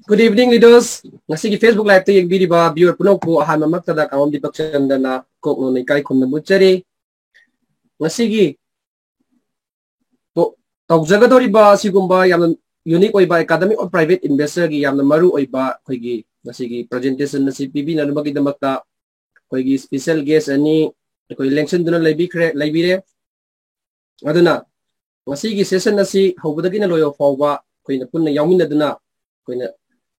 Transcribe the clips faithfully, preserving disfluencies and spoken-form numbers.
Good evening, leaders. ꯉꯁꯤꯒꯤ Facebook Live-ꯇ ꯌꯦꯡꯕꯤꯔꯤꯕ viewer ꯄꯨꯝꯅꯃꯛꯄꯨ ꯑꯍꯥꯟꯕꯃꯛꯇꯗ ꯀꯥꯡꯂꯝ ꯗꯤꯄꯛꯆꯟꯗ꯭ꯔꯅ ꯀꯣꯛꯅꯣꯟꯅ ꯏꯀꯥꯏ ꯈꯨꯝꯅꯕ ꯎꯠꯆꯔꯤ꯫ ꯉꯁꯤꯒꯤ ꯇꯧꯖꯒꯗꯧꯔꯤꯕ ꯑꯁꯤꯒꯨꯝꯕ ꯌꯥꯝꯅ unique ꯑꯣꯏꯕ Academy of Private Investor-ꯒꯤ ꯌꯥꯝꯅ ꯃꯔꯨ ꯑꯣꯏꯕ ꯑꯩꯈꯣꯏꯒꯤ ꯉꯁꯤꯒꯤ presentation ꯑꯁꯤ ꯄꯤꯕꯤꯅꯅꯕꯒꯤꯗꯃꯛꯇ ꯑꯩꯈꯣꯏꯒꯤ special guest ꯑꯅꯤ ꯑꯩꯈꯣꯏ ꯂꯦꯡꯁꯤꯟꯗꯨꯅ ꯂꯩꯕꯤꯈ꯭ꯔꯦ, ꯂꯩꯕꯤꯔꯦ꯫ ꯑꯗꯨꯅ ꯉꯁꯤꯒꯤ session ꯑꯁꯤ ꯍꯧꯕꯗꯒꯤꯅ ꯂꯣꯏꯕ ꯐꯥꯎꯕ ꯑꯩꯈꯣꯏꯅ ꯄꯨꯟꯅ ꯌꯥꯎꯃꯤꯟꯅꯗꯨꯅ ꯑꯩꯈꯣꯏꯅ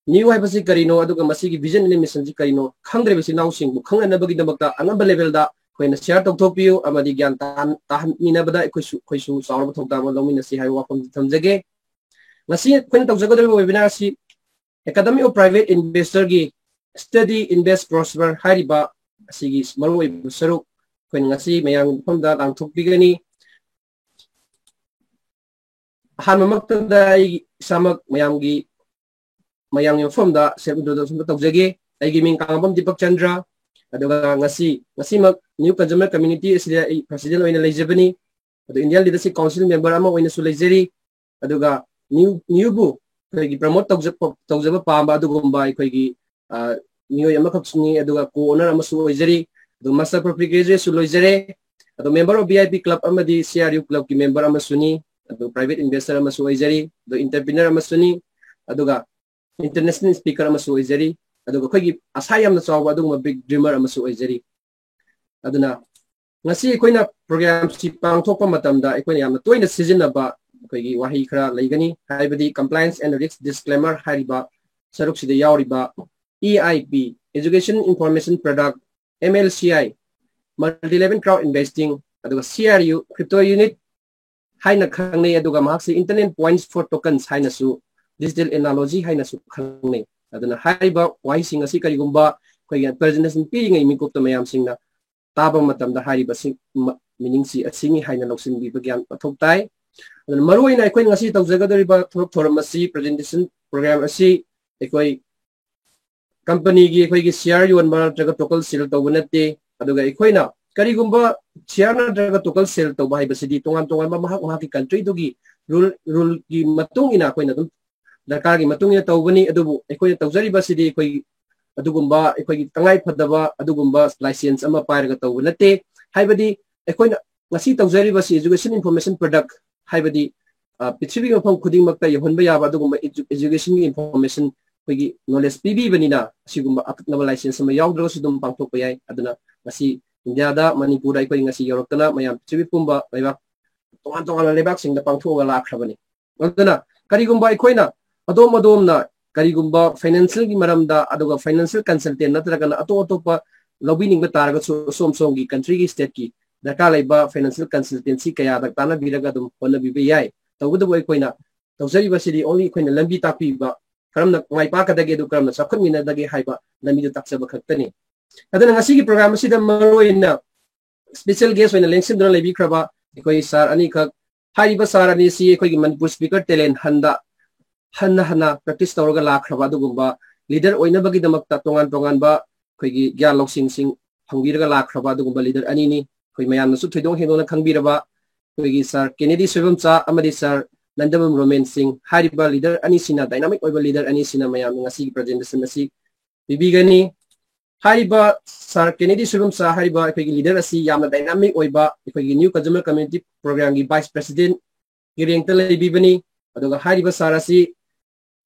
new ꯍꯥꯏꯕꯁꯤ ꯀꯔꯤꯅꯣ ꯑꯗꯨꯒ ꯃꯁꯤꯒꯤ vision and mission-ꯁꯤ ꯀꯔꯤꯅꯣ ꯈꯪꯗ꯭ꯔꯤꯕ ꯏꯆꯤꯟ ꯏꯅꯥꯎꯁꯤꯡꯕꯨ ꯈꯪꯅꯅꯕꯒꯤꯗꯃꯛꯇ ꯑꯉꯝꯕ level-ꯗ ꯑꯩꯈꯣꯏꯅ share ꯇꯧꯊꯣꯛꯄꯤꯌꯨ ꯑꯃꯗꯤ ꯒ꯭ꯌꯥꯟ ꯇꯥꯍꯟ-, ꯇꯥꯍꯟꯃꯤꯟꯅꯕꯗ ꯑꯩꯈꯣꯏꯁꯨ, ꯑꯩꯈꯣꯏꯁꯨ ꯆꯥꯎꯔꯕ ꯊꯧꯗꯥꯡ ꯑꯃ ꯂꯧꯃꯤꯟꯅꯁꯤ ꯍꯥꯏꯕ ꯋꯥꯐꯝꯁꯤ ꯊꯝꯖꯒꯦ꯫ ꯉꯁꯤ ꯑꯩꯈꯣꯏꯅ ꯇꯧꯖꯒꯗꯧꯔꯤꯕ webinar ꯑꯁꯤ Academy of Private Investor-ꯒꯤ Study, Invest, Prosper ꯍꯥꯏꯔꯤꯕ ꯑꯁꯤꯒꯤ ꯃꯔꯨꯑꯣꯏꯕ ꯁꯔꯨꯛ ꯑꯩꯈꯣꯏꯅ ꯉꯁꯤ ꯃꯌꯥꯝꯒꯤ ꯃꯐꯝꯗ ꯂꯥꯡꯊꯣꯛꯄꯤꯒꯅꯤ꯫ ꯑꯍꯥꯟꯕꯃꯛꯇꯗ ꯑꯩ ꯏꯁꯥꯃꯛ ꯃꯌꯥꯝꯒꯤ, ꯃꯌꯥꯝꯒꯤ ꯃꯐꯝꯗ self introduction ꯇꯧꯖꯒꯦ꯫ ꯑꯩꯒꯤ ꯃꯤꯡ ꯀꯥꯡꯉꯕꯝ ꯗꯤꯄꯛ ꯆꯟꯗ꯭ꯔ, ꯑꯗꯨꯒ ꯉꯁꯤ, ꯉꯁꯤꯃꯛ New Consumer Community ꯑꯁꯤꯗ ꯑꯩ president ꯑꯣꯏꯅ ꯂꯩꯖꯕꯅꯤ꯫ ꯑꯗꯨ Indian Leadership Council member ꯑꯃ ꯑꯣꯏꯅꯁꯨ ꯂꯩꯖꯔꯤ꯫ ꯑꯗꯨꯒ new, new-ꯕꯨ ꯑꯩꯈꯣꯏꯒꯤ promote ꯇꯧꯖ-, ꯇꯧꯖꯕ ꯄꯥꯝꯕ ꯑꯗꯨꯒꯨꯝꯕ ꯑꯩꯈꯣꯏꯒꯤ, ꯑ, ꯃꯤꯑꯣꯏ ꯑꯃꯈꯛꯁꯨꯅꯤ, ꯑꯗꯨꯒ co-owner ꯑꯃꯁꯨ ꯑꯣꯏꯖꯔꯤ꯫ ꯑꯗꯨ master profit graduate-ꯁꯨ ꯂꯣꯏꯖꯔꯦ꯫ ꯑꯗꯨ member of V I P club ꯑꯃꯗꯤ C R U club-ꯀꯤ member ꯑꯃꯁꯨꯅꯤ꯫ ꯑꯗꯨ private investor ꯑꯃꯁꯨ ꯑꯣꯏꯖꯔꯤ꯫ ꯑꯗꯨ entrepreneur ꯑꯃꯁꯨꯅꯤ꯫ ꯑꯗꯨꯒ international speaker ꯑꯃꯁꯨ ꯑꯣꯏꯖꯔꯤ꯫ ꯑꯗꯨꯒ ꯑꯩꯈꯣꯏꯒꯤ ꯑꯁꯥ ꯌꯥꯝꯅ ꯆꯥꯎꯕ ꯑꯗꯨꯒꯨꯝꯕ big dreamer ꯑꯃꯁꯨ ꯑꯣꯏꯖꯔꯤ꯫ ꯑꯗꯨꯅ ꯉꯁꯤ ꯑꯩꯈꯣꯏꯅ program-ꯁꯤ ꯄꯥꯡꯊꯣꯛꯄ ꯃꯇꯝꯗ ꯑꯩꯈꯣꯏꯅ ꯌꯥꯝꯅ ꯇꯣꯏꯅ ꯁꯤꯖꯤꯟꯅꯕ ꯑꯩꯈꯣꯏꯒꯤ ꯋꯥꯍꯩ ꯈꯔ ꯂꯩꯒꯅꯤ, ꯍꯥꯏꯕꯗꯤ compliance and risk disclaimer ꯍꯥꯏꯔꯤꯕ ꯁꯔꯨꯛꯁꯤꯗ ꯌꯥꯎꯔꯤꯕ E I P, Education Information Product, M L C I, Multi-Level Crowd Investing, ꯑꯗꯨꯒ C R U, Crypto Unit ꯍꯥꯏꯅ ꯈꯪꯅꯩ, ꯑꯗꯨꯒ ꯃꯍꯥꯛꯁꯤ Internet Points for Tokens ꯍꯥꯏꯅꯁꯨ, Digital Analogy ꯍꯥꯏꯅꯁꯨ ꯈꯪꯅꯩ꯫ ꯑꯗꯨꯅ ꯍꯥꯏꯔꯤꯕ ꯋꯥꯍꯩꯁꯤꯡ ꯑꯁꯤ ꯀꯔꯤꯒꯨꯝꯕ ꯑꯩꯈꯣꯏꯒꯤ presentation ꯄꯤꯔꯤꯉꯩ ꯃꯤꯀꯨꯞꯇ ꯃꯌꯥꯝꯁꯤꯡꯅ ꯇꯥꯕ ꯃꯇꯝꯗ ꯍꯥꯏꯔꯤꯕꯁꯤꯡ ꯃ-, meaning-ꯁꯤ ꯑꯁꯤꯅꯤ ꯍꯥꯏꯅ ꯂꯧꯁꯤꯟꯕꯤꯕ ꯒ꯭ꯌꯥꯟ ꯃꯊꯧ ꯇꯥꯏ꯫ ꯑꯗꯨꯅ ꯃꯔꯨꯑꯣꯏꯅ ꯑꯩꯈꯣꯏꯅ ꯉꯁꯤ ꯇꯧꯖꯒꯗꯧꯔꯤꯕ ꯊꯕꯛ ꯊꯧꯔꯝ ꯑꯁꯤ, presentation program ꯑꯁꯤ ꯑꯩꯈꯣꯏ company-ꯒꯤ ꯑꯩꯈꯣꯏꯒꯤ share ꯌꯣꯟꯕ ꯅꯠꯇ꯭ꯔꯒ token sale ꯇꯧꯕ ꯅꯠꯇꯦ꯫ ꯑꯗꯨꯒ ꯑꯩꯈꯣꯏꯅ ꯀꯔꯤꯒꯨꯝꯕ share ꯅꯠꯇ꯭ꯔꯒ token sale ꯇꯧꯕ ꯍꯥꯏꯕꯁꯤꯗꯤ ꯇꯣꯉꯥꯟ ꯇꯣꯉꯥꯟꯕ ꯃꯍꯥꯛ ꯃꯍꯥꯛꯀꯤ country-ꯗꯨꯒꯤ rule, rule-ꯒꯤ ꯃꯇꯨꯡ ꯏꯟꯅ ꯑꯩꯈꯣꯏꯅ ꯑꯗꯨꯝ ꯗꯔꯀꯥꯔꯒꯤ ꯃꯇꯨꯡ ꯏꯟꯅ ꯇꯧꯕꯅꯤ꯫ ꯑꯗꯨꯕꯨ ꯑꯩꯈꯣꯏꯅ ꯇꯧꯖꯔꯤꯕꯁꯤꯗꯤ ꯑꯩꯈꯣꯏ ꯑꯗꯨꯒꯨꯝꯕ ꯑꯩꯈꯣꯏꯒꯤ ꯇꯉꯥꯏ ꯐꯗꯕ ꯑꯗꯨꯒꯨꯝꯕ ꯂꯥꯏꯁꯦꯟꯁ ꯑꯃ ꯄꯥꯏꯔꯒ ꯇꯧꯕ ꯅꯠꯇꯦ꯫ ꯍꯥꯏꯕꯗꯤ ꯑꯩꯈꯣꯏꯅ ꯉꯁꯤ ꯇꯧꯖꯔꯤꯕꯁꯤ education information product, ꯍꯥꯏꯕꯗꯤ ꯄ꯭ꯔꯤꯊꯤꯕꯤꯒꯤ ꯃꯐꯝ ꯈꯨꯗꯤꯡꯃꯛꯇ ꯌꯧꯍꯟꯕ ꯌꯥꯕ ꯑꯗꯨꯒꯨꯝꯕ educationꯒꯤ information, ꯑꯩꯈꯣꯏꯒꯤ knowledge ꯄꯤꯕꯤꯕꯅꯤꯅ ꯑꯁꯤꯒꯨꯝꯕ ꯑꯀꯛꯅꯕ ꯂꯥꯏꯁꯦꯟꯁ ꯑꯃ ꯌꯥꯎꯗ꯭ꯔꯒꯁꯨ ꯑꯗꯨꯝ ꯄꯥꯡꯊꯣꯛꯄ ꯌꯥꯏ꯫ ꯑꯗꯨꯅ ꯉꯁꯤ ꯏꯟꯗꯤꯌꯥꯗ, ꯃꯅꯤꯄꯨꯔꯗ ꯑꯩꯈꯣꯏ ꯉꯁꯤ ꯌꯧꯔꯛꯇꯅ ꯃꯌꯥꯝ ꯄ꯭ꯔꯤꯊꯤꯕꯤ ꯄꯨꯝꯕ ꯂꯩꯕꯥꯛ ꯇꯣꯉꯥꯟ ꯇꯣꯉꯥꯟꯕ ꯂꯩꯕꯥꯛꯁꯤꯡꯗ ꯄꯥꯡꯊꯣꯛꯑꯒ ꯂꯥꯛꯈ꯭ꯔꯕꯅꯤ꯫ ꯑꯗꯨꯅ ꯀꯔꯤꯒꯨꯝꯕ ꯑꯩꯈꯣꯏꯅ ꯑꯗꯣꯝ ꯑꯗꯣꯝꯅ ꯀꯔꯤꯒꯨꯝꯕ financialꯒꯤ ꯃꯔꯝꯗ, ꯑꯗꯨꯒ financial consultant ꯅꯠꯇ꯭ꯔꯒꯅ ꯑꯇꯣꯞ ꯑꯇꯣꯞꯄ ꯂꯧꯕꯤꯅꯤꯡꯕ ꯇꯥꯔꯒꯁꯨ, ꯑꯁꯣꯝ ꯁꯣꯝꯒꯤ countryꯒꯤ stateꯀꯤ ꯗꯔꯀꯥꯔ ꯂꯩꯕ financial consultancy ꯀꯌꯥꯗ ꯇꯥꯟꯅꯕꯤꯔꯒ ꯑꯗꯨꯝ ꯍꯣꯠꯅꯕꯤꯕ ꯌꯥꯏ꯫ ꯇꯧꯕꯇꯕꯨ ꯑꯩꯈꯣꯏꯅ ꯇꯧꯖꯔꯤꯕꯁꯤꯗꯤ only ꯑꯩꯈꯣꯏꯅ ꯂꯝꯕꯤ ꯇꯥꯛꯄꯤꯕ, ꯀꯔꯝꯅ ꯃꯥꯏ ꯄꯥꯛꯀꯗꯒꯦ, ꯑꯗꯨ ꯀꯔꯝꯅ ꯆꯥꯎꯈꯠꯃꯤꯟꯅꯗꯒꯦ ꯍꯥꯏꯕ ꯂꯝꯕꯤꯗꯨ ꯇꯥꯛꯆꯕ ꯈꯛꯇꯅꯤ꯫ ꯑꯗꯨꯅ ꯉꯁꯤꯒꯤ program ꯑꯁꯤꯗ ꯃꯔꯨꯑꯣꯏꯅ special guest ꯑꯣꯏꯅ ꯂꯦꯡꯁꯤꯟꯗꯨꯅ ꯂꯩꯕꯤꯈ꯭ꯔꯕ ꯑꯩꯈꯣꯏ sir ꯑꯅꯤꯈꯛ, ꯍꯥꯏꯔꯤꯕ sir ꯑꯅꯤꯁꯤ ꯑꯩꯈꯣꯏꯒꯤ Manipur Speaker Talent Huntꯗ ꯍꯟꯅ ꯍꯟꯅ practice ꯇꯧꯔꯒ ꯂꯥꯛꯈ꯭ꯔꯕ ꯑꯗꯨꯒꯨꯝꯕ leader ꯑꯣꯏꯅꯕꯒꯤꯗꯃꯛꯇ ꯇꯣꯉꯥꯟ ꯇꯣꯉꯥꯟꯕ ꯑꯩꯈꯣꯏꯒꯤ ꯒ꯭ꯌꯥꯟ ꯂꯧꯁꯤꯡꯁꯤꯡ ꯐꯪꯕꯤꯔꯒ ꯂꯥꯛꯈ꯭ꯔꯕ ꯑꯗꯨꯒꯨꯝꯕ leader ꯑꯅꯤꯅꯤ꯫ ꯑꯩꯈꯣꯏ ꯃꯌꯥꯝꯅꯁꯨ ꯊꯣꯏꯗꯣꯛ ꯍꯦꯟꯗꯣꯛꯅ ꯈꯪꯕꯤꯔꯕ ꯑꯩꯈꯣꯏꯒꯤ sir ꯀꯦꯅꯦꯗꯤ ꯁꯣꯏꯕꯝꯆꯥ ꯑꯃꯗꯤ sir ꯅꯟꯗꯕꯝ ꯔꯣꯃꯦꯟ ꯁꯤꯡ꯫ ꯍꯥꯏꯔꯤꯕ leader ꯑꯅꯤꯁꯤꯅ, dynamic ꯑꯣꯏꯕ leader ꯑꯅꯤꯁꯤꯅ ꯃꯌꯥꯝꯅ ꯉꯁꯤꯒꯤ presentation ꯑꯁꯤ ꯄꯤꯕꯤꯒꯅꯤ꯫ ꯍꯥꯏꯔꯤꯕ sir ꯀꯦꯅꯦꯗꯤ ꯁꯣꯏꯕꯝꯆꯥ ꯍꯥꯏꯔꯤꯕ ꯑꯩꯈꯣꯏꯒꯤ leader ꯑꯁꯤ ꯌꯥꯝꯅ dynamic ꯑꯣꯏꯕ ꯑꯩꯈꯣꯏꯒꯤ New Consumer Community Programꯒꯤ vice presidentꯒꯤ rankꯇ ꯂꯩꯕꯤꯕꯅꯤ꯫ ꯑꯗꯨꯒ ꯍꯥꯏꯔꯤꯕ sir ꯑꯁꯤ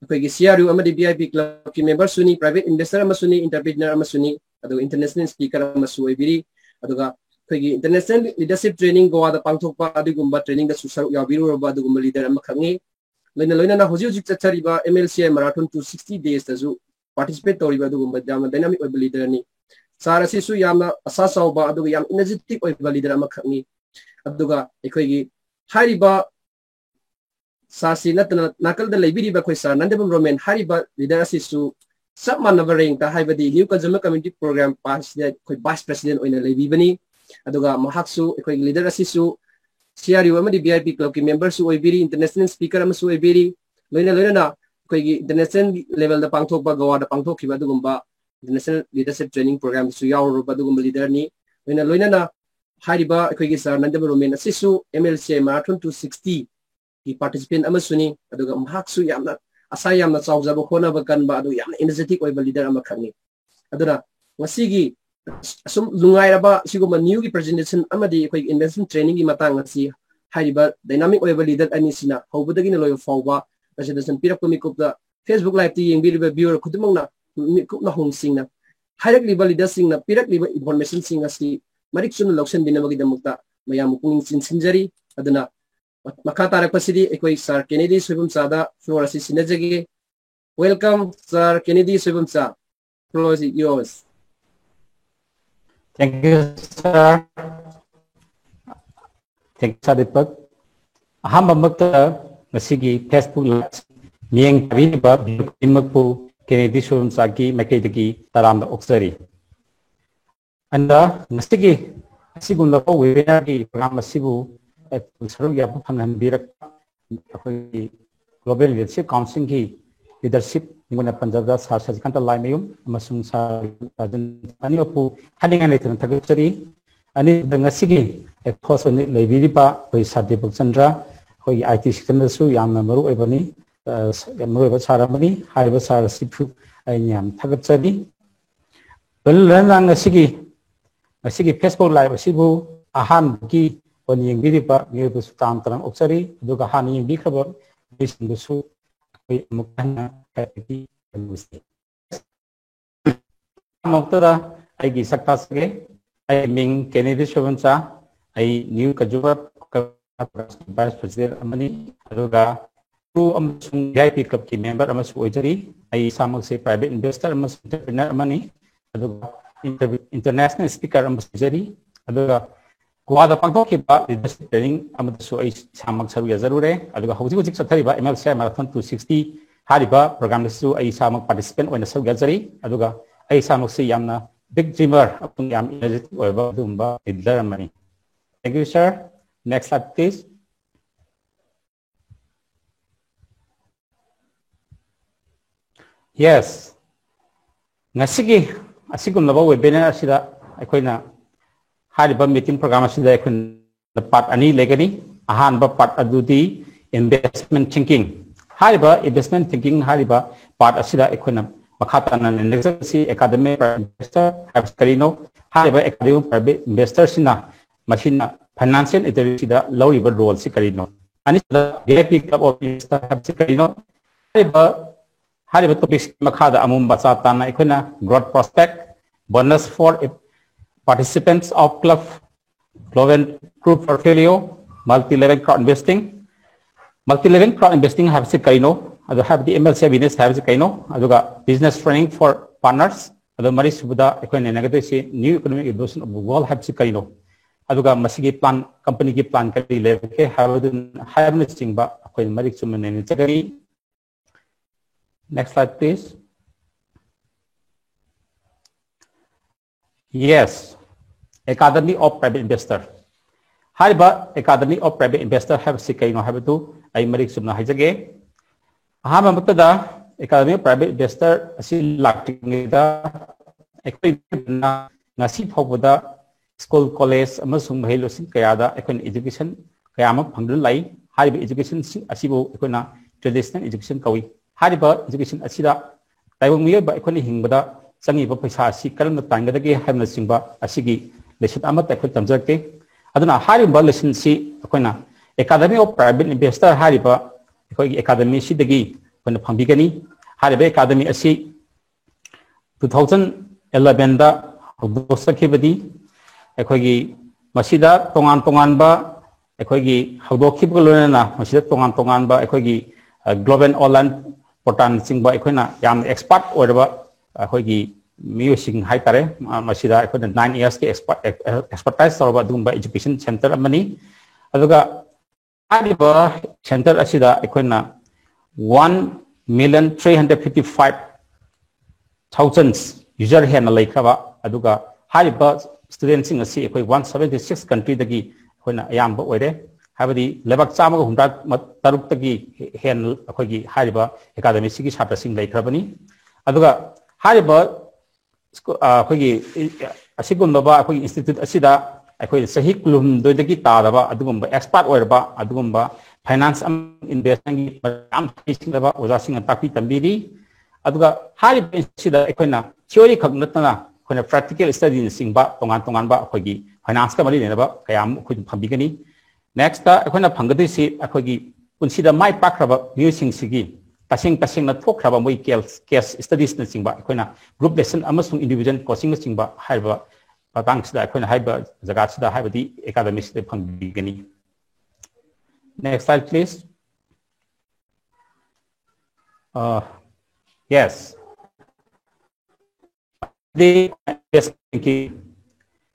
ꯑꯩꯈꯣꯏꯒꯤ C R U ꯑꯃꯗꯤ V I P clubꯀꯤ memberꯁꯨꯅꯤ, private investor ꯑꯃꯁꯨꯅꯤ, entrepreneur ꯑꯃꯁꯨꯅꯤ, ꯑꯗꯨꯒ international speaker ꯑꯃꯁꯨ ꯑꯣꯏꯕꯤꯔꯤ꯫ ꯑꯗꯨꯒ ꯑꯩꯈꯣꯏꯒꯤ International Leadership Training ꯒꯣꯋꯥꯗ ꯄꯥꯡꯊꯣꯛꯄ ꯑꯗꯨꯒꯨꯝꯕ trainingꯗꯁꯨ ꯁꯔꯨꯛ ꯌꯥꯕꯤꯔꯨꯔꯕ ꯑꯗꯨꯒꯨꯝꯕ leader ꯑꯃꯈꯛꯅꯤ꯫ ꯂꯣꯏꯅ ꯂꯣꯏꯅꯅ ꯍꯧꯖꯤꯛ ꯍꯧꯖꯤꯛ ꯆꯠꯊꯔꯤꯕ M L C I Marathon two sixty daysꯇꯁꯨ participate ꯇꯧꯔꯤꯕ ꯑꯗꯨꯒꯨꯝꯕ ꯌꯥꯝꯅ dynamic ꯑꯣꯏꯕ leaderꯅꯤ꯫ Sir ꯑꯁꯤꯁꯨ ꯌꯥꯝꯅ ꯑꯁꯥ ꯆꯥꯎꯕ ꯑꯗꯨꯒ ꯌꯥꯝ energetic ꯑꯣꯏꯕ leader ꯑꯃꯈꯛꯅꯤ꯫ ꯑꯗꯨꯒ ꯑꯩꯈꯣꯏꯒꯤ ꯍꯥꯏꯔꯤꯕ sirꯁꯤ ꯅꯠꯇꯅ ꯅꯥꯀꯜꯗ ꯂꯩꯕꯤꯔꯤꯕ ꯑꯩꯈꯣꯏ sir ꯅꯟꯗꯕꯝ ꯔꯣꯃꯦꯟ ꯍꯥꯏꯔꯤꯕ leader ꯑꯁꯤꯁꯨ ꯆꯞ ꯃꯥꯟꯅꯕ rankꯇ, ꯍꯥꯏꯕꯗꯤ New Consumer Community Program ꯄꯥꯁꯤꯗ ꯑꯩꯈꯣꯏ vice president ꯑꯣꯏꯅ ꯂꯩꯕꯤꯕꯅꯤ꯫ ꯑꯗꯨꯒ ꯃꯍꯥꯛꯁꯨ ꯑꯩꯈꯣꯏꯒꯤ leader ꯑꯁꯤꯁꯨ C R U ꯑꯃꯗꯤ V I P clubꯀꯤ memberꯁꯨ ꯑꯣꯏꯕꯤꯔꯤ, international speaker ꯑꯃꯁꯨ ꯑꯣꯏꯕꯤꯔꯤ꯫ ꯂꯣꯏꯅ ꯂꯣꯏꯅꯅ ꯑꯩꯈꯣꯏꯒꯤ international levelꯗ ꯄꯥꯡꯊꯣꯛꯄ, ꯒꯣꯋꯥꯗ ꯄꯥꯡꯊꯣꯛꯈꯤꯕ ꯑꯗꯨꯒꯨꯝꯕ International Leadership Training Programꯗꯁꯨ ꯌꯥꯎꯔꯨꯔꯕ ꯑꯗꯨꯒꯨꯝꯕ leaderꯅꯤ꯫ ꯂꯣꯏꯅ ꯂꯣꯏꯅꯅ ꯍꯥꯏꯔꯤꯕ ꯑꯩꯈꯣꯏꯒꯤ sir ꯅꯟꯗꯕꯝ ꯔꯣꯃꯦꯟ ꯑꯁꯤꯁꯨ M L C I Marathon two sixtyꯒꯤ participant ꯑꯃꯁꯨꯅꯤ꯫ ꯑꯗꯨꯒ ꯃꯍꯥꯛꯁꯨ ꯌꯥꯝꯅ ꯑꯁꯥ ꯌꯥꯝꯅ ꯆꯥꯎꯖꯕ, ꯍꯣꯠꯅꯕ ꯀꯟꯕ, ꯑꯗꯨ ꯌꯥꯝꯅ energetic ꯑꯣꯏꯕ leader ꯑꯃꯈꯛꯅꯤ꯫ ꯑꯗꯨꯅ ꯉꯁꯤꯒꯤ ꯑꯁꯨꯝ ꯅꯨꯡꯉꯥꯏꯔꯕ ꯁꯤꯒꯨꯝꯕ new ꯒꯤ presentation ꯑꯃꯗꯤ ꯑꯩꯈꯣꯏꯒꯤ investment training ꯒꯤ ꯃꯇꯥꯡ ꯑꯁꯤ ꯍꯥꯏꯔꯤꯕ dynamic ꯑꯣꯏꯕ leader ꯑꯅꯤꯁꯤꯅ ꯍꯧꯕꯗꯒꯤꯅ ꯂꯣꯏꯕ ꯐꯥꯎꯕ presentation ꯄꯤꯔꯛꯄ ꯃꯤꯀꯨꯞꯇ Facebook live ꯇ ꯌꯦꯡꯕꯤꯔꯤꯕ viewer ꯈꯨꯗꯤꯡꯃꯛꯅ ꯃꯤꯀꯨꯞ ꯅꯥꯍꯣꯡꯁꯤꯡꯅ ꯍꯥꯏꯔꯛꯂꯤꯕ leader ꯁꯤꯡꯅ ꯄꯤꯔꯛꯂꯤꯕ information ꯁꯤꯡ ꯑꯁꯤ ꯃꯔꯤꯛ ꯆꯨꯝꯅ ꯂꯧꯁꯤꯟꯕꯤꯅꯕꯒꯤꯗꯃꯛꯇ ꯃꯌꯥꯝꯕꯨ ꯄꯨꯛꯅꯤꯡ ꯆꯤꯡꯁꯤꯟꯖꯔꯤ꯫ ꯑꯗꯨꯅ ꯃꯈꯥ ꯇꯥꯔꯛꯄꯁꯤꯗꯤ ꯑꯩꯈꯣꯏ Sir ꯀꯦꯅꯦꯗꯤ ꯁꯣꯏꯕꯝꯆꯥꯗ floor ꯑꯁꯤ ꯁꯤꯟꯅꯖꯒꯦ꯫ Welcome, Sir ꯀꯦꯅꯦꯗꯤ ꯁꯣꯏꯕꯝꯆꯥ. Floor is yours. Thank you, sir. Thank you, sir Deepak. ꯑꯍꯥꯟꯕꯃꯛꯇ ꯉꯁꯤꯒꯤ Facebook live ꯃꯤꯠꯌꯦꯡ ꯇꯥꯕꯤꯔꯤꯕ viewer ꯈꯨꯗꯤꯡꯃꯛꯄꯨ ꯀꯦꯅꯦꯗꯤ ꯁꯣꯏꯕꯝꯆꯥꯒꯤ ꯃꯥꯏꯀꯩꯗꯒꯤ ꯇꯔꯥꯝꯅ ꯑꯣꯛꯆꯔꯤ꯫ ꯑꯗ ꯉꯁꯤꯒꯤ ꯑꯁꯤꯒꯨꯝꯂꯕ webinar ꯒꯤ program ꯑꯁꯤꯕꯨ ꯁꯔꯨꯛ ꯌꯥꯕ ꯐꯪꯍꯟꯕꯤꯔꯛꯄ ꯑꯩꯈꯣꯏꯒꯤ Global Leadership Council ꯒꯤ leadership ꯑꯩꯉꯣꯟꯗ ꯄꯟꯖꯕꯗ Sir ꯁꯁꯤꯀꯥꯟꯇ ꯂꯥꯏꯃꯌꯨꯝ ꯑꯃꯁꯨꯡ Sir ꯔꯥꯖꯟ ꯑꯅꯤꯃꯛꯄꯨ ꯍꯥꯏꯅꯤꯡꯉꯥꯏ ꯂꯩꯇꯅ ꯊꯥꯒꯠꯆꯔꯤ꯫ ꯑꯅꯤꯁꯨꯕꯗ ꯉꯁꯤꯒꯤ host ꯑꯣꯏꯅ ꯂꯩꯕꯤꯔꯤꯕ ꯑꯩꯈꯣꯏ Sir ꯗꯤꯄꯛ ꯆꯟꯗ꯭ꯔ, ꯑꯩꯈꯣꯏꯒꯤ I T sector ꯗꯁꯨ ꯌꯥꯝꯅ ꯃꯔꯨ ꯑꯣꯏꯕꯅꯤ, ꯑ, ꯌꯥꯝ ꯃꯔꯨ ꯑꯣꯏꯕ Sir ꯑꯃꯅꯤ꯫ ꯍꯥꯏꯔꯤꯕ Sir ꯑꯁꯤꯕꯨ ꯑꯩꯅ ꯌꯥꯝ ꯊꯥꯒꯠꯆꯔꯤ꯫ ꯂꯣꯏꯅꯅ ꯉꯁꯤꯒꯤ, ꯉꯁꯤꯒꯤ Facebook live ꯑꯁꯤꯕꯨ ꯑꯍꯥꯟꯕꯒꯤ ꯑꯣꯏꯅ ꯌꯦꯡꯕꯤꯔꯤꯕ ꯃꯤꯑꯣꯏꯕꯁꯨ ꯇꯔꯥꯝ ꯇꯔꯥꯝ ꯑꯣꯛꯆꯔꯤ꯫ ꯑꯗꯨꯒ ꯍꯥꯟꯅ ꯌꯦꯡꯕꯤꯈ꯭ꯔꯕ ꯃꯤꯁꯤꯡꯗꯨꯁꯨ ꯑꯩꯈꯣꯏ ꯑꯃꯨꯛ ꯍꯟꯅ ꯍꯥꯏꯕꯗꯤ ꯌꯦꯡꯕꯤꯁꯤ꯫ ꯑꯃꯨꯛꯇꯗ ꯑꯩꯒꯤ ꯁꯛ ꯇꯥꯛꯆꯒꯦ꯫ ꯑꯩꯒꯤ ꯃꯤꯡ ꯀꯦꯅꯦꯗꯤ ꯁꯣꯏꯕꯝꯆꯥ꯫ ꯑꯩ New Consumer Vice President ꯑꯃꯅꯤ꯫ ꯑꯗꯨꯒ crew ꯑꯃꯁꯨꯡ V I P club ꯀꯤ member ꯑꯃꯁꯨ ꯑꯣꯏꯖꯔꯤ꯫ ꯑꯩ ꯏꯁꯥꯃꯛꯁꯦ private investor ꯑꯃꯁꯨꯡ entrepreneur ꯑꯃꯅꯤ꯫ ꯑꯗꯨꯒ inter-, international speaker ꯑꯃꯁꯨ ꯑꯣꯏꯖꯔꯤ꯫ ꯑꯗꯨꯒ ꯒꯣꯋꯥꯗ ꯄꯥꯡꯊꯣꯛꯈꯤꯕ leadership training ꯑꯃꯗꯁꯨ ꯑꯩ ꯏꯁꯥꯃꯛ ꯁꯔꯨꯛ ꯌꯥꯖꯔꯨꯔꯦ꯫ ꯑꯗꯨꯒ ꯍꯧꯖꯤꯛ ꯍꯧꯖꯤꯛ ꯆꯠꯊꯔꯤꯕ M L C I Marathon two sixty ꯍꯥꯏꯔꯤꯕ program ꯑꯁꯤꯁꯨ ꯑꯩ ꯏꯁꯥꯃꯛ participant ꯑꯣꯏꯅ ꯁꯔꯨꯛ ꯌꯥꯖꯔꯤ꯫ ꯑꯗꯨꯒ ꯑꯩ ꯏꯁꯥꯃꯛꯁꯤ ꯌꯥꯝꯅ big dreamer ꯑꯃꯁꯨꯡ ꯌꯥꯝ energetic ꯑꯣꯏꯕ ꯑꯗꯨꯒꯨꯝꯕ leader ꯑꯃꯅꯤ꯫ Thank you, sir. Next slide, please. Yes. ꯉꯁꯤꯒꯤ ꯑꯁꯤꯒꯨꯝꯂꯕ webinar ꯑꯁꯤꯗ ꯑꯩꯈꯣꯏꯅ ꯍꯥꯏꯔꯤꯕ meeting program ꯑꯁꯤꯗ ꯑꯩꯈꯣꯏꯅ part ꯑꯅꯤ ꯂꯩꯒꯅꯤ꯫ ꯑꯍꯥꯟꯕ part ꯑꯗꯨꯗꯤ investment thinking, ꯍꯥꯏꯔꯤꯕ investment thinking ꯍꯥꯏꯔꯤꯕ part ꯑꯁꯤꯗ ꯑꯩꯈꯣꯏꯅ ꯃꯈꯥ ꯇꯥꯅ ꯅꯩꯅꯖꯔꯁꯤ꯫ Academy private investor ꯍꯥꯏꯕꯁꯤ ꯀꯔꯤꯅꯣ? ꯍꯥꯏꯔꯤꯕ academy private investor ꯁꯤꯅ ꯃꯁꯤꯅ financial literacy ꯗ ꯂꯧꯔꯤꯕ role ꯁꯤ ꯀꯔꯤꯅꯣ? ꯑꯅꯤꯁꯨꯕꯗ V I P club of investor ꯍꯥꯏꯕꯁꯤ ꯀꯔꯤꯅꯣ? ꯍꯥꯏꯔꯤꯕ ꯍꯥꯏꯔꯤꯕ topic ꯁꯤꯒꯤ ꯃꯈꯥꯗ ꯑꯃꯨꯛ ꯃꯆꯥ ꯇꯥꯅ ꯑꯩꯈꯣꯏꯅ growth prospect, bonus for participants of club, global group portfolio, multi level crowd investing, multi level crowd investing ꯍꯥꯏꯕꯁꯤ ꯀꯩꯅꯣ? ꯑꯗꯨ ꯍꯥꯏꯕꯗꯤ M L C I business ꯍꯥꯏꯕꯁꯤ ꯀꯩꯅꯣ? ꯑꯗꯨꯒ business training for partners, ꯑꯗꯨ ꯃꯔꯤꯁꯨꯕꯗ ꯑꯩꯈꯣꯏꯅ ꯅꯩꯅꯒꯗꯣꯏꯁꯤ new economic evolution of the world ꯍꯥꯏꯕꯁꯤ ꯀꯔꯤꯅꯣ? ꯑꯗꯨꯒ ꯃꯁꯤꯒꯤ plan, company ꯒꯤ plan ꯀꯔꯤ ꯂꯩꯕꯒꯦ ꯍꯥꯏꯕꯗꯨ, ꯍꯥꯏꯕꯅꯆꯤꯡꯕ ꯑꯩꯈꯣꯏꯅ ꯃꯔꯤꯛ ꯆꯨꯝꯅ ꯅꯩꯅꯖꯒꯅꯤ꯫ Next slide, please. Yes, Academy of Private Investor. ꯍꯥꯏꯔꯤꯕ Academy of Private Investor ꯍꯥꯏꯕꯁꯤ ꯀꯩꯅꯣ ꯍꯥꯏꯕꯗꯨ ꯑꯩ ꯃꯔꯤꯛ ꯆꯨꯝꯅ ꯍꯥꯏꯖꯒꯦ꯫ ꯑꯍꯥꯟꯕꯃꯛꯇꯗ Academy of Private Investor ꯑꯁꯤ ꯂꯥꯛꯇ꯭ꯔꯤꯉꯩꯗ ꯑꯩꯈꯣꯏꯅ ꯉꯁꯤ ꯐꯥꯎꯕꯗ school, college ꯑꯃꯁꯨꯡ ꯃꯍꯩꯂꯣꯏꯁꯪ ꯀꯌꯥꯗ ꯑꯩꯈꯣꯏꯅ education ꯀꯌꯥ ꯑꯃ ꯐꯪꯗꯨꯅ ꯂꯥꯛꯏ꯫ ꯍꯥꯏꯔꯤꯕ education ꯁꯤꯡ ꯑꯁꯤꯕꯨ ꯑꯩꯈꯣꯏꯅ traditional education ꯀꯧꯏ꯫ ꯍꯥꯏꯔꯤꯕ education ꯑꯁꯤꯗ ꯇꯥꯏꯕꯪ ꯃꯤꯑꯣꯏꯕ ꯑꯩꯈꯣꯏꯅ ꯍꯤꯡꯕꯗ ꯆꯪꯉꯤꯕ ꯄꯩꯁꯥ ꯑꯁꯤ ꯀꯔꯝꯅ ꯇꯥꯟꯒꯗꯒꯦ ꯍꯥꯏꯕꯅꯆꯤꯡꯕ ꯑꯁꯤꯒꯤ lesson ꯑꯃꯠꯇ ꯑꯩꯈꯣꯏ ꯇꯝꯖꯔꯛꯀꯦ꯫ ꯑꯗꯨꯅ ꯍꯥꯏꯔꯤꯕ lesson ꯁꯤ ꯑꯩꯈꯣꯏꯅ Academy of Private Investor ꯍꯥꯏꯔꯤꯕ ꯑꯩꯈꯣꯏꯒꯤ academy ꯁꯤꯗꯒꯤ ꯑꯩꯈꯣꯏꯅ ꯐꯪꯕꯤꯒꯅꯤ꯫ ꯍꯥꯏꯔꯤꯕ academy ꯑꯁꯤ two thousand eleven ꯗ ꯍꯧꯗꯣꯛꯆꯈꯤꯕꯅꯤ꯫ ꯑꯩꯈꯣꯏꯒꯤ ꯃꯁꯤꯗ ꯇꯣꯉꯥꯟ ꯇꯣꯉꯥꯟꯕ ꯑꯩꯈꯣꯏꯒꯤ ꯍꯧꯗꯣꯛꯈꯤꯕꯒ ꯂꯣꯏꯅꯅ ꯃꯁꯤꯗ ꯇꯣꯉꯥꯟ ꯇꯣꯉꯥꯟꯕ ꯑꯩꯈꯣꯏꯒꯤ, ꯑ, global online portal ꯅꯆꯤꯡꯕ ꯑꯩꯈꯣꯏꯅ ꯌꯥꯝꯅ expert ꯑꯣꯏꯔꯕ ꯑꯩꯈꯣꯏꯒꯤ ꯃꯤꯑꯣꯏꯁꯤꯡ ꯍꯥꯏꯇꯥꯔꯦ, ꯑ, ꯃꯁꯤꯗ ꯑꯩꯈꯣꯏꯅ nine years ꯀꯤ expert, expertise ꯇꯧꯔꯕ ꯑꯗꯨꯒꯨꯝꯕ education center ꯑꯃꯅꯤ꯫ ꯑꯗꯨꯒ ꯍꯥꯏꯔꯤꯕ center ꯑꯁꯤꯗ ꯑꯩꯈꯣꯏꯅ one million three hundred fifty five thousands user ꯍꯦꯟꯅ ꯂꯩꯈ꯭ꯔꯕ, ꯑꯗꯨꯒ ꯍꯥꯏꯔꯤꯕ student ꯁꯤꯡ ꯑꯁꯤ ꯑꯩꯈꯣꯏ one seventy six country ꯗꯒꯤ ꯑꯩꯈꯣꯏꯅ ꯑꯌꯥꯝꯕ ꯑꯣꯏꯔꯦ꯫ ꯍꯥꯏꯕꯗꯤ ꯂꯩꯕꯥꯛ ꯆꯥꯝꯃꯒ ꯍꯨꯝꯗ꯭ꯔꯥ ꯇꯔꯨꯛꯇꯒꯤ ꯍꯦꯟꯅ ꯑꯩꯈꯣꯏꯒꯤ ꯍꯥꯏꯔꯤꯕ academy ꯁꯤꯒꯤ ꯁꯥꯇ꯭ꯔꯁꯤꯡ ꯂꯩꯈ꯭ꯔꯕꯅꯤ꯫ ꯑꯗꯨꯒ ꯍꯥꯏꯔꯤꯕ ꯁ꯭ꯀꯨ-, ꯑ, ꯑꯩꯈꯣꯏꯒꯤ, ꯑ, ꯑꯁꯤꯒꯨꯝꯂꯕ ꯑꯩꯈꯣꯏꯒꯤ institute ꯑꯁꯤꯗ ꯑꯩꯈꯣꯏ ꯆꯍꯤ ꯀꯨꯟꯍꯨꯝꯗꯣꯏꯗꯒꯤ ꯇꯥꯔꯕ ꯑꯗꯨꯒꯨꯝꯕ expert ꯑꯣꯏꯔꯕ ꯑꯗꯨꯒꯨꯝꯕ ꯐꯥꯏꯅꯥꯟꯁ ꯑꯃꯁꯨꯡ ꯏꯟꯚꯦꯁꯃꯦꯟꯒꯤ ꯃꯔꯝ ꯌꯥꯝ ꯍꯩꯁꯤꯡꯂꯕ ꯑꯣꯖꯥꯁꯤꯡꯅ ꯇꯥꯛꯄꯤ ꯇꯝꯕꯤꯔꯤ꯫ ꯑꯗꯨꯒ ꯍꯥꯏꯔꯤꯕ ꯏꯟꯁꯇꯤꯇ꯭ꯌꯨꯠꯁꯤꯗ ꯑꯩꯈꯣꯏꯅ ꯊꯤꯑꯣꯔꯤ ꯈꯛ ꯅꯠꯇꯅ ꯑꯩꯈꯣꯏꯅ ꯄ꯭ꯔꯦꯛꯇꯤꯀꯦꯜ ꯁ꯭ꯇꯗꯤꯅꯆꯤꯡꯕ ꯇꯣꯉꯥꯟ ꯇꯣꯉꯥꯟꯕ ꯑꯩꯈꯣꯏꯒꯤ ꯐꯥꯏꯅꯥꯟꯁꯀ ꯃꯔꯤ ꯂꯩꯅꯕ ꯀꯌꯥ ꯑꯃ ꯑꯩꯈꯣꯏꯅ ꯐꯪꯕꯤꯒꯅꯤ꯫ ꯅꯦꯛꯁꯇ ꯑꯩꯈꯣꯏꯅ ꯐꯪꯒꯗꯣꯏꯁꯤ ꯑꯩꯈꯣꯏꯒꯤ ꯄꯨꯟꯁꯤꯗ ꯃꯥꯏ ꯄꯥꯛꯈ꯭ꯔꯕ ꯃꯤꯑꯣꯏꯁꯤꯡꯁꯤꯒꯤ ꯇꯁꯦꯡ ꯇꯁꯦꯡꯅ ꯊꯣꯛꯈ꯭ꯔꯕ ꯃꯣꯏ ꯀꯦꯁ ꯁ꯭ꯇꯗꯤꯁꯅꯆꯤꯡꯕ ꯑꯩꯈꯣꯏꯅ ꯒ꯭ꯔꯨꯞ ꯂꯦꯁꯟ ꯑꯃꯁꯨꯡ ꯏꯟꯗꯤꯕꯤꯖꯨꯋꯦꯜ ꯀꯣꯆꯤꯡꯅꯆꯤꯡꯕ ꯍꯥꯏꯔꯤꯕ ꯃꯇꯥꯡꯁꯤꯗ ꯑꯩꯈꯣꯏꯅ ꯍꯥꯏꯔꯤꯕ ꯖꯒꯥꯁꯤꯗ ꯍꯥꯏꯕꯗꯤ ꯑꯦꯀꯥꯗꯃꯤꯁꯤꯗ ꯐꯪꯕꯤꯒꯅꯤ꯫ Next slide, please. Uh, yes.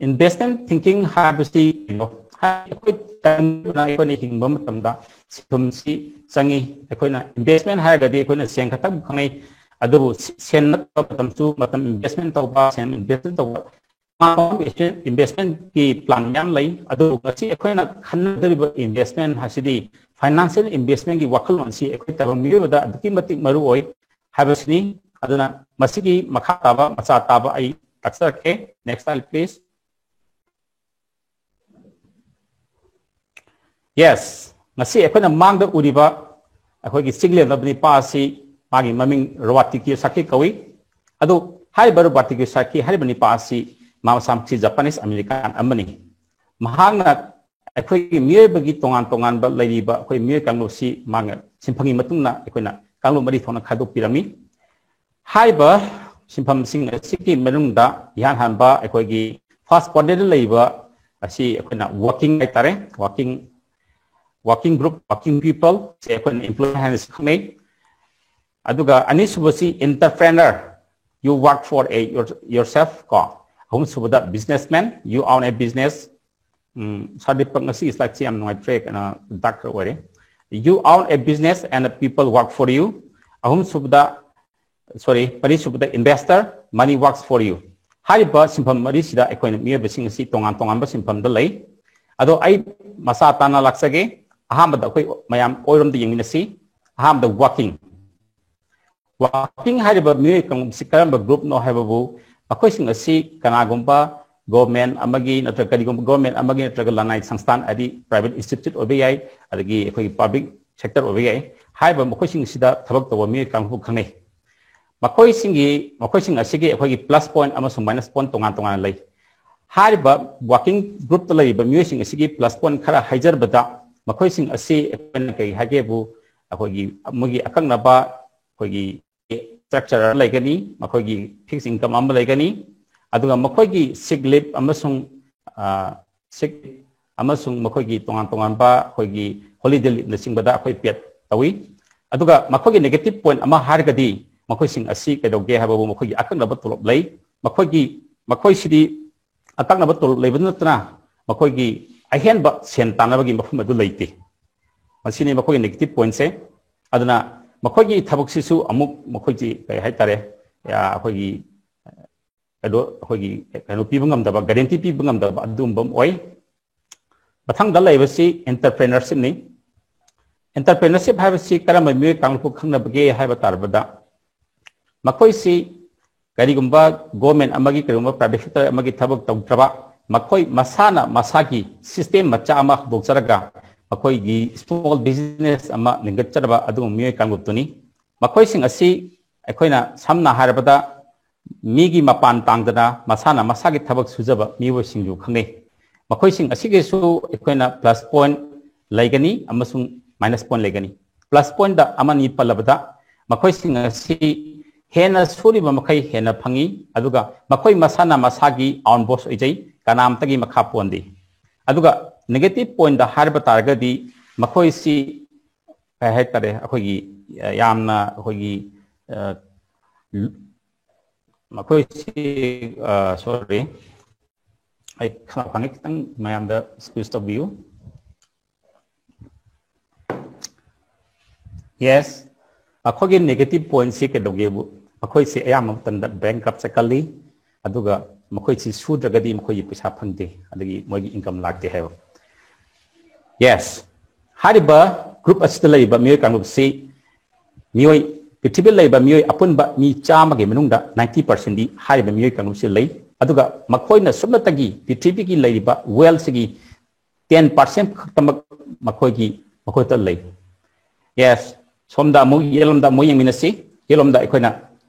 Investment thinking ꯍꯥꯏꯕꯁꯤ ꯀꯩꯅꯣ? ꯑꯩꯈꯣꯏ ꯑꯩꯈꯣꯏꯅ ꯍꯤꯡꯕ ꯃꯇꯝꯗ ꯁꯦꯟꯊꯨꯝꯁꯤ ꯆꯪꯉꯤ꯫ ꯑꯩꯈꯣꯏꯅ ꯏꯟꯚꯦꯁꯃꯦꯟ ꯍꯥꯏꯔꯒꯗꯤ ꯑꯩꯈꯣꯏꯅ ꯁꯦꯟ ꯈꯛꯇꯪ ꯈꯪꯅꯩ, ꯑꯗꯨꯕꯨ ꯁꯦꯟ ꯅꯠꯇꯕ ꯃꯇꯝꯁꯨ ꯃꯇꯝ ꯏꯟꯚꯦꯁꯃꯦꯟ ꯇꯧꯕ, ꯁꯦꯟ ꯏꯟꯚꯦꯁꯃꯦꯟ ꯇꯧꯕ ꯏꯟꯚꯦꯁꯃꯦꯟꯀꯤ ꯄ꯭ꯂꯥꯟ ꯃꯌꯥꯝ ꯂꯩ꯫ ꯑꯗꯨꯕꯨ ꯉꯁꯤ ꯑꯩꯈꯣꯏꯅ ꯈꯟꯅꯗꯧꯔꯤꯕ ꯏꯟꯚꯦꯁꯃꯦꯟ ꯍꯥꯏꯁꯤꯗꯤ ꯐꯥꯏꯅꯥꯟꯁꯤꯌꯦꯜ ꯏꯟꯚꯦꯁꯃꯦꯟꯒꯤ ꯋꯥꯈꯜꯂꯣꯟꯁꯤ ꯑꯩꯈꯣꯏ ꯇꯥꯏꯕꯪ ꯃꯤꯑꯣꯏꯕꯗ ꯑꯗꯨꯛꯀꯤ ꯃꯇꯤꯛ ꯃꯔꯨ ꯑꯣꯏ ꯍꯥꯏꯕꯁꯤꯅꯤ꯫ ꯑꯗꯨꯅ ꯃꯁꯤꯒꯤ ꯃꯈꯥ ꯇꯥꯕ ꯃꯆꯥ ꯇꯥꯕ ꯑꯩ ꯇꯥꯛꯆꯔꯛꯀꯦ꯫ Next slide, please. Yes, ꯉꯁꯤ ꯑꯩꯈꯣꯏꯅ ꯃꯥꯡꯗ ꯎꯔꯤꯕ ꯑꯩꯈꯣꯏꯒꯤ ꯆꯤꯡꯂꯦꯝꯂꯕ ꯅꯤꯄꯥ ꯑꯁꯤ ꯃꯥꯒꯤ ꯃꯃꯤꯡ ꯔꯣꯕꯥꯔꯇꯤ ꯀꯤꯌꯣꯁꯥꯀꯤ ꯀꯧꯏ꯫ ꯑꯗꯨ ꯍꯥꯏꯔꯤꯕ ꯔꯣꯕꯥꯔꯇꯤ ꯀꯤꯌꯣꯁꯥꯀꯤ ꯍꯥꯏꯔꯤꯕ ꯅꯤꯄꯥ ꯑꯁꯤ ꯃꯥ ꯃꯁꯥꯃꯛꯁꯤ ꯖꯄꯥꯅꯤꯁ ꯑꯃꯦꯔꯤꯀꯥꯟ ꯑꯃꯅꯤ꯫ ꯃꯍꯥꯛꯅ ꯑꯩꯈꯣꯏꯒꯤ ꯃꯤꯑꯣꯏꯕꯒꯤ ꯇꯣꯉꯥꯟ ꯇꯣꯉꯥꯟꯕ ꯂꯩꯔꯤꯕ ꯑꯩꯈꯣꯏ ꯃꯤꯑꯣꯏ ꯀꯥꯡꯂꯨꯞꯁꯤ ꯃꯥꯅ ꯁꯤꯟꯐꯝꯒꯤ ꯃꯇꯨꯡ ꯏꯟꯅ ꯑꯩꯈꯣꯏꯅ ꯀꯥꯡꯂꯨꯞ ꯃꯔꯤ ꯊꯣꯛꯅ ꯈꯥꯏꯗꯣꯛꯄꯤꯔꯝꯃꯤ꯫ ꯍꯥꯏꯔꯤꯕ ꯁꯤꯟꯐꯝꯁꯤꯡ ꯑꯁꯤꯒꯤ ꯃꯅꯨꯡꯗ ꯏꯍꯥꯟ ꯍꯥꯟꯕ ꯑꯩꯈꯣꯏꯒꯤ ꯐꯥꯔꯁ ꯀ꯭ꯋꯥꯗ꯭ꯔꯦꯟꯗ ꯂꯩꯕ ꯑꯁꯤ ꯑꯩꯈꯣꯏꯅ ꯋꯥꯔꯀꯤꯡ ꯍꯥꯏꯇꯥꯔꯦ, working, working group, working people ꯁꯦ ꯑꯩꯈꯣꯏꯅ ꯏꯝꯄ꯭ꯂꯣꯌꯤ ꯍꯥꯏꯅꯁꯨ ꯈꯪꯅꯩ꯫ ꯑꯗꯨꯒ ꯑꯅꯤꯁꯨꯕꯁꯤ entrepreneur, you work for a your, yourself ꯀꯣ꯫ ꯑꯍꯨꯝꯁꯨꯕꯗ businessman, you own a business꯫ ꯎꯝ, ꯁꯥꯔ ꯗꯤꯄꯛ, ꯉꯁꯤ ꯁ꯭ꯂꯥꯏꯗꯁꯤ ꯌꯥꯝ ꯅꯨꯡꯉꯥꯏꯇ꯭ꯔꯦ, ꯀꯩꯅꯣ, ꯗꯥꯔꯛ ꯈꯔ ꯑꯣꯏꯔꯦ꯫ You own a business and people work for you꯫ ꯑꯍꯨꯝꯁꯨꯕꯗ, ꯁꯣꯔꯤ, ꯃꯔꯤꯁꯨꯕꯗ investor, money works for you꯫ ꯍꯥꯏꯔꯤꯕ ꯁꯤꯟꯐꯝ ꯃꯔꯤꯁꯤꯗ ꯑꯩꯈꯣꯏꯅ ꯃꯤꯑꯣꯏꯕꯁꯤꯡ ꯑꯁꯤ ꯇꯣꯉꯥꯟ ꯇꯣꯉꯥꯟꯕ ꯁꯤꯟꯐꯝꯗ ꯂꯩ꯫ ꯑꯗꯣ ꯑꯩ ꯃꯁꯥ ꯇꯥꯅ ꯂꯥꯛꯆꯒꯦ꯫ ꯑꯍꯥꯟꯕꯗ ꯑꯩꯈꯣꯏ ꯃꯌꯥꯝ ꯑꯣꯏꯔꯣꯝꯗ ꯌꯦꯡꯃꯤꯟꯅꯁꯤ꯫ ꯑꯍꯥꯟꯕꯗ ꯋꯥꯔꯀꯤꯡ꯫ ꯋꯥꯔꯀꯤꯡ ꯍꯥꯏꯔꯤꯕ ꯃꯤꯑꯣꯏ ꯀꯥꯡꯂꯨꯞꯁꯤ ꯀꯔꯝꯕ ꯒ꯭ꯔꯨꯞꯅꯣ ꯍꯥꯏꯕꯕꯨ, ꯃꯈꯣꯏꯁꯤꯡ ꯑꯁꯤ ꯀꯅꯥꯒꯨꯝꯕ ꯒꯣꯔꯃꯦꯟ ꯑꯃꯒꯤ ꯅꯠꯇ꯭ꯔꯒ ꯀꯔꯤꯒꯨꯝꯕ ꯒꯣꯔꯃꯦꯟ ꯑꯃꯒꯤ ꯅꯠꯇ꯭ꯔꯒ ꯂꯅꯥꯏ ꯁꯪꯁꯊꯥꯟ ꯍꯥꯏꯗꯤ ꯄ꯭ꯔꯥꯏꯚꯦꯠ ꯏꯟꯁꯇꯤꯇ꯭ꯌꯨꯠ ꯑꯣꯏꯕ ꯌꯥꯏ, ꯑꯗꯒꯤ ꯑꯩꯈꯣꯏꯒꯤ ꯄꯕ꯭ꯂꯤꯛ ꯁꯦꯛꯇꯔ ꯑꯣꯏꯕ ꯌꯥꯏ, ꯍꯥꯏꯔꯤꯕ ꯃꯈꯣꯏꯁꯤꯡꯁꯤꯗ ꯊꯕꯛ ꯇꯧꯕ ꯃꯤꯑꯣꯏ ꯀꯥꯡꯂꯨꯞꯄꯨ ꯈꯪꯅꯩ꯫ ꯃꯈꯣꯏꯁꯤꯡꯒꯤ ꯃꯈꯣꯏꯁꯤꯡ ꯑꯁꯤꯒꯤ ꯑꯩꯈꯣꯏꯒꯤ ꯄ꯭ꯂꯁ ꯄꯣꯏꯟ ꯑꯃꯁꯨꯡ ꯃꯥꯏꯅꯁ ꯄꯣꯏꯟ ꯇꯣꯉꯥꯟ ꯇꯣꯉꯥꯟꯅ ꯂꯩ꯫ ꯍꯥꯏꯔꯤꯕ ꯋꯥꯔꯀꯤꯡ ꯒ꯭ꯔꯨꯞꯇ ꯂꯩꯔꯤꯕ ꯃꯤꯑꯣꯏꯁꯤꯡ ꯑꯁꯤꯒꯤ ꯄ꯭ꯂꯁ ꯄꯣꯏꯟ ꯈꯔ ꯍꯥꯏꯖꯔꯕꯗ, ꯃꯈꯣꯏꯁꯤꯡ ꯑꯁꯤ ꯑꯩꯈꯣꯏꯅ ꯀꯔꯤ ꯍꯥꯏꯒꯦꯕꯨ, ꯑꯩꯈꯣꯏꯒꯤ ꯃꯣꯏꯒꯤ ꯑꯀꯛꯅꯕ ꯑꯩꯈꯣꯏꯒꯤ ꯁ꯭ꯇ꯭ꯔꯛꯆꯔ ꯂꯩꯒꯅꯤ, ꯃꯈꯣꯏꯒꯤ ꯐꯤꯛꯁ ꯏꯟꯀꯝ ꯑꯃ ꯂꯩꯒꯅꯤ, ꯑꯗꯨꯒ ꯃꯈꯣꯏꯒꯤ ꯁꯤꯛ ꯂꯤꯞ ꯑꯃꯁꯨꯡ ꯁꯤꯛ ꯑꯃꯁꯨꯡ ꯃꯈꯣꯏꯒꯤ ꯇꯣꯉꯥꯟ ꯇꯣꯉꯥꯟꯕ ꯑꯩꯈꯣꯏꯒꯤ ꯍꯣꯂꯤꯗꯦ ꯂꯤꯞꯅꯆꯤꯡꯕꯗ ꯑꯩꯈꯣꯏ ꯄꯦꯠ ꯇꯧꯏ꯫ ꯑꯗꯨꯒ ꯃꯈꯣꯏꯒꯤ ꯅꯦꯒꯦꯇꯤꯚ ꯄꯣꯏꯟ ꯑꯃ ꯍꯥꯏꯔꯒꯗꯤ, ꯃꯈꯣꯏꯁꯤꯡ ꯑꯁꯤ ꯀꯩꯗꯧꯒꯦ ꯍꯥꯏꯕꯕꯨ ꯃꯈꯣꯏꯒꯤ ꯑꯀꯛꯅꯕ ꯇꯣꯂꯣꯞ ꯂꯩ꯫ ꯃꯈꯣꯏꯒꯤ ꯃꯈꯣꯏꯁꯤꯗꯤ ꯑꯀꯛꯅꯕ ꯇꯣꯂꯣꯞ ꯂꯩꯕ ꯅꯠꯇꯅ ꯃꯈꯣꯏꯒꯤ ꯑꯍꯦꯟꯕ ꯁꯦꯟ ꯇꯥꯟꯅꯕꯒꯤ ꯃꯐꯝ ꯑꯗꯨ ꯂꯩꯇꯦ꯫ ꯃꯁꯤꯅꯤ ꯃꯈꯣꯏꯒꯤ ꯅꯦꯒꯦꯇꯤꯚ ꯄꯣꯏꯟꯁꯦ꯫ ꯑꯗꯨꯅ ꯃꯈꯣꯏꯒꯤ ꯊꯕꯛꯁꯤꯁꯨ ꯑꯃꯨꯛ ꯃꯈꯣꯏꯒꯤ ꯀꯩ ꯍꯥꯏꯇꯥꯔꯦ, ꯑꯩꯈꯣꯏꯒꯤ ꯀꯩꯅꯣ ꯑꯩꯈꯣꯏꯒꯤ ꯀꯩꯅꯣ ꯄꯤꯕ ꯉꯝꯗꯕ, ꯒꯥꯔꯦꯟꯇꯤ ꯄꯤꯕ ꯉꯝꯗꯕ ꯑꯗꯨꯒꯨꯝꯕ ꯑꯃ ꯑꯣꯏ꯫ ꯃꯊꯪꯗ ꯂꯩꯕꯁꯤ ꯑꯦꯟꯇꯔꯄ꯭ꯔꯦꯅꯔꯁꯤꯞꯅꯤ꯫ ꯑꯦꯟꯇꯔꯄ꯭ꯔꯦꯅꯔꯁꯤꯞ ꯍꯥꯏꯕꯁꯤ ꯀꯔꯝꯕ ꯃꯤꯑꯣꯏ ꯀꯥꯡꯂꯨꯞꯄꯨ ꯈꯪꯅꯕꯒꯦ ꯍꯥꯏꯕ ꯇꯥꯔꯕꯗ, ꯃꯈꯣꯏꯁꯤ ꯀꯔꯤꯒꯨꯝꯕ ꯒꯣꯔꯃꯦꯟ ꯑꯃꯒꯤ ꯀꯔꯤꯒꯨꯝꯕ ꯄ꯭ꯔꯥꯏꯚꯦꯠ ꯁꯦꯛꯇꯔ ꯑꯃꯒꯤ ꯊꯕꯛ ꯇꯧꯗ꯭ꯔꯕ, ꯃꯈꯣꯏ ꯃꯁꯥꯅ ꯃꯁꯥꯒꯤ ꯁꯤꯁꯇꯦꯝ ꯃꯆꯥ ꯑꯃ ꯍꯧꯗꯣꯛꯆꯔꯒ ꯃꯈꯣꯏꯒꯤ ꯁ꯭ꯃꯣꯜ ꯕꯤꯖꯤꯅꯦꯁ ꯑꯃ ꯂꯤꯡꯈꯠꯆꯔꯕ ꯑꯗꯨꯒꯨꯝꯕ ꯃꯤꯑꯣꯏ ꯀꯥꯡꯂꯨꯞꯇꯨꯅꯤ꯫ ꯃꯈꯣꯏꯁꯤꯡ ꯑꯁꯤ ꯑꯩꯈꯣꯏꯅ ꯁꯝꯅ ꯍꯥꯏꯔꯕꯗ ꯃꯤꯒꯤ ꯃꯄꯥꯟ ꯇꯥꯡꯗꯅ ꯃꯁꯥꯅ ꯃꯁꯥꯒꯤ ꯊꯕꯛ ꯁꯨꯖꯕ ꯃꯤꯑꯣꯏꯁꯤꯡꯁꯨ ꯈꯪꯅꯩ꯫ ꯃꯈꯣꯏꯁꯤꯡ ꯑꯁꯤꯒꯤꯁꯨ ꯑꯩꯈꯣꯏꯅ ꯄ꯭ꯂꯁ ꯄꯣꯏꯟ ꯂꯩꯒꯅꯤ ꯑꯃꯁꯨꯡ ꯃꯥꯏꯅꯁ ꯄꯣꯏꯟ ꯂꯩꯒꯅꯤ꯫ ꯄ꯭ꯂꯁ ꯄꯣꯏꯟꯗ ꯑꯃꯅꯤ ꯄꯜꯂꯕꯗ, ꯃꯈꯣꯏꯁꯤꯡ ꯑꯁꯤ ꯍꯦꯟꯅ ꯁꯨꯔꯤꯕ ꯃꯈꯩ ꯍꯦꯟꯅ ꯐꯪꯏ, ꯑꯗꯨꯒ ꯃꯈꯣꯏ ꯃꯁꯥꯅ ꯃꯁꯥꯒꯤ ꯑꯥꯎꯟ ꯕꯣꯁ ꯑꯣꯏꯖꯩ, ꯀꯅꯥꯝꯇꯒꯤ ꯃꯈꯥ ꯄꯣꯟꯗꯦ꯫ ꯑꯗꯨꯒ ꯅꯦꯒꯦꯇꯤꯚ ꯄꯣꯏꯟꯗ ꯍꯥꯏꯔꯕ ꯇꯥꯔꯒꯗꯤ, ꯃꯈꯣꯏꯁꯤ ꯀꯩ ꯍꯥꯏꯇꯥꯔꯦ, ꯑꯩꯈꯣꯏꯒꯤ ꯌꯥꯝꯅ ꯑꯩꯈꯣꯏꯒꯤ ꯃꯈꯣꯏꯁꯤ, ꯁꯣꯔꯤ, ꯑꯩ ꯈꯅꯥꯎ ꯈꯥꯡꯉꯦ, ꯈꯤꯇꯪ ꯃꯌꯥꯝꯗ ꯑꯦꯛꯁꯀ꯭ꯌꯨꯁ ꯇꯧꯕꯤꯌꯨ꯫ ꯌꯦꯁ, ꯃꯈꯣꯏꯒꯤ ꯅꯦꯒꯦꯇꯤꯚ ꯄꯣꯏꯟꯁꯤ ꯀꯩꯗꯧꯒꯦꯕꯨ, ꯃꯈꯣꯏꯁꯤ ꯑꯌꯥꯝꯕ ꯃꯇꯝꯗ ꯕꯦꯡꯀ꯭ꯔꯞ ꯆꯠꯀꯜꯂꯤ, ꯑꯗꯨꯒ ꯃꯈꯣꯏꯁꯤ ꯁꯨꯗ꯭ꯔꯒꯗꯤ ꯃꯈꯣꯏꯒꯤ ꯄꯩꯁꯥ ꯐꯪꯗꯦ, ꯑꯗꯒꯤ ꯃꯣꯏꯒꯤ ꯏꯟꯀꯝ ꯂꯥꯛꯇꯦ ꯍꯥꯏꯕ꯫ ꯌꯦꯁ, ꯍꯥꯏꯔꯤꯕ ꯒ꯭ꯔꯨꯞ ꯑꯁꯤꯗ ꯂꯩꯔꯤꯕ ꯃꯤꯑꯣꯏ ꯀꯥꯡꯂꯨꯞꯁꯤ ꯃꯤꯑꯣꯏ, ꯄ꯭ꯔꯤꯊꯤꯕꯤꯗ ꯂꯩꯕ ꯃꯤꯑꯣꯏ ꯑꯄꯨꯟꯕ ꯃꯤ ꯆꯥꯝꯃꯒꯤ ꯃꯅꯨꯡꯗ ꯅꯥꯏꯟꯇꯤ ꯄꯥꯔꯁꯦꯟꯗꯤ ꯍꯥꯏꯔꯤꯕ ꯃꯤꯑꯣꯏ ꯀꯥꯡꯂꯨꯞꯁꯤ ꯂꯩ꯫ ꯑꯗꯨꯒ ꯃꯈꯣꯏꯅ ꯁꯨꯞꯅꯇꯒꯤ ꯄ꯭ꯔꯤꯊꯤꯕꯤꯒꯤ ꯂꯩꯔꯤꯕ wealth ꯁꯤꯒꯤ ten percent ꯈꯛꯇꯃꯛ ꯃꯈꯣꯏꯒꯤ ꯃꯈꯣꯏꯗ ꯂꯩ꯫ Yes, ꯁꯣꯝꯗ ꯑꯃꯨꯛ ꯌꯦꯠꯂꯣꯝꯗ ꯑꯃꯨꯛ ꯌꯦꯡꯃꯤꯟꯅꯁꯤ꯫ ꯌꯦꯠꯂꯣꯝꯗ ꯑꯩꯈꯣꯏꯅ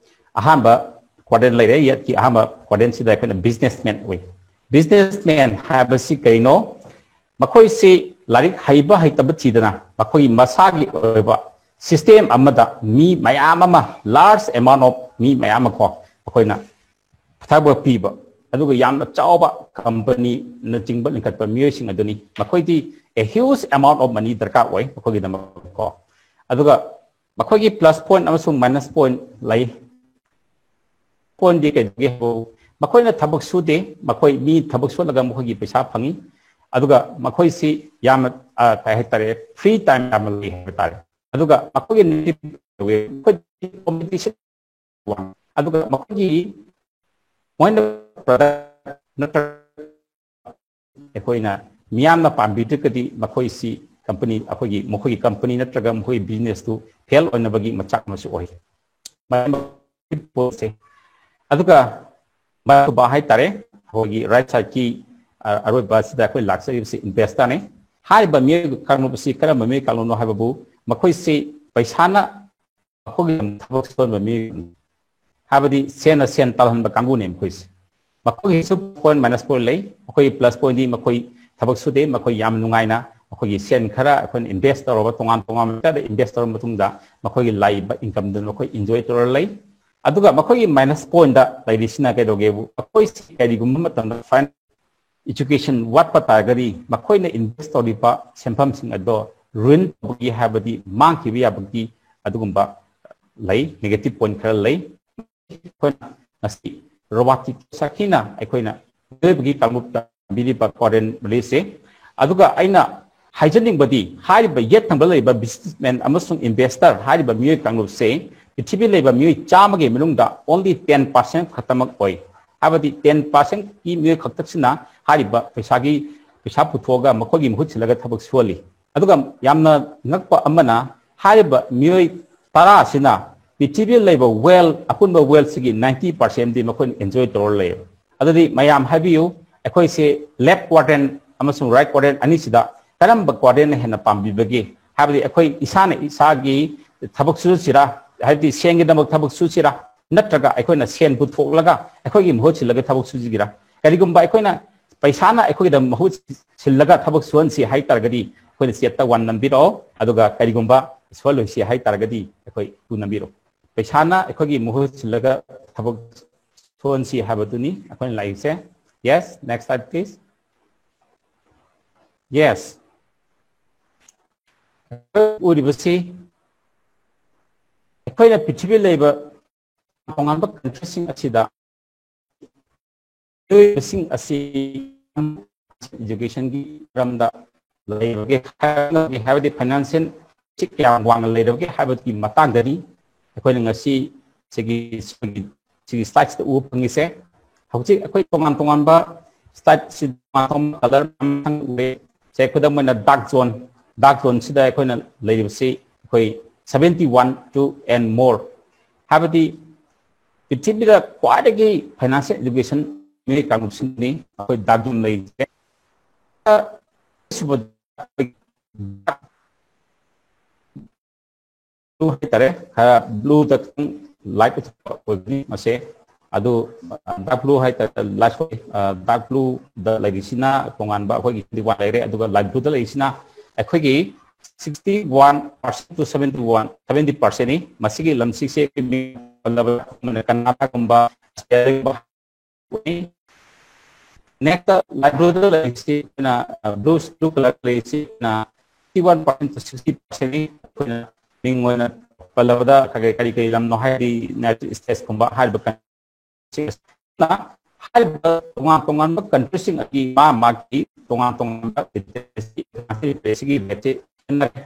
ꯑꯍꯥꯟꯕ quadrant ꯂꯩꯔꯦ꯫ ꯌꯦꯠꯀꯤ ꯑꯍꯥꯟꯕ quadrant ꯁꯤꯗ ꯑꯩꯈꯣꯏꯅ businessman ꯎꯏ꯫ Businessman ꯍꯥꯏꯕꯁꯤ ꯀꯔꯤꯅꯣ? ꯃꯈꯣꯏꯁꯤ ꯂꯥꯏꯔꯤꯛ ꯍꯩꯕ ꯍꯩꯇꯕ ꯊꯤꯗꯅ ꯃꯈꯣꯏꯒꯤ ꯃꯁꯥꯒꯤ ꯑꯣꯏꯕ system ꯑꯃꯗ ꯃꯤ ꯃꯌꯥꯝ ꯑꯃ, large amount of ꯃꯤ ꯃꯌꯥꯝ ꯑꯃ ꯀꯣ, ꯑꯩꯈꯣꯏꯅ ꯊꯕꯛ ꯄꯤꯕ, ꯑꯗꯨꯒ ꯌꯥꯝꯅ ꯆꯥꯎꯕ company ꯅꯆꯤꯡꯕ ꯂꯤꯡꯈꯠꯄ ꯃꯤꯑꯣꯏꯁꯤꯡ ꯑꯗꯨꯅꯤ꯫ ꯃꯈꯣꯏꯗꯤ a huge amount of money ꯗꯔꯀꯥꯔ ꯑꯣꯏ ꯃꯈꯣꯏꯒꯤꯗꯃꯛ ꯀꯣ꯫ ꯑꯗꯨꯒ ꯃꯈꯣꯏꯒꯤ plus point ꯑꯃꯁꯨꯡ minus point ꯂꯩ꯫ Point ꯗꯤ ꯀꯩꯗꯧꯒꯦ ꯍꯥꯏꯕꯕꯨ, ꯃꯈꯣꯏꯅ ꯊꯕꯛ ꯁꯨꯗꯦ, ꯃꯈꯣꯏ ꯃꯤ ꯊꯕꯛ ꯁꯨꯍꯜꯂꯒ ꯃꯈꯣꯏꯒꯤ ꯄꯩꯁꯥ ꯐꯪꯉꯤ꯫ ꯑꯗꯨꯒ ꯃꯈꯣꯏꯁꯤ ꯌꯥꯝꯅ, ꯑ, ꯀꯩ ꯍꯥꯏꯇꯥꯔꯦ, free time ꯌꯥꯝꯅ ꯂꯩ ꯍꯥꯏꯕ ꯇꯥꯔꯦ꯫ ꯑꯗꯨꯒ ꯃꯈꯣꯏꯒꯤ negative ꯇꯧꯋꯦ, ꯃꯈꯣꯏꯗꯤ competition ꯋꯥꯡ-, ꯑꯗꯨꯒ ꯃꯈꯣꯏꯒꯤ ꯃꯣꯏꯅ product ꯅꯠꯇ꯭ꯔꯒ ꯑꯩꯈꯣꯏꯅ ꯃꯤꯌꯥꯝꯅ ꯄꯥꯝꯕꯤꯗ꯭ꯔꯒꯗꯤ ꯃꯈꯣꯏꯁꯤ company, ꯑꯩꯈꯣꯏꯒꯤ, ꯃꯈꯣꯏꯒꯤ company ꯅꯠꯇ꯭ꯔꯒ ꯃꯈꯣꯏꯒꯤ business ꯇꯨ fail ꯑꯣꯏꯅꯕꯒꯤ ꯃꯆꯥꯛ ꯑꯃꯁꯨ ꯑꯣꯏ꯫ ꯃꯔꯝ ꯄꯣꯠꯁꯦ꯫ ꯑꯗꯨꯒ ꯃꯔꯨꯞ ꯍꯥꯏꯇꯥꯔꯦ, ꯑꯩꯈꯣꯏꯒꯤ right side ꯀꯤ, ꯑ, ꯑꯔꯣꯏꯕ ꯑꯁꯤꯗ ꯑꯩꯈꯣꯏ ꯂꯥꯛꯆꯔꯤꯕꯁꯤ investor ꯅꯤ꯫ ꯍꯥꯏꯔꯤꯕ ꯃꯤꯑꯣꯏ ꯀꯥꯡꯂꯨꯞ ꯑꯁꯤ ꯀꯔꯝꯕ ꯃꯤꯑꯣꯏ ꯀꯥꯡꯂꯨꯞꯅꯣ ꯍꯥꯏꯕꯕꯨ, ꯃꯈꯣꯏꯁꯤ ꯄꯩꯁꯥꯅ ꯃꯈꯣꯏꯒꯤ ꯊꯕꯛ ꯁꯨꯍꯟꯕ ꯃꯤ, ꯍꯥꯏꯕꯗꯤ ꯁꯦꯟꯅ ꯁꯦꯟ ꯇꯥꯜꯍꯟꯕ ꯀꯥꯡꯕꯨꯅꯦ ꯃꯈꯣꯏꯁꯦ꯫ ꯃꯈꯣꯏꯒꯤꯁꯨ point minus point ꯂꯩ꯫ ꯃꯈꯣꯏꯒꯤ plus point ꯗꯤ ꯃꯈꯣꯏ ꯊꯕꯛ ꯁꯨꯗꯦ, ꯃꯈꯣꯏ ꯌꯥꯝ ꯅꯨꯡꯉꯥꯏꯅ ꯃꯈꯣꯏꯒꯤ ꯁꯦꯟ ꯈꯔ ꯑꯩꯈꯣꯏꯅ invest ꯇꯧꯔꯕ, ꯇꯣꯉꯥꯟ ꯇꯣꯉꯥꯟꯕ ꯃꯆꯥꯗ invest ꯇꯧꯔꯕ ꯃꯇꯨꯡꯗ ꯃꯈꯣꯏꯒꯤ ꯂꯥꯛꯏꯕ income ꯗꯨ ꯃꯈꯣꯏ enjoy ꯇꯧꯔ ꯂꯩ꯫ ꯑꯗꯨꯒ ꯃꯈꯣꯏꯒꯤ minus point ꯗ ꯂꯩꯔꯤꯁꯤꯅ ꯀꯩꯗꯧꯒꯦꯕꯨ, ꯃꯈꯣꯏꯁꯤ ꯀꯔꯤꯒꯨꯝꯕ ꯃꯇꯝꯗ fin-, education ꯋꯥꯠꯄ ꯇꯥꯔꯒꯗꯤ ꯃꯈꯣꯏꯅ invest ꯇꯧꯔꯤꯕ ꯁꯦꯟꯐꯝꯁꯤꯡ ꯑꯗꯣ ruin ꯇꯧꯕꯒꯤ ꯍꯥꯏꯕꯗꯤ ꯃꯥꯡꯈꯤꯕ ꯌꯥꯕꯒꯤ ꯑꯗꯨꯒꯨꯝꯕ ꯂꯩ, negative point ꯈꯔ ꯂꯩ꯫ ꯑꯩꯈꯣꯏꯅ ꯉꯁꯤ robotic ꯁꯥꯈꯤꯅ ꯑꯩꯈꯣꯏꯅ ꯃꯤꯑꯣꯏꯕꯒꯤ ꯀꯥꯡꯂꯨꯞꯇ ꯇꯝꯕꯤꯔꯤꯕ quadrant ꯂꯤꯁꯦ꯫ ꯑꯗꯨꯒ ꯑꯩꯅ ꯍꯥꯏꯖꯅꯤꯡꯕꯗꯤ ꯍꯥꯏꯔꯤꯕ ꯌꯦꯠ ꯊꯪꯕ ꯂꯩꯔꯤꯕ businessman ꯑꯃꯁꯨꯡ investor ꯍꯥꯏꯔꯤꯕ ꯃꯤꯑꯣꯏ ꯀꯥꯡꯂꯨꯞꯁꯦ ꯄ꯭ꯔꯤꯊꯤꯕꯤ ꯂꯩꯕ ꯃꯤꯑꯣꯏ ꯆꯥꯝꯃꯒꯤ ꯃꯅꯨꯡꯗ only ten percent ꯈꯛꯇꯃꯛ ꯑꯣꯏ꯫ ꯍꯥꯏꯕꯗꯤ ten percent ꯀꯤ ꯃꯤꯑꯣꯏ ꯈꯛꯇꯛꯁꯤꯅ ꯍꯥꯏꯔꯤꯕ ꯄꯩꯁꯥꯒꯤ, ꯄꯩꯁꯥ ꯄꯨꯊꯣꯛꯑꯒ ꯃꯈꯣꯏꯒꯤ ꯃꯍꯨꯠ ꯁꯤꯜꯂꯒ ꯊꯕꯛ ꯁꯨꯍꯜꯂꯤ꯫ ꯑꯗꯨꯒ ꯌꯥꯝꯅ ꯉꯛꯄ ꯑꯃꯅ ꯍꯥꯏꯔꯤꯕ ꯃꯤꯑꯣꯏ ꯇꯔꯥ ꯑꯁꯤꯅ ꯄ꯭ꯔꯤꯊꯤꯕꯤꯗ ꯂꯩꯕ wealth, ꯑꯄꯨꯟꯕ wealth ꯁꯤꯒꯤ ninety percent ꯗꯤ ꯃꯈꯣꯏꯅ enjoy ꯇꯧꯔ ꯂꯩꯌꯦꯕ꯫ ꯑꯗꯨꯗꯤ ꯃꯌꯥꯝ ꯍꯥꯏꯕꯤꯌꯨ, ꯑꯩꯈꯣꯏꯁꯦ left quadrant ꯑꯃꯁꯨꯡ right quadrant ꯑꯅꯤꯁꯤꯗ ꯀꯔꯝꯕ quadrantꯅ ꯍꯦꯟꯅ ꯄꯥꯝꯕꯤꯕꯒꯦ? ꯍꯥꯏꯕꯗꯤ ꯑꯩꯈꯣꯏ ꯏꯁꯥꯅ ꯏꯁꯥꯒꯤ ꯊꯕꯛ ꯁꯨꯁꯤꯔꯥ, ꯍꯥꯏꯕꯗꯤ ꯁꯦꯟꯒꯤꯗꯃꯛ ꯊꯕꯛ ꯁꯨꯁꯤꯔꯥ, ꯅꯠꯇ꯭ꯔꯒ ꯑꯩꯈꯣꯏꯅ ꯁꯦꯟ ꯄꯨꯊꯣꯛꯂꯒ ꯑꯩꯈꯣꯏꯒꯤ ꯃꯍꯨꯠ ꯁꯤꯜꯂꯒ ꯊꯕꯛ ꯁꯨꯁꯤꯒꯦꯔꯥ? ꯀꯔꯤꯒꯨꯝꯕ ꯑꯩꯈꯣꯏꯅ ꯄꯩꯁꯥꯅ ꯑꯩꯈꯣꯏꯒꯤꯗꯃꯛ ꯃꯍꯨꯠ ꯁꯤꯜꯂꯒ ꯊꯕꯛ ꯁꯨꯍꯟꯁꯤ ꯍꯥꯏ ꯇꯥꯔꯒꯗꯤ ꯑꯩꯈꯣꯏꯅ chatꯇ one ꯅꯝꯕꯤꯔꯛꯑꯣ, ꯑꯗꯨꯒ ꯀꯔꯤꯒꯨꯝꯕ ꯁꯨꯍꯜꯂꯣꯏꯁꯤ ꯍꯥꯏ ꯇꯥꯔꯒꯗꯤ ꯑꯩꯈꯣꯏ two ꯅꯝꯕꯤꯔꯛꯑꯣ꯫ ꯄꯩꯁꯥꯅ ꯑꯩꯈꯣꯏꯒꯤ ꯃꯍꯨꯠ ꯁꯤꯜꯂꯒ ꯊꯕꯛ ꯁꯨꯍꯟꯁꯤ ꯍꯥꯏꯕꯗꯨꯅꯤ ꯑꯩꯈꯣꯏꯅ ꯂꯥꯛꯏꯁꯦ꯫ Yes, next slide please. Yes. ꯎꯔꯤꯕꯁꯤ ꯑꯩꯈꯣꯏꯅ ꯄ꯭ꯔꯤꯊꯤꯕꯤꯗ ꯂꯩꯕ ꯇꯣꯉꯥꯟꯕ countryꯁꯤꯡ ꯑꯁꯤꯗ ꯃꯤꯑꯣꯏꯕꯁꯤꯡ ꯑꯁꯤ educationꯒꯤ ꯃꯔꯝꯗ ꯂꯩꯕꯒꯦ ꯍꯥꯏꯕꯗꯤ financial ꯁꯤ ꯀꯌꯥꯝ ꯋꯥꯡꯅ ꯂꯩꯔꯕꯒꯦ ꯍꯥꯏꯕꯒꯤ ꯃꯇꯥꯡꯗꯅꯤ ꯑꯩꯈꯣꯏꯅ ꯉꯁꯤ ꯁꯤꯒꯤ ꯁꯤꯒꯤ ꯁꯤꯒꯤ slideꯁꯤꯗ ꯎꯕ ꯐꯪꯉꯤꯁꯦ꯫ ꯍꯧꯖꯤꯛ ꯑꯩꯈꯣꯏ ꯇꯣꯉꯥꯟ ꯇꯣꯉꯥꯟꯕ slideꯁꯤ ꯇꯣꯉꯥꯟ ꯇꯣꯉꯥꯟꯕ colour ꯃꯌꯥꯝ ꯎꯔꯦ꯫ ꯁꯦ, ꯈꯨꯗꯝ ꯑꯣꯏꯅ dark zone, dark zoneꯁꯤꯗ ꯑꯩꯈꯣꯏꯅ ꯂꯩꯔꯤꯕꯁꯤ ꯑꯩꯈꯣꯏ seventy one to and more, ꯍꯥꯏꯕꯗꯤ ꯄ꯭ꯔꯤꯊꯤꯕꯤꯗ ꯈ꯭ꯋꯥꯏꯗꯒꯤ financial education ꯃꯤꯑꯣꯏ ꯀꯥꯡꯂꯨꯞꯁꯤꯡꯅꯤ ꯑꯩꯈꯣꯏ dark zone ꯂꯩꯔꯤꯁꯦ꯫ ꯕ꯭ꯂꯨ ꯍꯥꯏꯇꯥꯔꯦ, ꯈꯔ ꯕ꯭ꯂꯨꯗ ꯈꯤꯇꯪ ꯂꯥꯏꯠ ꯑꯣꯏꯕꯅꯤ ꯃꯁꯦ꯫ ꯑꯗꯨ dark blue ꯍꯥꯏꯇꯥꯔꯦ, light ꯑꯣꯏ꯫ Dark blueꯗ ꯂꯩꯔꯤꯁꯤꯅ ꯇꯣꯉꯥꯟꯕ ꯑꯩꯈꯣꯏꯒꯤ seventy one ꯂꯩꯔꯦ, ꯑꯗꯨꯒ light blueꯗ ꯂꯩꯔꯤꯁꯤꯅ ꯑꯩꯈꯣꯏꯒꯤ sixty one percent to seventy one, seventy percentꯅꯤ꯫ ꯃꯁꯤꯒꯤ ꯂꯝꯁꯤꯡꯁꯦ ꯀꯔꯅꯥꯇꯀꯥꯒꯨꯝꯕ, ꯑꯣꯁꯇ꯭ꯔꯦꯂꯤꯌꯥꯒꯨꯝꯕ꯫ Next light blueꯗ ꯂꯩꯔꯤꯁꯤꯅ, blue, blue colour ꯂꯩꯔꯤꯁꯤꯅ fifty one percent to sixty percentꯅꯤ꯫ ꯑꯩꯈꯣꯏꯅ ꯃꯤꯡ ꯑꯣꯏꯅ ꯄꯜꯂꯕꯗ ꯀꯔꯤ ꯀꯔꯤ ꯀꯔꯤ ꯂꯝꯅꯣ ꯍꯥꯏꯔꯗꯤ United Statesꯀꯨꯝꯕ ꯍꯥꯏꯔꯤꯕ country ꯍꯥꯏꯔꯤꯕ ꯇꯣꯉꯥꯟ ꯇꯣꯉꯥꯟꯕ countryꯁꯤꯡ ꯑꯁꯤ ꯃꯥ ꯃꯥꯒꯤ ꯇꯣꯉꯥꯟ ꯇꯣꯉꯥꯟꯕ literacy, literacyꯒꯤ rateꯁꯤ ꯈꯦꯠꯅꯔꯦ꯫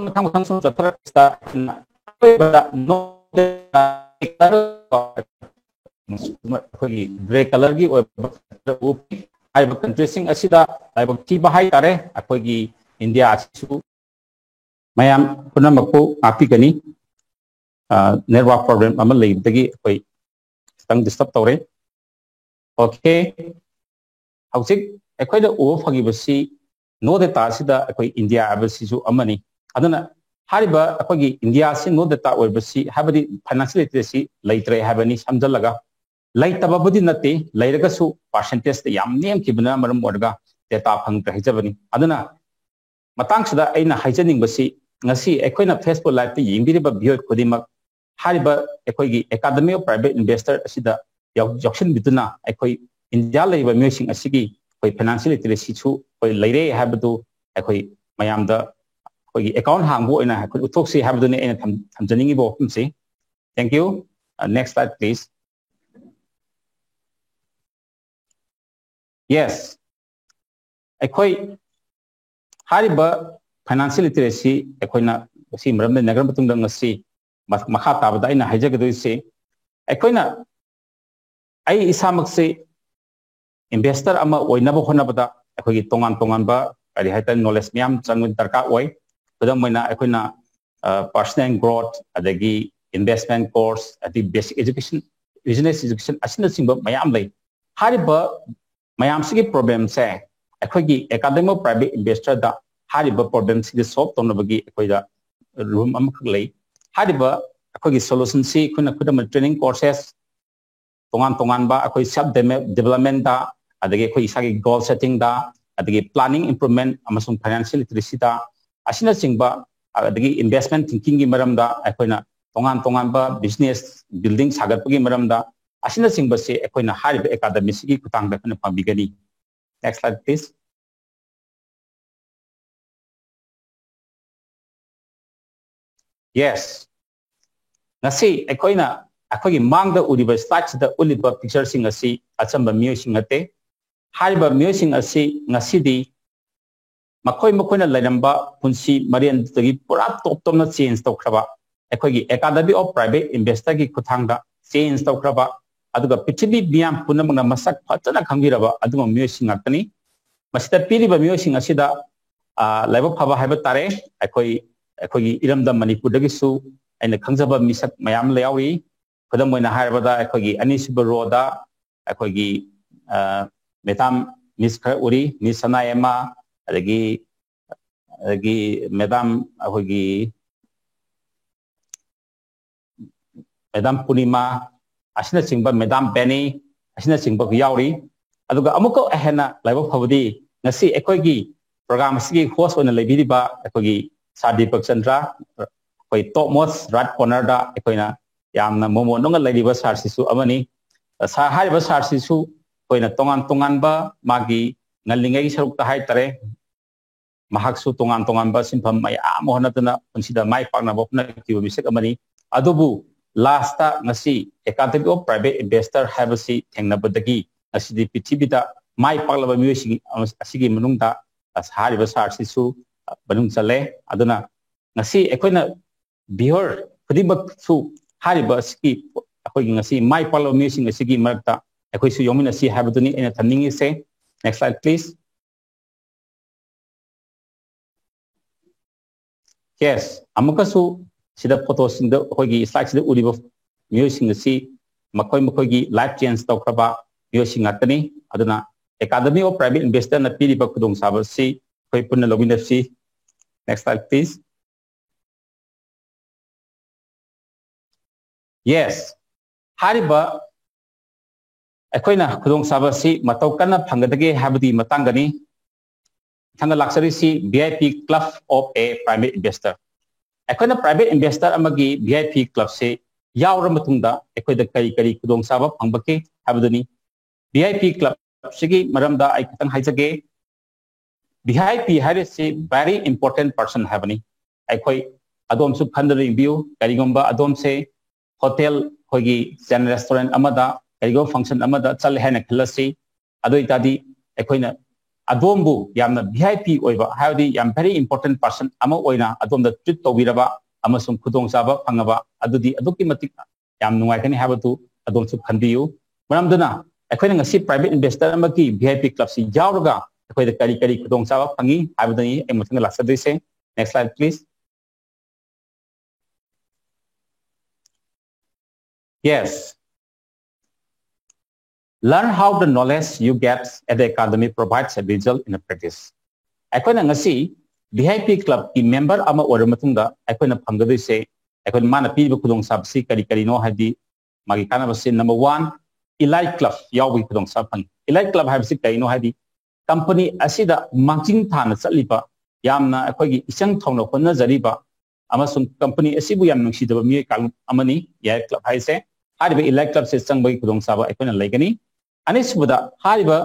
ꯃꯊꯪ ꯃꯊꯪ ꯁꯨꯝ ꯆꯠꯊꯔꯛꯄꯁꯤꯗ ꯑꯩꯈꯣꯏꯒꯤ grey colourꯒꯤ ꯑꯣꯏꯕ ꯎꯞꯄꯤ꯫ ꯍꯥꯏꯔꯤꯕ countryꯁꯤꯡ ꯑꯁꯤꯗ ꯂꯥꯏꯕꯛ ꯊꯤꯕ ꯍꯥꯏꯇꯥꯔꯦ, ꯑꯩꯈꯣꯏꯒꯤ ꯏꯟꯗꯤꯌꯥ ꯑꯁꯤꯁꯨ ꯃꯌꯥꯝ ꯄꯨꯝꯅꯃꯛꯄꯨ ꯉꯥꯛꯄꯤꯒꯅꯤ꯫ Network problem ꯑꯃ ꯂꯩꯕꯗꯒꯤ ꯑꯩꯈꯣꯏ ꯈꯤꯇꯪ disturb ꯇꯧꯔꯦ꯫ Okay, ꯍꯧꯖꯤꯛ ꯑꯩꯈꯣꯏꯗ ꯎꯕ ꯐꯪꯉꯤꯕꯁꯤ ꯅꯣ ꯗꯦꯇꯥ ꯑꯁꯤꯗ ꯑꯩꯈꯣꯏ ꯏꯟꯗꯤꯌꯥ ꯍꯥꯏꯕꯁꯤꯁꯨ ꯑꯃꯅꯤ꯫ ꯑꯗꯨꯅ ꯍꯥꯏꯔꯤꯕ ꯑꯩꯈꯣꯏꯒꯤ ꯏꯟꯗꯤꯌꯥꯁꯤ ꯅꯣ ꯗꯦꯇꯥ ꯑꯣꯏꯕꯁꯤ, ꯍꯥꯏꯕꯗꯤ ꯐꯥꯏꯅꯥꯟꯁꯤꯌꯦꯜ ꯂꯤꯇꯔꯦꯁꯤ ꯂꯩꯇ꯭ꯔꯦ ꯍꯥꯏꯕꯅꯤ꯫ ꯁꯝꯖꯜꯂꯒ, ꯂꯩꯇꯕꯕꯨꯗꯤ ꯅꯠꯇꯦ, ꯂꯩꯔꯒꯁꯨ ꯄꯥꯔꯁꯦꯟꯇꯦꯖꯇ ꯌꯥꯝ ꯅꯦꯝꯈꯤꯕꯅ ꯃꯔꯝ ꯑꯣꯏꯔꯒ ꯗꯦꯇꯥ ꯐꯪꯗ꯭ꯔꯦ ꯍꯥꯏꯖꯕꯅꯤ꯫ ꯑꯗꯨꯅ ꯃꯇꯥꯡꯁꯤꯗ ꯑꯩꯅ ꯍꯥꯏꯖꯅꯤꯡꯕꯁꯤ, ꯉꯁꯤ ꯑꯩꯈꯣꯏꯅ Facebook Liveꯇ ꯌꯦꯡꯕꯤꯔꯤꯕ ꯚꯤꯌꯣꯏ ꯈꯨꯗꯤꯡꯃꯛ, ꯍꯥꯏꯔꯤꯕ ꯑꯩꯈꯣꯏꯒꯤ Academy of Private Investor ꯑꯁꯤꯗ ꯌꯥꯎ-, ꯌꯥꯎꯁꯤꯟꯕꯤꯗꯨꯅ ꯑꯩꯈꯣꯏ ꯏꯟꯗꯤꯌꯥ ꯂꯩꯔꯤꯕ ꯃꯤꯑꯣꯏꯁꯤꯡ ꯑꯁꯤꯒꯤ ꯑꯩꯈꯣꯏ ꯐꯥꯏꯅꯥꯟꯁꯤꯌꯦꯜ ꯂꯤꯇꯔꯦꯁꯤꯁꯨ ꯑꯩꯈꯣꯏ ꯂꯩꯔꯦ ꯍꯥꯏꯕꯗꯨ ꯑꯩꯈꯣꯏ ꯃꯌꯥꯝꯗ ꯑꯩꯈꯣꯏꯒꯤ ꯑꯦꯀꯥꯎꯟ ꯍꯥꯡꯕ ꯑꯣꯏꯅ ꯑꯩꯈꯣꯏ ꯎꯠꯊꯣꯛꯁꯤ ꯍꯥꯏꯕꯗꯨꯅꯤ ꯑꯩꯅ ꯊꯝ-, ꯊꯝꯖꯅꯤꯡꯉꯤꯕ ꯋꯥꯐꯝꯁꯤ꯫ Thank you. Uh, next slide, please. Yes, ꯑꯩꯈꯣꯏ ꯍꯥꯏꯔꯤꯕ ꯐꯥꯏꯅꯥꯟꯁꯤꯌꯦꯜ ꯂꯤꯇꯔꯦꯁꯤ ꯑꯩꯈꯣꯏꯅ ꯁꯤ ꯃꯔꯝꯗ ꯅꯩꯅꯈ꯭ꯔ ꯃꯇꯨꯡꯗ, ꯉꯁꯤ ꯃ-, ꯃꯈꯥ ꯇꯥꯕꯗ ꯑꯩꯅ ꯍꯥꯏꯖꯒꯗꯣꯏꯁꯤ, ꯑꯩꯈꯣꯏꯅ, ꯑꯩ ꯏꯁꯥꯃꯛꯁꯤ ꯏꯟꯚꯦꯁꯇꯔ ꯑꯃ ꯑꯣꯏꯅꯕ ꯍꯣꯠꯅꯕꯗ ꯑꯩꯈꯣꯏꯒꯤ ꯇꯣꯉꯥꯟ ꯇꯣꯉꯥꯟꯕ, ꯀꯔꯤ ꯍꯥꯏꯇꯥꯔꯦ, ꯅꯣꯂꯦꯖ ꯃꯌꯥꯝ ꯆꯪꯕ ꯗꯔꯀꯥꯔ ꯑꯣꯏ꯫ ꯈꯨꯗꯝ ꯑꯣꯏꯅ, ꯑꯩꯈꯣꯏꯅ, ꯑ, personal growth, ꯑꯗꯒꯤ investment course, ꯑꯗꯒꯤ basic education, business education ꯑꯁꯤꯅꯆꯤꯡꯕ ꯃꯌꯥꯝ ꯂꯩ꯫ ꯍꯥꯏꯔꯤꯕ ꯃꯌꯥꯝꯁꯤꯒꯤ ꯄ꯭ꯔꯣꯕ꯭ꯂꯦꯝꯁꯦ ꯑꯩꯈꯣꯏꯒꯤ Academy of Private Investorꯗ ꯍꯥꯏꯔꯤꯕ ꯄ꯭ꯔꯣꯕ꯭ꯂꯦꯝꯁꯤꯡꯁꯦ ꯁꯣꯜꯕ ꯇꯧꯅꯕꯒꯤ ꯑꯩꯈꯣꯏꯗ ꯔꯨꯝ ꯑꯃꯈꯛ ꯂꯩ꯫ ꯍꯥꯏꯔꯤꯕ ꯑꯩꯈꯣꯏꯒꯤ ꯁꯣꯂꯨꯁꯟꯁꯤ ꯑꯩꯈꯣꯏꯅ, ꯈꯨꯗꯝ ꯑꯣꯏꯅ, training courses, ꯇꯣꯉꯥꯟ ꯇꯣꯉꯥꯟꯕ ꯑꯩꯈꯣꯏ self developmentꯇ, ꯑꯗꯒꯤ ꯑꯩꯈꯣꯏ ꯏꯁꯥꯒꯤ goal settingꯗ, ꯑꯗꯒꯤ planning improvement ꯑꯃꯁꯨꯡ financial literacyꯗ ꯑꯁꯤꯅꯆꯤꯡꯕ, ꯑꯗꯒꯤ investment thinkingꯒꯤ ꯃꯔꯝꯗ ꯑꯩꯈꯣꯏꯅ ꯇꯣꯉꯥꯟ ꯇꯣꯉꯥꯟꯕ business building ꯁꯥꯒꯠꯄꯒꯤ ꯃꯔꯝꯗ ꯑꯁꯤꯅꯆꯤꯡꯕꯁꯦ ꯑꯩꯈꯣꯏꯅ ꯍꯥꯏꯔꯤꯕ academyꯁꯤꯒꯤ ꯈꯨꯠꯊꯥꯡꯗ ꯑꯩꯈꯣꯏꯅ ꯐꯪꯕꯤꯒꯅꯤ꯫ Next slide, please. Yes. ꯉꯁꯤ ꯑꯩꯈꯣꯏꯅ, ꯑꯩꯈꯣꯏꯒꯤ ꯃꯥꯡꯗ ꯎꯔꯤꯕ slideꯁꯤꯗ ꯎꯠꯂꯤꯕ pictureꯁꯤꯡ ꯑꯁꯤ ꯑꯆꯝꯕ ꯃꯤꯑꯣꯏꯁꯤꯡ ꯅꯠꯇꯦ꯫ ꯍꯥꯏꯔꯤꯕ ꯃꯤꯑꯣꯏꯁꯤꯡ ꯑꯁꯤ ꯉꯁꯤꯗꯤ ꯃꯈꯣꯏ ꯃꯈꯣꯏꯅ ꯂꯩꯔꯝꯕ ꯄꯨꯟꯁꯤ ꯃꯔꯦꯟꯗꯒꯤ ꯄꯨꯔꯥ ꯇꯣꯞ ꯇꯣꯞꯅ change ꯇꯧꯈ꯭ꯔꯕ ꯑꯩꯈꯣꯏꯒꯤ Academy of Private Investorꯒꯤ ꯈꯨꯠꯊꯥꯡꯗ change ꯇꯧꯈ꯭ꯔꯕ, ꯑꯗꯨꯒ ꯄ꯭ꯔꯤꯊꯤꯕꯤ ꯃꯤꯌꯥꯝ ꯄꯨꯝꯅꯃꯛꯅ ꯃꯁꯛ ꯐꯖꯅ ꯈꯪꯕꯤꯔꯕ ꯑꯗꯨꯒꯨꯝꯕ ꯃꯤꯑꯣꯏꯁꯤꯡ ꯉꯥꯛꯇꯅꯤ꯫ ꯃꯁꯤꯗ ꯄꯤꯔꯤꯕ ꯃꯤꯑꯣꯏꯁꯤꯡ ꯑꯁꯤꯗ, ꯑ, ꯂꯥꯏꯕꯛ ꯐꯕ ꯍꯥꯏꯕ ꯇꯥꯔꯦ, ꯑꯩꯈꯣꯏ, ꯑꯩꯈꯣꯏꯒꯤ ꯏꯔꯝꯗꯝ ꯃꯅꯤꯄꯨꯔꯗꯒꯤꯁꯨ ꯑꯩꯅ ꯈꯪꯖꯕ ꯃꯤꯁꯛ ꯃꯌꯥꯝ ꯑꯃ ꯌꯥꯎꯔꯤ꯫ ꯈꯨꯗꯝ ꯑꯣꯏꯅ ꯍꯥꯏꯔꯕꯗ, ꯑꯩꯈꯣꯏꯒꯤ ꯑꯅꯤꯁꯨꯕ rowꯗ ꯑꯩꯈꯣꯏꯒꯤ ꯃꯦꯗꯥꯝ ꯃꯤꯁ ꯈꯔ ꯎꯔꯤ, ꯃꯤꯁ ꯁꯅꯥꯌꯦꯃ, ꯑꯗꯒꯤ ꯑꯗꯒꯤ ꯃꯦꯗꯥꯝ ꯑꯩꯈꯣꯏꯒꯤ ꯃꯦꯗꯥꯝ ꯄꯨꯔꯅꯤꯃꯥ ꯑꯁꯤꯅꯆꯤꯡꯕ, ꯃꯦꯗꯥꯝ ꯕꯦꯅꯤ ꯑꯁꯤꯅꯆꯤꯡꯕ ꯌꯥꯎꯔꯤ꯫ ꯑꯗꯨꯒ ꯑꯃꯨꯛꯀ ꯍꯦꯟꯅ ꯂꯥꯏꯕꯛ ꯐꯕꯗꯤ ꯉꯁꯤ ꯑꯩꯈꯣꯏꯒꯤ ꯄ꯭ꯔꯣꯒ꯭ꯔꯥꯝ ꯑꯁꯤꯒꯤ ꯍꯣꯁ ꯑꯣꯏꯅ ꯂꯩꯕꯤꯔꯤꯕ ꯑꯩꯈꯣꯏꯒꯤ ꯁꯥꯔ ꯗꯤꯄꯛ ꯆꯟꯗ꯭ꯔ, ꯑꯩꯈꯣꯏ ꯇꯣꯞ ꯃꯣꯁ ꯔꯥꯏꯠ ꯀꯣꯔꯅꯔꯗ ꯑꯩꯈꯣꯏꯅ ꯌꯥꯝꯅ ꯃꯣꯃꯣꯟ ꯅꯨꯡꯉ ꯂꯩꯔꯤꯕ ꯁꯥꯔꯁꯤꯁꯨ ꯑꯃꯅꯤ꯫ ꯁꯥꯔ, ꯍꯥꯏꯔꯤꯕ ꯁꯥꯔꯁꯤꯁꯨ ꯑꯩꯈꯣꯏꯅ ꯇꯣꯉꯥꯟ ꯇꯣꯉꯥꯟꯕ ꯃꯥꯒꯤ ꯉꯜꯂꯤꯉꯩꯒꯤ ꯁꯔꯨꯛꯇ ꯍꯥꯏꯇꯥꯔꯦ, ꯃꯍꯥꯛꯁꯨ ꯇꯣꯉꯥꯟ ꯇꯣꯉꯥꯟꯕ ꯁꯤꯟꯐꯝ ꯃꯌꯥꯝ ꯑꯃ ꯍꯣꯠꯅꯗꯨꯅ ꯄꯨꯟꯁꯤꯗ ꯃꯥꯏ ꯄꯥꯛꯅꯕ ꯍꯣꯠꯅꯈꯤꯕ ꯃꯤꯁꯛ ꯑꯃꯅꯤ꯫ ꯑꯗꯨꯕꯨ ꯂꯥꯁꯇ ꯉꯁꯤ Academy of Private Investor ꯍꯥꯏꯕꯁꯤ ꯊꯦꯡꯅꯕꯗꯒꯤ ꯉꯁꯤꯗꯤ ꯄ꯭ꯔꯤꯊꯤꯕꯤꯗ ꯃꯥꯏ ꯄꯥꯛꯂꯕ ꯃꯤꯑꯣꯏꯁꯤꯡ ꯑꯁꯤꯒꯤ ꯃꯅꯨꯡꯗ ꯍꯥꯏꯔꯤꯕ ꯁꯥꯔꯁꯤꯁꯨ ꯃꯅꯨꯡ ꯆꯜꯂꯦ꯫ ꯑꯗꯨꯅ ꯉꯁꯤ ꯑꯩꯈꯣꯏꯅ ꯚꯤꯌꯔ ꯈꯨꯗꯤꯡꯃꯛꯁꯨ ꯍꯥꯏꯔꯤꯕ ꯑꯁꯤꯒꯤ ꯑꯩꯈꯣꯏꯒꯤ ꯉꯁꯤ ꯃꯥꯏ ꯄꯥꯛꯂꯕ ꯃꯤꯑꯣꯏꯁꯤꯡ ꯑꯁꯤꯒꯤ ꯃꯔꯛꯇ ꯑꯩꯈꯣꯏꯁꯨ ꯌꯥꯎꯃꯤꯟꯅꯁꯤ ꯍꯥꯏꯕꯗꯨꯅꯤ ꯑꯩꯅ ꯊꯝꯅꯤꯡꯉꯤꯁꯦ꯫ Next slide, please. Yes, ꯑꯃꯨꯛꯀꯁꯨ ꯁꯤꯗ ꯐꯣꯇꯣꯁꯤꯡꯗ ꯑꯩꯈꯣꯏꯒꯤ ꯁ꯭ꯂꯥꯏꯗꯁꯤꯗ ꯎꯔꯤꯕ ꯃꯤꯑꯣꯏꯁꯤꯡ ꯑꯁꯤ ꯃꯈꯣꯏ ꯃꯈꯣꯏꯒꯤ ꯂꯥꯏꯐ ꯆꯦꯟꯖ ꯇꯧꯈ꯭ꯔꯕ ꯃꯤꯑꯣꯏꯁꯤꯡ ꯉꯥꯛꯇꯅꯤ꯫ ꯑꯗꯨꯅ Academy of Private Investorꯅ ꯄꯤꯔꯤꯕ ꯈꯨꯗꯣꯡꯆꯥꯕ ꯑꯁꯤ ꯑꯩꯈꯣꯏ ꯄꯨꯟꯅ ꯂꯧꯃꯤꯟꯅꯁꯤ꯫ Next slide, please. Yes, ꯍꯥꯏꯔꯤꯕ ꯑꯩꯈꯣꯏꯅ ꯈꯨꯗꯣꯡꯆꯥꯕ ꯑꯁꯤ ꯃꯇꯧ ꯀꯟꯅ ꯐꯪꯒꯗꯒꯦ ꯍꯥꯏꯕꯗꯨꯒꯤ ꯃꯇꯥꯡꯗꯅꯤ꯫ ꯃꯊꯪꯗ ꯂꯥꯛꯆꯔꯤꯁꯤ V I P Club of a Private Investor꯫ ꯑꯩꯈꯣꯏꯅ ꯄ꯭ꯔꯥꯏꯚꯦꯠ ꯏꯟꯚꯦꯁꯇꯔ ꯑꯃꯒꯤ V I P clubꯁꯦ ꯌꯥꯎꯔ ꯃꯇꯨꯡꯗ ꯑꯩꯈꯣꯏꯗ ꯀꯔꯤ ꯀꯔꯤ ꯈꯨꯗꯣꯡꯆꯥꯕ ꯐꯪꯕꯒꯦ ꯍꯥꯏꯕꯗꯨꯅꯤ꯫ V I P clubꯁꯤꯒꯤ ꯃꯔꯝꯗ ꯑꯩ ꯈꯤꯇꯪ ꯍꯥꯏꯖꯒꯦ꯫ V I P ꯍꯥꯏꯔꯤꯁꯤ very important person ꯍꯥꯏꯕꯅꯤ꯫ ꯑꯩꯈꯣꯏ, ꯑꯗꯣꯝꯁꯨ ꯈꯟꯗꯨꯅ ꯌꯦꯡꯕꯤꯌꯨ꯫ ꯀꯔꯤꯒꯨꯝꯕ ꯑꯗꯣꯝꯁꯦ ꯍꯣꯇꯦꯜ, ꯑꯩꯈꯣꯏꯒꯤ ꯆꯦꯟ ꯔꯦꯁꯇꯨꯔꯦꯟ ꯑꯃꯗ, ꯀꯔꯤꯒꯨꯝꯕ ꯐꯪꯁꯟ ꯑꯃꯗ ꯆꯠꯂꯦ ꯍꯥꯏꯅ ꯈꯜꯂꯁꯤ꯫ ꯑꯗꯨ ꯑꯣꯏꯇꯥꯔꯗꯤ ꯑꯩꯈꯣꯏꯅ ꯑꯗꯣꯝꯕꯨ ꯌꯥꯝꯅ V I P ꯑꯣꯏꯕ, ꯍꯥꯏꯕꯗꯤ ꯌꯥꯝ very important person ꯑꯃ ꯑꯣꯏꯅ ꯑꯗꯣꯝꯗ ꯇ꯭ꯔꯤꯠ ꯇꯧꯕꯤꯔꯕ ꯑꯃꯁꯨꯡ ꯈꯨꯗꯣꯡꯆꯥꯕ ꯐꯪꯉꯕ ꯑꯗꯨꯗꯤ ꯑꯗꯨꯛꯀꯤ ꯃꯇꯤꯛ ꯌꯥꯝ ꯅꯨꯡꯉꯥꯏꯒꯅꯤ ꯍꯥꯏꯕꯗꯨ ꯑꯗꯣꯝꯁꯨ ꯈꯟꯕꯤꯌꯨ꯫ ꯃꯔꯝꯗꯨꯅ ꯑꯩꯈꯣꯏꯅ ꯉꯁꯤ ꯄ꯭ꯔꯥꯏꯚꯦꯠ ꯏꯟꯚꯦꯁꯇꯔ ꯑꯃꯒꯤ V I P clubꯁꯤ ꯌꯥꯎꯔꯒ ꯑꯩꯈꯣꯏꯗ ꯀꯔꯤ ꯀꯔꯤ ꯈꯨꯗꯣꯡꯆꯥꯕ ꯐꯪꯉꯤ ꯍꯥꯏꯕꯗꯨꯅꯤ ꯑꯩ ꯃꯊꯪꯗ ꯂꯥꯛꯆꯗꯣꯏꯁꯦ꯫ Next slide, please. Yes. Learn how the knowledge you get at the academy provides a result in a practice. ꯑꯩꯈꯣꯏꯅ ꯉꯁꯤ V I P club ꯀꯤ member ꯑꯃ ꯑꯣꯏꯔꯕ ꯃꯇꯨꯡꯗ ꯑꯩꯈꯣꯏꯅ ꯐꯪꯒꯗꯣꯏꯁꯦ, ꯑꯩꯈꯣꯏꯅ ꯃꯥꯅ ꯄꯤꯔꯤꯕ ꯈꯨꯗꯣꯡꯆꯥꯕꯁꯤ ꯀꯔꯤ ꯀꯔꯤꯅꯣ ꯍꯥꯏꯗꯤ, ꯃꯥꯒꯤ ꯀꯥꯟꯅꯕꯁꯤ number one, Elite Club ꯌꯥꯎꯕꯒꯤ ꯈꯨꯗꯣꯡꯆꯥꯕ ꯐꯪꯉꯤ꯫ Elite Club ꯍꯥꯏꯕꯁꯤ ꯀꯔꯤꯅꯣ ꯍꯥꯏꯗꯤ, company ꯑꯁꯤꯗ ꯃꯥꯡꯖꯤꯟ ꯊꯥꯅ ꯆꯠꯂꯤꯕ, ꯌꯥꯝꯅ ꯑꯩꯈꯣꯏꯒꯤ ꯏꯆꯪ ꯊꯧꯅ ꯍꯣꯠꯅꯖꯔꯤꯕ ꯑꯃꯁꯨꯡ company ꯑꯁꯤꯕꯨ ꯌꯥꯝ ꯅꯨꯡꯁꯤꯖꯕ ꯃꯤꯑꯣꯏ ꯀꯥꯡꯂꯨꯞ ꯑꯃꯅꯤ Elite Club ꯍꯥꯏꯁꯦ꯫ ꯍꯥꯏꯔꯤꯕ Elite Club ꯁꯦ ꯆꯪꯕꯒꯤ ꯈꯨꯗꯣꯡꯆꯥꯕ ꯑꯩꯈꯣꯏꯅ ꯂꯩꯒꯅꯤ꯫ ꯑꯅꯤꯁꯨꯕꯗ, ꯍꯥꯏꯔꯤꯕ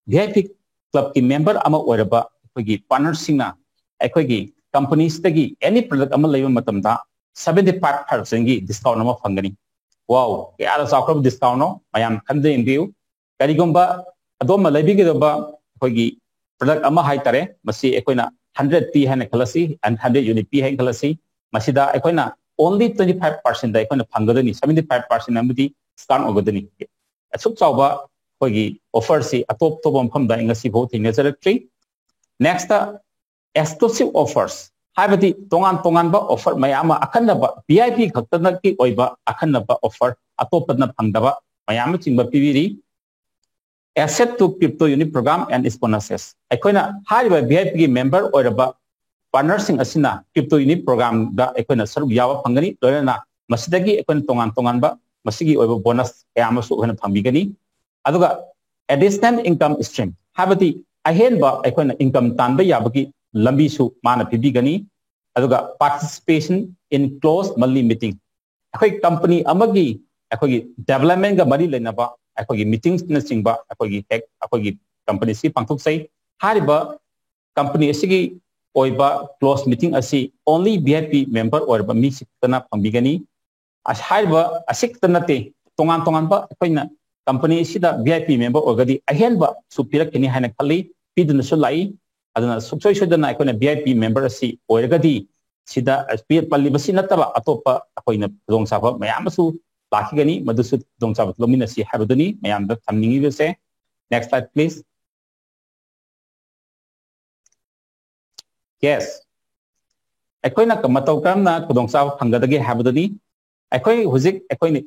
V I P club ꯀꯤ member ꯑꯃ ꯑꯣꯏꯔꯕ ꯑꯩꯈꯣꯏꯒꯤ partner ꯁꯤꯡꯅ ꯑꯩꯈꯣꯏꯒꯤ company ꯁꯤꯗꯒꯤ any product ꯑꯃ ꯂꯩꯕ ꯃꯇꯝꯗ seventy five percent ꯒꯤ discount ꯑꯃ ꯐꯪꯒꯅꯤ꯫ Wow, ꯀꯌꯥꯗ ꯆꯥꯎꯈ꯭ꯔꯕ discount ꯅꯣ, ꯃꯌꯥꯝ ꯈꯟꯗ ꯌꯦꯡꯕꯤꯌꯨ꯫ ꯀꯔꯤꯒꯨꯝꯕ ꯑꯗꯣꯝꯅ ꯂꯩꯕꯤꯒꯗꯕ ꯑꯩꯈꯣꯏꯒꯤ product ꯑꯃ ꯍꯥꯏꯇꯥꯔꯦ, ꯃꯁꯤ ꯑꯩꯈꯣꯏꯅ hundred ꯄꯤ ꯍꯥꯏꯅ ꯈꯜꯂꯁꯤ, and hundred unit ꯄꯤ ꯍꯥꯏꯅ ꯈꯜꯂꯁꯤ, ꯃꯁꯤꯗ ꯑꯩꯈꯣꯏꯅ only twenty five percent ꯗ ꯑꯩꯈꯣꯏꯅ ꯐꯪꯒꯗꯣꯏꯅꯤ, seventy five percent ꯑꯃꯗꯤ discount ꯑꯣꯏꯒꯗꯣꯏꯅꯤ꯫ ꯑꯁꯨꯛ ꯆꯥꯎꯕ ꯑꯩꯈꯣꯏꯒꯤ offer ꯁꯤ ꯑꯇꯣꯞ ꯑꯇꯣꯞꯄ ꯃꯐꯝꯗ ꯑꯩ ꯉꯁꯤ ꯐꯥꯎ ꯊꯦꯡꯅꯖꯔꯛꯇ꯭ꯔꯤ꯫ Next, exclusive offers, ꯍꯥꯏꯕꯗꯤ ꯇꯣꯉꯥꯟ ꯇꯣꯉꯥꯟꯕ offer ꯃꯌꯥꯝ ꯑꯃ, ꯑꯈꯟꯅꯕ V I P ꯈꯛꯇꯃꯛꯀꯤ ꯑꯣꯏꯕ ꯑꯈꯟꯅꯕ offer, ꯑꯇꯣꯞꯄꯅ ꯐꯪꯗꯕ ꯃꯌꯥꯝ ꯑꯃ ꯆꯤꯡꯕ ꯄꯤꯕꯤꯔꯤ꯫ Access to crypto unit program and its bonuses, ꯑꯩꯈꯣꯏꯅ ꯍꯥꯏꯔꯤꯕ V I P ꯒꯤ member ꯑꯣꯏꯔꯕ partner ꯁꯤꯡ ꯑꯁꯤꯅ crypto unit program ꯗ ꯑꯩꯈꯣꯏꯅ ꯁꯔꯨꯛ ꯌꯥꯕ ꯐꯪꯒꯅꯤ꯫ ꯂꯣꯏꯅꯅ ꯃꯁꯤꯗꯒꯤ ꯑꯩꯈꯣꯏꯅ ꯇꯣꯉꯥꯟ ꯇꯣꯉꯥꯟꯕ ꯃꯁꯤꯒꯤ ꯑꯣꯏꯕ bonus ꯀꯌꯥ ꯑꯃꯁꯨ ꯑꯩꯈꯣꯏꯅ ꯐꯪꯕꯤꯒꯅꯤ꯫ ꯑꯗꯨꯒ additional income stream, ꯍꯥꯏꯕꯗꯤ ꯑꯍꯦꯟꯕ ꯑꯩꯈꯣꯏꯅ income ꯇꯥꯟꯕ ꯌꯥꯕꯒꯤ ꯂꯝꯕꯤꯁꯨ ꯃꯥꯅ ꯄꯤꯕꯤꯒꯅꯤ꯫ ꯑꯗꯨꯒ participation in close monthly meeting, ꯑꯩꯈꯣꯏ company ꯑꯃꯒꯤ ꯑꯩꯈꯣꯏꯒꯤ development ꯀ ꯃꯔꯤ ꯂꯩꯅꯕ ꯑꯩꯈꯣꯏꯒꯤ meetings ꯅꯆꯤꯡꯕ ꯑꯩꯈꯣꯏꯒꯤ ꯍꯦꯛ ꯑꯩꯈꯣꯏꯒꯤ company ꯁꯤ ꯄꯥꯡꯊꯣꯛꯆꯩ꯫ ꯍꯥꯏꯔꯤꯕ company ꯑꯁꯤꯒꯤ ꯑꯣꯏꯕ close meeting ꯑꯁꯤ only V I P member ꯑꯣꯏꯔꯕ ꯃꯤꯁꯤ ꯈꯛꯇꯅ ꯐꯪꯕꯤꯒꯅꯤ꯫ ꯑꯁ, ꯍꯥꯏꯔꯤꯕ ꯑꯁꯤ ꯈꯛꯇ ꯅꯠꯇꯦ, ꯇꯣꯉꯥꯟ ꯇꯣꯉꯥꯟꯕ ꯑꯩꯈꯣꯏꯅ company ꯑꯁꯤꯗ V I P member ꯑꯣꯏꯔꯒꯗꯤ ꯑꯍꯦꯟꯕꯁꯨ ꯄꯤꯔꯛꯀꯅꯤ ꯍꯥꯏꯅ ꯈꯜꯂꯤ, ꯄꯤꯗꯨꯅꯁꯨ ꯂꯥꯛꯏ꯫ ꯑꯗꯨꯅ ꯁꯨꯡꯁꯣꯏ ꯁꯣꯏꯗꯅ ꯑꯩꯈꯣꯏꯅ V I P member ꯑꯁꯤ ꯑꯣꯏꯔꯒꯗꯤ ꯁꯤꯗ ꯄꯤ-, ꯄꯜꯂꯤꯕꯁꯤ ꯅꯠꯇꯕ ꯑꯇꯣꯞꯄ ꯑꯩꯈꯣꯏꯅ ꯈꯨꯗꯣꯡꯆꯥꯕ ꯃꯌꯥꯝ ꯑꯃꯁꯨ ꯂꯥꯛꯈꯤꯒꯅꯤ, ꯃꯗꯨꯁꯨ ꯈꯨꯗꯣꯡꯆꯥꯕ ꯂꯧꯃꯤꯟꯅꯁꯤ ꯍꯥꯏꯕꯗꯨꯅꯤ ꯃꯌꯥꯝꯗ ꯊꯝꯅꯤꯡꯉꯤꯕꯁꯦ꯫ Next slide, please. Yes, ꯑꯩꯈꯣꯏꯅ ꯃꯇꯧ ꯀꯔꯝꯅ ꯈꯨꯗꯣꯡꯆꯥꯕ ꯐꯪꯒꯗꯒꯦ ꯍꯥꯏꯕꯗꯨꯅꯤ꯫ ꯑꯩꯈꯣꯏ ꯍꯧꯖꯤꯛ ꯑꯩꯈꯣꯏꯅ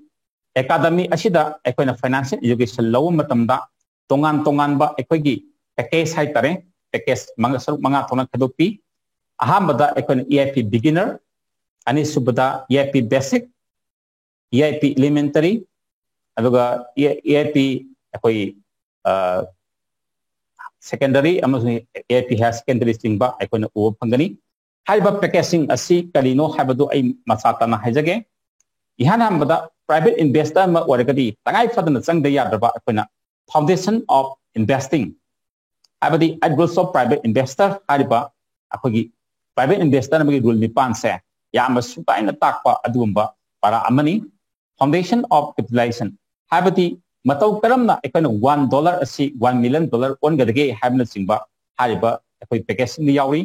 ꯑꯦꯀꯥꯗꯃꯤ ꯑꯁꯤꯗ ꯑꯩꯈꯣꯏꯅ ꯐꯥꯏꯅꯥꯟꯁꯤꯌꯦꯜ ꯑꯦꯖꯨꯀꯦꯁꯟ ꯂꯧꯕ ꯃꯇꯝꯗ ꯇꯣꯉꯥꯟ ꯇꯣꯉꯥꯟꯕ ꯑꯩꯈꯣꯏꯒꯤ ꯄꯦꯀꯦꯖ ꯍꯥꯏꯇꯥꯔꯦ, ꯄꯦꯀꯦꯖ ꯃꯉꯥ, ꯁꯔꯨꯛ ꯃꯉꯥ ꯊꯣꯛꯅ ꯈꯥꯏꯗꯣꯛꯄꯤ꯫ ꯑꯍꯥꯟꯕꯗ ꯑꯩꯈꯣꯏꯅ ꯏ ꯑꯥꯏ ꯄꯤ ꯕꯤꯒꯤꯅꯔ, ꯑꯅꯤꯁꯨꯕꯗ E I P basic, E I P elementary, ꯑꯗꯨꯒ ꯏ ꯑꯥꯏ ꯄꯤ ꯑꯩꯈꯣꯏ ꯁꯦꯀꯦꯟꯗꯔꯤ ꯑꯃꯁꯨꯡ E I P higher secondary ꯆꯤꯡꯕ ꯑꯩꯈꯣꯏꯅ ꯎꯕ ꯐꯪꯒꯅꯤ꯫ ꯍꯥꯏꯔꯤꯕ ꯄꯦꯀꯦꯖꯁꯤꯡ ꯑꯁꯤ ꯀꯔꯤꯅꯣ ꯍꯥꯏꯕꯗꯨ ꯑꯩ ꯃꯆꯥ ꯇꯥꯅ ꯍꯥꯏꯖꯒꯦ꯫ ꯏꯍꯥꯟ ꯍꯥꯟꯕꯗ ꯄ꯭ꯔꯥꯏꯚꯦꯠ ꯏꯟꯚꯦꯁꯇꯔ ꯑꯃ ꯑꯣꯏꯔꯒꯗꯤ ꯇꯉꯥꯏ ꯐꯗꯅ ꯆꯪꯗ ꯌꯥꯗ꯭ꯔꯕ ꯑꯩꯈꯣꯏꯅ foundation of investing, ꯍꯥꯏꯕꯗꯤ Eight Rules of Private Investor ꯍꯥꯏꯔꯤꯕ ꯑꯩꯈꯣꯏꯒꯤ ꯄ꯭ꯔꯥꯏꯚꯦꯠ ꯏꯟꯚꯦꯁꯇꯔ ꯑꯃꯒꯤ ꯔꯨꯜ ꯅꯤꯄꯥꯟꯁꯦ ꯌꯥꯝꯅ ꯁꯨꯒꯥꯏꯅ ꯇꯥꯛꯄ ꯑꯗꯨꯒꯨꯝꯕ ꯄꯔꯥ ꯑꯃꯅꯤ꯫ Foundation of Capitalization ꯍꯥꯏꯕꯗꯤ ꯃꯇꯧ ꯀꯔꯝꯅ ꯑꯩꯈꯣꯏꯅ ꯋꯥꯟ ꯗꯣꯂꯔ ꯑꯁꯤ ꯋꯥꯟ ꯃꯤꯂꯤꯌꯟ ꯗꯣꯂꯔ ꯑꯣꯟꯒꯗꯒꯦ ꯍꯥꯏꯕꯅꯆꯤꯡꯕ ꯍꯥꯏꯔꯤꯕ ꯑꯩꯈꯣꯏ ꯄꯦꯀꯦꯖꯁꯤꯡꯗ ꯌꯥꯎꯔꯤ꯫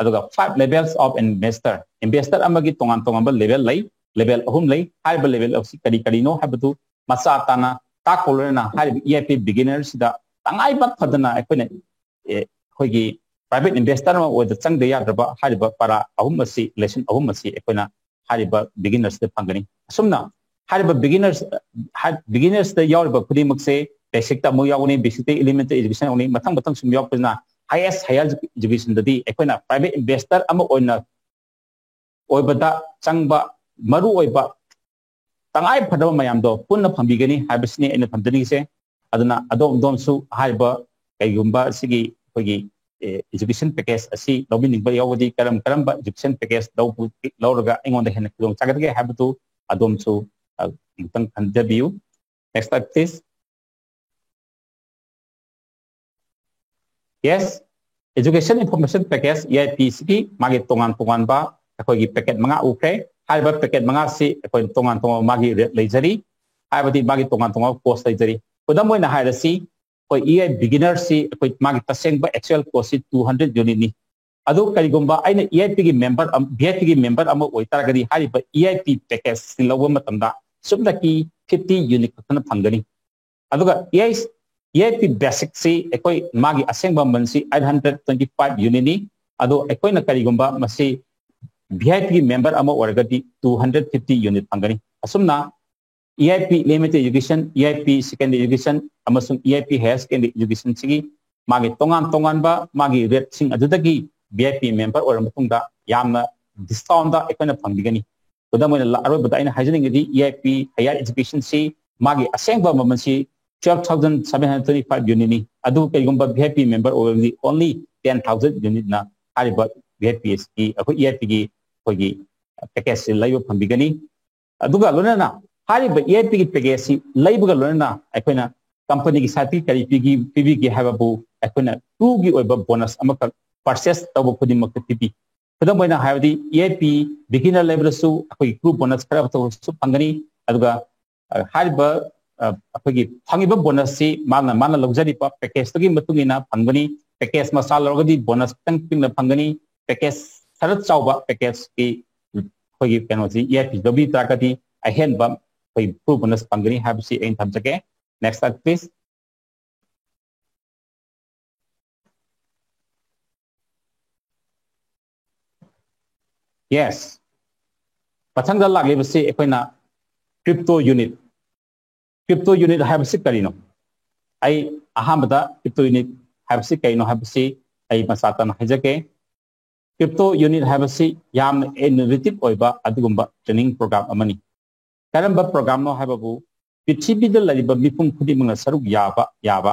ꯑꯗꯨꯒ Five Levels of Investor, investor ꯑꯃꯒꯤ ꯇꯣꯉꯥꯟ ꯇꯣꯉꯥꯟꯕ ꯂꯦꯚꯦꯜ ꯂꯩ, ꯂꯦꯚꯦꯜ ꯑꯍꯨꯝ ꯂꯩ꯫ ꯍꯥꯏꯔꯤꯕ ꯂꯦꯚꯦꯜ ꯑꯁꯤ ꯀꯔꯤ ꯀꯔꯤꯅꯣ ꯍꯥꯏꯕꯗꯨ ꯃꯆꯥ ꯇꯥꯅ ꯇꯥꯛꯄ ꯂꯣꯏꯅꯅ ꯍꯥꯏꯔꯤꯕ ꯏ ꯑꯥꯏ ꯄꯤ ꯕꯤꯒꯤꯅꯔꯁꯤꯗ ꯇꯉꯥꯏ ꯐꯗꯅ ꯑꯩꯈꯣꯏꯅ, ꯑꯦ, ꯑꯩꯈꯣꯏꯒꯤ ꯄ꯭ꯔꯥꯏꯚꯦꯠ ꯏꯟꯚꯦꯁꯇꯔ ꯑꯃ ꯑꯣꯏꯕꯗ ꯆꯪꯗ ꯌꯥꯗ꯭ꯔꯕ ꯍꯥꯏꯔꯤꯕ ꯄꯔꯥ ꯑꯍꯨꯝ ꯑꯁꯤ, ꯂꯦꯁꯟ ꯑꯍꯨꯝ ꯑꯁꯤ ꯑꯩꯈꯣꯏꯅ ꯍꯥꯏꯔꯤꯕ ꯕꯤꯒꯤꯅꯔꯁꯤꯗ ꯐꯪꯒꯅꯤ꯫ ꯑꯁꯨꯝꯅ ꯍꯥꯏꯔꯤꯕ ꯕꯤꯒꯤꯅꯔꯁ, ꯍꯥꯏ-, ꯕꯤꯒꯤꯅꯔꯁꯇ ꯌꯥꯎꯔꯤꯕ ꯈꯨꯗꯤꯡꯃꯛꯁꯦ ꯕꯦꯁꯤꯛꯇ ꯑꯃꯨꯛ ꯌꯥꯎꯒꯅꯤ, ꯕꯦꯁꯤꯛꯇ ꯏꯂꯤꯃꯦꯟꯇꯔꯤ ꯑꯦꯖꯨꯀꯦꯁꯟ ꯌꯥꯎꯒꯅꯤ, ꯃꯊꯪ ꯃꯊꯪ ꯁꯨꯝ ꯌꯥꯎꯔꯛꯄꯁꯤꯅ ꯍꯥꯏꯌꯦꯁ ꯍꯥꯌꯔ ꯑꯦꯖꯨꯀꯦꯁꯟꯗꯗꯤ ꯑꯩꯈꯣꯏꯅ ꯄ꯭ꯔꯥꯏꯚꯦꯠ ꯏꯟꯚꯦꯁꯇꯔ ꯑꯃ ꯑꯣꯏꯅ ꯑꯣꯏꯕꯗ ꯆꯪꯕ ꯃꯔꯨꯑꯣꯏꯕ ꯇꯉꯥꯏ ꯐꯗꯕ ꯃꯌꯥꯝꯗꯣ ꯄꯨꯟꯅ ꯐꯪꯕꯤꯒꯅꯤ ꯍꯥꯏꯕꯁꯤꯅꯤ ꯑꯩꯅ ꯊꯝꯖꯅꯤꯡꯉꯤꯁꯦ꯫ ꯑꯗꯨꯅ ꯑꯗꯣꯝ ꯑꯗꯣꯝꯁꯨ ꯍꯥꯏꯔꯤꯕ ꯀꯩꯒꯨꯝꯕ ꯁꯤꯒꯤ ꯑꯩꯈꯣꯏꯒꯤ, ꯑꯦ, ꯑꯦꯖꯨꯀꯦꯁꯟ ꯄꯦꯀꯦꯖ ꯑꯁꯤ ꯂꯧꯕꯤꯅꯤꯡꯕ ꯌꯥꯎꯕꯗꯤ ꯀꯔꯝ ꯀꯔꯝꯕ ꯑꯦꯖꯨꯀꯦꯁꯟ ꯄꯦꯀꯦꯖ ꯂꯧꯕ-, ꯂꯧꯔꯒ ꯑꯩꯉꯣꯟꯗ ꯍꯦꯟꯅ ꯈꯨꯗꯣꯡ ꯆꯥꯒꯗꯒꯦ ꯍꯥꯏꯕꯗꯨ ꯑꯗꯣꯝꯁꯨ, ꯑ, ꯑꯃꯨꯛꯇꯪ ꯈꯟꯖꯕꯤꯌꯨ꯫ Next slide, please. Yes, Education Information Package, E I P, ꯁꯤꯒꯤ ꯃꯥꯒꯤ ꯇꯣꯉꯥꯟ ꯇꯣꯉꯥꯟꯕ ꯑꯩꯈꯣꯏꯒꯤ ꯄꯦꯀꯦꯠ ꯃꯉꯥ ꯎꯈ꯭ꯔꯦ꯫ ꯍꯥꯏꯔꯤꯕ ꯄꯦꯀꯦꯠ ꯃꯉꯥꯁꯤ ꯑꯩꯈꯣꯏ ꯇꯣꯉꯥꯟ ꯇꯣꯉꯥꯟꯕ ꯃꯥꯒꯤ ꯔꯦꯠ ꯂꯩꯖꯔꯤ, ꯍꯥꯏꯕꯗꯤ ꯃꯥꯒꯤ ꯇꯣꯉꯥꯟ ꯇꯣꯉꯥꯟꯕ ꯀꯣꯁ ꯂꯩꯖꯔꯤ꯫ ꯈꯨꯗꯝ ꯑꯣꯏꯅ ꯍꯥꯏꯔꯁꯤ, ꯑꯩꯈꯣꯏ E I Beginner ꯁꯤ ꯑꯩꯈꯣꯏ ꯃꯥꯒꯤ ꯇꯁꯦꯡꯕ ꯑꯦꯛꯆꯨꯑꯦꯜ ꯀꯣꯁꯁꯤ two hundred unit ꯅꯤ꯫ ꯑꯗꯨ ꯀꯔꯤꯒꯨꯝꯕ ꯑꯩꯅ E I P ꯒꯤ ꯃꯦꯝꯕꯔ ꯑꯃ, V I P ꯒꯤ ꯃꯦꯝꯕꯔ ꯑꯃ ꯑꯣꯏꯇꯥꯔꯒꯗꯤ ꯍꯥꯏꯔꯤꯕ E I P ꯄꯦꯀꯦꯖꯁꯤ ꯂꯧꯕ ꯃꯇꯝꯗ ꯁꯨꯞꯅꯀꯤ fifty unit ꯈꯛꯇꯅ ꯐꯪꯒꯅꯤ꯫ ꯑꯗꯨꯒ E I, E I P Basic ꯁꯤ ꯑꯩꯈꯣꯏ ꯃꯥꯒꯤ ꯑꯁꯦꯡꯕ ꯃꯃꯜꯁꯤ eight hundred twenty five unit ꯅꯤ꯫ ꯑꯗꯣ ꯑꯩꯈꯣꯏꯅ ꯀꯔꯤꯒꯨꯝꯕ ꯃꯁꯤ V I P ꯒꯤ ꯃꯦꯝꯕꯔ ꯑꯃ ꯑꯣꯏꯔꯒꯗꯤ two hundred fifty unit ꯐꯪꯒꯅꯤ꯫ ꯑꯁꯨꯝꯅ EIP Elementary Education, EIP Secondary Education ꯑꯃꯁꯨꯡ EIP Higher Secondary Education ꯁꯤꯒꯤ ꯃꯥꯒꯤ ꯇꯣꯉꯥꯟ ꯇꯣꯉꯥꯟꯕ ꯃꯥꯒꯤ rate ꯁꯤꯡ ꯑꯗꯨꯗꯒꯤ VIP member ꯑꯣꯏꯔ ꯃꯇꯨꯡꯗ ꯌꯥꯝꯅ discount ꯗ ꯑꯩꯈꯣꯏꯅ ꯐꯪꯕꯤꯒꯅꯤ꯫ ꯈꯨꯗꯝ ꯑꯣꯏꯅ ꯂ-, ꯑꯔꯣꯏꯕꯗ ꯑꯩꯅ ꯍꯥꯏꯖꯅꯤꯡꯉꯤꯗꯤ EIP Higher Education ꯁꯤ ꯃꯥꯒꯤ ꯑꯁꯦꯡꯕ ꯃꯃꯜꯁꯤ twelve thousand seven hundred twenty five unit ꯅꯤ꯫ ꯑꯗꯨ ꯀꯩꯒꯨꯝꯕ VIP member ꯑꯣꯏꯔꯕꯗꯤ only ten thousand unit ꯅ ꯍꯥꯏꯔꯤꯕ VIP ꯒꯤ, ꯑꯩꯈꯣꯏ EIP ꯒꯤ ꯑꯩꯈꯣꯏꯒꯤ package ꯁꯤ ꯂꯩꯕ ꯐꯪꯕꯤꯒꯅꯤ꯫ ꯑꯗꯨꯒ ꯂꯣꯏꯅꯅ ꯍꯥꯏꯔꯤꯕ EIP ꯒꯤ package ꯁꯤ ꯂꯩꯕꯒ ꯂꯣꯏꯅꯅ ꯑꯩꯈꯣꯏꯅ company ꯒꯤ side ꯇꯒꯤ ꯀꯔꯤ ꯄꯤꯒꯤ-, ꯄꯤꯕꯤꯒꯦ ꯍꯥꯏꯕꯕꯨ ꯑꯩꯈꯣꯏꯅ crew ꯒꯤ ꯑꯣꯏꯕ bonus ꯑꯃꯈꯛ purchase ꯇꯧꯕ ꯈꯨꯗꯤꯡꯃꯛꯇ ꯄꯤꯕꯤ꯫ ꯈꯨꯗꯝ ꯑꯣꯏꯅ ꯍꯥꯏꯔꯕꯗꯤ EIP beginner ꯂꯩꯕꯗꯁꯨ ꯑꯩꯈꯣꯏꯒꯤ crew bonus ꯈꯔ ꯇꯧꯕꯁꯨ ꯐꯪꯒꯅꯤ꯫ ꯑꯗꯨꯒ, ꯑ, ꯍꯥꯏꯔꯤꯕ, ꯑ, ꯑꯩꯈꯣꯏꯒꯤ ꯐꯪꯉꯤꯕ bonus ꯁꯤ ꯃꯥꯅ, ꯃꯥꯅ ꯂꯧꯖꯔꯤꯕ package ꯇꯨꯒꯤ ꯃꯇꯨꯡ ꯏꯟꯅ ꯐꯪꯒꯅꯤ꯫ Package ꯃꯆꯥ ꯂꯧꯔꯒꯗꯤ bonus ꯈꯤꯇꯪ ꯄꯤꯛꯅ ꯐꯪꯒꯅꯤ꯫ Package ꯈꯔ ꯆꯥꯎꯕ package ꯀꯤ ꯑꯩꯈꯣꯏꯒꯤ ꯀꯩꯅꯣꯁꯤ EIP ꯂꯧꯕꯤ ꯇꯥꯔꯒꯗꯤ ꯑꯍꯦꯟꯕ ꯑꯩꯈꯣꯏ crew bonus ꯐꯪꯒꯅꯤ ꯍꯥꯏꯕꯁꯤ ꯑꯩꯅ ꯊꯝꯖꯒꯦ꯫ Next slide, please. Yes. ꯃꯊꯪꯗ ꯂꯥꯛꯂꯤꯕꯁꯤ ꯑꯩꯈꯣꯏꯅ crypto unit꯫ Crypto unit ꯍꯥꯏꯕꯁꯤ ꯀꯔꯤꯅꯣ? ꯑꯩ ꯑꯍꯥꯟꯕꯗ crypto unit ꯍꯥꯏꯕꯁꯤ ꯀꯔꯤꯅꯣ ꯍꯥꯏꯕꯁꯤ ꯑꯩ ꯃꯆꯥ ꯇꯥꯅ ꯍꯥꯏꯖꯒꯦ꯫ Crypto unit ꯍꯥꯏꯕꯁꯤ ꯌꯥꯝꯅ innovative ꯑꯣꯏꯕ ꯑꯗꯨꯒꯨꯝꯕ training program ꯑꯃꯅꯤ꯫ ꯀꯔꯝꯕ program ꯅꯣ ꯍꯥꯏꯕꯕꯨ, ꯄ꯭ꯔꯤꯊꯤꯕꯤꯗ ꯂꯩꯔꯤꯕ ꯃꯤꯄꯨꯝ ꯈꯨꯗꯤꯡꯃꯛꯅ ꯁꯔꯨꯛ ꯌꯥꯕ ꯌꯥꯕ,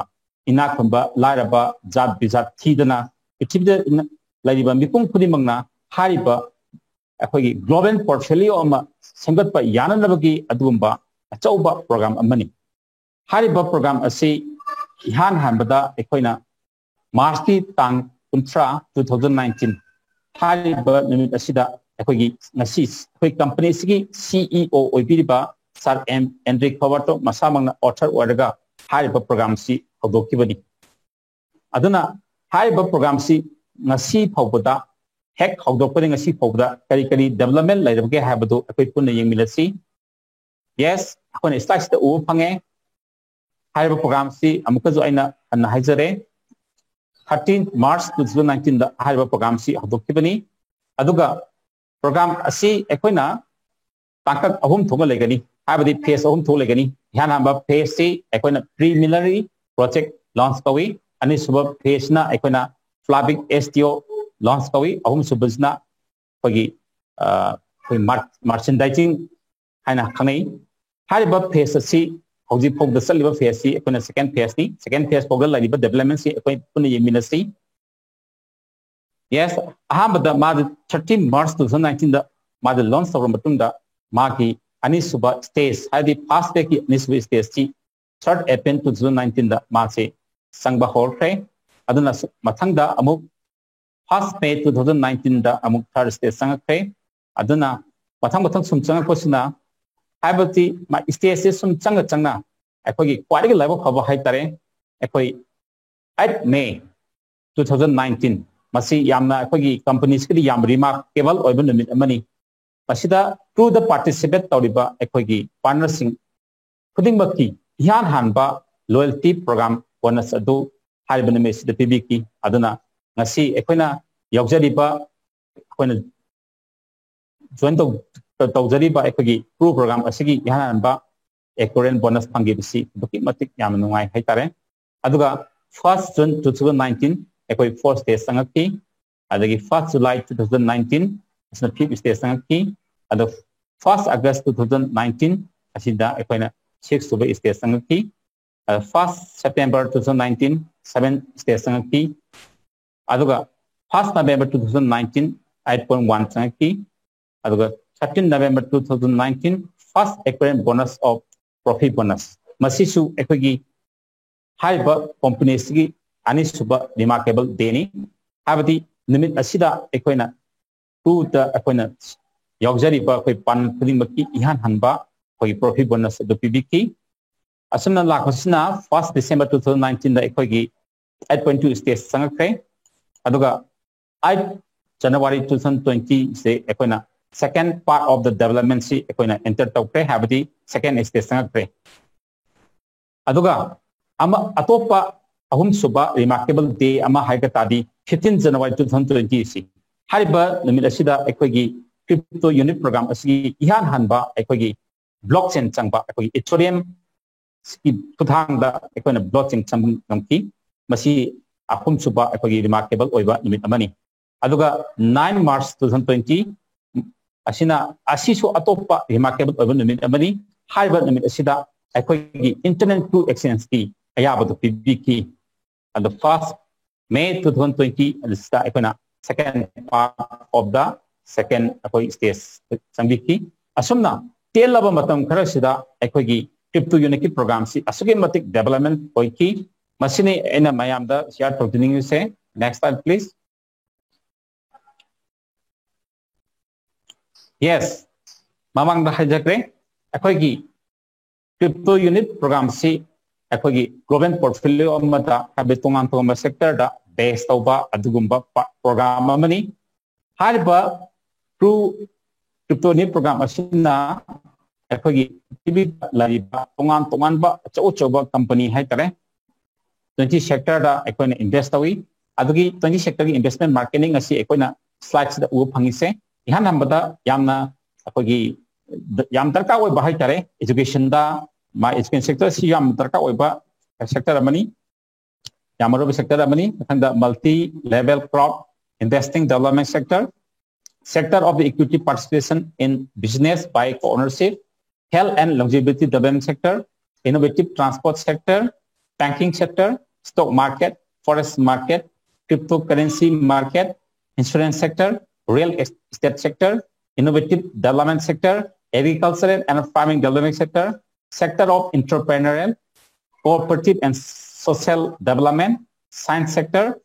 ꯏꯅꯥꯛ ꯈꯨꯟꯕ, ꯂꯥꯏꯔꯕ, ꯖꯥꯠ ꯕꯤꯖꯥꯠ ꯊꯤꯗꯅ ꯄ꯭ꯔꯤꯊꯤꯕꯤꯗ ꯏꯅ-, ꯂꯩꯔꯤꯕ ꯃꯤꯄꯨꯝ ꯈꯨꯗꯤꯡꯃꯛꯅ ꯍꯥꯏꯔꯤꯕ ꯑꯩꯈꯣꯏꯒꯤ global portfolio ꯑꯃ ꯁꯦꯝꯒꯠꯄ ꯌꯥꯅꯅꯕꯒꯤ ꯑꯗꯨꯒꯨꯝꯕ ꯑꯆꯧꯕ program ꯑꯃꯅꯤ꯫ ꯍꯥꯏꯔꯤꯕ program ꯑꯁꯤ ꯏꯍꯥꯟ ꯍꯥꯟꯕꯗ ꯑꯩꯈꯣꯏꯅ March ꯀꯤ ꯇꯥꯡ ꯀꯨꯟꯊ꯭ꯔꯥ, two thousand nineteen ꯍꯥꯏꯔꯤꯕ ꯅꯨꯃꯤꯠ ꯑꯁꯤꯗ ꯑꯩꯈꯣꯏꯒꯤ ꯉꯁꯤ ꯑꯩꯈꯣꯏ company ꯑꯁꯤꯒꯤ CEO ꯑꯣꯏꯕꯤꯔꯤꯕ Sir M ꯑꯦꯟꯗ꯭ꯔꯤ ꯈꯣꯕꯥꯇꯣ ꯃꯁꯥꯃꯛꯅ author ꯑꯣꯏꯔꯒ ꯍꯥꯏꯔꯤꯕ program ꯁꯤ ꯍꯧꯗꯣꯛꯈꯤꯕꯅꯤ꯫ ꯑꯗꯨꯅ ꯍꯥꯏꯔꯤꯕ program ꯁꯤ ꯉꯁꯤ ꯐꯥꯎꯕꯗ, ꯍꯦꯛ ꯍꯧꯗꯣꯛꯄꯗꯒꯤ ꯉꯁꯤ ꯐꯥꯎꯕꯗ ꯀꯔꯤ ꯀꯔꯤ development ꯂꯩꯔꯕꯒꯦ ꯍꯥꯏꯕꯗꯨ ꯑꯩꯈꯣꯏ ꯄꯨꯟꯅ ꯌꯦꯡꯃꯤꯟꯅꯁꯤ꯫ Yes, ꯑꯩꯈꯣꯏꯅ slide ꯁꯤꯗ ꯎꯕ ꯐꯪꯉꯦ꯫ ꯍꯥꯏꯔꯤꯕ program ꯁꯤ ꯑꯃꯨꯛꯀꯁꯨ ꯑꯩꯅ ꯍꯟꯅ ꯍꯥꯏꯖꯔꯦ, thirteen March two thousand nineteen ꯗ ꯍꯥꯏꯔꯤꯕ program ꯁꯤ ꯍꯧꯗꯣꯛꯈꯤꯕꯅꯤ꯫ ꯑꯗꯨꯒ program ꯑꯁꯤ ꯑꯩꯈꯣꯏꯅ ꯇꯥꯡꯀꯛ ꯑꯍꯨꯝ ꯊꯣꯛꯅ ꯂꯩꯒꯅꯤ꯫ ꯍꯥꯏꯕꯗꯤ phase ꯑꯍꯨꯝ ꯊꯣꯛ ꯂꯩꯒꯅꯤ꯫ ꯏꯍꯥꯟ ꯍꯥꯟꯕ phase ꯁꯤ ꯑꯩꯈꯣꯏꯅ preliminary project launch ꯀꯧꯏ꯫ ꯑꯅꯤꯁꯨꯕ phase ꯅ ꯑꯩꯈꯣꯏꯅ flagship S T O launch ꯀꯧꯏ꯫ ꯑꯍꯨꯝꯁꯨꯕꯁꯤꯅ ꯑꯩꯈꯣꯏꯒꯤ ꯑ, ꯑꯩꯈꯣꯏ mar-, merchandising ꯍꯥꯏꯅ ꯈꯪꯅꯩ꯫ ꯍꯥꯏꯔꯤꯕ phase ꯑꯁꯤ ꯍꯧꯖꯤꯛ ꯐꯥꯎꯗ ꯆꯠꯂꯤꯕ phase ꯁꯤ ꯑꯩꯈꯣꯏꯅ second phase ꯅꯤ꯫ Second phase ꯐꯥꯎꯗ ꯂꯩꯔꯤꯕ development ꯁꯤ ꯑꯩꯈꯣꯏ ꯄꯨꯟꯅ ꯌꯦꯡꯃꯤꯟꯅꯁꯤ꯫ Yes, ꯑꯍꯥꯟꯕꯗ ꯃꯥꯗꯤ thirty March two thousand nineteen ꯗ ꯃꯥꯗꯤ launch ꯇꯧꯔꯕ ꯃꯇꯨꯡꯗ ꯃꯥꯒꯤ ꯑꯅꯤꯁꯨꯕ stage, ꯍꯥꯏꯗꯤ first phase ꯀꯤ ꯑꯅꯤꯁꯨꯕ stage ꯁꯤ third April two thousand nineteen ꯗ ꯃꯥꯁꯤ ꯆꯪꯕ ꯍꯧꯔꯛꯈ꯭ꯔꯦ꯫ ꯑꯗꯨꯅ ꯁꯨ-, ꯃꯊꯪꯗ ꯑꯃꯨꯛ first May two thousand nineteen ꯗ ꯑꯃꯨꯛ third stage ꯆꯪꯉꯛꯈ꯭ꯔꯦ꯫ ꯑꯗꯨꯅ ꯃꯊꯪ ꯃꯊꯪ ꯁꯨꯝ ꯆꯪꯉꯛꯄꯁꯤꯅ, ꯍꯥꯏꯕꯗꯤ ꯃꯥ stage ꯁꯦ ꯁꯨꯝ ꯆꯪꯅ ꯆꯪꯅ ꯑꯩꯈꯣꯏꯒꯤ ꯈ꯭ꯋꯥꯏꯗꯒꯤ ꯂꯥꯏꯕꯛ ꯐꯕ ꯍꯥꯏꯇꯥꯔꯦ, ꯑꯩꯈꯣꯏ eight May two thousand nineteen, ꯃꯁꯤ ꯌꯥꯝꯅ ꯑꯩꯈꯣꯏꯒꯤ company ꯁꯤꯒꯤꯗꯤ ꯌꯥꯝ remarkable ꯑꯣꯏꯕ ꯅꯨꯃꯤꯠ ꯑꯃꯅꯤ꯫ ꯃꯁꯤꯗ crew ꯗ participate ꯇꯧꯔꯤꯕ ꯑꯩꯈꯣꯏꯒꯤ partner ꯁꯤꯡ ꯈꯨꯗꯤꯡꯃꯛꯀꯤ ꯏꯍꯥꯟ ꯍꯥꯟꯕ loyalty program bonus ꯑꯗꯨ ꯍꯥꯏꯔꯤꯕ ꯅꯨꯃꯤꯠꯁꯤꯗ ꯄꯤꯕꯤꯈꯤ꯫ ꯑꯗꯨꯅ ꯉꯁꯤ ꯑꯩꯈꯣꯏꯅ ꯌꯥꯎꯖꯔꯤꯕ, ꯑꯩꯈꯣꯏꯅ join ꯇꯧ-, ꯇꯧꯖꯔꯤꯕ ꯑꯩꯈꯣꯏꯒꯤ crew program ꯑꯁꯤꯒꯤ ꯏꯍꯥꯟ ꯍꯥꯟꯕ equivalent bonus ꯐꯪꯈꯤꯕꯁꯤ ꯑꯗꯨꯛꯀꯤ ꯃꯇꯤꯛ ꯌꯥꯝꯅ ꯅꯨꯡꯉꯥꯏ ꯍꯥꯏꯇꯥꯔꯦ꯫ ꯑꯗꯨꯒ first June two thousand nineteen ꯑꯩꯈꯣꯏ fourth stage ꯆꯪꯉꯛꯈꯤ꯫ ꯑꯗꯒꯤ first July two thousand nineteen ꯑꯁꯤꯅ fifth stage ꯆꯪꯉꯛꯈꯤ꯫ ꯑꯗꯣ first August two thousand nineteen ꯑꯁꯤꯗ ꯑꯩꯈꯣꯏꯅ six ꯁꯨꯕ stage ꯆꯪꯉꯛꯈꯤ꯫ ꯑꯗ first September two thousand nineteen seventh stage ꯆꯪꯉꯛꯈꯤ꯫ ꯑꯗꯨꯒ first November two thousand nineteen eight point one ꯆꯪꯉꯛꯈꯤ꯫ ꯑꯗꯨꯒ thirteen November two thousand nineteen first equivalent bonus of profit bonus, ꯃꯁꯤꯁꯨ ꯑꯩꯈꯣꯏꯒꯤ ꯍꯥꯏꯔꯤꯕ company ꯁꯤꯒꯤ ꯑꯅꯤꯁꯨꯕ remarkable day ꯅꯤ꯫ ꯍꯥꯏꯕꯗꯤ ꯅꯨꯃꯤꯠ ꯑꯁꯤꯗ ꯑꯩꯈꯣꯏꯅ crew ꯗ ꯑꯩꯈꯣꯏꯅ ꯌꯥꯎꯖꯔꯤꯕ ꯑꯩꯈꯣꯏ partner ꯈꯨꯗꯤꯡꯃꯛꯀꯤ ꯏꯍꯥꯟ ꯍꯥꯟꯕ ꯑꯩꯈꯣꯏꯒꯤ profit bonus ꯑꯗꯨ ꯄꯤꯕꯤꯈꯤ꯫ ꯑꯁꯨꯝꯅ ꯂꯥꯛꯄꯁꯤꯅ first December two thousand nineteen ꯗ ꯑꯩꯈꯣꯏꯒꯤ eight point two stage ꯆꯪꯉꯛꯈ꯭ꯔꯦ꯫ ꯑꯗꯨꯒ eight January two thousand twenty ꯁꯦ ꯑꯩꯈꯣꯏꯅ second part of the development ꯁꯤ ꯑꯩꯈꯣꯏꯅ enter ꯇꯧꯈ꯭ꯔꯦ, ꯍꯥꯏꯕꯗꯤ second stage ꯆꯪꯉꯛꯈ꯭ꯔꯦ꯫ ꯑꯗꯨꯒ ꯑꯃ ꯑꯇꯣꯞꯄ ꯑꯍꯨꯝꯁꯨꯕ remarkable day ꯑꯃ ꯍꯥꯏꯕ ꯇꯥꯔꯗꯤ fifteen January two thousand twenty ꯁꯤ꯫ ꯍꯥꯏꯔꯤꯕ ꯅꯨꯃꯤꯠ ꯑꯁꯤꯗ ꯑꯩꯈꯣꯏꯒꯤ crypto unit program ꯑꯁꯤꯒꯤ ꯏꯍꯥꯟ ꯍꯥꯟꯕ ꯑꯩꯈꯣꯏꯒꯤ blockchain ꯆꯪꯕ ꯑꯩꯈꯣꯏꯒꯤ Ethereum ꯒꯤ ꯈꯨꯠꯊꯥꯡꯗ ꯑꯩꯈꯣꯏꯅ blockchain ꯆꯪꯕ ꯉꯝꯈꯤ꯫ ꯃꯁꯤ ꯑꯍꯨꯝꯁꯨꯕ ꯑꯩꯈꯣꯏꯒꯤ remarkable ꯑꯣꯏꯕ ꯅꯨꯃꯤꯠ ꯑꯃꯅꯤ꯫ ꯑꯗꯨꯒ nine March two thousand twenty ꯑꯁꯤꯅ, ꯑꯁꯤꯁꯨ ꯑꯇꯣꯞꯄ remarkable ꯑꯣꯏꯕ ꯅꯨꯃꯤꯠ ꯑꯃꯅꯤ꯫ ꯍꯥꯏꯔꯤꯕ ꯅꯨꯃꯤꯠ ꯑꯁꯤꯗ ꯑꯩꯈꯣꯏꯒꯤ international exchange ꯀꯤ ꯑꯌꯥꯕꯗꯨ ꯄꯤꯕꯤꯈꯤ꯫ ꯑꯗꯣ first May two thousand twenty ꯑꯁꯤꯗ ꯑꯩꯈꯣꯏꯅ second part of the second ꯑꯩꯈꯣꯏ stage ꯆꯪꯕꯤꯈꯤ꯫ ꯑꯁꯨꯝꯅ ꯇꯦꯜꯂꯕ ꯃꯇꯝ ꯈꯔꯁꯤꯗ ꯑꯩꯈꯣꯏꯒꯤ crypto unit ꯀꯤ program ꯁꯤ ꯑꯁꯨꯛꯀꯤ ꯃꯇꯤꯛ development ꯑꯣꯏꯈꯤ꯫ ꯃꯁꯤꯅꯤ ꯑꯩꯅ ꯃꯌꯥꯝꯗ share ꯇꯧꯖꯅꯤꯡꯉꯤꯁꯦ꯫ Next slide, please. Yes, ꯃꯃꯥꯡꯗ ꯍꯥꯏꯖꯈ꯭ꯔꯦ, ꯑꯩꯈꯣꯏꯒꯤ crypto unit program ꯁꯤ ꯑꯩꯈꯣꯏꯒꯤ global portfolio ꯑꯃꯗ, ꯍꯥꯏꯕꯗꯤ ꯇꯣꯉꯥꯟ ꯇꯣꯉꯥꯟꯕ sector ꯗ base ꯇꯧꯕ ꯑꯗꯨꯒꯨꯝꯕ ꯄ-, program ꯑꯃꯅꯤ꯫ ꯍꯥꯏꯔꯤꯕ True Crypto Unit program ꯑꯁꯤꯅ ꯑꯩꯈꯣꯏꯒꯤ ꯄ꯭ꯔꯤꯊꯤꯕꯤꯗ ꯂꯩꯔꯤꯕ ꯇꯣꯉꯥꯟ ꯇꯣꯉꯥꯟꯕ ꯑꯆꯧ ꯑꯆꯧꯕ company ꯍꯥꯏꯇꯥꯔꯦ, twenty sector ꯗ ꯑꯩꯈꯣꯏꯅ invest ꯇꯧꯏ꯫ ꯑꯗꯨꯒꯤ twenty sector ꯒꯤ investment marketing ꯑꯁꯤ ꯑꯩꯈꯣꯏꯅ slide ꯁꯤꯗ ꯎꯕ ꯐꯪꯉꯤꯁꯦ꯫ ꯏꯍꯥꯟ ꯍꯥꯟꯕꯗ ꯌꯥꯝꯅ ꯑꯩꯈꯣꯏꯒꯤ ꯌꯥꯝ ꯗꯔꯀꯥꯔ ꯑꯣꯏꯕ ꯍꯥꯏꯇꯥꯔꯦ, education ꯗ, ꯃꯥ education sector ꯁꯤ ꯌꯥꯝ ꯗꯔꯀꯥꯔ ꯑꯣꯏꯕ sector ꯑꯃꯅꯤ꯫ ꯌꯥꯝ ꯃꯔꯨꯑꯣꯏꯕ sector ꯑꯃꯅꯤ꯫ ꯃꯊꯪꯗ multi level crowd investing development sector, sector of the equity participation in business by co-ownership, health and longevity development sector, innovative transport sector, banking sector, stock market, forex market, cryptocurrency market, insurance sector, real estate sector, innovative development sector, agricultural and farming development sector, sector of entrepreneurial, cooperative and social development, science sector,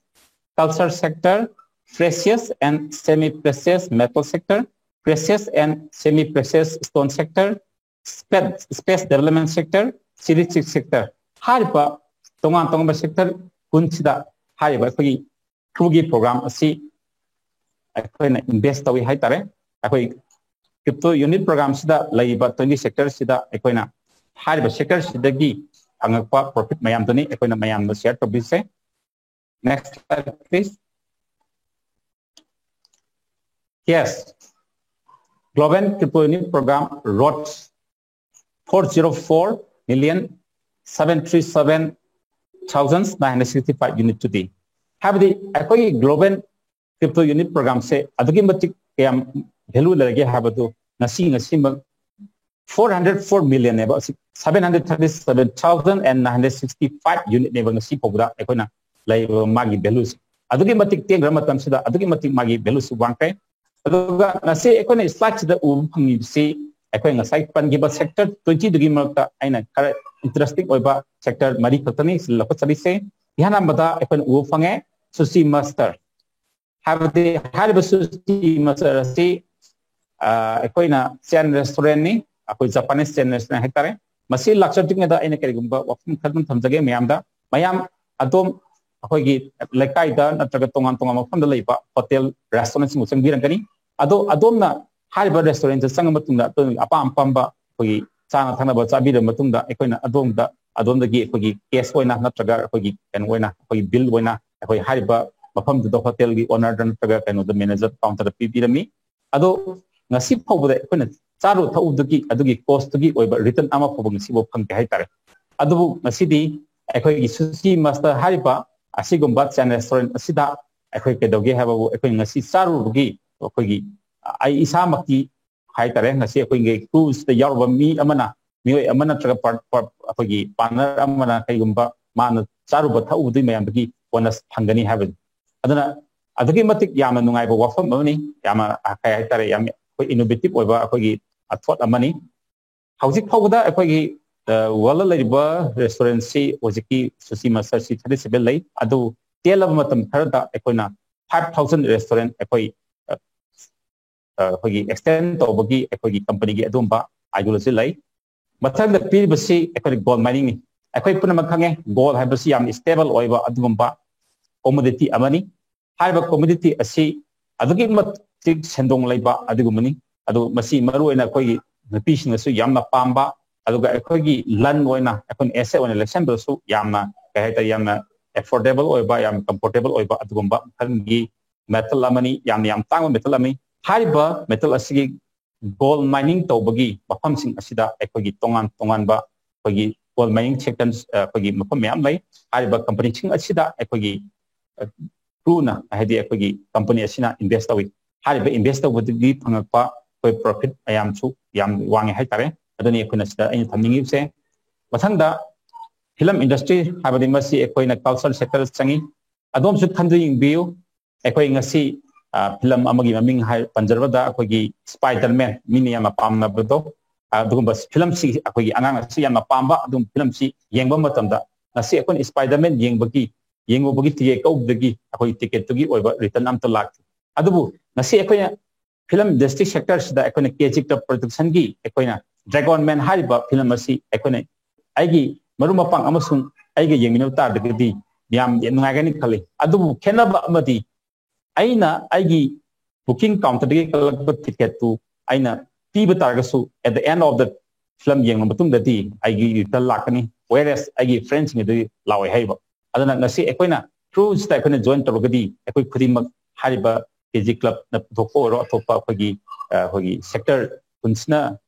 culture sector, precious and semi-precious metal sector, precious and semi-precious stone sector, space, space development sector, city sector꯫ ꯍꯥꯏꯔꯤꯕ ꯇꯣꯉꯥꯟ ꯇꯣꯉꯥꯟꯕ sector ꯀꯨꯟꯁꯤꯗ ꯍꯥꯏꯔꯤꯕ ꯑꯩꯈꯣꯏꯒꯤ ꯀ꯭ꯔꯨꯒꯤ program ꯑꯁꯤ ꯑꯩꯈꯣꯏꯅ invest ꯇꯧꯏ ꯍꯥꯏꯇꯥꯔꯦ꯫ ꯑꯩꯈꯣꯏ crypto unit program ꯁꯤꯗ ꯂꯩꯔꯤꯕ twenty sector ꯁꯤꯗ ꯑꯩꯈꯣꯏꯅ ꯍꯥꯏꯔꯤꯕ sector ꯁꯤꯗꯒꯤ ꯐꯪꯉꯛꯄ profit ꯃꯌꯥꯝꯗꯨꯅꯤ ꯑꯩꯈꯣꯏꯅ ꯃꯌꯥꯝꯗ share ꯇꯧꯕꯤꯁꯦ꯫ Next slide, please. Yes, Global Crypto Unit Program Road four zero four million seven three seven thousand nine hundred sixty five unit today. ꯍꯥꯏꯕꯗꯤ ꯑꯩꯈꯣꯏꯒꯤ global crypto unit programꯁꯦ ꯑꯗꯨꯛꯀꯤ ꯃꯇꯤꯛ ꯀꯌꯥꯝ value ꯂꯩꯔꯒꯦ ꯍꯥꯏꯕꯗꯨ ꯉꯁꯤ ꯉꯁꯤꯃꯛ four hundred four millionꯅꯦꯕ, seven hundred thirty seven thousand nine hundred sixty five unitꯅꯦꯕ ꯉꯁꯤ ꯐꯥꯎꯕꯗ ꯑꯩꯈꯣꯏꯅ ꯂꯩꯔꯤꯕ ꯃꯥꯒꯤ valueꯁꯦ꯫ ꯑꯗꯨꯛꯀꯤ ꯃꯇꯤꯛ ꯇꯦꯟꯈ꯭ꯔ ꯃꯇꯝꯁꯤꯗ ꯑꯗꯨꯛꯀꯤ ꯃꯇꯤꯛ ꯃꯥꯒꯤ valueꯁꯤ ꯋꯥꯡꯈ꯭ꯔꯦ꯫ ꯑꯗꯨꯒ ꯉꯁꯤ ꯑꯩꯈꯣꯏꯅ slideꯁꯤꯗ ꯎꯕ ꯐꯪꯉꯤꯕꯁꯤ ꯑꯩꯈꯣꯏ ꯉꯁꯥꯏ ꯄꯟꯈꯤꯕ sector twentyꯗꯨꯒꯤ ꯃꯔꯛꯇ ꯑꯩꯅ ꯈꯔ interesting ꯑꯣꯏꯕ sector ꯃꯔꯤ ꯈꯛꯇꯅꯤ ꯁꯤꯗ ꯂꯧꯈꯠꯆꯔꯤꯁꯦ꯫ ꯏꯍꯥꯟ ꯍꯥꯟꯕꯗ ꯑꯩꯈꯣꯏꯅ ꯎꯕ ꯐꯪꯉꯦ Sushi Master꯫ ꯍꯥꯏꯕꯗꯤ ꯍꯥꯏꯔꯤꯕ Sushi Master ꯑꯁꯤ ꯑꯩꯈꯣꯏꯅ chain restaurantꯅꯤ, ꯑꯩꯈꯣꯏ Japanese chain restaurant ꯍꯥꯏꯇꯥꯔꯦ꯫ ꯃꯁꯤ ꯂꯥꯛꯆꯗ꯭ꯔꯤꯉꯩꯗ ꯑꯩꯅ ꯀꯔꯤꯒꯨꯝꯕ ꯋꯥꯐꯝ ꯈꯔ ꯑꯗꯨꯝ ꯊꯝꯖꯒꯦ ꯃꯌꯥꯝꯗ꯫ ꯃꯌꯥꯝ ꯑꯗꯣꯝ ꯑꯩꯈꯣꯏꯒꯤ ꯂꯩꯀꯥꯏꯗ ꯅꯠꯇ꯭ꯔꯒ ꯇꯣꯉꯥꯟ ꯇꯣꯉꯥꯟꯕ ꯃꯐꯝꯗ ꯂꯩꯕ hotel restaurantꯁꯤꯡꯕꯨ ꯆꯪꯕꯤꯔꯝꯒꯅꯤ꯫ ꯑꯗꯣ ꯑꯗꯣꯝꯅ ꯍꯥꯏꯔꯤꯕ restaurantꯇ ꯆꯪꯉ ꯃꯇꯨꯡꯗ ꯑꯗꯣꯝꯒꯤ ꯑꯄꯥꯝ ꯑꯄꯥꯝꯕ ꯑꯩꯈꯣꯏꯒꯤ ꯆꯥꯅ ꯊꯛꯅꯕ ꯆꯥꯕꯤꯔꯕ ꯃꯇꯨꯡꯗ ꯑꯩꯈꯣꯏꯅ ꯑꯗꯣꯝꯗ ꯑꯗꯣꯝꯗꯒꯤ ꯑꯩꯈꯣꯏꯒꯤ cash ꯑꯣꯏꯅ ꯅꯠꯇ꯭ꯔꯒ ꯑꯩꯈꯣꯏꯒꯤ ꯀꯩꯅꯣ ꯑꯣꯏꯅ ꯑꯩꯈꯣꯏꯒꯤ bill ꯑꯣꯏꯅ ꯑꯩꯈꯣꯏ ꯍꯥꯏꯔꯤꯕ ꯃꯐꯝꯗꯨꯗ hotelꯒꯤ ownerꯗ ꯅꯠꯇ꯭ꯔꯒ ꯀꯩꯅꯣꯗ manager counterꯗ ꯄꯤꯕꯤꯔꯝꯃꯤ꯫ ꯑꯗꯣ ꯉꯁꯤ ꯐꯥꯎꯕꯗ ꯑꯩꯈꯣꯏꯅ ꯆꯥꯔꯨ ꯊꯛꯎꯕꯗꯨꯒꯤ ꯑꯗꯨꯒꯤ costꯇꯨꯒꯤ ꯑꯣꯏꯕ return ꯑꯃ ꯐꯥꯎꯕ ꯉꯁꯤꯐꯥꯎ ꯐꯪꯗꯦ ꯍꯥꯏꯇꯥꯔꯦ꯫ ꯑꯗꯨꯕꯨ ꯉꯁꯤꯗꯤ ꯑꯩꯈꯣꯏꯒꯤ Sushi Master ꯍꯥꯏꯔꯤꯕ ꯑꯁꯤꯒꯨꯝꯕ chain restaurant ꯑꯁꯤꯗ ꯑꯩꯈꯣꯏ ꯀꯩꯗꯧꯒꯦ ꯍꯥꯏꯕꯕꯨ ꯑꯩꯈꯣꯏ ꯉꯁꯤ ꯆꯥꯔꯨꯕꯒꯤ ꯑꯩꯈꯣꯏꯒꯤ ꯑꯩ ꯏꯁꯥꯃꯛꯀꯤ ꯍꯥꯏꯇꯥꯔꯦ ꯉꯁꯤ ꯑꯩꯈꯣꯏꯒꯤ crewꯁꯤꯗ ꯌꯥꯎꯔꯨꯕ ꯃꯤ ꯑꯃꯅ ꯃꯤꯑꯣꯏ ꯑꯃ ꯅꯠꯇ꯭ꯔꯒ ꯑꯩꯈꯣꯏꯒꯤ partner ꯑꯃꯅ ꯀꯩꯒꯨꯝꯕ ꯃꯥꯅ ꯆꯥꯔꯨꯕ ꯊꯛꯎꯕꯗꯨꯒꯤ ꯃꯌꯥꯝꯗꯨꯒꯤ bonus ꯐꯪꯒꯅꯤ ꯍꯥꯏꯕꯅꯤ꯫ ꯑꯗꯨꯅ ꯑꯗꯨꯛꯀꯤ ꯃꯇꯤꯛ ꯌꯥꯝꯅ ꯅꯨꯡꯉꯥꯏꯕ ꯋꯥꯐꯝ ꯑꯃꯅꯤ, ꯌꯥꯝꯅ ꯀꯩ ꯍꯥꯏꯇꯥꯔꯦ ꯌꯥꯝ ꯑꯩꯈꯣꯏ innovative ꯑꯣꯏꯕ ꯑꯩꯈꯣꯏꯒꯤ thought ꯑꯃꯅꯤ꯫ ꯍꯧꯖꯤꯛ ꯐꯥꯎꯕꯗ ꯑꯩꯈꯣꯏꯒꯤ worldꯗ ꯂꯩꯔꯤꯕ restaurantꯁꯤ ꯍꯧꯖꯤꯛꯀꯤ Sushi Masterꯁꯤ thirty seven ꯂꯩ꯫ ꯑꯗꯨ ꯇꯦꯜꯂꯕ ꯃꯇꯝ ꯈꯔꯗ ꯑꯩꯈꯣꯏꯅ five thousand restaurant ꯑꯩꯈꯣꯏ ꯑꯩꯈꯣꯏꯒꯤ extend ꯇꯧꯕꯒꯤ ꯑꯩꯈꯣꯏꯒꯤ companyꯒꯤ ꯑꯗꯨꯒꯨꯝꯕ ideology ꯂꯩ꯫ ꯃꯊꯪꯗ ꯄꯤꯔꯤꯕꯁꯤ ꯑꯩꯈꯣꯏꯅ gold miningꯅꯤ꯫ ꯑꯩꯈꯣꯏ ꯄꯨꯝꯅꯃꯛ ꯈꯪꯉꯦ gold ꯍꯥꯏꯕꯁꯤ ꯌꯥꯝꯅ stable ꯑꯣꯏꯕ ꯑꯗꯨꯒꯨꯝꯕ commodity ꯑꯃꯅꯤ꯫ ꯍꯥꯏꯔꯤꯕ commodity ꯑꯁꯤ ꯑꯗꯨꯛꯀꯤ ꯃꯇꯤꯛ ꯁꯦꯟꯗꯣꯡ ꯂꯩꯕ ꯑꯗꯨꯒꯨꯝꯕꯅꯤ꯫ ꯑꯗꯨ ꯃꯁꯤ ꯃꯔꯨꯑꯣꯏꯅ ꯑꯩꯈꯣꯏꯒꯤ ꯅꯨꯄꯤꯁꯤꯡꯅꯁꯨ ꯌꯥꯝꯅ ꯄꯥꯝꯕ, ꯑꯗꯨꯒ ꯑꯩꯈꯣꯏꯒꯤ ꯂꯟ ꯑꯣꯏꯅ ꯑꯩꯈꯣꯏꯅ asset ꯑꯣꯏꯅ ꯂꯩꯁꯟꯕꯗꯁꯨ ꯌꯥꯝꯅ ꯀꯩ ꯍꯥꯏꯇꯥꯔꯦ ꯌꯥꯝꯅ affordable ꯑꯣꯏꯕ, ꯌꯥꯝꯅ comfortable ꯑꯣꯏꯕ ꯑꯗꯨꯒꯨꯝꯕ ꯃꯈꯜꯒꯤ metal ꯑꯃꯅꯤ, ꯌꯥꯝꯅ ꯌꯥꯝ ꯇꯥꯡꯕ metal ꯑꯃꯅꯤ꯫ ꯍꯥꯏꯔꯤꯕ metal ꯑꯁꯤꯒꯤ ꯒꯣꯜ ꯃꯥꯏꯅꯤꯡ ꯇꯧꯕꯒꯤ ꯃꯐꯝꯁꯤꯡ ꯑꯁꯤꯗ ꯑꯩꯈꯣꯏꯒꯤ ꯇꯣꯉꯥꯟ ꯇꯣꯉꯥꯟꯕ ꯑꯩꯈꯣꯏꯒꯤ ꯒꯣꯜ ꯃꯥꯏꯅꯤꯡ ꯁꯦꯛꯇꯔ ꯑꯩꯈꯣꯏꯒꯤ ꯃꯐꯝ ꯃꯌꯥꯝ ꯂꯩ꯫ ꯍꯥꯏꯔꯤꯕ ꯀꯝꯄꯅꯤꯁꯤꯡ ꯑꯁꯤꯗ ꯑꯩꯈꯣꯏꯒꯤ ꯀ꯭ꯔꯨꯅ, ꯍꯥꯏꯗꯤ ꯑꯩꯈꯣꯏꯒꯤ ꯀꯝꯄꯅꯤ ꯑꯁꯤꯅ ꯏꯟꯚꯦꯁ ꯇꯧꯏ꯫ ꯍꯥꯏꯔꯤꯕ ꯏꯟꯚꯦꯁ ꯇꯧꯕꯗꯒꯤ ꯐꯪꯉꯛꯄ ꯑꯩꯈꯣꯏ ꯄ꯭ꯔꯣꯐꯤꯠ ꯃꯌꯥꯝꯁꯨ ꯌꯥꯝ ꯋꯥꯡꯉꯦ ꯍꯥꯏꯇꯥꯔꯦ꯫ ꯑꯗꯨꯅꯤ ꯑꯩꯈꯣꯏꯅ ꯁꯤꯗ ꯑꯩꯅ ꯊꯝꯅꯤꯡꯉꯤꯕꯁꯦ꯫ ꯃꯊꯪꯗ ꯐꯤꯂꯝ ꯏꯟꯗꯁꯇ꯭ꯔꯤ ꯍꯥꯏꯕꯗꯤ ꯃꯁꯤ ꯑꯩꯈꯣꯏꯅ ꯀꯜꯆꯔ ꯁꯦꯛꯇꯔꯗ ꯆꯪꯉꯤ꯫ ꯑꯗꯣꯝꯁꯨ ꯈꯟꯗꯨ ꯌꯦꯡꯕꯤꯌꯨ꯫ ꯑꯩꯈꯣꯏ ꯉꯁꯤ ꯐꯤꯂꯝ ꯑꯃꯒꯤ ꯃꯃꯤꯡ ꯍꯥꯏ ꯄꯟꯖꯔꯕꯗ ꯑꯩꯈꯣꯏꯒꯤ ꯁ꯭ꯄꯥꯏꯗꯔꯃꯦꯟ, ꯃꯤꯅ ꯌꯥꯝꯅ ꯄꯥꯝꯅꯕꯗꯣ, ꯑꯗꯨꯒꯨꯝꯕ ꯐꯤꯂꯝꯁꯤ ꯑꯩꯈꯣꯏꯒꯤ ꯑꯉꯥꯡꯅꯁꯨ ꯌꯥꯝꯅ ꯄꯥꯝꯕ ꯑꯗꯨꯒꯨꯝꯕ ꯐꯤꯂꯝꯁꯤ ꯌꯦꯡꯕ ꯃꯇꯝꯗ ꯉꯁꯤ ꯑꯩꯈꯣꯏꯅ ꯁ꯭ꯄꯥꯏꯗꯔꯃꯦꯟ ꯌꯦꯡꯕꯒꯤ ꯌꯦꯡꯉꯨꯕꯒꯤ ꯇꯤꯀꯦꯠ ꯀꯛꯎꯕꯗꯒꯤ ꯑꯩꯈꯣꯏ ꯇꯤꯀꯦꯠꯇꯨꯒꯤ ꯑꯣꯏꯕ ꯔꯤꯇꯔꯟ ꯑꯝꯇ ꯂꯥꯛꯇꯦ꯫ ꯑꯗꯨꯕꯨ ꯉꯁꯤ ꯑꯩꯈꯣꯏꯅ ꯐꯤꯂꯝ ꯏꯟꯗꯁꯇ꯭ꯔꯤ ꯁꯦꯛꯇꯔꯁꯤꯗ ꯑꯩꯈꯣꯏꯅ ꯀꯦ ꯖꯤ ꯀ꯭ꯂꯕ ꯄ꯭ꯔꯣꯗꯛꯁꯟꯒꯤ ꯑꯩꯈꯣꯏꯅ ꯗ꯭ꯔꯦꯒꯣꯟ ꯃꯦꯟ ꯍꯥꯏꯔꯤꯕ ꯐꯤꯂꯝ ꯑꯁꯤ ꯑꯩꯈꯣꯏꯅ ꯑꯩꯒꯤ ꯃꯔꯨꯞ ꯃꯄꯥꯡ ꯑꯃꯁꯨꯡ ꯑꯩꯒ ꯌꯦꯡꯃꯤꯟꯅꯕ ꯇꯥꯔꯒꯗꯤ ꯌꯥꯝ ꯅꯨꯡꯉꯥꯏꯒꯅꯤ ꯈꯜꯂꯤ꯫ ꯑꯗꯨꯕꯨ ꯈꯦꯠꯅꯕ ꯑꯃꯗꯤ ꯑꯩꯅ ꯑꯩꯒꯤ ꯕꯨꯀꯤꯡ ꯀꯥꯎꯟꯇꯔꯗꯒꯤ ꯀꯛꯂꯛꯄ ꯇꯤꯀꯦꯠꯇꯨ ꯑꯩꯅ ꯄꯤꯕ ꯇꯥꯔꯒꯁꯨ at the end of the film ꯌꯦꯡꯂꯕ ꯃꯇꯨꯡꯗꯗꯤ ꯑꯩꯒꯤ ꯔꯤꯇꯔꯟ ꯂꯥꯛꯀꯅꯤ, whereas ꯑꯩꯒꯤ ꯐ꯭ꯔꯦꯟꯁꯤꯡꯒꯤꯗꯤ ꯂꯥꯛꯑꯣꯏ ꯍꯥꯏꯔꯤꯕ꯫ ꯑꯗꯨꯅ ꯉꯁꯤ ꯑꯩꯈꯣꯏꯅ ꯀ꯭ꯔꯨꯁꯤꯗ ꯑꯩꯈꯣꯏꯅ ꯖꯣꯏꯟ ꯇꯧꯔꯒꯗꯤ ꯑꯩꯈꯣꯏ ꯈꯨꯗꯤꯡꯃꯛ ꯍꯥꯏꯔꯤꯕ ꯀꯦ ꯖꯤ ꯀ꯭ꯂꯕꯅ ꯄꯨꯊꯣꯛꯄ ꯑꯣꯏꯔꯣ, ꯑꯇꯣꯞꯄ ꯑꯩꯈꯣꯏꯒꯤ ꯑꯩꯈꯣꯏꯒꯤ ꯁꯦꯛꯇꯔ ꯄꯨꯟꯁꯤꯅ,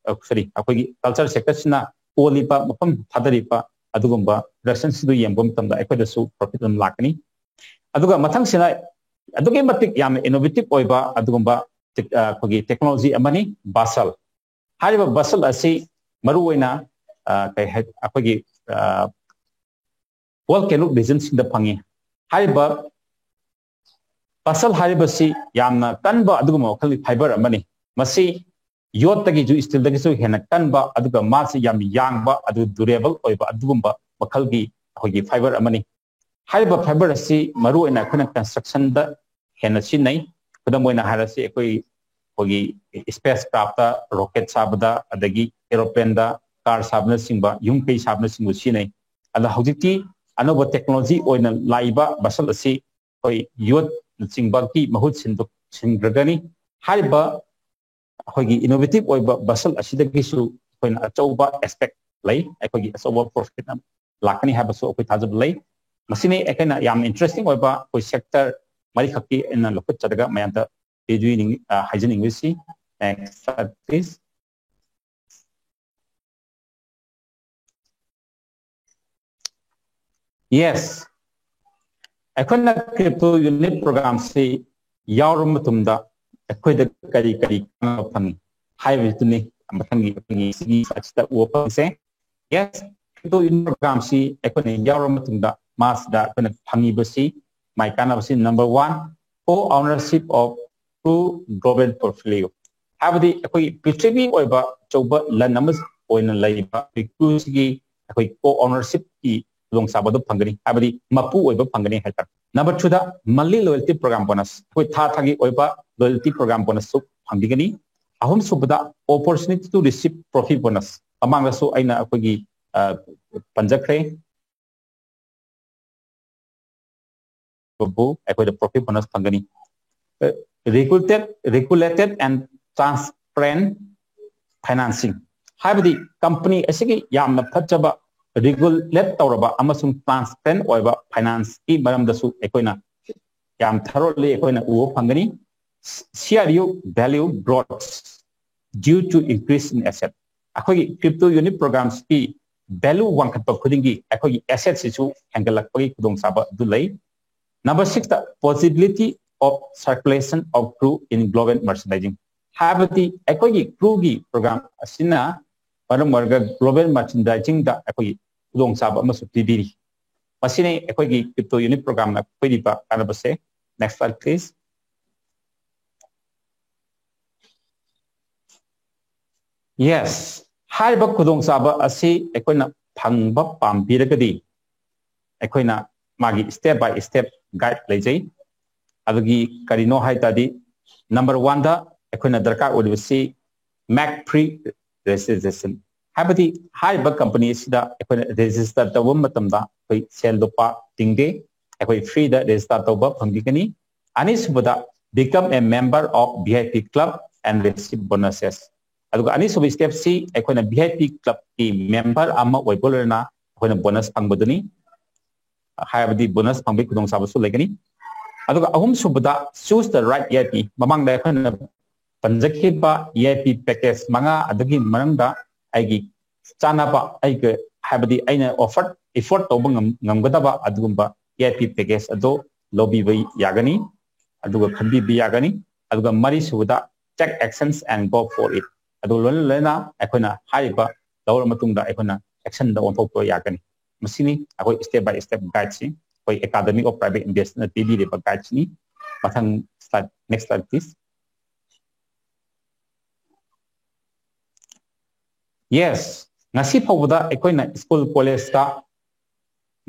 ꯁꯣꯔꯤ, ꯑꯩꯈꯣꯏꯒꯤ ꯀꯜꯆꯔ ꯁꯦꯛꯇꯔꯁꯤꯅ ꯀꯣꯜꯂꯤꯕ, ꯃꯐꯝ ꯊꯥꯗꯔꯤꯕ ꯑꯗꯨꯒꯨꯝꯕ ꯄ꯭ꯔꯗꯛꯁꯟꯁꯤꯡꯗꯨ ꯌꯦꯡꯕ ꯃꯇꯝꯗ ꯑꯩꯈꯣꯏꯗꯁꯨ ꯄ꯭ꯔꯣꯐꯤꯠ ꯑꯗꯨꯝ ꯂꯥꯛꯀꯅꯤ꯫ ꯑꯗꯨꯒ ꯃꯊꯪꯁꯤꯅ ꯑꯗꯨꯛꯀꯤ ꯃꯇꯤꯛ ꯌꯥꯝꯅ ꯏꯅꯣꯚꯦꯇꯤꯚ ꯑꯣꯏꯕ ꯑꯗꯨꯒꯨꯝꯕ ꯇꯦꯛ-, ꯑ, ꯑꯩꯈꯣꯏꯒꯤ ꯇꯦꯛꯅꯣꯂꯣꯖꯤ ꯑꯃꯅꯤ, ꯕꯁꯜ꯫ ꯍꯥꯏꯔꯤꯕ ꯕꯁꯜ ꯑꯁꯤ ꯃꯔꯨꯑꯣꯏꯅ, ꯑ, ꯀꯩ ꯍꯥꯏ, ꯑꯩꯈꯣꯏꯒꯤ, ꯑ, ꯚꯣꯜꯀꯦꯅꯣ ꯔꯤꯖꯟꯁꯤꯡꯗ ꯐꯪꯉꯤ꯫ ꯍꯥꯏꯔꯤꯕ ꯕꯁꯜ ꯍꯥꯏꯔꯤꯕꯁꯤ ꯌꯥꯝꯅ ꯀꯟꯕ ꯑꯗꯨꯒꯨꯝꯕ ꯃꯈꯜꯒꯤ ꯐꯥꯏꯕꯔ ꯑꯃꯅꯤ꯫ ꯃꯁꯤ ꯌꯣꯠꯇꯒꯤꯁꯨ, ꯁ꯭ꯇꯤꯜꯗꯒꯤꯁꯨ ꯍꯦꯟꯅ ꯀꯟꯕ, ꯑꯗꯨꯒ ꯃꯥꯁꯤ ꯌꯥꯝ ꯌꯥꯡꯕ, ꯑꯗꯨ ꯗꯨꯔꯦꯕꯜ ꯑꯣꯏꯕ ꯑꯗꯨꯒꯨꯝꯕ ꯃꯈꯜꯒꯤ ꯑꯩꯈꯣꯏꯒꯤ ꯐꯥꯏꯕꯔ ꯑꯃꯅꯤ꯫ ꯍꯥꯏꯔꯤꯕ ꯐꯥꯏꯕꯔ ꯑꯁꯤ ꯃꯔꯨꯑꯣꯏꯅ ꯑꯩꯈꯣꯏꯅ ꯀꯟꯁꯇ꯭ꯔꯛꯁꯟꯗ ꯍꯦꯟꯅ ꯁꯤꯖꯤꯟꯅꯩ꯫ ꯈꯨꯗꯝ ꯑꯣꯏꯅ ꯍꯥꯏꯔꯁꯤ, ꯑꯩꯈꯣꯏ, ꯑꯩꯈꯣꯏꯒꯤ ꯏꯁꯄꯦꯁ ꯀ꯭ꯔꯥꯐꯇ, ꯔꯣꯀꯦꯠ ꯁꯥꯕꯗ, ꯑꯗꯒꯤ ꯑꯦꯔꯣꯄ꯭ꯂꯦꯟꯗ, ꯀꯥꯔ ꯁꯥꯕꯅꯆꯤꯡꯕ, ꯌꯨꯝ ꯀꯩ ꯁꯥꯕꯅꯆꯤꯡꯕ ꯁꯤꯖꯤꯟꯅꯩ꯫ ꯑꯗ ꯍꯧꯖꯤꯛꯇꯤ ꯑꯅꯧꯕ ꯇꯦꯛꯅꯣꯂꯣꯖꯤ ꯑꯣꯏꯅ ꯂꯥꯛꯏꯕ ꯕꯁꯜ ꯑꯁꯤ ꯑꯩꯈꯣꯏ ꯌꯣꯠꯅꯆꯤꯡꯕꯒꯤ ꯃꯍꯨꯠ ꯁꯤꯟꯗꯣꯛ-, ꯁꯤꯟꯈ꯭ꯔꯒꯅꯤ꯫ ꯍꯥꯏꯔꯤꯕ ꯑꯩꯈꯣꯏꯒꯤ ꯏꯅꯣꯚꯦꯇꯤꯚ ꯑꯣꯏꯕ ꯕꯁꯜ ꯑꯁꯤꯗꯒꯤꯁꯨ ꯑꯩꯈꯣꯏꯅ ꯑꯆꯧꯕ ꯑꯦꯁꯄꯦꯛ ꯂꯩ, ꯑꯩꯈꯣꯏꯒꯤ ꯑꯆꯧꯕ ꯄ꯭ꯔꯣꯐꯤꯠ ꯑꯃ ꯂꯥꯛꯀꯅꯤ ꯍꯥꯏꯕꯁꯨ ꯑꯩꯈꯣꯏ ꯊꯥꯖꯕ ꯂꯩ꯫ ꯃꯁꯤꯅꯤ ꯑꯩꯈꯣꯏꯅ ꯌꯥꯝꯅ ꯏꯟꯇꯔꯦꯁꯇꯤꯡ ꯑꯣꯏꯕ ꯑꯩꯈꯣꯏ ꯁꯦꯛꯇꯔ ꯃꯔꯤꯈꯛꯀꯤ ꯑꯩꯅ ꯂꯧꯈꯠꯆꯔꯒ ꯃꯌꯥꯝꯗ ꯄꯤꯖꯅꯤꯡ-, ꯑ, ꯍꯥꯏꯖꯅꯤꯡꯂꯤꯁꯤ꯫ Next slide, please. Yes. ꯑꯩꯈꯣꯏꯅ crypto unit program ꯁꯤ ꯌꯥꯎꯔꯕ ꯃꯇꯨꯡꯗ ꯑꯩꯈꯣꯏꯗ ꯀꯔꯤ ꯀꯔꯤ ꯀꯥꯟꯅꯕ ꯐꯪꯉꯤ ꯍꯥꯏꯕꯗꯨꯅꯤ ꯃꯊꯪꯒꯤ ꯑꯩꯈꯣꯏꯒꯤ ꯁꯤꯒꯤ slide ꯁꯤꯗ ꯎꯕ ꯐꯪꯉꯤꯁꯦ꯫ Yes, crypto unit program ꯁꯤ ꯑꯩꯈꯣꯏꯅ ꯌꯥꯎꯔꯕ ꯃꯇꯨꯡꯗ ꯃꯥꯁꯤꯗ ꯑꯩꯈꯣꯏꯅ ꯐꯪꯉꯤꯕꯁꯤ, ꯃꯥꯏ ꯀꯥꯟꯅꯕꯁꯤ, number one, co-ownership of Crew global portfolio꯫ ꯍꯥꯏꯕꯗꯤ ꯑꯩꯈꯣꯏꯒꯤ ꯄ꯭ꯔꯤꯊꯤꯕꯤ ꯑꯣꯏꯕ ꯑꯆꯧꯕ ꯂꯟ ꯑꯃ ꯑꯣꯏꯅ ꯂꯩꯔꯤꯕ ꯑꯩꯈꯣꯏ Crew ꯁꯤꯒꯤ ꯑꯩꯈꯣꯏ co-ownership ꯀꯤ ꯈꯨꯗꯣꯡꯆꯥꯕꯗꯨ ꯐꯪꯒꯅꯤ, ꯍꯥꯏꯕꯗꯤ ꯃꯄꯨ ꯑꯣꯏꯕ ꯐꯪꯒꯅꯤ ꯍꯥꯏꯇꯥꯔꯦ꯫ Number two ꯗ monthly loyalty program bonus, ꯑꯩꯈꯣꯏ ꯊꯥ ꯊꯥꯒꯤ ꯑꯣꯏꯕ loyalty program bonus ꯁꯨ ꯐꯪꯕꯤꯒꯅꯤ꯫ ꯑꯍꯨꯝꯁꯨꯕꯗ opportunity to receive profit bonus, ꯃꯃꯥꯡꯗꯁꯨ ꯑꯩꯅ ꯑꯩꯈꯣꯏꯒꯤ, ꯑ, ꯄꯟꯖꯈ꯭ꯔꯦ꯫ ꯕꯨ ꯑꯩꯈꯣꯏꯗ profit bonus ꯐꯪꯒꯅꯤ꯫ Regulated, regulated and transparent financing, ꯍꯥꯏꯕꯗꯤ company ꯑꯁꯤꯒꯤ ꯌꯥꯝꯅ ꯐꯖꯕ, regulate ꯇꯧꯔꯕ ꯑꯃꯁꯨꯡ transparent ꯑꯣꯏꯕ finance ꯀꯤ ꯃꯔꯝꯗꯁꯨ ꯑꯩꯈꯣꯏꯅ ꯌꯥꯝ thoroughly ꯑꯩꯈꯣꯏꯅ ꯎꯕ ꯐꯪꯒꯅꯤ꯫ C R U value grows due to increase in asset꯫ ꯑꯩꯈꯣꯏꯒꯤ crypto unit program ꯁꯤ value ꯋꯥꯡꯈꯠꯄ ꯈꯨꯗꯤꯡꯒꯤ ꯑꯩꯈꯣꯏꯒꯤ asset ꯁꯤꯁꯨ ꯍꯦꯟꯒꯠꯂꯛꯄꯒꯤ ꯈꯨꯗꯣꯡꯆꯥꯕ ꯑꯗꯨ ꯂꯩ꯫ Number six ꯇ possibility of circulation of Crew in global merchandising, ꯍꯥꯏꯕꯗꯤ ꯑꯩꯈꯣꯏꯒꯤ Crew ꯒꯤ program ꯑꯁꯤꯅ ꯃꯔꯝ ꯑꯣꯏꯔꯒ global merchandising ꯗ ꯑꯩꯈꯣꯏꯒꯤ ꯈꯨꯗꯣꯡꯆꯥꯕ ꯑꯃꯁꯨ ꯄꯤꯕꯤꯔꯤ꯫ ꯃꯁꯤꯅꯤ ꯑꯩꯈꯣꯏꯒꯤ crypto unit program ꯅ ꯄꯤꯔꯤꯕ ꯀꯥꯟꯅꯕꯁꯦ꯫ Next slide, please. Yes, ꯍꯥꯏꯔꯤꯕ ꯈꯨꯗꯣꯡꯆꯥꯕ ꯑꯁꯤ ꯑꯩꯈꯣꯏꯅ ꯐꯪꯕ ꯄꯥꯝꯕꯤꯔꯒꯗꯤ ꯑꯩꯈꯣꯏꯅ ꯃꯥꯒꯤ step by step guide ꯂꯩꯖꯩ꯫ ꯑꯗꯨꯒꯤ ꯀꯔꯤꯅꯣ ꯍꯥꯏ ꯇꯥꯔꯗꯤ, number one ꯗ ꯑꯩꯈꯣꯏꯅ ꯗꯔꯀꯥꯔ ꯑꯣꯏꯔꯤꯕꯁꯤ make free registration, ꯍꯥꯏꯕꯗꯤ ꯍꯥꯏꯔꯤꯕ company ꯑꯁꯤꯗ ꯑꯩꯈꯣꯏꯅ register ꯇꯧꯕ ꯃꯇꯝꯗ ꯑꯩꯈꯣꯏ ꯁꯦꯜ ꯂꯨꯄꯥ ꯇꯤꯡꯗꯦ, ꯑꯩꯈꯣꯏ free ꯗ register ꯇꯧꯕ ꯐꯪꯕꯤꯒꯅꯤ꯫ ꯑꯅꯤꯁꯨꯕꯗ become a member of V I P club and receive bonuses꯫ ꯑꯗꯨꯒ ꯑꯅꯤꯁꯨꯕ step ꯁꯤ ꯑꯩꯈꯣꯏꯅ V I P club ꯀꯤ member ꯑꯃ ꯑꯣꯏꯕ ꯂꯣꯏꯅꯅ ꯑꯩꯈꯣꯏꯅ bonus ꯐꯪꯕꯗꯨꯅꯤ꯫ ꯍꯥꯏꯕꯗꯤ bonus ꯐꯪꯕꯒꯤ ꯈꯨꯗꯣꯡꯆꯥꯕꯁꯨ ꯂꯩꯒꯅꯤ꯫ ꯑꯗꯨꯒ ꯑꯍꯨꯝꯁꯨꯕꯗ choose the right V I P꯫ ꯃꯃꯥꯡꯗ ꯑꯩꯈꯣꯏꯅ ꯄꯟꯖꯈꯤꯕ ꯏ ꯑꯥꯏ ꯄꯤ ꯄꯦꯀꯦꯖ ꯃꯉꯥ ꯑꯗꯨꯒꯤ ꯃꯅꯨꯡꯗ ꯑꯩꯒꯤ ꯆꯥꯅꯕ, ꯑꯩꯒ ꯍꯥꯏꯕꯗꯤ ꯑꯩꯅ ꯑꯣꯐꯔ, ꯑꯦꯐꯣꯔꯠ ꯇꯧꯕ ꯉꯝ-, ꯉꯝꯒꯗꯕ ꯑꯗꯨꯒꯨꯝꯕ ꯏ ꯑꯥꯏ ꯄꯤ ꯄꯦꯀꯦꯖ ꯑꯗꯨ ꯂꯧꯕꯤꯕ ꯌꯥꯒꯅꯤ, ꯑꯗꯨꯒ ꯈꯟꯕꯤꯕ ꯌꯥꯒꯅꯤ꯫ ꯑꯗꯨꯒ ꯃꯔꯤꯁꯨꯕꯗ, take actions and go for it꯫ ꯑꯗꯨ ꯂꯣꯏꯅ ꯂꯣꯏꯅ ꯑꯩꯈꯣꯏꯅ ꯍꯥꯏꯔꯤꯕ ꯂꯧꯔ ꯃꯇꯨꯡꯗ ꯑꯩꯈꯣꯏꯅ ꯑꯦꯛꯁꯟꯗ ꯑꯣꯟꯊꯣꯛꯄ ꯌꯥꯒꯅꯤ꯫ ꯃꯁꯤꯅꯤ ꯑꯩꯈꯣꯏ step by step guideꯁꯤ, ꯑꯩꯈꯣꯏ Academy of Private Investorꯅ ꯄꯤꯕꯤꯔꯤꯕ guideꯁꯤꯅꯤ꯫ ꯃꯊꯪ slide, next slide please꯫ Yes, ꯉꯁꯤ ꯐꯥꯎꯕꯗ ꯑꯩꯈꯣꯏꯅ ꯁ꯭ꯀꯨꯜ ꯀꯣꯂꯦꯖꯇ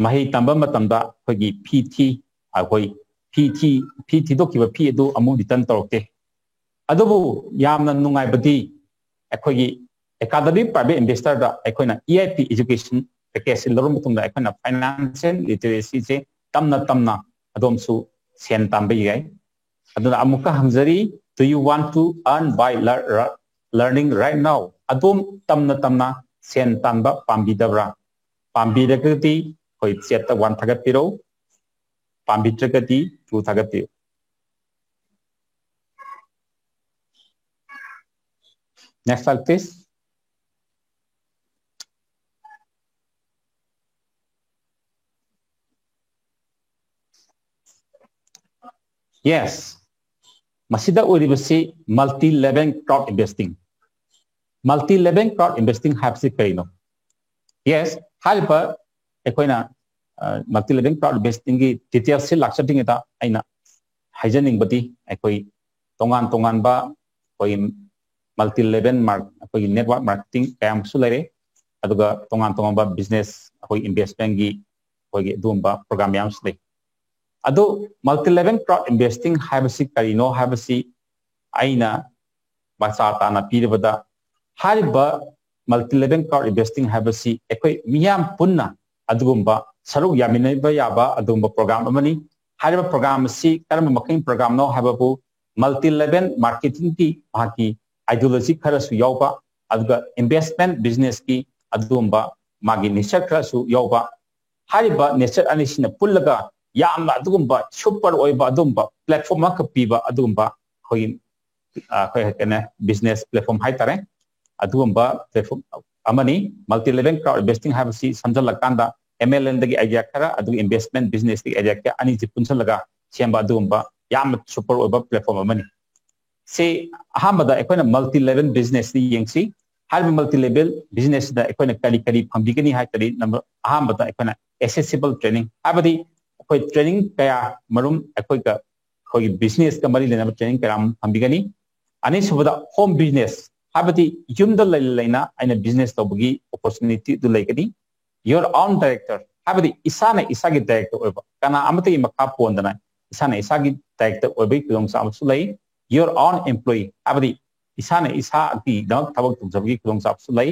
ꯃꯍꯩ ꯇꯝꯕ ꯃꯇꯝꯗ ꯑꯩꯈꯣꯏꯒꯤ ꯐꯤ ꯊꯤ, ꯑꯩꯈꯣꯏ ꯐꯤ ꯊꯤ, ꯐꯤ ꯊꯤꯗꯣꯛꯈꯤꯕ ꯐꯤ ꯑꯗꯨ ꯑꯃꯨꯛ ꯔꯤꯇꯔꯟ ꯇꯧꯔꯛꯇꯦ꯫ ꯑꯗꯨꯕꯨ ꯌꯥꯝꯅ ꯅꯨꯡꯉꯥꯏꯕꯗꯤ, ꯑꯩꯈꯣꯏꯒꯤ Academy of Private Investorꯗ ꯑꯩꯈꯣꯏꯅ ꯏ ꯑꯥꯏ ꯄꯤ education packageꯁꯤ ꯂꯧꯔꯕ ꯃꯇꯨꯡꯗ ꯑꯩꯈꯣꯏꯅ financial literacyꯁꯦ ꯇꯝꯅ ꯇꯝꯅ ꯑꯗꯣꯝꯁꯨ ꯁꯦꯟ ꯇꯥꯟꯕ ꯌꯥꯏ꯫ ꯑꯗꯨꯅ ꯑꯃꯨꯛꯀ ꯍꯪꯖꯔꯤ, do you want to earn by lear-, learning right now? ꯑꯗꯣꯝ ꯇꯝꯅ ꯇꯝꯅ ꯁꯦꯟ ꯇꯥꯟꯕ ꯄꯥꯝꯕꯤꯗꯕ꯭ꯔꯥ? ꯄꯥꯝꯕꯤꯔꯒꯗꯤ ꯑꯩꯈꯣꯏ chatꯇ one ꯊꯥꯒꯠꯄꯤꯔꯛꯎ꯫ ꯄꯥꯝꯕꯤꯗ꯭ꯔꯒꯗꯤ two ꯊꯥꯒꯠꯄꯤꯌꯨ꯫ Next slide please. Yes, ꯃꯁꯤꯗ ꯑꯣꯏꯔꯤꯕꯁꯤ multi level crowd investing꯫ Multi level crowd investing ꯍꯥꯏꯕꯁꯤ ꯀꯔꯤꯅꯣ? Yes, ꯍꯥꯏꯔꯤꯕ ꯑꯩꯈꯣꯏꯅ multi level crowd investingꯒꯤ detailsꯁꯤ ꯂꯥꯛꯆꯗ꯭ꯔꯤꯉꯩꯗ ꯑꯩꯅ ꯍꯥꯏꯖꯅꯤꯡꯕꯗꯤ, ꯑꯩꯈꯣꯏ ꯇꯣꯉꯥꯟ ꯇꯣꯉꯥꯟꯕ ꯑꯩꯈꯣꯏꯒꯤ multi level mar-, ꯑꯩꯈꯣꯏꯒꯤ network marketing ꯀꯌꯥ ꯑꯃꯁꯨ ꯂꯩꯔꯦ꯫ ꯑꯗꯨꯒ ꯇꯣꯉꯥꯟ ꯇꯣꯉꯥꯟꯕ business, ꯑꯩꯈꯣꯏ investmentꯀꯤ ꯑꯩꯈꯣꯏꯒꯤ ꯑꯗꯨꯒꯨꯝꯕ program ꯃꯌꯥꯝꯁꯨ ꯂꯩ꯫ ꯑꯗꯨ multi level crowd investing ꯍꯥꯏꯕꯁꯤ ꯀꯔꯤꯅꯣ ꯍꯥꯏꯕꯁꯤ ꯑꯩꯅ ꯃꯆꯥ ꯇꯥꯅ ꯄꯤꯔꯕꯗ, ꯍꯥꯏꯔꯤꯕ multi level crowd investing ꯍꯥꯏꯕꯁꯤ ꯑꯩꯈꯣꯏ ꯃꯤꯌꯥꯝ ꯄꯨꯟꯅ ꯑꯗꯨꯒꯨꯝꯕ ꯁꯔꯨꯛ ꯌꯥꯃꯤꯟꯅꯕ ꯌꯥꯕ ꯑꯗꯨꯒꯨꯝꯕ program ꯑꯃꯅꯤ꯫ ꯍꯥꯏꯔꯤꯕ program ꯑꯁꯤ ꯀꯔꯝꯕ ꯃꯈꯜꯒꯤ programꯅꯣ ꯍꯥꯏꯕꯕꯨ, multi level marketingꯒꯤ ꯃꯍꯥꯛꯀꯤ ideology ꯈꯔꯁꯨ ꯌꯥꯎꯕ, ꯑꯗꯨꯒ investment businessꯀꯤ ꯑꯗꯨꯒꯨꯝꯕ ꯃꯥꯒꯤ nature ꯈꯔꯁꯨ ꯌꯥꯎꯕ꯫ ꯍꯥꯏꯔꯤꯕ nature ꯑꯅꯤꯁꯤꯅ ꯄꯨꯜꯂꯒ ꯌꯥꯝꯅ ꯑꯗꯨꯒꯨꯝꯕ super ꯑꯣꯏꯕ ꯑꯗꯨꯒꯨꯝꯕ platform ꯑꯃꯈꯛ ꯄꯤꯕ ꯑꯗꯨꯒꯨꯝꯕ ꯑꯩꯈꯣꯏꯒꯤ ꯑꯩꯈꯣꯏ ꯀꯩꯅꯣ business platform ꯍꯥꯏꯇꯥꯔꯦ, ꯑꯗꯨꯒꯨꯝꯕ platform ꯑꯃꯅꯤ꯫ Multi level crowd investing ꯍꯥꯏꯕꯁꯤ ꯁꯝꯖꯜꯂꯀꯥꯟꯗ MLM ꯗꯒꯤ idea ꯈꯔ, ꯑꯗꯨꯒ investment business ꯇꯒꯤ idea ꯈꯔ, ꯑꯅꯤꯁꯤ ꯄꯨꯟꯁꯤꯜꯂꯒ ꯁꯦꯝꯕ ꯑꯗꯨꯒꯨꯝꯕ ꯌꯥꯝꯅ super ꯑꯣꯏꯕ platform ꯑꯃꯅꯤ꯫ ꯁꯤ ꯑꯍꯥꯟꯕꯗ ꯑꯩꯈꯣꯏꯅ multi level business ꯇ ꯌꯦꯡꯁꯤ꯫ ꯍꯥꯏꯔꯤꯕ multi level business ꯁꯤꯗ ꯑꯩꯈꯣꯏꯅ ꯀꯔꯤ ꯀꯔꯤ ꯐꯪꯕꯤꯒꯅꯤ ꯍꯥꯏ ꯇꯥꯔꯗꯤ, number ꯑꯍꯥꯟꯕꯗ ꯑꯩꯈꯣꯏꯅ accessible training, ꯍꯥꯏꯕꯗꯤ ꯑꯩꯈꯣꯏ training ꯀꯌꯥ ꯃꯔꯨꯝ ꯑꯩꯈꯣꯏꯒ, ꯑꯩꯈꯣꯏꯒꯤ business ꯀ ꯃꯔꯤ ꯂꯩꯅꯕ training ꯀꯌꯥ ꯑꯃ ꯐꯪꯕꯤꯒꯅꯤ꯫ ꯑꯅꯤꯁꯨꯕꯗ home business, ꯍꯥꯏꯕꯗꯤ ꯌꯨꯝꯗ ꯂꯩ ꯂꯩꯅ ꯑꯩꯅ business ꯇꯧꯕꯒꯤ opportunity ꯑꯗꯨ ꯂꯩꯒꯅꯤ꯫ Your own director, ꯍꯥꯏꯕꯗꯤ ꯏꯁꯥꯅ ꯏꯁꯥꯒꯤ director ꯑꯣꯏꯕ, ꯀꯅꯥ ꯑꯃꯠꯇꯒꯤ ꯃꯈꯥ ꯄꯣꯟꯗꯅ ꯏꯁꯥꯅ ꯏꯁꯥꯒꯤ director ꯑꯣꯏꯕꯒꯤ ꯈꯨꯗꯣꯡꯆꯥꯕꯁꯨ ꯂꯩ꯫ Your own employee, ꯍꯥꯏꯕꯗꯤ ꯏꯁꯥꯅ ꯏꯁꯥꯒꯤꯗꯃꯛ ꯊꯕꯛ ꯇꯧꯖꯕꯒꯤ ꯈꯨꯗꯣꯡꯆꯥꯕꯁꯨ ꯂꯩ꯫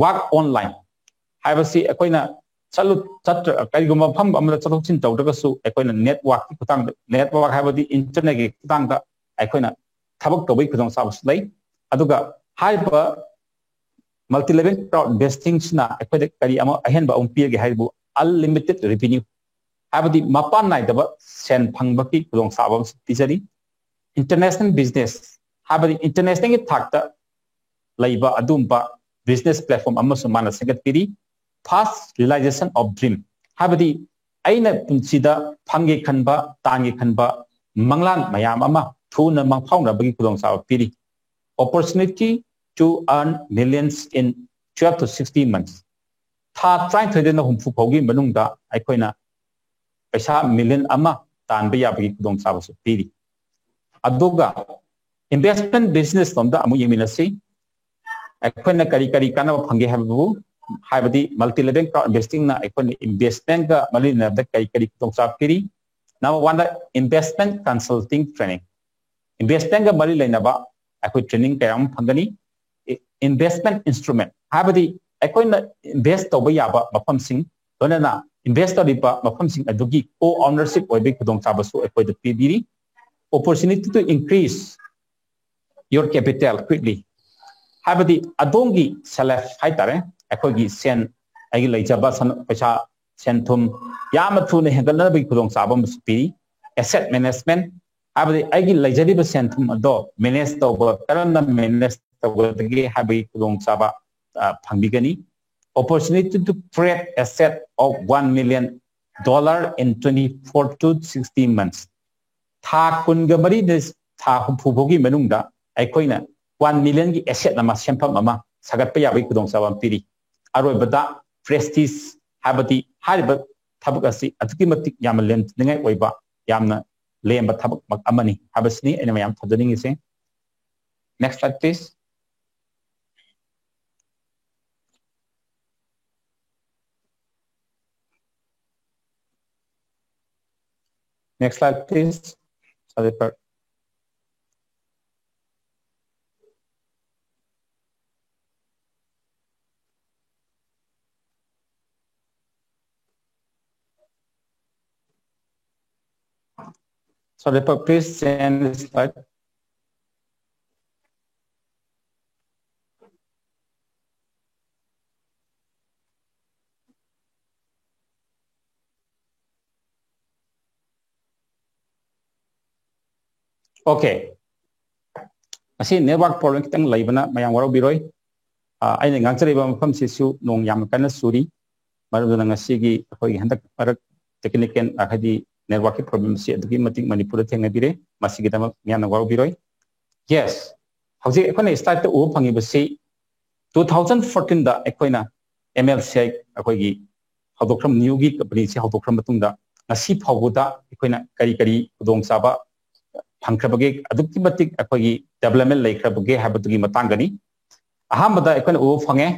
Work online ꯍꯥꯏꯕꯁꯤ ꯑꯩꯈꯣꯏꯅ ꯆꯠꯂꯨ ꯆꯠꯇ꯭ꯔ ꯀꯔꯤꯒꯨꯝꯕ ꯃꯐꯝ ꯑꯃꯗ ꯆꯠꯊꯣꯛ ꯆꯠꯁꯤꯟ ꯇꯧꯗ꯭ꯔꯒꯁꯨ ꯑꯩꯈꯣꯏꯅ network ꯀꯤ ꯈꯨꯊꯥꯡꯗ, network ꯍꯥꯏꯕꯗꯤ internet ꯀꯤ ꯈꯨꯊꯥꯡꯗ ꯑꯩꯈꯣꯏꯅ ꯊꯕꯛ ꯇꯧꯕꯒꯤ ꯈꯨꯗꯣꯡꯆꯥꯕꯁꯨ ꯂꯩ꯫ ꯑꯗꯨꯒ ꯍꯥꯏꯔꯤꯕ multi level crowd investing ꯁꯤꯅ ꯑꯩꯈꯣꯏꯗ ꯀꯔꯤ ꯑꯃ ꯑꯍꯦꯟꯕ ꯑꯃ ꯄꯤꯔꯒꯦ ꯍꯥꯏꯕꯨ, unlimited revenue, ꯍꯥꯏꯕꯗꯤ ꯃꯄꯥꯟ ꯅꯥꯏꯗꯕ ꯁꯦꯟ ꯐꯪꯕꯒꯤ ꯈꯨꯗꯣꯡꯆꯥꯕ ꯑꯃꯁꯨ ꯄꯤꯖꯔꯤ꯫ International business, ꯍꯥꯏꯕꯗꯤ international ꯒꯤ ꯊꯥꯛꯇ ꯂꯩꯕ ꯑꯗꯨꯒꯨꯝꯕ business platform ꯑꯃꯁꯨ ꯃꯥꯅ ꯁꯦꯝꯒꯠꯄꯤꯔꯤ꯫ Fast realization of dream, ꯍꯥꯏꯕꯗꯤ ꯑꯩꯅ ꯄꯨꯟꯁꯤꯗ ꯐꯪꯒꯦ ꯈꯟꯕ, ꯇꯥꯟꯒꯦ ꯈꯟꯕ ꯃꯪꯂꯥꯟ ꯃꯌꯥꯝ ꯑꯃ ꯊꯨꯅ ꯃꯪꯐꯥꯎꯅꯕꯒꯤ ꯈꯨꯗꯣꯡꯆꯥꯕ ꯄꯤꯔꯤ꯫ Opportunity to earn millions in twelve to sixty months, ꯊꯥ ꯇꯔꯥꯅꯤꯊꯣꯏꯗꯩꯅ ꯍꯨꯝꯐꯨ ꯐꯥꯎꯒꯤ ꯃꯅꯨꯡꯗ ꯑꯩꯈꯣꯏꯅ ꯄꯩꯁꯥ million ꯑꯃ ꯇꯥꯟꯕ ꯌꯥꯕꯒꯤ ꯈꯨꯗꯣꯡꯆꯥꯕꯁꯨ ꯄꯤꯔꯤ꯫ ꯑꯗꯨꯒ investment business ꯂꯣꯝꯗ ꯑꯃꯨꯛ ꯌꯦꯡꯃꯤꯟꯅꯁꯤ꯫ ꯑꯩꯈꯣꯏꯅ ꯀꯔꯤ ꯀꯔꯤ ꯀꯥꯟꯅꯕ ꯐꯪꯒꯦ ꯍꯥꯏꯕꯕꯨ, ꯍꯥꯏꯕꯗꯤ multi level crowd investing ꯅ ꯑꯩꯈꯣꯏꯅ investment ꯀ ꯃꯔꯤ ꯂꯩꯅꯕꯗ ꯀꯔꯤ ꯀꯔꯤ ꯈꯨꯗꯣꯡꯆꯥꯕ ꯄꯤꯔꯤ? Number one ꯗ investment consulting training, investment ꯀ ꯃꯔꯤ ꯂꯩꯅꯕ ꯑꯩꯈꯣꯏ training ꯀꯌꯥ ꯑꯃ ꯐꯪꯒꯅꯤ꯫ Investment instrument, ꯍꯥꯏꯕꯗꯤ ꯑꯩꯈꯣꯏꯅ invest ꯇꯧꯕ ꯌꯥꯕ ꯃꯐꯝꯁꯤꯡ, ꯂꯣꯏꯅꯅ invest ꯇꯧꯔꯤꯕ ꯃꯐꯝꯁꯤꯡ ꯑꯗꯨꯒꯤ co ownership ꯑꯣꯏꯕꯒꯤ ꯈꯨꯗꯣꯡꯆꯥꯕꯁꯨ ꯑꯩꯈꯣꯏꯗ ꯄꯤꯕꯤꯔꯤ꯫ Opportunity to increase your capital quickly, ꯍꯥꯏꯕꯗꯤ ꯑꯗꯣꯝꯒꯤ ꯁꯦꯜꯐ ꯍꯥꯏꯇꯥꯔꯦ, ꯑꯩꯈꯣꯏꯒꯤ ꯁꯦꯟ, ꯑꯩꯒꯤ ꯂꯩꯖꯕ ꯁꯟ-, ꯄꯩꯁꯥ, ꯁꯦꯟ ꯊꯨꯝ ꯌꯥꯝꯅ ꯊꯨꯅ ꯍꯦꯟꯒꯠꯅꯕꯒꯤ ꯈꯨꯗꯣꯡꯆꯥꯕ ꯑꯃꯁꯨ ꯄꯤꯔꯤ꯫ Asset management, ꯍꯥꯏꯕꯗꯤ ꯑꯩꯒꯤ ꯂꯩꯖꯔꯤꯕ ꯁꯦꯟ ꯊꯨꯝ ꯑꯗꯣ ꯃꯦꯅꯦꯖ ꯇꯧꯕ, ꯀꯔꯝꯅ ꯃꯦꯅꯦꯖ ꯇꯧꯒꯗꯒꯦ ꯍꯥꯏꯕꯒꯤ ꯈꯨꯗꯣꯡꯆꯥꯕ, ꯑ, ꯐꯪꯕꯤꯒꯅꯤ꯫ Opportunity to create asset of one million dollar in twenty-four to sixty months. ꯊꯥ ꯀꯨꯟꯒ ꯃꯔꯤꯗ ꯊꯥ ꯍꯨꯝꯐꯨ ꯐꯥꯎꯒꯤ ꯃꯅꯨꯡꯗ ꯑꯩꯈꯣꯏꯅ ꯋꯥꯟ ꯃꯤꯂꯤꯌꯟꯒꯤ ꯑꯦꯁꯦꯠ ꯑꯃ, ꯁꯦꯟꯐꯝ ꯑꯃ ꯁꯥꯒꯠꯄ ꯌꯥꯕꯒꯤ ꯈꯨꯗꯣꯡꯆꯥꯕ ꯑꯃ ꯄꯤꯔꯤ꯫ ꯑꯔꯣꯏꯕꯗ, ꯄ꯭ꯔꯦꯁꯇꯤꯖ ꯍꯥꯏꯕꯗꯤ ꯍꯥꯏꯔꯤꯕ ꯊꯕꯛ ꯑꯁꯤ ꯑꯗꯨꯛꯀꯤ ꯃꯇꯤꯛ ꯌꯥꯝꯅ ꯂꯦꯝꯖꯅꯤꯡꯉꯥꯏ ꯑꯣꯏꯕ, ꯌꯥꯝꯅ ꯂꯦꯝꯕ ꯊꯕꯛ ꯑꯃꯅꯤ ꯍꯥꯏꯕꯁꯤꯅꯤ ꯑꯩꯅ ꯃꯌꯥꯝ ꯊꯝꯖꯅꯤꯡꯉꯤꯁꯦ꯫ Next slide, please. Next slide, please. Sorry, per- Sorry, per- please change the slide. Okay. ꯉꯁꯤ network problem ꯈꯤꯇꯪ ꯂꯩꯕꯅ ꯃꯌꯥꯝ ꯋꯥꯔꯧꯕꯤꯔꯣꯏ꯫ ꯑ, ꯑꯩꯅ ꯉꯥꯡꯖꯔꯤꯕ ꯃꯐꯝꯁꯤꯁꯨ ꯅꯣꯡ ꯌꯥꯝꯅ ꯀꯟꯅ ꯆꯨꯔꯤ꯫ ꯃꯔꯝ ꯑꯗꯨꯅ ꯉꯁꯤꯒꯤ ꯑꯩꯈꯣꯏꯒꯤ ꯍꯟꯗꯛ ꯃꯔꯛ technical, ꯑ, ꯍꯥꯏꯗꯤ networkꯀꯤ problemꯁꯤ ꯑꯗꯨꯛꯀꯤ ꯃꯇꯤꯛ ꯃꯅꯤꯄꯨꯔꯗ ꯊꯦꯡꯅꯕꯤꯔꯦ꯫ ꯃꯁꯤꯒꯤꯗꯃꯛ ꯃꯤꯌꯥꯝꯅ ꯋꯥꯔꯧꯕꯤꯔꯣꯏ꯫ Yes, ꯍꯧꯖꯤꯛ ꯑꯩꯈꯣꯏꯅ slideꯇ ꯎꯕ ꯐꯪꯉꯤꯕꯁꯤ two thousand fourteenꯗ ꯑꯩꯈꯣꯏꯅ MLCI ꯑꯩꯈꯣꯏꯒꯤ ꯍꯧꯗꯣꯛꯈ꯭ꯔ, new companyꯁꯤ ꯍꯧꯗꯣꯛꯈ꯭ꯔ ꯃꯇꯨꯡꯗ ꯉꯁꯤ ꯐꯥꯎꯕꯗ ꯑꯩꯈꯣꯏꯅ ꯀꯔꯤ ꯀꯔꯤ ꯈꯨꯗꯣꯡꯆꯥꯕ ꯐꯪꯈ꯭ꯔꯕꯒꯦ, ꯑꯗꯨꯛꯀꯤ ꯃꯇꯤꯛ ꯑꯩꯈꯣꯏꯒꯤ development ꯂꯩꯈ꯭ꯔꯕꯒꯦ ꯍꯥꯏꯕꯗꯨꯒꯤ ꯃꯇꯥꯡꯗꯅꯤ꯫ ꯑꯍꯥꯟꯕꯗ ꯑꯩꯈꯣꯏꯅ ꯎꯕ ꯐꯪꯉꯦ,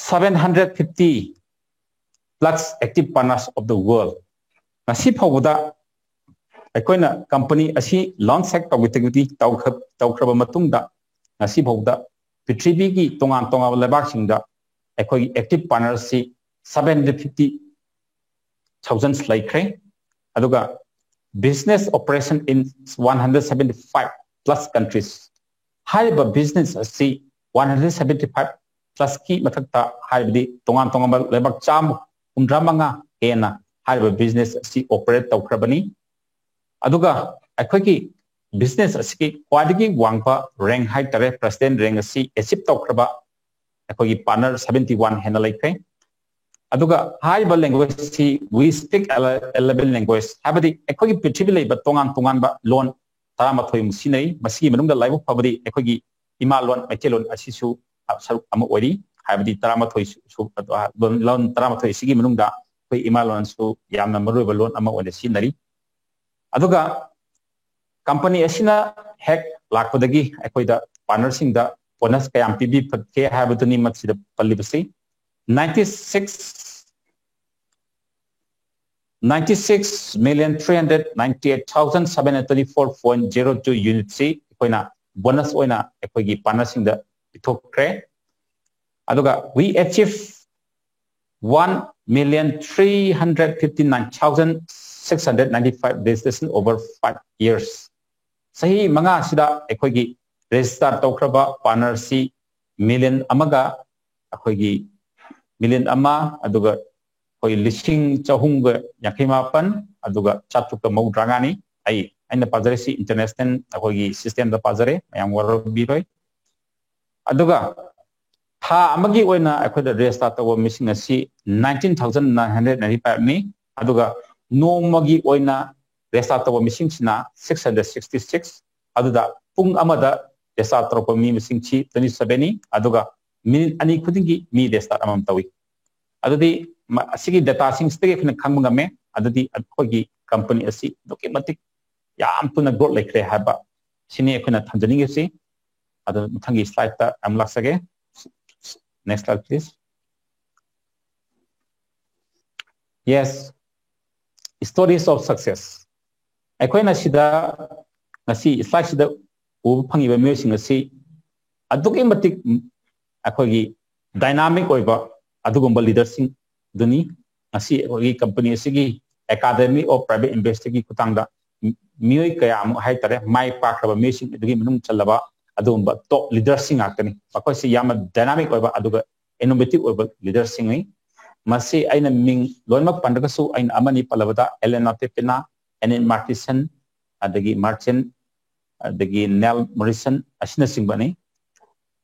seven hundred fifty plus active partners of the world꯫ ꯉꯁꯤ ꯐꯥꯎꯕꯗ ꯑꯩꯈꯣꯏꯅ company ꯑꯁꯤ launch ꯍꯦꯛ ꯇꯧꯈꯤꯕꯗꯒꯤ ꯇꯧꯈ꯭ꯔ-, ꯇꯧꯈ꯭ꯔꯕ ꯃꯇꯨꯡꯗ ꯉꯁꯤ ꯐꯥꯎꯕꯗ ꯄ꯭ꯔꯤꯊꯤꯕꯤꯒꯤ ꯇꯣꯉꯥꯟ ꯇꯣꯉꯥꯟꯕ ꯂꯩꯕꯥꯛꯁꯤꯡꯗ ꯑꯩꯈꯣꯏꯒꯤ active partnerꯁꯤ seven hundred fifty thousand ꯂꯩꯈ꯭ꯔꯦ꯫ ꯑꯗꯨꯒ business operation in one hundred seventy five plus countries꯫ ꯍꯥꯏꯔꯤꯕ business ꯑꯁꯤ one hundred seventy five plusꯀꯤ ꯃꯊꯛꯇ, ꯍꯥꯏꯕꯗꯤ ꯇꯣꯉꯥꯟ ꯇꯣꯉꯥꯟꯕ ꯂꯩꯕꯥꯛ ꯆꯥꯝꯃ ꯍꯨꯝꯗ꯭ꯔꯥ ꯃꯉꯥ ꯍꯦꯟꯅ ꯍꯥꯏꯔꯤꯕ business ꯑꯁꯤ operate ꯇꯧꯈ꯭ꯔꯕꯅꯤ꯫ ꯑꯗꯨꯒ ꯑꯩꯈꯣꯏꯒꯤ business ꯑꯁꯤꯒꯤ ꯈ꯭ꯋꯥꯏꯗꯒꯤ ꯋꯥꯡꯕ rank ꯍꯥꯏꯇꯥꯔꯦ, president rank ꯑꯁꯤ achieve ꯇꯧꯈ꯭ꯔꯕ ꯑꯩꯈꯣꯏꯒꯤ partner seventy one ꯍꯦꯟꯅ ꯂꯩꯈ꯭ꯔꯦ꯫ ꯑꯗꯨꯒ ꯍꯥꯏꯔꯤꯕ language ꯑꯁꯤ we speak eleven language, ꯍꯥꯏꯕꯗꯤ ꯑꯩꯈꯣꯏꯒꯤ ꯄ꯭ꯔꯤꯊꯤꯕꯤ ꯂꯩꯕ ꯇꯣꯉꯥꯟ ꯇꯣꯉꯥꯟꯕ ꯂꯣꯟ ꯇꯔꯥꯃꯥꯊꯣꯏ ꯑꯃ ꯁꯤꯖꯤꯟꯅꯩ꯫ ꯃꯁꯤꯒꯤ ꯃꯅꯨꯡꯗ ꯂꯥꯏꯕꯛ ꯐꯕꯗꯤ ꯑꯩꯈꯣꯏꯒꯤ ꯏꯃꯥ ꯂꯣꯟ ꯃꯩꯇꯩꯂꯣꯟ ꯑꯁꯤꯁꯨ ꯁꯔꯨꯛ ꯑꯃ ꯑꯣꯏꯔꯤ꯫ ꯍꯥꯏꯕꯗꯤ ꯇꯔꯥꯃꯥꯊꯣꯏ ꯁꯨ-, ꯁꯨ-, ꯂꯣꯟ, ꯂꯣꯟ ꯇꯔꯥꯃꯥꯊꯣꯏ ꯑꯁꯤꯒꯤ ꯃꯅꯨꯡꯗ ꯑꯩꯈꯣꯏ ꯏꯃꯥ ꯂꯣꯟꯁꯨ ꯌꯥꯝꯅ ꯃꯔꯨꯑꯣꯏꯕ ꯂꯣꯟ ꯑꯃ ꯑꯣꯏꯅ ꯁꯤꯖꯤꯟꯅꯔꯤ꯫ ꯑꯗꯨꯒ company ꯑꯁꯤꯅ ꯍꯦꯛ ꯂꯥꯛꯄꯗꯒꯤ ꯑꯩꯈꯣꯏꯗ partnerꯁꯤꯡꯗ bonus ꯀꯌꯥꯝ ꯄꯤꯕꯤꯒꯦ ꯍꯥꯏꯕꯗꯨꯅꯤ ꯃꯁꯤꯗ ꯄꯜꯂꯤꯕꯁꯤ꯫ Ninety six, ninety six million three hundred ninety eight thousand seven hundred twenty four point zero two unitꯁꯤ ꯑꯩꯈꯣꯏꯅ bonus ꯑꯣꯏꯅ ꯑꯩꯈꯣꯏꯒꯤ partnerꯁꯤꯡꯗ ꯄꯤꯊꯣꯛꯈ꯭ꯔꯦ꯫ ꯑꯗꯨꯒ we achieve one million three hundred fifty nine thousand six hundred ninety five registration over five years꯫ ꯆꯍꯤ ꯃꯉꯥꯁꯤꯗ ꯑꯩꯈꯣꯏꯒꯤ register ꯇꯧꯈ꯭ꯔꯕ partnerꯁꯤ million ꯑꯃꯒ ꯑꯩꯈꯣꯏꯒꯤ million ꯑꯃ, ꯑꯗꯨꯒ ꯑꯩꯈꯣꯏ ꯂꯤꯁꯤꯡ ꯆꯍꯨꯝꯒ ꯌꯥꯡꯈꯩ ꯃꯥꯄꯟ, ꯑꯗꯨꯒ ꯆꯥꯇ꯭ꯔꯨꯛꯀ ꯃꯧꯗ꯭ꯔꯥ ꯃꯉꯥꯅꯤ꯫ ꯑꯩ, ꯑꯩꯅ ꯄꯥꯖꯔꯤꯁꯤ international ꯑꯩꯈꯣꯏꯒꯤ systemꯗ ꯄꯥꯖꯔꯦ, ꯃꯌꯥꯝ ꯋꯥꯔꯧꯕꯤꯔꯣꯏ꯫ ꯑꯗꯨꯒ ꯊꯥ ꯑꯃꯒꯤ ꯑꯣꯏꯅ ꯑꯩꯈꯣꯏꯗ register ꯇꯧꯕ ꯃꯤꯁꯤꯡ ꯑꯁꯤ nineteen thousand nine hundred ninety five ꯅꯤ꯫ ꯑꯗꯨꯒ ꯅꯣꯡꯃꯒꯤ ꯑꯣꯏꯅ register ꯇꯧꯕ ꯃꯤꯁꯤꯡꯁꯤꯅ six hundred sixty six꯫ ꯑꯗꯨꯗ ꯄꯨꯡ ꯑꯃꯗ register ꯇꯧꯔꯛꯄ ꯃꯤ ꯃꯁꯤꯡꯁꯤ twenty seven ꯅꯤ꯫ ꯑꯗꯨꯒ minute ꯑꯅꯤ ꯈꯨꯗꯤꯡꯒꯤ ꯃꯤ register ꯑꯃꯃꯝ ꯇꯧꯏ꯫ ꯑꯗꯨꯗꯤ ꯃ-, ꯑꯁꯤꯒꯤ dataꯁꯤꯡꯁꯤꯗꯒꯤ ꯑꯩꯈꯣꯏꯅ ꯈꯪꯕ ꯉꯝꯃꯦ꯫ ꯑꯗꯨꯗꯤ ꯑꯩꯈꯣꯏꯒꯤ company ꯑꯁꯤ ꯑꯗꯨꯛꯀꯤ ꯃꯇꯤꯛ ꯌꯥꯝ ꯊꯨꯅ growth ꯂꯩꯈ꯭ꯔꯦ ꯍꯥꯏꯕ ꯁꯤꯅꯤ ꯑꯩꯈꯣꯏꯅ ꯊꯝꯖꯅꯤꯡꯉꯤꯁꯤ꯫ ꯑꯗꯨ ꯃꯊꯪꯒꯤ slideꯇ ꯑꯃꯨꯛ ꯂꯥꯛꯆꯒꯦ꯫ Next slide, please. Yes, stories of success. ꯑꯩꯈꯣꯏꯅ ꯁꯤꯗ ꯉꯁꯤ slideꯁꯤꯗ ꯎꯕ ꯐꯪꯉꯤꯕ ꯃꯤꯑꯣꯏꯁꯤꯡ ꯑꯁꯤ ꯑꯗꯨꯛꯀꯤ ꯃꯇꯤꯛ ꯑꯩꯈꯣꯏꯒꯤ dynamic ꯑꯣꯏꯕ ꯑꯗꯨꯒꯨꯝꯕ leaderꯁꯤꯡꯗꯨꯅꯤ꯫ ꯉꯁꯤ ꯑꯩꯈꯣꯏꯒꯤ company ꯑꯁꯤꯒꯤ Academy of Private Investorꯒꯤ ꯈꯨꯠꯊꯥꯡꯗ ꯃꯤꯑꯣꯏ ꯀꯌꯥ ꯑꯃ ꯍꯥꯏꯇꯥꯔꯦ, ꯃꯥꯏ ꯄꯥꯛꯈ꯭ꯔꯕ ꯃꯤꯑꯣꯏꯁꯤꯡ ꯑꯗꯨꯒꯤ ꯃꯅꯨꯡ ꯆꯜꯂꯕ ꯑꯗꯨꯒꯨꯝꯕ top leaderꯁꯤꯡ ꯉꯥꯛꯇꯅꯤ꯫ ꯃꯈꯣꯏꯁꯤ ꯌꯥꯝꯅ dynamic ꯑꯣꯏꯕ ꯑꯗꯨꯒ innovative ꯑꯣꯏꯕ leaderꯁꯤꯡꯅꯤ꯫ ꯃꯁꯤ ꯑꯩꯅ ꯃꯤꯡ ꯂꯣꯏꯅꯃꯛ ꯄꯟꯗ꯭ꯔꯒꯁꯨ ꯑꯩꯅ ꯑꯃꯅꯤ ꯄꯜꯂꯕꯗ Elena Pepina, ꯑꯦꯅꯤꯟ ꯃꯥꯔꯇꯤꯁꯟ, ꯑꯗꯒꯤ ꯃꯥꯔꯆꯦꯟ, ꯑꯗꯒꯤ ꯅꯦꯜ ꯃꯣꯔꯤꯁꯟ ꯑꯁꯤꯅꯆꯤꯡꯕꯅꯤ꯫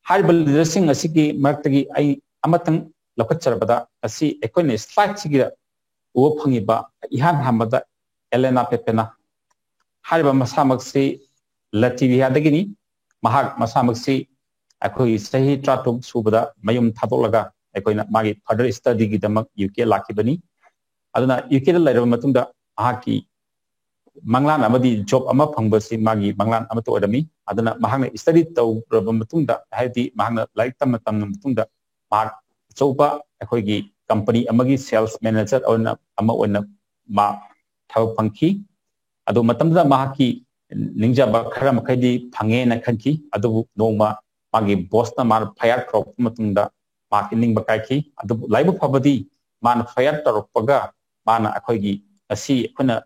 ꯍꯥꯏꯔꯤꯕ ꯂꯤꯗꯔꯁꯤꯡ ꯑꯁꯤꯒꯤ ꯃꯔꯛꯇꯒꯤ ꯑꯩ ꯑꯃꯇꯪ ꯂꯧꯈꯠꯆꯔꯕꯗ, ꯉꯁꯤ ꯑꯩꯈꯣꯏꯅ ꯁ꯭ꯂꯥꯏꯗꯁꯤꯒꯤꯗ ꯎꯕ ꯐꯪꯉꯤꯕ ꯏꯍꯥꯟ ꯍꯥꯟꯕꯗ ꯑꯦꯂꯦꯅꯥ ꯄꯦꯄꯦꯅꯥ꯫ ꯍꯥꯏꯔꯤꯕ ꯃꯁꯥꯃꯛꯁꯤ ꯂꯇꯤꯚꯤꯌꯥꯗꯒꯤꯅꯤ꯫ ꯃꯍꯥꯛ ꯃꯁꯥꯃꯛꯁꯤ ꯑꯩꯈꯣꯏꯒꯤ ꯆꯍꯤ ꯇꯔꯥꯇꯔꯨꯛ ꯁꯨꯕꯗ ꯃꯌꯨꯝ ꯊꯥꯗꯣꯛꯂꯒ ꯑꯩꯈꯣꯏꯅ ꯃꯥꯒꯤ ꯐꯔꯗꯔ ꯁ꯭ꯇꯗꯤꯒꯤꯗꯃꯛ ꯌꯨ ꯀꯦ ꯂꯥꯛꯈꯤꯕꯅꯤ꯫ ꯑꯗꯨꯅ ꯌꯨ ꯀꯦꯗ ꯂꯩꯔꯕ ꯃꯇꯨꯡꯗ ꯃꯍꯥꯛꯀꯤ ꯃꯪꯂꯥꯟ ꯑꯃꯗꯤ ꯖꯣꯕ ꯑꯃ ꯐꯪꯕꯁꯤ ꯃꯥꯒꯤ ꯃꯪꯂꯥꯟ ꯑꯃꯠꯇ ꯑꯣꯏꯔꯝꯃꯤ꯫ ꯑꯗꯨꯅ ꯃꯍꯥꯛꯅ ꯁ꯭ꯇꯗꯤ ꯇꯧꯔꯕ ꯃꯇꯨꯡꯗ, ꯍꯥꯏꯕꯗꯤ ꯃꯍꯥꯛꯅ ꯂꯥꯏꯔꯤꯛ ꯇꯝꯅ ꯇꯝꯂꯕ ꯃꯇꯨꯡꯗ, ꯃꯍꯥꯛ ꯑꯆꯧꯕ ꯑꯩꯈꯣꯏꯒꯤ ꯀꯝꯄꯅꯤ ꯑꯃꯒꯤ ꯁꯦꯜꯁ ꯃꯦꯅꯦꯖꯔ ꯑꯣꯏꯅ, ꯑꯃ ꯑꯣꯏꯅ ꯃꯥ ꯊꯕꯛ ꯐꯪꯈꯤ꯫ ꯑꯗꯨ ꯃꯇꯝꯗꯨꯗ ꯃꯍꯥꯛꯀꯤ ꯅꯤꯡꯖꯕ ꯈꯔ ꯃꯈꯩꯗꯤ ꯐꯪꯉꯦꯅ ꯈꯟꯈꯤ, ꯑꯗꯨꯕꯨ ꯅꯣꯡꯃ ꯃꯥꯒꯤ ꯕꯣꯁꯅ ꯃꯥꯅ ꯐꯌꯥꯔ ꯇꯧꯔꯛꯄ ꯃꯇꯝꯗ ꯃꯍꯥꯛꯀꯤ ꯅꯤꯡꯕ ꯀꯥꯏꯈꯤ꯫ ꯑꯗꯨꯕꯨ ꯂꯥꯏꯕꯛ ꯐꯕꯗꯤ ꯃꯥꯅ ꯐꯌꯥꯔ ꯇꯧꯔꯛꯄꯒ ꯃꯥꯅ ꯑꯩꯈꯣꯏꯒꯤ ꯉꯁꯤ ꯑꯩꯈꯣꯏꯅ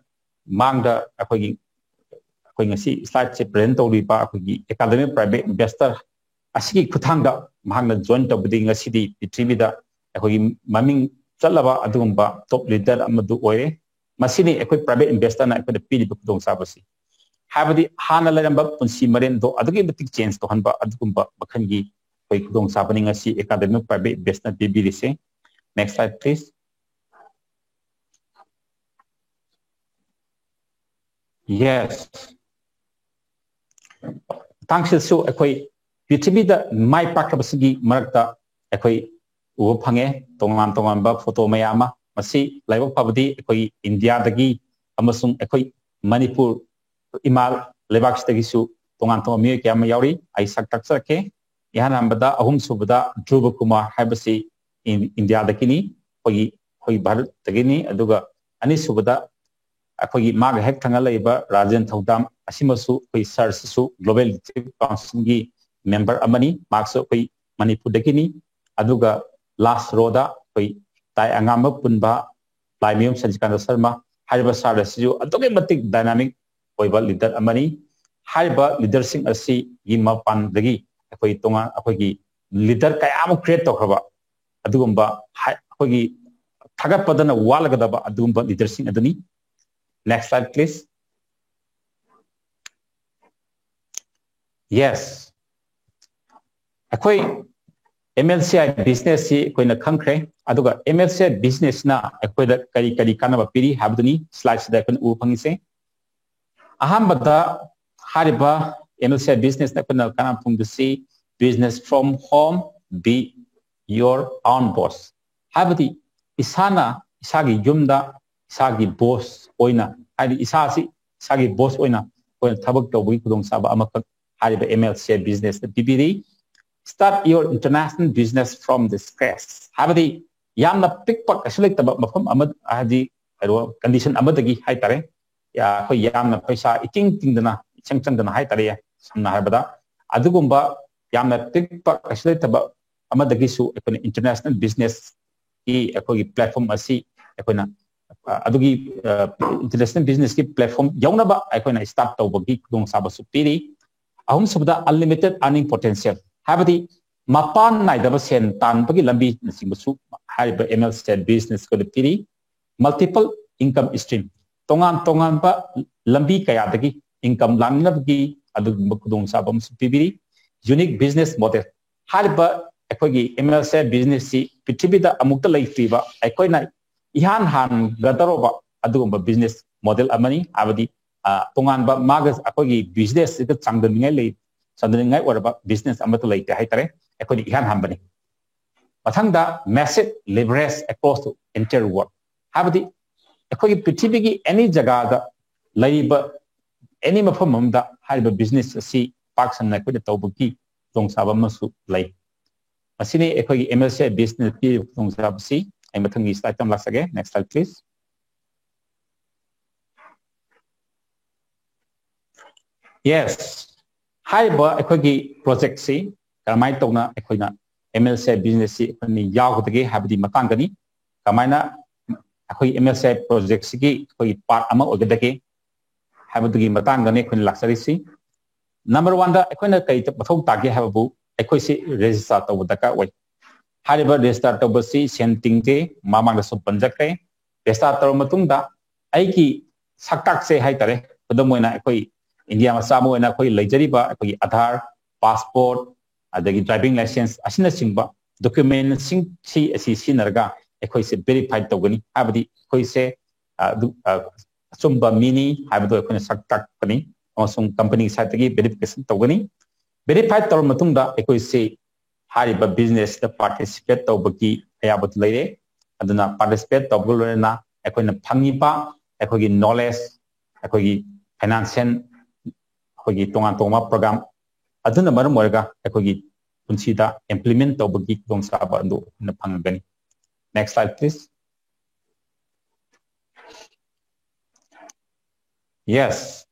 ꯃꯥꯡꯗ ꯑꯩꯈꯣꯏꯒꯤ, ꯑꯩꯈꯣꯏ ꯉꯁꯤ ꯁ꯭ꯂꯥꯏꯗꯁꯦ ꯄ꯭ꯔꯖꯦꯟ ꯇꯧꯔꯤꯕ ꯑꯩꯈꯣꯏꯒꯤ ꯑꯦꯀꯥꯗꯃꯤꯛ ꯄ꯭ꯔꯥꯏꯚꯦꯠ ꯏꯟꯚꯦꯁꯇꯔ ꯑꯁꯤꯒꯤ ꯈꯨꯠꯊꯥꯡꯗ ꯃꯍꯥꯛꯅ ꯖꯣꯏꯟ ꯇꯧꯕꯗꯒꯤ ꯉꯁꯤꯗꯤ ꯄ꯭ꯔꯤꯊꯤꯕꯤꯗ ꯑꯩꯈꯣꯏꯒꯤ ꯃꯃꯤꯡ ꯆꯠꯂꯕ ꯑꯗꯨꯒꯨꯝꯕ ꯇꯣꯞ ꯂꯤꯗꯔ ꯑꯃꯗꯨ ꯑꯣꯏꯔꯦ꯫ ꯃꯁꯤꯅꯤ ꯑꯩꯈꯣꯏ ꯄ꯭ꯔꯥꯏꯚꯦꯠ ꯏꯟꯚꯦꯁꯇꯔꯅ ꯑꯩꯈꯣꯏꯗ ꯄꯤꯔꯤꯕ ꯈꯨꯗꯣꯡꯆꯥꯕꯁꯤ꯫ ꯍꯥꯏꯕꯗꯤ ꯍꯥꯟꯅ ꯂꯩꯔꯝꯕ ꯄꯨꯟꯁꯤ ꯃꯔꯦꯟꯗꯣ ꯑꯗꯨꯛꯀꯤ ꯃꯇꯤꯛ ꯆꯦꯟꯖ ꯇꯧꯍꯟꯕ ꯑꯗꯨꯒꯨꯝꯕ ꯃꯈꯜꯒꯤ ꯑꯩꯈꯣꯏ ꯈꯨꯗꯣꯡꯆꯥꯕꯅꯤ ꯉꯁꯤ ꯑꯦꯀꯥꯗꯃꯤꯛ ꯄ꯭ꯔꯥꯏꯚꯦꯠ ꯏꯟꯚꯦꯁꯇꯔꯅ ꯄꯤꯕꯤꯔꯤꯁꯦ꯫ Next slide, please. Yes. ꯃꯇꯥꯡꯁꯤꯗꯁꯨ ꯑꯩꯈꯣꯏ ꯄ꯭ꯔꯤꯊꯤꯕꯤꯗ ꯃꯥꯏ ꯄꯥꯛꯂꯕꯁꯤꯡꯒꯤ ꯃꯔꯛꯇ ꯑꯩꯈꯣꯏ ꯎꯕ ꯐꯪꯉꯦ꯫ ꯇꯣꯉꯥꯟ ꯇꯣꯉꯥꯟꯕ ꯐꯣꯇꯣ ꯃꯌꯥꯝ ꯑꯃ, ꯃꯁꯤ ꯂꯥꯏꯕꯛ ꯐꯕꯗꯤ ꯑꯩꯈꯣꯏ ꯏꯟꯗꯤꯌꯥꯗꯒꯤ ꯑꯃꯁꯨꯡ ꯑꯩꯈꯣꯏ ꯃꯅꯤꯄꯨꯔ ꯏꯃꯥ ꯂꯩꯕꯥꯛꯁꯤꯗꯒꯤꯁꯨ ꯇꯣꯉꯥꯟ ꯇꯣꯉꯥꯟꯕ ꯃꯤꯑꯣꯏ ꯀꯌꯥ ꯑꯃ ꯌꯥꯎꯔꯤ꯫ ꯑꯩ ꯁꯛ ꯇꯥꯛꯆꯔꯛꯀꯦ꯫ ꯏꯍꯥꯟ ꯍꯥꯟꯕꯗ ꯑꯍꯨꯝ ꯁꯨꯕꯗ ꯙ꯭ꯔꯨꯕ ꯀꯨꯃꯥꯔ ꯍꯥꯏꯕꯁꯤ ꯏꯟ-, ꯏꯟꯗꯤꯌꯥꯗꯒꯤꯅꯤ, ꯑꯩꯈꯣꯏꯒꯤ, ꯑꯩꯈꯣꯏ ꯚꯥꯔꯠꯇꯒꯤꯅꯤ꯫ ꯑꯗꯨꯒ ꯑꯅꯤ ꯁꯨꯕꯗ ꯑꯩꯈꯣꯏꯒꯤ ꯃꯥꯒ ꯍꯦꯛ ꯊꯪꯅ ꯂꯩꯔꯤꯕ ꯔꯥꯖꯦꯟ ꯊꯧꯗꯥꯝ ꯑꯁꯤꯃꯁꯨ ꯑꯩꯈꯣꯏ ꯁꯥꯔꯁꯤꯁꯨ ꯒ꯭ꯂꯣꯕꯦꯜ ꯂꯤꯗꯔꯁꯤꯞ ꯀꯥꯎꯟꯁꯤꯜꯒꯤ ꯃꯦꯝꯕꯔ ꯑꯃꯅꯤ꯫ ꯃꯍꯥꯛꯁꯨ ꯑꯩꯈꯣꯏ ꯃꯅꯤꯄꯨꯔꯗꯒꯤꯅꯤ꯫ ꯑꯗꯨꯒ ꯂꯥꯁ ꯔꯣꯗ ꯑꯩꯈꯣꯏ ꯇꯥꯏ ꯑꯉꯥꯝꯕ ꯄꯨꯟꯕ ꯂꯥꯏꯃꯌꯨꯝ ꯁꯆꯤꯀꯥꯟꯇ ꯁꯔꯃ ꯍꯥꯏꯔꯤꯕ ꯁꯥꯔ ꯑꯁꯤꯁꯨ ꯑꯗꯨꯛꯀꯤ ꯃꯇꯤꯛ ꯗꯥꯏꯅꯥꯃꯤꯛ ꯑꯣꯏꯕ ꯂꯤꯗꯔ ꯑꯃꯅꯤ꯫ ꯍꯥꯏꯔꯤꯕ ꯂꯤꯗꯔꯁꯤꯡ ꯑꯁꯤꯒꯤ ꯃꯄꯥꯟꯗꯒꯤ ꯑꯩꯈꯣꯏ ꯇꯣꯉꯥꯟ, ꯑꯩꯈꯣꯏꯒꯤ ꯂꯤꯗꯔ ꯀꯌꯥ ꯑꯃ ꯀ꯭ꯔꯤꯌꯦꯠ ꯇꯧꯈ꯭ꯔꯕ ꯑꯗꯨꯒꯨꯝꯕ ꯍꯥꯏ-, ꯑꯩꯈꯣꯏꯒꯤ ꯊꯥꯒꯠꯄꯗꯅ ꯋꯥꯠꯂꯒꯗꯕ ꯑꯗꯨꯒꯨꯝꯕ ꯂꯤꯗꯔꯁꯤꯡ ꯑꯗꯨꯅꯤ꯫ Next slide, please. Yes. ꯑꯩꯈꯣꯏ MLCI business ꯁꯤ ꯑꯩꯈꯣꯏꯅ ꯈꯪꯈ꯭ꯔꯦ꯫ ꯑꯗꯨꯒ MLCI business ꯅ ꯑꯩꯈꯣꯏꯗ ꯀꯔꯤ ꯀꯔꯤ ꯀꯥꯟꯅꯕ ꯄꯤꯔꯤ ꯍꯥꯏꯕꯗꯨꯅꯤ slide ꯁꯤꯗ ꯑꯩꯈꯣꯏꯅ ꯎꯕ ꯐꯪꯉꯤꯁꯦ꯫ ꯑꯍꯥꯟꯕꯗ ꯍꯥꯏꯔꯤꯕ MLCI business ꯅ ꯑꯩꯈꯣꯏꯅ ꯀꯥꯟꯅꯕ ꯐꯪꯕꯁꯤ, business from home, be your own boss꯫ ꯍꯥꯏꯕꯗꯤ ꯏꯁꯥꯅ ꯏꯁꯥꯒꯤ ꯌꯨꯝꯗ ꯏꯁꯥꯒꯤ boss ꯑꯣꯏꯅ, ꯍꯥꯏꯗꯤ ꯏꯁꯥꯁꯤ ꯏꯁꯥꯒꯤ boss ꯑꯣꯏꯅ ꯑꯩꯈꯣꯏꯅ ꯊꯕꯛ ꯇꯧꯕꯒꯤ ꯈꯨꯗꯣꯡꯆꯥꯕ ꯑꯃꯈꯛ ꯍꯥꯏꯔꯤꯕ MLCI business ꯅ ꯄꯤꯕꯤꯔꯤ꯫ Start your international business from the scratch꯫ ꯍꯥꯏꯕꯗꯤ ꯌꯥꯝꯅ ꯄꯤꯛꯄ ꯀꯩꯁꯨ ꯂꯩꯇꯕ ꯃꯐꯝ ꯑꯃ, ꯍꯥꯏꯗꯤ ꯀꯩꯅꯣ, condition ꯑꯃꯗꯒꯤ ꯍꯥꯏꯇꯥꯔꯦ꯫ ꯌꯥ-, ꯑꯩꯈꯣꯏ ꯌꯥꯝꯅ ꯄꯩꯁꯥ ꯏꯇꯤꯡ ꯇꯤꯡꯗꯅ, ꯏꯆꯪ ꯆꯪꯗꯅ ꯍꯥꯏꯇꯥꯔꯦ, ꯁꯝꯅ ꯍꯥꯏꯔꯕꯗ꯫ ꯑꯗꯨꯒꯨꯝꯕ ꯌꯥꯝꯅ ꯄꯤꯛꯄ ꯀꯩꯁꯨ ꯂꯩꯇꯕ ꯑꯃꯗꯒꯤꯁꯨ ꯑꯩꯈꯣꯏꯅ international business ꯀꯤ ꯑꯩꯈꯣꯏꯒꯤ platform ꯑꯁꯤ ꯑꯩꯈꯣꯏꯅ, ꯑ, ꯑꯗꯨꯒꯤ, ꯑ, international business ꯀꯤ platform ꯌꯧꯅꯕ ꯑꯩꯈꯣꯏꯅ start ꯇꯧꯕꯒꯤ ꯈꯨꯗꯣꯡꯆꯥꯕꯁꯨ ꯄꯤꯔꯤ꯫ ꯑꯍꯨꯝꯁꯨꯕꯗ, unlimited earning potential, ꯍꯥꯏꯕꯗꯤ ꯃꯄꯥꯟ ꯅꯥꯏꯗꯕ ꯁꯦꯟ ꯇꯥꯟꯕꯒꯤ ꯂꯝꯕꯤꯅꯆꯤꯡꯕꯁꯨ ꯍꯥꯏꯔꯤꯕ MLCI business ꯀꯗ ꯄꯤꯔꯤ꯫ Multiple income stream, ꯇꯣꯉꯥꯟ ꯇꯣꯉꯥꯟꯕ ꯂꯝꯕꯤ ꯀꯌꯥꯗꯒꯤ income ꯂꯥꯛꯅꯕꯒꯤ ꯑꯗꯨꯒꯨꯝꯕ ꯈꯨꯗꯣꯡꯆꯥꯕ ꯑꯃꯁꯨ ꯄꯤꯕꯤꯔꯤ꯫ Unique business model, ꯍꯥꯏꯔꯤꯕ ꯑꯩꯈꯣꯏꯒꯤ MLCI business ꯁꯤ ꯄ꯭ꯔꯤꯊꯤꯕꯤꯗ ꯑꯃꯨꯛꯇ ꯂꯩꯇ꯭ꯔꯤꯕ, ꯑꯩꯈꯣꯏꯅ ꯏꯍꯥꯟ ꯍꯥꯟꯒꯗꯧꯔꯕ ꯑꯗꯨꯒꯨꯝꯕ business model ꯑꯃꯅꯤ꯫ ꯍꯥꯏꯕꯗꯤ, ꯑ, ꯇꯣꯉꯥꯟꯕ ꯃꯥꯒ ꯑꯩꯈꯣꯏꯒꯤ business ꯁꯤꯒ ꯆꯥꯡꯗꯝꯅꯤꯡꯉꯥꯏ ꯂꯩ, ꯆꯥꯡꯗꯝꯅꯤꯡꯉꯥꯏ ꯑꯣꯏꯔꯕ business ꯑꯃꯠꯇ ꯂꯩꯇꯦ ꯍꯥꯏꯇꯥꯔꯦ꯫ ꯑꯩꯈꯣꯏꯅ ꯏꯍꯥꯟ ꯍꯥꯟꯕꯅꯤ꯫ ꯃꯊꯪꯗ, massive leverage across the entire world, ꯍꯥꯏꯕꯗꯤ ꯑꯩꯈꯣꯏꯒꯤ ꯄ꯭ꯔꯤꯊꯤꯕꯤꯒꯤ any ꯖꯒꯥꯗ ꯂꯩꯔꯤꯕ any ꯃꯐꯝ ꯑꯃꯗ ꯍꯥꯏꯔꯤꯕ business ꯑꯁꯤ ꯄꯥꯛ ꯁꯟꯅ ꯑꯩꯈꯣꯏꯅ ꯇꯧꯕꯒꯤ ꯈꯨꯗꯣꯡꯆꯥꯕ ꯑꯃꯁꯨ ꯂꯩ꯫ ꯃꯁꯤꯅꯤ ꯑꯩꯈꯣꯏꯒꯤ MLCI business ꯄꯤꯔꯤꯕ ꯈꯨꯗꯣꯡꯆꯥꯕꯁꯤ꯫ ꯑꯩ ꯃꯊꯪꯒꯤ slide ꯇ ꯑꯃꯨꯛ ꯂꯥꯛꯆꯒꯦ꯫ Next slide, please. Yes, ꯍꯥꯏꯔꯤꯕ ꯑꯩꯈꯣꯏꯒꯤ project ꯁꯤ ꯀꯔꯝꯍꯥꯏꯅ ꯇꯧꯅ ꯑꯩꯈꯣꯏꯅ MLCI business ꯁꯤ ꯑꯩꯈꯣꯏꯅ ꯌꯥꯎꯒꯗꯒꯦ ꯍꯥꯏꯕꯗꯤ ꯃꯇꯥꯡꯗꯅꯤ꯫ ꯀꯃꯥꯏꯅ ꯑꯩꯈꯣꯏ MLCI project ꯁꯤꯒꯤ ꯑꯩꯈꯣꯏꯒꯤ part ꯑꯃ ꯑꯣꯏꯒꯗꯒꯦ ꯍꯥꯏꯕꯗꯨꯒꯤ ꯃꯇꯥꯡꯗꯅꯤ ꯑꯩꯈꯣꯏꯅ ꯂꯥꯛꯆꯔꯤꯁꯤ꯫ Number one ꯗ ꯑꯩꯈꯣꯏꯅ ꯀꯔꯤ ꯃꯊꯧ ꯇꯥꯒꯦ ꯍꯥꯏꯕꯕꯨ, ꯑꯩꯈꯣꯏꯁꯤ register ꯇꯧꯕ ꯗꯔꯀꯥꯔ ꯑꯣꯏ꯫ ꯍꯥꯏꯔꯤꯕ register ꯇꯧꯕꯁꯤ ꯁꯦꯟ ꯇꯤꯡꯗꯦ, ꯃꯃꯥꯡꯗꯁꯨ ꯄꯟꯖꯈ꯭ꯔꯦ꯫ Register ꯇꯧꯔꯕ ꯃꯇꯨꯡꯗ ꯑꯩꯒꯤ ꯁꯛ ꯇꯥꯛꯆꯩ ꯍꯥꯏꯇꯥꯔꯦ꯫ ꯈꯨꯗꯝ ꯑꯣꯏꯅ ꯑꯩꯈꯣꯏ ꯏꯟꯗꯤꯌꯥ ꯃꯆꯥ ꯑꯃ ꯑꯣꯏꯅ ꯑꯩꯈꯣꯏ ꯂꯩꯖꯔꯤꯕ ꯑꯩꯈꯣꯏꯒꯤ ꯑꯙꯥꯔ, ꯄꯥꯁꯄꯣꯔꯠ, ꯑꯗꯒꯤ ꯗ꯭ꯔꯥꯏꯚꯤꯡ ꯂꯥꯏꯁꯦꯟꯁ ꯑꯁꯤꯅꯆꯤꯡꯕ ꯗꯣꯀꯨꯃꯦꯟꯁꯤꯡꯁꯤ ꯑꯁꯤ ꯁꯤꯖꯤꯟꯅꯔꯒ ꯑꯩꯈꯣꯏꯁꯦ ꯚꯦꯔꯤꯐꯥꯏ ꯇꯧꯒꯅꯤ꯫ ꯍꯥꯏꯕꯗꯤ ꯑꯩꯈꯣꯏꯁꯦ ꯑ, ꯑꯗꯨ, ꯑ, ꯑꯆꯨꯝꯕ ꯃꯤꯅꯤ ꯍꯥꯏꯕꯗꯣ ꯑꯩꯈꯣꯏꯅ ꯁꯛ ꯇꯥꯛꯀꯅꯤ ꯑꯃꯁꯨꯡ ꯀꯝꯄꯅꯤ ꯁꯥꯏꯠꯇꯒꯤ ꯚꯦꯔꯤꯐꯤꯀꯦꯁꯟ ꯇꯧꯒꯅꯤ꯫ ꯚꯦꯔꯤꯐꯥꯏ ꯇꯧꯔꯕ ꯃꯇꯨꯡꯗ ꯑꯩꯈꯣꯏꯁꯤ ꯍꯥꯏꯔꯤꯕ ꯕꯤꯖꯤꯅꯦꯁꯇ ꯄꯥꯔꯇꯤꯁꯤꯄꯦꯠ ꯇꯧꯕꯒꯤ ꯑꯌꯥꯕꯗꯨ ꯂꯩꯔꯦ꯫ ꯑꯗꯨꯅ ꯄꯥꯔꯇꯤꯁꯤꯄꯦꯠ ꯇꯧꯕꯒ ꯂꯣꯏꯅꯅ ꯑꯩꯈꯣꯏꯅ ꯐꯪꯉꯤꯕ ꯑꯩꯈꯣꯏꯒꯤ ꯅꯣꯂꯦꯖ, ꯑꯩꯈꯣꯏꯒꯤ ꯐꯥꯏꯅꯥꯟꯁꯤꯌꯦꯜ, ꯑꯩꯈꯣꯏꯒꯤ ꯇꯣꯉꯥꯟ ꯇꯣꯉꯥꯟꯕ ꯄ꯭ꯔꯣꯒ꯭ꯔꯥꯝ ꯑꯗꯨꯅ ꯃꯔꯝ ꯑꯣꯏꯔꯒ ꯑꯩꯈꯣꯏꯒꯤ ꯄꯨꯟꯁꯤꯗ ꯏꯝꯄ꯭ꯂꯤꯃꯦꯟ ꯇꯧꯕꯒꯤ ꯈꯨꯗꯣꯡꯆꯥꯕ ꯑꯗꯨ ꯑꯩꯈꯣꯏꯅ ꯐꯪꯒꯅꯤ꯫ Next slide, please. Yes.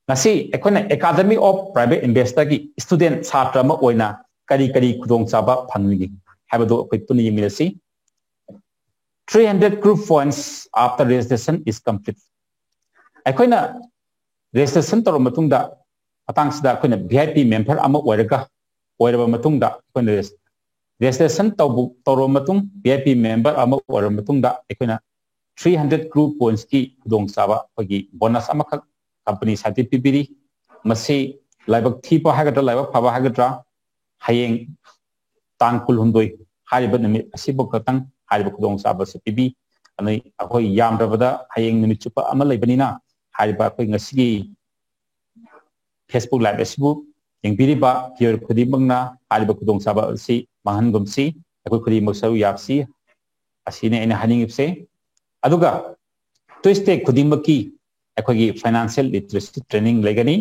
ꯉꯁꯤ ꯑꯩꯈꯣꯏꯅ Academy of Private Investorꯒꯤ student ꯁꯥꯇ꯭ꯔ ꯑꯃ ꯑꯣꯏꯅ ꯀꯔꯤ ꯀꯔꯤ ꯈꯨꯗꯣꯡꯆꯥꯕ ꯐꯪꯂꯤꯒꯦ ꯍꯥꯏꯕꯗꯨ ꯑꯩꯈꯣꯏ ꯄꯨꯟꯅ ꯌꯦꯡꯃꯤꯟꯅꯁꯤ꯫ Three hundred group points after registration is complete. ꯑꯩꯈꯣꯏꯅ ꯔꯦꯖꯤꯁꯇ꯭ꯔꯦꯁꯟ ꯇꯧꯔꯕ ꯃꯇꯨꯡꯗ, ꯃꯇꯥꯡꯁꯤꯗ ꯑꯩꯈꯣꯏꯅ V I P member ꯑꯃ ꯑꯣꯏꯔꯒ, ꯑꯣꯏꯔꯕ ꯃꯇꯨꯡꯗ ꯑꯩꯈꯣꯏꯅ ꯔꯦꯖꯤꯁꯇ꯭ꯔꯦꯁꯟ ꯇꯧꯕ, ꯇꯧꯔꯕ ꯃꯇꯨꯡ, V I P member ꯑꯃ ꯑꯣꯏꯔꯕ ꯃꯇꯨꯡꯗ ꯑꯩꯈꯣꯏꯅ three hundred group pointsꯀꯤ ꯈꯨꯗꯣꯡꯆꯥꯕ ꯑꯩꯈꯣꯏꯒꯤ ꯕꯣꯅꯁ ꯑꯃꯈꯛ ꯀꯝꯄꯅꯤ ꯁꯥꯏꯠꯇꯒꯤ ꯄꯤꯕꯤꯔꯤ꯫ ꯃꯁꯤ ꯂꯥꯏꯕꯛ ꯊꯤꯕ ꯍꯥꯏꯒꯗ꯭ꯔꯥ, ꯂꯥꯏꯕꯛ ꯐꯕ ꯍꯥꯏꯒꯗ꯭ꯔꯥ, ꯍꯌꯦꯡ ꯇꯥꯡ ꯀꯨꯟꯍꯨꯝꯗꯣꯏ ꯍꯥꯏꯔꯤꯕ ꯅꯨꯃꯤꯠ ꯑꯁꯤꯕꯨ ꯈꯛꯇꯪ ꯍꯥꯏꯔꯤꯕ ꯈꯨꯗꯣꯡꯆꯥꯕ ꯑꯁꯤ ꯄꯤꯕꯤ꯫ ꯑꯗꯩ ꯑꯩꯈꯣꯏ ꯌꯥꯝꯗ꯭ꯔꯕꯗ ꯍꯌꯦꯡ ꯅꯨꯃꯤꯠ ꯆꯨꯞꯄ ꯑꯃ ꯂꯩꯕꯅꯤꯅ, ꯍꯥꯏꯔꯤꯕ ꯑꯩꯈꯣꯏ ꯉꯁꯤꯒꯤ Facebook live ꯑꯁꯤꯕꯨ ꯌꯦꯡꯕꯤꯔꯤꯕ viewer ꯈꯨꯗꯤꯡꯃꯛꯅ ꯍꯥꯏꯔꯤꯕ ꯈꯨꯗꯣꯡꯆꯥꯕ ꯑꯁꯤ ꯃꯥꯡꯍꯟꯒꯨꯝꯁꯤ, ꯑꯩꯈꯣꯏ ꯈꯨꯗꯤꯡꯃꯛ ꯁꯔꯨꯛ ꯌꯥꯕꯁꯤ, ꯑꯁꯤꯅꯤ ꯑꯩꯅ ꯍꯥꯏꯅꯤꯡꯉꯤꯕꯁꯦ꯫ ꯑꯗꯨꯒ Tuesday ꯈꯨꯗꯤꯡꯃꯛꯀꯤ ꯑꯩꯈꯣꯏꯒꯤ financial literacy training ꯂꯩꯒꯅꯤ꯫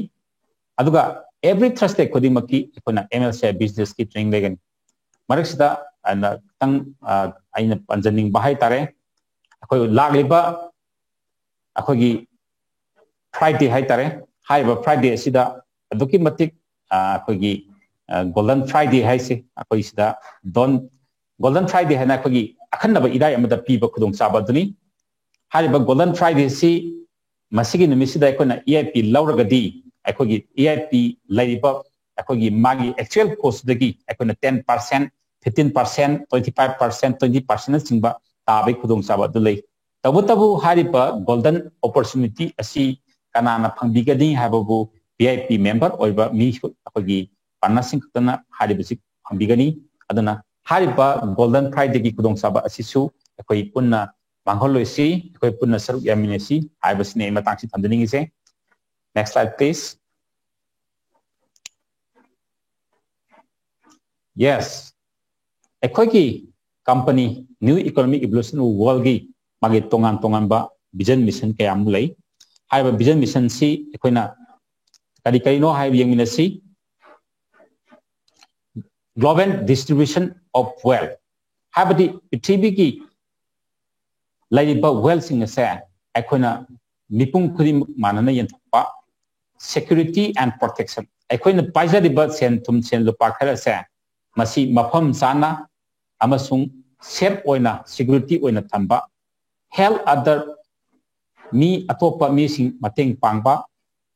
ꯑꯗꯨꯒ every Thursday ꯈꯨꯗꯤꯡꯃꯛꯀꯤ ꯑꯩꯈꯣꯏꯅ M L C I businessꯀꯤ training ꯂꯩꯒꯅꯤ꯫ ꯃꯔꯛꯁꯤꯗ ꯑꯩꯅ ꯈꯤꯇꯪ, ꯑ, ꯑꯩꯅ ꯄꯟꯖꯅꯤꯡꯕ ꯍꯥꯏꯇꯥꯔꯦ, ꯑꯩꯈꯣꯏ ꯂꯥꯛꯂꯤꯕ ꯑꯩꯈꯣꯏꯒꯤ Friday ꯍꯥꯏꯇꯥꯔꯦ, ꯍꯥꯏꯔꯤꯕ Friday ꯑꯁꯤꯗ ꯑꯗꯨꯛꯀꯤ ꯃꯇꯤꯛ, ꯑ, ꯑꯩꯈꯣꯏꯒꯤ, ꯑ, Golden Friday ꯍꯥꯏꯁꯤ, ꯑꯩꯈꯣꯏ ꯁꯤꯗ ꯗꯣꯟ, Golden Friday ꯍꯥꯏꯅ ꯑꯩꯈꯣꯏꯒꯤ ꯑꯈꯟꯅꯕ ꯏꯔꯥꯏ ꯑꯃꯗ ꯄꯤꯕ ꯈꯨꯗꯣꯡꯆꯥꯕ ꯑꯗꯨꯅꯤ꯫ ꯍꯥꯏꯔꯤꯕ Golden Friday ꯑꯁꯤ ꯃꯁꯤꯒꯤ ꯅꯨꯃꯤꯠꯁꯤꯗ ꯑꯩꯈꯣꯏꯅ E I P ꯂꯧꯔꯒꯗꯤ, ꯑꯩꯈꯣꯏꯒꯤ E I P ꯂꯩꯔꯤꯕ ꯑꯩꯈꯣꯏꯒꯤ ꯃꯥꯒꯤ actual cost ꯇꯒꯤ ꯑꯩꯈꯣꯏꯅ ten percent, fifteen percent, twenty five percent, twenty percent ꯅꯆꯤꯡꯕ ꯇꯥꯕꯒꯤ ꯈꯨꯗꯣꯡꯆꯥꯕ ꯑꯗꯨ ꯂꯩ꯫ ꯇꯧꯕꯇꯕꯨ ꯍꯥꯏꯔꯤꯕ ꯒꯣꯜꯗꯟ ꯑꯣꯄꯣꯔꯆꯨꯅꯤꯇꯤ ꯑꯁꯤ ꯀꯅꯥꯅ ꯐꯪꯕꯤꯒꯅꯤ ꯍꯥꯏꯕꯕꯨ ꯚꯤ ꯑꯥꯏ ꯄꯤ ꯃꯦꯝꯕꯔ ꯑꯣꯏꯕ ꯃꯤ, ꯑꯩꯈꯣꯏꯒꯤ ꯄꯥꯔꯠꯅꯔꯁꯤꯡ ꯈꯛꯇꯅ ꯍꯥꯏꯔꯤꯕꯁꯤ ꯐꯪꯕꯤꯒꯅꯤ꯫ ꯑꯗꯨꯅ ꯍꯥꯏꯔꯤꯕ ꯒꯣꯜꯗꯟ ꯐ꯭ꯔꯥꯏꯗꯦꯒꯤ ꯈꯨꯗꯣꯡꯆꯥꯕ ꯑꯁꯤꯁꯨ ꯑꯩꯈꯣꯏ ꯄꯨꯟꯅ ꯃꯥꯡꯍꯜꯂꯣꯏꯁꯤ, ꯑꯩꯈꯣꯏ ꯄꯨꯟꯅ ꯁꯔꯨꯛ ꯌꯥꯃꯤꯟꯅꯁꯤ ꯍꯥꯏꯕꯁꯤꯅꯤ ꯑꯩ ꯃꯇꯥꯡꯁꯤ ꯊꯝꯖꯅꯤꯡꯉꯤꯁꯦ꯫ Next slide, please. Yes, ꯑꯩꯈꯣꯏꯒꯤ ꯀꯝꯄꯅꯤ ꯅ꯭ꯌꯨ ꯏꯀꯣꯅꯣꯃꯤꯛ ꯏꯚꯣꯂꯨꯁꯟ ꯋꯥꯔꯜꯒꯤ ꯃꯥꯒꯤ ꯇꯣꯉꯥꯟ ꯇꯣꯉꯥꯟꯕ ꯚꯤꯖꯟ ꯃꯤꯁꯟ ꯀꯌꯥ ꯑꯃ ꯂꯩ꯫ ꯍꯥꯏꯔꯤꯕ ꯚꯤꯖꯟ ꯃꯤꯁꯟꯁꯤ ꯑꯩꯈꯣꯏꯅ ꯀꯔꯤ ꯀꯔꯤꯅꯣ ꯍꯥꯏꯕ ꯌꯦꯡꯃꯤꯟꯅꯁꯤ꯫ Global distribution of wealth, ꯍꯥꯏꯕꯗꯤ ꯄ꯭ꯔꯤꯊꯤꯕꯤꯒꯤ ꯂꯩꯔꯤꯕ ꯋꯦꯜꯁꯤꯡ ꯑꯁꯦ ꯑꯩꯈꯣꯏꯅ ꯃꯤꯄꯨꯝ ꯈꯨꯗꯤꯡꯃꯛ ꯃꯥꯟꯅꯅ ꯌꯦꯟꯊꯣꯛꯄ, security and protection, ꯑꯩꯈꯣꯏꯅ ꯄꯥꯏꯖꯔꯤꯕ ꯁꯦꯟ ꯊꯨꯝ ꯁꯦꯟ ꯂꯨꯄꯥ ꯈꯔꯁꯦ ꯃꯁꯤ ꯃꯐꯝ ꯆꯥꯅ ꯑꯃꯁꯨꯡ ꯁꯦꯐ ꯑꯣꯏꯅ, ꯁꯦꯀ꯭ꯌꯨꯔꯤꯇꯤ ꯑꯣꯏꯅ ꯊꯝꯕ, help other, ꯃꯤ ꯑꯇꯣꯞꯄ ꯃꯤꯁꯤꯡ ꯃꯇꯦꯡ ꯄꯥꯡꯕ,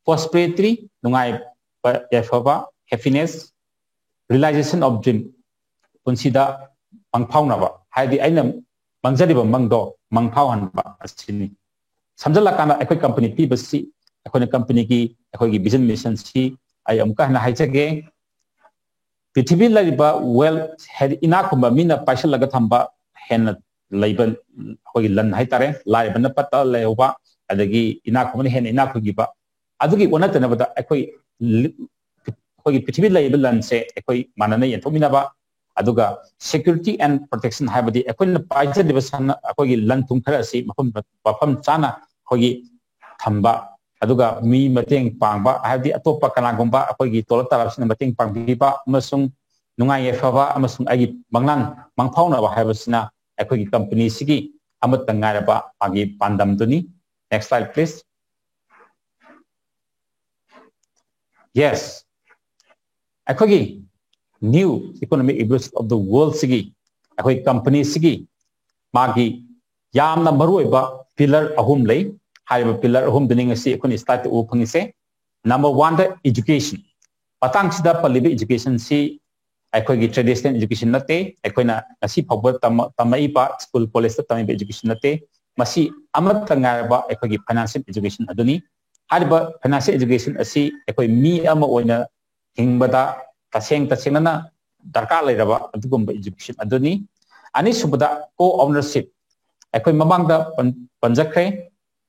prosperity, ꯅꯨꯡꯉꯥꯏꯕ ꯌꯥꯏꯐꯕ, happiness, realization of dream, ꯄꯨꯟꯁꯤꯗ ꯃꯪꯐꯥꯎꯅꯕ, ꯍꯥꯏꯗꯤ ꯑꯩꯅ ꯃꯪꯖꯔꯤꯕ ꯃꯪꯗꯣ ꯃꯪꯐꯥꯎꯍꯟꯕ ꯑꯁꯤꯅꯤ꯫ ꯁꯝꯖꯜꯂꯀꯥꯟꯗ ꯑꯩꯈꯣꯏ ꯀꯝꯄꯅꯤ ꯄꯤꯕꯁꯤ, ꯑꯩꯈꯣꯏꯅ ꯀꯝꯄꯅꯤꯒꯤ ꯑꯩꯈꯣꯏꯒꯤ ꯚꯤꯖꯟ ꯃꯤꯁꯟꯁꯤ ꯑꯩ ꯑꯃꯨꯛꯀ ꯍꯟꯅ ꯍꯥꯏꯖꯒꯦ꯫ ꯄ꯭ꯔꯤꯊꯤꯕꯤ ꯂꯩꯔꯤꯕ ꯋꯦꯜ, ꯍꯥꯏꯗꯤ ꯏꯅꯥꯛ ꯈꯨꯟꯕ ꯃꯤꯅ ꯄꯥꯏꯁꯤꯜꯂꯒ ꯊꯝꯕ ꯍꯦꯟꯅ ꯂꯩꯕ ꯑꯩꯈꯣꯏꯒꯤ ꯂꯟ ꯍꯥꯏꯇꯥꯔꯦ, ꯂꯥꯏꯔꯕꯅ ꯄꯠꯇ ꯂꯩꯍꯧꯕ, ꯑꯗꯒꯤ ꯏꯅꯥꯛ ꯈꯨꯟꯕꯅ ꯍꯦꯟꯅ ꯏꯅꯥꯛ ꯈꯨꯟꯈꯤꯕ, ꯑꯗꯨꯒꯤ ꯑꯣꯟꯅ ꯇꯩꯅꯕꯗ ꯑꯩꯈꯣꯏ ꯂꯤ-, ꯑꯩꯈꯣꯏꯒꯤ ꯄ꯭ꯔꯤꯊꯤꯕꯤ ꯂꯩꯔꯤꯕ ꯂꯟꯁꯦ ꯑꯩꯈꯣꯏ ꯃꯥꯟꯅꯅ ꯌꯦꯟꯊꯣꯛꯃꯤꯟꯅꯕ, ꯑꯗꯨꯒ security and protection, ꯍꯥꯏꯕꯗꯤ ꯑꯩꯈꯣꯏꯅ ꯄꯥꯏꯖꯔꯤꯕ ꯁꯟ-, ꯑꯩꯈꯣꯏꯒꯤ ꯂꯟ ꯊꯨꯝ ꯈꯔ ꯑꯁꯤ ꯃꯐꯝ, ꯃꯐꯝ ꯆꯥꯅ ꯑꯩꯈꯣꯏꯒꯤ ꯊꯝꯕ, ꯑꯗꯨꯒ ꯃꯤ ꯃꯇꯦꯡ ꯄꯥꯡꯕ, ꯍꯥꯏꯕꯗꯤ ꯑꯇꯣꯞꯄ ꯀꯅꯥꯒꯨꯝꯕ ꯑꯩꯈꯣꯏꯒꯤ ꯇꯣꯂꯣꯞ ꯇꯥꯔꯕꯁꯤꯡꯅ ꯃꯇꯦꯡ ꯄꯥꯡꯕꯤꯕ ꯑꯃꯁꯨꯡ ꯅꯨꯡꯉꯥꯏ ꯌꯥꯏꯐꯕ ꯑꯃꯁꯨꯡ ꯑꯩꯒꯤ ꯃꯪꯂꯥꯟ ꯃꯪꯐꯥꯎꯅꯕ ꯍꯥꯏꯕꯁꯤꯅ ꯑꯩꯈꯣꯏꯒꯤ ꯀꯝꯄꯅꯤꯁꯤꯒꯤ ꯑꯃꯠꯇ ꯉꯥꯏꯔꯕ ꯃꯥꯒꯤ ꯄꯥꯟꯗꯝꯗꯨꯅꯤ꯫ Next slide, please. Yes, ꯑꯩꯈꯣꯏꯒꯤ new economic evolution of the world ꯁꯤꯒꯤ, ꯑꯩꯈꯣꯏ ꯀꯝꯄꯅꯤꯁꯤꯒꯤ ꯃꯥꯒꯤ ꯌꯥꯝꯅ ꯃꯔꯨꯑꯣꯏꯕ ꯄꯤꯂꯔ ꯑꯍꯨꯝ ꯂꯩ꯫ ꯍꯥꯏꯔꯤꯕ ꯄꯤꯂꯔ ꯑꯍꯨꯝꯗꯨꯅꯤ ꯉꯁꯤ ꯑꯩꯈꯣꯏꯅ ꯁ꯭ꯂꯥꯏꯗꯇ ꯎꯕ ꯐꯪꯉꯤꯁꯦ꯫ ꯅꯝꯕꯔ ꯋꯥꯟꯗ education꯫ ꯃꯇꯥꯡꯁꯤꯗ ꯄꯜꯂꯤꯕ educationꯁꯤ ꯑꯩꯈꯣꯏꯒꯤ traditional education ꯅꯠꯇꯦ, ꯑꯩꯈꯣꯏꯅ ꯉꯁꯤ ꯐꯥꯎꯕ ꯇꯝꯃ-, ꯇꯝꯃꯛꯏꯕ ꯁ꯭ꯀꯨꯜ ꯀꯣꯂꯦꯖꯇ ꯇꯝꯃꯤꯕ education ꯅꯠꯇꯦ꯫ ꯃꯁꯤ ꯑꯃꯠꯇ ꯉꯥꯏꯔꯕ ꯑꯩꯈꯣꯏꯒꯤ financial education ꯑꯗꯨꯅꯤ꯫ ꯍꯥꯏꯔꯤꯕ financial education ꯑꯁꯤ ꯑꯩꯈꯣꯏ ꯃꯤ ꯑꯃ ꯑꯣꯏꯅ ꯍꯤꯡꯕꯗ ꯇꯁꯦꯡ ꯇꯁꯦꯡꯅꯅ ꯗꯔꯀꯥꯔ ꯂꯩꯔꯕ ꯑꯗꯨꯒꯨꯝꯕ education ꯑꯗꯨꯅꯤ꯫ ꯑꯅꯤꯁꯨꯕꯗ co-ownership, ꯑꯩꯈꯣꯏ ꯃꯃꯥꯡꯗ ꯄꯟ-, ꯄꯟꯖꯈ꯭ꯔꯦ꯫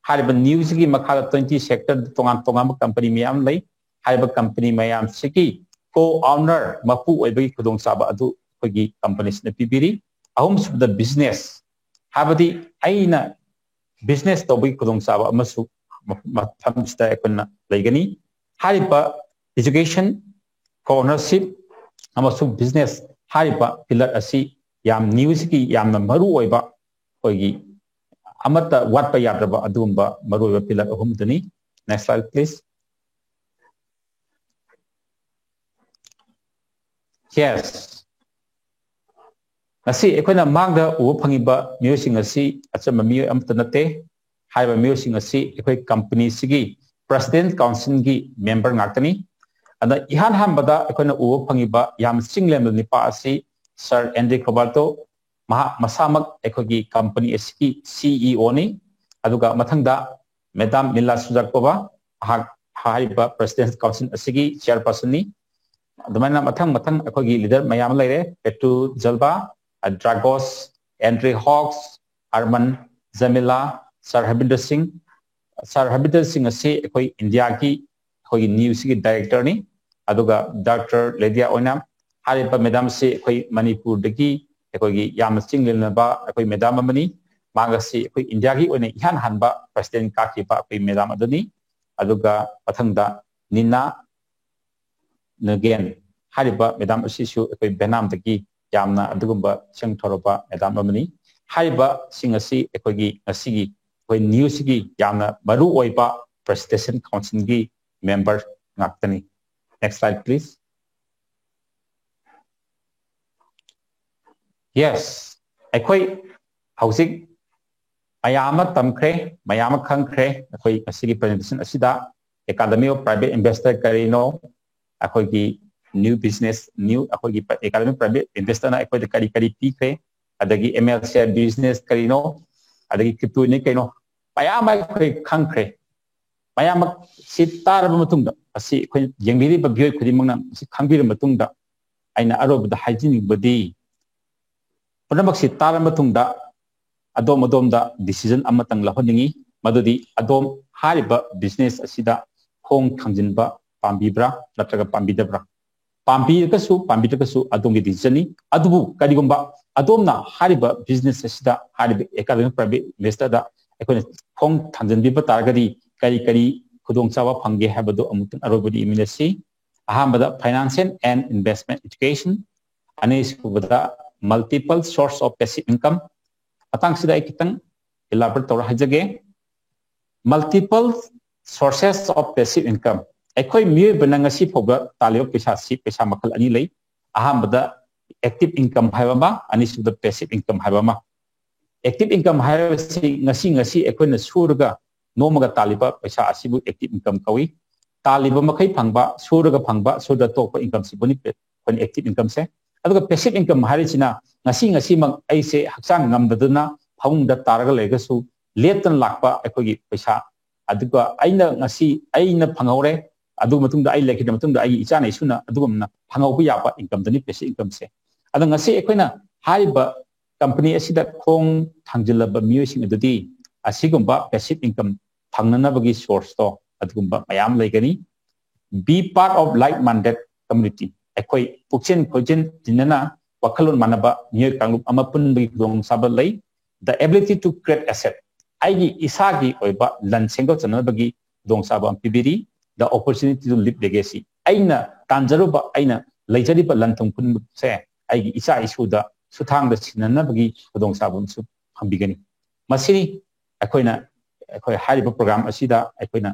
ꯍꯥꯏꯔꯤꯕ NEWꯁꯤꯒꯤ ꯃꯈꯥꯗ twenty sector ꯇꯣꯉꯥꯟ ꯇꯣꯉꯥꯟꯕ company ꯃꯌꯥꯝ ꯂꯩ꯫ ꯍꯥꯏꯔꯤꯕ company ꯃꯌꯥꯝꯁꯤꯒꯤ co-owner, ꯃꯄꯨ ꯑꯣꯏꯕꯒꯤ ꯈꯨꯗꯣꯡꯆꯥꯕ ꯑꯗꯨ ꯑꯩꯈꯣꯏꯒꯤ companyꯁꯤꯅ ꯄꯤꯕꯤꯔꯤ꯫ ꯑꯍꯨꯝꯁꯨꯕꯗ business, ꯍꯥꯏꯕꯗꯤ ꯑꯩꯅ business ꯇꯧꯕꯒꯤ ꯈꯨꯗꯣꯡꯆꯥꯕ ꯑꯃꯁꯨ ꯃ-, ꯃꯐꯝꯁꯤꯗ ꯑꯩꯈꯣꯏꯅ ꯂꯩꯒꯅꯤ꯫ ꯍꯥꯏꯔꯤꯕ education, co-ownership ꯑꯃꯁꯨꯡ business ꯍꯥꯏꯔꯤꯕ pillar ꯑꯁꯤ ꯌꯥꯝ NEWꯁꯤꯒꯤ ꯌꯥꯝꯅ ꯃꯔꯨ ꯑꯣꯏꯕ, ꯑꯩꯈꯣꯏꯒꯤ ꯑꯃꯠꯇ ꯋꯥꯠꯄ ꯌꯥꯗ꯭ꯔꯕ ꯑꯗꯨꯒꯨꯝꯕ ꯃꯔꯨꯑꯣꯏꯕ pillar ꯑꯍꯨꯝꯗꯨꯅꯤ꯫ Next slide, please. Yes. ꯉꯁꯤ ꯑꯩꯈꯣꯏꯅ ꯃꯥꯡꯗ ꯎꯕ ꯐꯪꯉꯤꯕ ꯃꯤꯑꯣꯏꯁꯤꯡ ꯑꯁꯤ ꯑꯆꯝꯕ ꯃꯤꯑꯣꯏ ꯑꯃꯠꯇ ꯅꯠꯇꯦ꯫ ꯍꯥꯏꯔꯤꯕ ꯃꯤꯑꯣꯏꯁꯤꯡ ꯑꯁꯤ ꯑꯩꯈꯣꯏ companyꯁꯤꯒꯤ President Councilꯒꯤ member ꯉꯥꯛꯇꯅꯤ꯫ ꯑꯗ ꯏꯍꯥꯟ ꯍꯥꯟꯕꯗ ꯑꯩꯈꯣꯏꯅ ꯎꯕ ꯐꯪꯉꯤꯕ ꯌꯥꯝ ꯆꯤꯡ ꯂꯦꯝꯕ ꯅꯤꯄꯥ ꯑꯁꯤ Sir Andrew Cobalto, ꯃꯍꯥꯛ ꯃꯁꯥꯃꯛ ꯑꯩꯈꯣꯏꯒꯤ company ꯑꯁꯤꯒꯤ CEOꯅꯤ꯫ ꯑꯗꯨꯒ ꯃꯊꯪꯗ Madam Mila Sujakova, ꯃꯍꯥꯛ ꯍꯥꯏꯔꯤꯕ President Council ꯑꯁꯤꯒꯤ chairpersonꯅꯤ꯫ ꯑꯗꯨꯃꯥꯏꯅ ꯃꯊꯪ ꯃꯊꯪ ꯑꯩꯈꯣꯏꯒꯤ leader ꯃꯌꯥꯝ ꯑꯃ ꯂꯩꯔꯦ, Petu Jalba, Dragos, Andre Hawks, Arman Jamila, Sir Harbinder Singh꯫ Sir Harbinder Singh ꯑꯁꯤ ꯑꯩꯈꯣꯏ ꯏꯟꯗꯤꯌꯥꯒꯤ ꯑꯩꯈꯣꯏꯒꯤ NEWꯁꯤꯒꯤ directorꯅꯤ꯫ ꯑꯗꯨꯒ Doctor Lydia Oinam, ꯍꯥꯏꯔꯤꯕ madamꯁꯤ ꯑꯩꯈꯣꯏ ꯃꯅꯤꯄꯨꯔꯗꯒꯤ ꯑꯩꯈꯣꯏꯒꯤ ꯌꯥꯝꯅ ꯆꯤꯡ ꯂꯦꯝꯅꯕ ꯑꯩꯈꯣꯏ madam ꯑꯃꯅꯤ꯫ ꯃꯍꯥꯛ ꯑꯁꯤ ꯑꯩꯈꯣꯏ ꯏꯟꯗꯤꯌꯥꯒꯤ ꯑꯣꯏꯅ ꯏꯍꯥꯟ ꯍꯥꯟꯕ president ꯀꯥꯈꯤꯕ ꯑꯩꯈꯣꯏ madam ꯑꯗꯨꯅꯤ꯫ ꯑꯗꯨꯒ ꯃꯊꯪꯗ Nina Nguyen, ꯍꯥꯏꯔꯤꯕ madam ꯑꯁꯤꯁꯨ ꯑꯩꯈꯣꯏ ꯚꯦꯠꯅꯥꯝꯗꯒꯤ ꯌꯥꯝꯅ ꯑꯗꯨꯒꯨꯝꯕ ꯁꯦꯡ ꯊꯧꯔꯕ madam ꯑꯃꯅꯤ꯫ ꯍꯥꯏꯔꯤꯕꯁꯤꯡ ꯑꯁꯤ ꯑꯩꯈꯣꯏꯒꯤ ꯉꯁꯤꯒꯤ ꯑꯩꯈꯣꯏ NEWꯁꯤꯒꯤ ꯌꯥꯝꯅ ꯃꯔꯨ ꯑꯣꯏꯕ President Councilꯒꯤ member ꯉꯥꯛꯇꯅꯤ꯫ Next slide, please. Yes, ꯑꯩꯈꯣꯏ ꯍꯧꯖꯤꯛ ꯃꯌꯥꯝ ꯑꯃ ꯇꯝꯈ꯭ꯔꯦ, ꯃꯌꯥꯝ ꯑꯃ ꯈꯪꯈ꯭ꯔꯦ꯫ ꯑꯩꯈꯣꯏ ꯉꯁꯤꯒꯤ presentation ꯑꯁꯤꯗ Academy of Private Investor ꯀꯔꯤꯅꯣ, ꯑꯩꯈꯣꯏꯒꯤ new business, new, ꯑꯩꯈꯣꯏꯒꯤ Academy of Private Investorꯅ ꯑꯩꯈꯣꯏꯗ ꯀꯔꯤ ꯀꯔꯤ ꯄꯤꯈ꯭ꯔꯦ, ꯑꯗꯒꯤ MLCI business ꯀꯔꯤꯅꯣ, ꯑꯗꯒꯤ crypto ꯅꯤ ꯀꯩꯅꯣ, ꯃꯌꯥꯝ ꯑꯃ ꯑꯩꯈꯣꯏ ꯈꯪꯈ꯭ꯔꯦ꯫ ꯃꯌꯥꯝꯃꯛ ꯁꯤ ꯇꯥꯔꯕ ꯃꯇꯨꯡꯗ, ꯑꯁꯤ ꯑꯩꯈꯣꯏ ꯌꯦꯡꯕꯤꯔꯤꯕ ꯃꯤꯑꯣꯏ ꯈꯨꯗꯤꯡꯃꯛꯅ ꯃꯁꯤ ꯈꯪꯕꯤꯔꯕ ꯃꯇꯨꯡꯗ, ꯑꯩꯅ ꯑꯔꯣꯏꯕꯗ ꯍꯥꯏꯖꯅꯤꯡꯕꯗꯤ, ꯄꯨꯝꯅꯃꯛꯁꯤ ꯇꯥꯔꯕ ꯃꯇꯨꯡꯗ ꯑꯗꯣꯝ ꯑꯗꯣꯝꯗ decision ꯑꯃꯇꯪ ꯂꯧꯍꯟꯅꯤꯡꯏ, ꯃꯗꯨꯗꯤ ꯑꯗꯣꯝ ꯍꯥꯏꯔꯤꯕ business ꯑꯁꯤꯗ ꯈꯣꯡ ꯊꯥꯡꯖꯤꯟꯕ ꯄꯥꯝꯕꯤꯕ꯭ꯔꯥ ꯅꯠꯇ꯭ꯔꯒ ꯄꯥꯝꯕꯤꯗꯕ꯭ꯔꯥ? ꯄꯥꯝꯕꯤꯔꯒꯁꯨ ꯄꯥꯝꯕꯤꯗ꯭ꯔꯒꯁꯨ ꯑꯗꯣꯝꯒꯤ decision ꯅꯤ꯫ ꯑꯗꯨꯕꯨ ꯀꯔꯤꯒꯨꯝꯕ ꯑꯗꯣꯝꯅ ꯍꯥꯏꯔꯤꯕ business ꯑꯁꯤꯗ, ꯍꯥꯏꯔꯤꯕ academic private investor ꯗ ꯑꯩꯈꯣꯏꯅ ꯈꯣꯡ ꯊꯥꯡꯖꯤꯟꯕꯤꯕ ꯇꯥꯔꯒꯗꯤ ꯀꯔꯤ ꯀꯔꯤ ꯈꯨꯗꯣꯡꯆꯥꯕ ꯐꯪꯒꯦ ꯍꯥꯏꯕꯗꯨ ꯑꯃꯨꯛꯇꯪ ꯑꯔꯣꯏꯕꯗ ꯌꯦꯡꯃꯤꯟꯅꯁꯤ꯫ ꯑꯍꯥꯟꯕꯗ, financial and investment education, ꯑꯅꯤꯁꯨꯕꯗ, multiple source of passive income꯫ ꯃꯇꯥꯡꯁꯤꯗ ꯑꯩ ꯈꯤꯇꯪ elaborate ꯇꯧꯔ ꯍꯥꯏꯖꯒꯦ꯫ Multiple sources of passive income꯫ ꯑꯩꯈꯣꯏ ꯃꯤꯑꯣꯏꯕꯅ ꯉꯁꯤ ꯐꯥꯎꯕ ꯇꯥꯜꯂꯤꯕ ꯄꯩꯁꯥꯁꯤ ꯄꯩꯁꯥ ꯃꯈꯜ ꯑꯅꯤ ꯂꯩ꯫ ꯑꯍꯥꯟꯕꯗ, active income ꯍꯥꯏꯕ ꯑꯃ, ꯑꯅꯤꯁꯨꯕꯗ, passive income ꯍꯥꯏꯕ ꯑꯃ꯫ Active income ꯍꯥꯏꯕꯁꯤ ꯉꯁꯤ ꯉꯁꯤ ꯑꯩꯈꯣꯏꯅ ꯁꯨꯔꯒ ꯅꯣꯝꯃꯒ ꯇꯥꯜꯂꯤꯕ ꯄꯩꯁꯥ ꯑꯁꯤꯕꯨ active income ꯀꯧꯏ꯫ ꯇꯥꯜꯂꯤꯕ ꯃꯈꯩ ꯐꯪꯕ, ꯁꯨꯔꯒ ꯐꯪꯕ, ꯁꯨꯗ ꯇꯣꯛꯄ income ꯁꯤꯕꯨꯅꯤ ꯑꯩꯈꯣꯏꯅ active income ꯁꯦ꯫ ꯑꯗꯨꯒ passive income ꯍꯥꯏꯔꯤꯁꯤꯅ ꯉꯁꯤ ꯉꯁꯤꯃꯛ ꯑꯩꯁꯦ ꯍꯛꯆꯥꯡ ꯉꯝꯗꯗꯅ ꯐꯃꯨꯡꯗ ꯇꯥꯔꯒ ꯂꯩꯔꯒꯁꯨ ꯂꯦꯞꯇꯅ ꯂꯥꯛꯄ ꯑꯩꯈꯣꯏꯒꯤ ꯄꯩꯁꯥ, ꯑꯗꯨꯒ ꯑꯩꯅ ꯉꯁꯤ ꯑꯩꯅ ꯐꯪꯍꯧꯔꯦ, ꯑꯗꯨ ꯃꯇꯨꯡꯗ ꯑꯩ ꯂꯩꯈꯤꯗ꯭ꯔ ꯃꯇꯨꯡꯗ ꯑꯩꯒꯤ ꯏꯆꯥꯅ ꯏꯁꯨꯅ ꯑꯗꯨꯒꯨꯝꯅ ꯐꯪꯍꯧꯕ ꯌꯥꯕ income ꯗꯨꯅꯤ passive income ꯁꯦ꯫ ꯑꯗꯣ ꯉꯁꯤ ꯑꯩꯈꯣꯏꯅ ꯍꯥꯏꯔꯤꯕ company ꯑꯁꯤꯗ ꯈꯣꯡ ꯊꯥꯡꯖꯤꯜꯂꯕ ꯃꯤꯑꯣꯏꯁꯤꯡ ꯑꯗꯨꯗꯤ ꯑꯁꯤꯒꯨꯝꯕ passive income ꯐꯪꯅꯅꯕꯒꯤ source ꯇꯣ ꯑꯗꯨꯒꯨꯝꯕ ꯃꯌꯥꯝ ꯂꯩꯒꯅꯤ꯫ Be part of like-minded community꯫ ꯑꯩꯈꯣꯏ ꯄꯨꯛꯆꯦꯟ ꯈꯣꯏꯖꯦꯟ ꯇꯤꯟꯅꯅ ꯋꯥꯈꯜꯂꯣꯟ ꯃꯥꯟꯅꯕ ꯃꯤꯑꯣꯏ ꯀꯥꯡꯂꯨꯞ ꯑꯃ ꯄꯨꯟꯕꯒꯤ ꯈꯨꯗꯣꯡꯆꯥꯕ ꯂꯩ꯫ The ability to create asset꯫ ꯑꯩꯒꯤ ꯏꯁꯥꯒꯤ ꯑꯣꯏꯕ ꯂꯟ ꯁꯦꯝꯒꯠꯆꯅꯕꯒꯤ ꯈꯨꯗꯣꯡꯆꯥꯕ ꯑꯃ ꯄꯤꯕꯤꯔꯤ꯫ The opportunity to leave legacy꯫ ꯑꯩꯅ ꯇꯥꯟꯖꯔꯨꯕ, ꯑꯩꯅ ꯂꯩꯖꯔꯤꯕ ꯂꯟ ꯊꯨꯝ ꯄꯨꯝꯅꯃꯛꯁꯦ ꯑꯩꯒꯤ ꯏꯆꯥ ꯏꯁꯨꯗ ꯁꯨꯊꯥꯡꯗ ꯁꯤꯟꯅꯅꯕꯒꯤ ꯈꯨꯗꯣꯡꯆꯥꯕ ꯑꯃꯁꯨ ꯐꯪꯕꯤꯒꯅꯤ꯫ ꯃꯁꯤꯅꯤ ꯑꯩꯈꯣꯏꯅ, ꯑꯩꯈꯣꯏ ꯍꯥꯏꯔꯤꯕ program ꯑꯁꯤꯗ ꯑꯩꯈꯣꯏꯅ,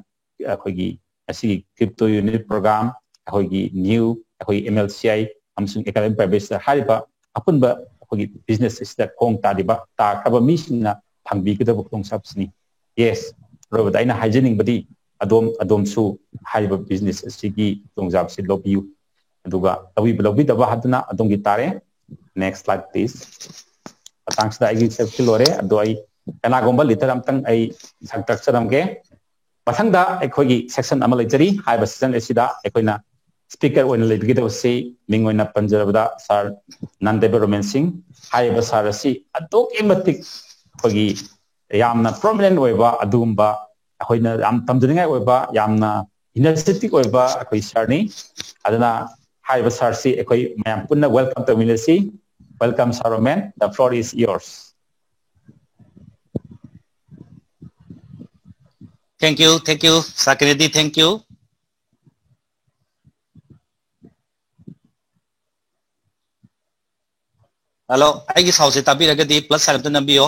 ꯑꯩꯈꯣꯏꯒꯤ ꯑꯁꯤꯒꯤ crypto unit program, ꯑꯩꯈꯣꯏꯒꯤ new, ꯑꯩꯈꯣꯏꯒꯤ M L C I ꯑꯃꯁꯨꯡ academic private ꯁꯤꯗ ꯍꯥꯏꯔꯤꯕ ꯑꯄꯨꯟꯕ ꯑꯩꯈꯣꯏꯒꯤ business ꯑꯁꯤꯗ ꯈꯣꯡ ꯇꯥꯔꯤꯕ, ꯇꯥꯈ꯭ꯔꯕ ꯃꯤꯁꯤꯡꯅ ꯐꯪꯕꯤꯒꯗꯕ ꯈꯨꯗꯣꯡꯆꯥꯕꯁꯤꯅꯤ꯫ Yes, ꯑꯔꯣꯏꯕꯗ ꯑꯩꯅ ꯍꯥꯏꯖꯅꯤꯡꯕꯗꯤ ꯑꯗꯣꯝ, ꯑꯗꯣꯝꯁꯨ ꯍꯥꯏꯔꯤꯕ business ꯑꯁꯤꯒꯤ ꯈꯨꯗꯣꯡꯆꯥꯕꯁꯤ ꯂꯧꯕꯤꯌꯨ꯫ ꯑꯗꯨꯒ ꯂꯧꯕꯤꯕ ꯂꯧꯕꯤꯗꯕ ꯍꯥꯏꯗꯨꯅ ꯑꯗꯣꯝꯒꯤ ꯇꯥꯔꯦ꯫ Next slide, please꯫ ꯃꯇꯥꯡꯁꯤꯗ ꯑꯩꯒꯤ ꯁꯔꯨꯛꯁꯤ ꯂꯣꯏꯔꯦ, ꯑꯗꯣ ꯑꯩ ꯀꯅꯥꯒꯨꯝꯕ ꯂꯤꯗꯔ ꯑꯝꯇꯪ ꯑꯩ ꯁꯛ ꯇꯥꯛꯆꯔꯝꯒꯦ꯫ ꯃꯊꯪꯗ ꯑꯩꯈꯣꯏꯒꯤ ꯁꯦꯛꯁꯟ ꯑꯃ ꯂꯩꯖꯔꯤ꯫ ꯍꯥꯏꯔꯤꯕ ꯁꯦꯛꯁꯟ ꯑꯁꯤꯗ ꯑꯩꯈꯣꯏꯅ ꯁ꯭ꯄꯤꯀꯔ ꯑꯣꯏꯅ ꯂꯩꯕꯤꯒꯗꯕꯁꯤ, ꯃꯤꯡ ꯑꯣꯏꯅ ꯄꯟꯖꯔꯕꯗ, ꯁꯥꯔ ꯅꯟꯗꯦꯕ ꯔꯣꯃꯦꯟ ꯁꯤꯡ꯫ ꯍꯥꯏꯔꯤꯕ ꯁꯥꯔ ꯑꯁꯤ ꯑꯗꯨꯛꯀꯤ ꯃꯇꯤꯛ ꯑꯩꯈꯣꯏꯒꯤ ꯌꯥꯝꯅ ꯄ꯭ꯔꯣꯃꯤꯅꯦꯟ ꯑꯣꯏꯕ, ꯑꯗꯨꯒꯨꯝꯕ ꯑꯩꯈꯣꯏꯅ ꯌꯥꯝ ꯇꯝꯖꯅꯤꯡꯉꯥꯏ ꯑꯣꯏꯕ, ꯌꯥꯝꯅ ꯏꯅꯔꯖꯦꯇꯤꯛ ꯑꯣꯏꯕ ꯑꯩꯈꯣꯏ ꯁꯥꯔꯅꯤ꯫ ꯑꯗꯨꯅ ꯍꯥꯏꯔꯤꯕ ꯁꯥꯔꯁꯤ ꯑꯩꯈꯣꯏ ꯃꯌꯥꯝ ꯄꯨꯟꯅ welcome ꯇꯧꯃꯤꯟꯅꯁꯤ꯫ Welcome, Sir Roman. The floor is yours. Thank you, thank you, Sir Kennedy, thank you. Hello, ꯑꯩꯒꯤ ꯁꯥꯎꯟꯁꯦ ꯇꯥꯕꯤꯔꯒꯗꯤ ꯄ꯭ꯂꯁ ꯁꯥꯏꯟ ꯑꯝꯇ ꯅꯝꯕꯤꯌꯣ꯫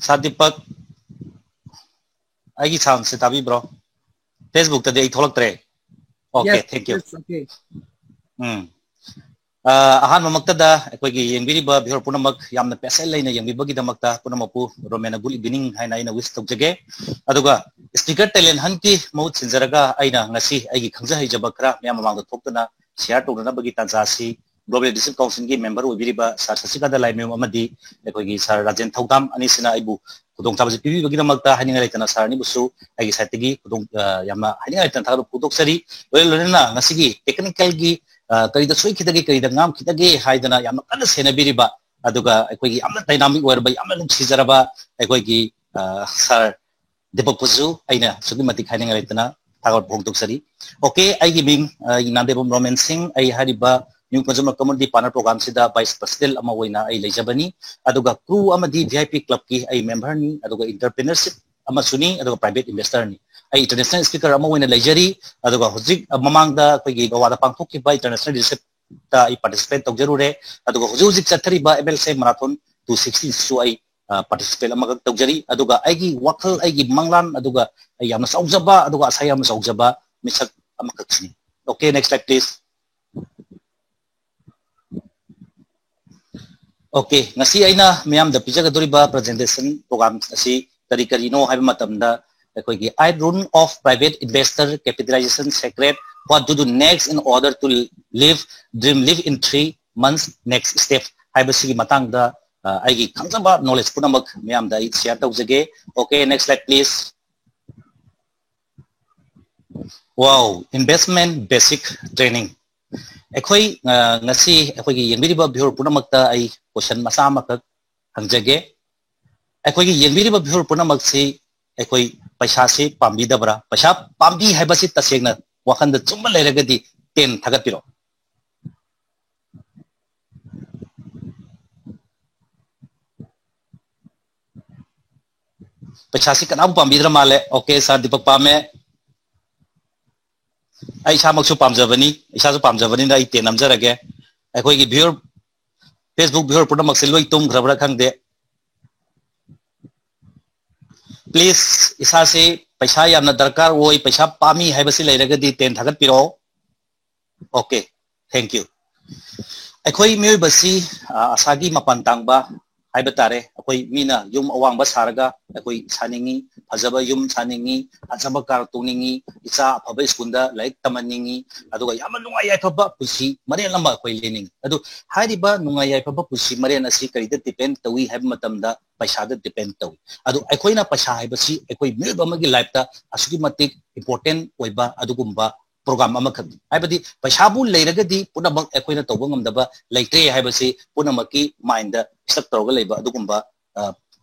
ꯁꯥꯔ ꯗꯤꯄꯛ, ꯑꯩꯒꯤ ꯁꯥꯎꯟꯁꯦ ꯇꯥꯕꯤꯕ꯭ꯔꯣ? ꯐꯦꯁꯕꯨꯛꯇꯗꯤ ꯑꯩ ꯊꯣꯛꯂꯛꯇ꯭ꯔꯦ꯫ Okay, yes, thank you. Yes, okay. ꯎꯝ꯫ ꯑ, ꯑꯍꯥꯟꯕꯃꯛꯇꯗ ꯑꯩꯈꯣꯏꯒꯤ ꯌꯦꯡꯕꯤꯔꯤꯕ viewer ꯄꯨꯝꯅꯃꯛ ꯌꯥꯝꯅ ꯄꯦꯁꯦꯟ ꯂꯩꯅ ꯌꯦꯡꯕꯤꯕꯒꯤꯗꯃꯛꯇ ꯄꯨꯝꯅꯃꯛꯄꯨ ꯔꯣꯃꯦꯟꯅ good evening ꯍꯥꯏꯅ ꯑꯩꯅ wish ꯇꯧꯖꯒꯦ꯫ ꯑꯗꯨꯒ speaker talent hunt ꯀꯤ ꯃꯍꯨꯠ ꯁꯤꯟꯖꯔꯒ ꯑꯩꯅ ꯉꯁꯤ ꯑꯩꯒꯤ ꯈꯪꯖ ꯍꯩꯖꯕ ꯈꯔ ꯃꯌꯥꯝ ꯃꯃꯥꯡꯗ ꯊꯣꯛꯇꯨꯅ share ꯇꯧꯅꯅꯕꯒꯤ ꯇꯥꯟꯖꯥ ꯑꯁꯤ Global Leadership Council ꯒꯤ member ꯑꯣꯏꯕꯤꯔꯤꯕ ꯁꯥꯔ ꯁꯁꯤꯀꯥꯟꯇ ꯂꯥꯏꯃꯌꯨꯝ ꯑꯃꯗꯤ ꯑꯩꯈꯣꯏꯒꯤ ꯁꯥꯔ ꯔꯥꯖꯦꯟ ꯊꯧꯗꯥꯝ ꯑꯅꯤꯁꯤꯅ ꯑꯩꯕꯨ ꯈꯨꯗꯣꯡꯆꯥꯕꯁꯤ ꯄꯤꯕꯤꯕꯒꯤꯗꯃꯛꯇ ꯍꯥꯏꯅꯤꯡꯉꯥꯏ ꯂꯩꯇꯅ ꯁꯥꯔ ꯑꯅꯤꯕꯨꯁꯨ ꯑꯩꯒꯤ side ꯇꯒꯤ ꯈꯨꯗꯣꯡ, ꯑ, ꯌꯥꯝꯅ ꯍꯥꯏꯅꯤꯡꯉꯥꯏ ꯂꯩꯇꯅ ꯊꯥꯒꯠꯄ ꯐꯣꯡꯗꯣꯛꯆꯔꯤ꯫ ꯂꯣꯏꯅ ꯂꯣꯏꯅꯅ ꯉꯁꯤꯒꯤ technical ꯒꯤ, ꯑ, ꯀꯔꯤꯗ ꯁꯣꯏꯈꯤꯗꯒꯦ, ꯀꯔꯤꯗ ꯉꯥꯡꯈꯤꯗꯒꯦ ꯍꯥꯏꯗꯅ ꯌꯥꯝꯅ ꯀꯟꯅ ꯁꯦꯟꯅꯕꯤꯔꯤꯕ, ꯑꯗꯨꯒ ꯑꯩꯈꯣꯏꯒꯤ ꯌꯥꯝꯅ dynamic ꯑꯣꯏꯔꯕ, ꯌꯥꯝꯅ ꯅꯨꯡꯁꯤꯖꯔꯕ ꯑꯩꯈꯣꯏꯒꯤ, ꯑ, ꯁꯥꯔ ꯗꯤꯄꯛꯄꯨꯁꯨ ꯑꯩꯅ ꯑꯁꯨꯛꯀꯤ ꯃꯇꯤꯛ ꯍꯥꯏꯅꯤꯡꯉꯥꯏ ꯂꯩꯇꯅ ꯊꯥꯒꯠꯄ ꯐꯣꯡꯗꯣꯛꯆꯔꯤ꯫ Okay, ꯑꯩꯒꯤ ꯃꯤꯡ, ꯑ, ꯅꯥꯟꯗꯦꯕꯝ ꯔꯣꯃꯦꯟ ꯁꯤꯡ꯫ ꯑꯩ ꯍꯥꯏꯔꯤꯕ New Consumer Community Partner Program ꯁꯤꯗ vice president ꯑꯃ ꯑꯣꯏꯅ ꯑꯩ ꯂꯩꯖꯕꯅꯤ꯫ ꯑꯗꯨꯒ crew ꯑꯃꯗꯤ V I P club ꯀꯤ ꯑꯩ member ꯅꯤ, ꯑꯗꯨꯒ entrepreneurship ꯑꯃꯁꯨꯅꯤ, ꯑꯗꯨꯒ private investor ꯅꯤ꯫ ꯑꯩ international speaker ꯑꯃ ꯑꯣꯏꯅ ꯂꯩꯖꯔꯤ꯫ ꯑꯗꯨꯒ ꯍꯧꯖꯤꯛ, ꯑ, ꯃꯃꯥꯡꯗ ꯑꯩꯈꯣꯏꯒꯤ ꯒꯣꯋꯥꯗ ꯄꯥꯡꯊꯣꯛꯈꯤꯕ international leadership ꯇ ꯑꯩ participate ꯇꯧꯖꯔꯨꯔꯦ꯫ ꯑꯗꯨꯒ ꯍꯧꯖꯤꯛ ꯍꯧꯖꯤꯛ ꯆꯠꯊꯔꯤꯕ M L S A Marathon two sixty ꯁꯤꯁꯨ ꯑꯩ, ꯑ, participate ꯑꯃꯈꯛ ꯇꯧꯖꯔꯤ꯫ ꯑꯗꯨꯒ ꯑꯩꯒꯤ ꯋꯥꯈꯜ, ꯑꯩꯒꯤ ꯃꯪꯂꯥꯟ, ꯑꯗꯨꯒ ꯑꯩ ꯌꯥꯝꯅ ꯆꯥꯎꯖꯕ, ꯑꯗꯨꯒ ꯑꯁꯥ ꯌꯥꯝꯅ ꯆꯥꯎꯖꯕ ꯃꯤꯁꯛ ꯑꯃꯈꯛꯁꯤꯅꯤ꯫ Okay, next slide, please. Okay, ꯉꯁꯤ ꯑꯩꯅ ꯃꯤꯌꯥꯝꯗ ꯄꯤꯖꯒꯗꯧꯔꯤꯕ presentation program ꯑꯁꯤ ꯀꯔꯤ ꯀꯔꯤꯅꯣ ꯍꯥꯏꯕ ꯃꯇꯝꯗ, ꯑꯩꯈꯣꯏꯒꯤ eight rule of private investor capitalization secret, what to do next in order to live dream, live in three months, next step ꯍꯥꯏꯕꯁꯤꯒꯤ ꯃꯇꯥꯡꯗ ꯑ, ꯑꯩꯒꯤ ꯈꯪꯖꯕ knowledge ꯄꯨꯝꯅꯃꯛ ꯃꯌꯥꯝꯗ ꯑꯩ share ꯇꯧꯖꯒꯦ꯫ Okay, next slide please. Wow, investment basic training. ꯑꯩꯈꯣꯏ ꯑ, ꯉꯁꯤ ꯑꯩꯈꯣꯏꯒꯤ ꯌꯦꯡꯕꯤꯔꯤꯕ viewer ꯄꯨꯝꯅꯃꯛꯇ ꯑꯩ question ꯃꯆꯥ ꯑꯃꯈꯛ ꯍꯪꯖꯒꯦ꯫ ꯑꯩꯈꯣꯏꯒꯤ ꯌꯦꯡꯕꯤꯔꯤꯕ viewer ꯄꯨꯝꯅꯃꯛꯁꯤ ꯑꯩꯈꯣꯏ ꯄꯩꯁꯥꯁꯤ ꯄꯥꯝꯕꯤꯗꯕ꯭ꯔꯥ? ꯄꯩꯁꯥ ꯄꯥꯝꯕꯤ ꯍꯥꯏꯕꯁꯤ ꯇꯁꯦꯡꯅ ꯋꯥꯈꯜꯗ ꯆꯨꯝꯕ ꯂꯩꯔꯒꯗꯤ ten ꯊꯥꯒꯠꯄꯤꯔꯛꯑꯣ꯫ ꯄꯩꯁꯥꯁꯤ ꯀꯅꯥꯕꯨ ꯄꯥꯝꯕꯤꯗ꯭ꯔ ꯃꯥꯜꯂꯦ꯫ Okay, sir ꯗꯤꯄꯛ ꯄꯥꯝꯃꯦ꯫ ꯑꯩ ꯏꯁꯥꯃꯛꯁꯨ ꯄꯥꯝꯖꯕꯅꯤ, ꯏꯁꯥꯁꯨ ꯄꯥꯝꯖꯕꯅꯤꯅ ꯑꯩ ten ꯅꯝꯖꯔꯒꯦ꯫ ꯑꯩꯈꯣꯏꯒꯤ viewer, Facebook viewer ꯄꯨꯝꯅꯃꯛꯁꯦ ꯂꯣꯏ ꯇꯨꯝꯈ꯭ꯔꯕ꯭ꯔꯥ ꯈꯪꯗꯦ꯫ Please, ꯏꯁꯥꯁꯤ ꯄꯩꯁꯥ ꯌꯥꯝꯅ ꯗꯔꯀꯥꯔ ꯑꯣꯏ, ꯄꯩꯁꯥ ꯄꯥꯝꯃꯤ ꯍꯥꯏꯕꯁꯤ ꯂꯩꯔꯒꯗꯤ ten ꯊꯥꯒꯠꯄꯤꯔꯛꯑꯣ꯫ Okay, thank you. ꯑꯩꯈꯣꯏ ꯃꯤꯑꯣꯏꯕꯁꯤ ꯑ, ꯑꯁꯥꯒꯤ ꯃꯄꯥꯟ ꯇꯥꯡꯕ ꯍꯥꯏꯕ ꯇꯥꯔꯦ꯫ ꯑꯩꯈꯣꯏ ꯃꯤꯅ ꯌꯨꯝ ꯑꯋꯥꯡꯕ ꯁꯥꯔꯒ ꯑꯩꯈꯣꯏ ꯁꯥꯅꯤꯡꯉꯤ, ꯐꯖꯕ ꯌꯨꯝ ꯁꯥꯅꯤꯡꯉꯤ, ꯑꯆꯝꯕ ꯀꯥꯔ ꯇꯣꯡꯅꯤꯡꯉꯤ, ꯏꯆꯥ ꯑꯐꯕ ꯁ꯭ꯀꯨꯜꯗ ꯂꯥꯏꯔꯤꯛ ꯇꯝꯍꯟꯅꯤꯡꯉꯤ, ꯑꯗꯨꯒ ꯌꯥꯝꯅ ꯅꯨꯡꯉꯥꯏ ꯌꯥꯏꯐꯕ ꯄꯨꯟꯁꯤ ꯃꯔꯦꯜ ꯑꯃ ꯑꯩꯈꯣꯏ ꯂꯦꯟꯅꯤꯡꯉꯤ꯫ ꯑꯗꯨ ꯍꯥꯏꯔꯤꯕ ꯅꯨꯡꯉꯥꯏ ꯌꯥꯏꯐꯕ ꯄꯨꯟꯁꯤ ꯃꯔꯦꯜ ꯑꯁꯤ ꯀꯔꯤꯗ depend ꯇꯧꯏ ꯍꯥꯏꯕ ꯃꯇꯝꯗ ꯄꯩꯁꯥꯗ depend ꯇꯧꯏ꯫ ꯑꯗꯨ ꯑꯩꯈꯣꯏꯅ ꯄꯩꯁꯥ ꯍꯥꯏꯕꯁꯤ ꯑꯩꯈꯣꯏ ꯃꯤꯑꯣꯏꯕ ꯑꯃꯒꯤ lifeꯇ ꯑꯁꯨꯛꯀꯤ ꯃꯇꯤꯛ important ꯑꯣꯏꯕ ꯑꯗꯨꯒꯨꯝꯕ program ꯑꯃꯈꯛꯅꯤ꯫ ꯍꯥꯏꯕꯗꯤ ꯄꯩꯁꯥꯕꯨ ꯂꯩꯔꯒꯗꯤ ꯄꯨꯝꯅꯃꯛ ꯑꯩꯈꯣꯏꯅ ꯇꯧꯕ ꯉꯝꯗꯕ ꯂꯩꯇ꯭ꯔꯦ ꯍꯥꯏꯕꯁꯤ ꯄꯨꯝꯅꯃꯛꯀꯤ mindꯗ stuck ꯇꯧꯔꯒ ꯂꯩꯕ ꯑꯗꯨꯒꯨꯝꯕ ꯑ,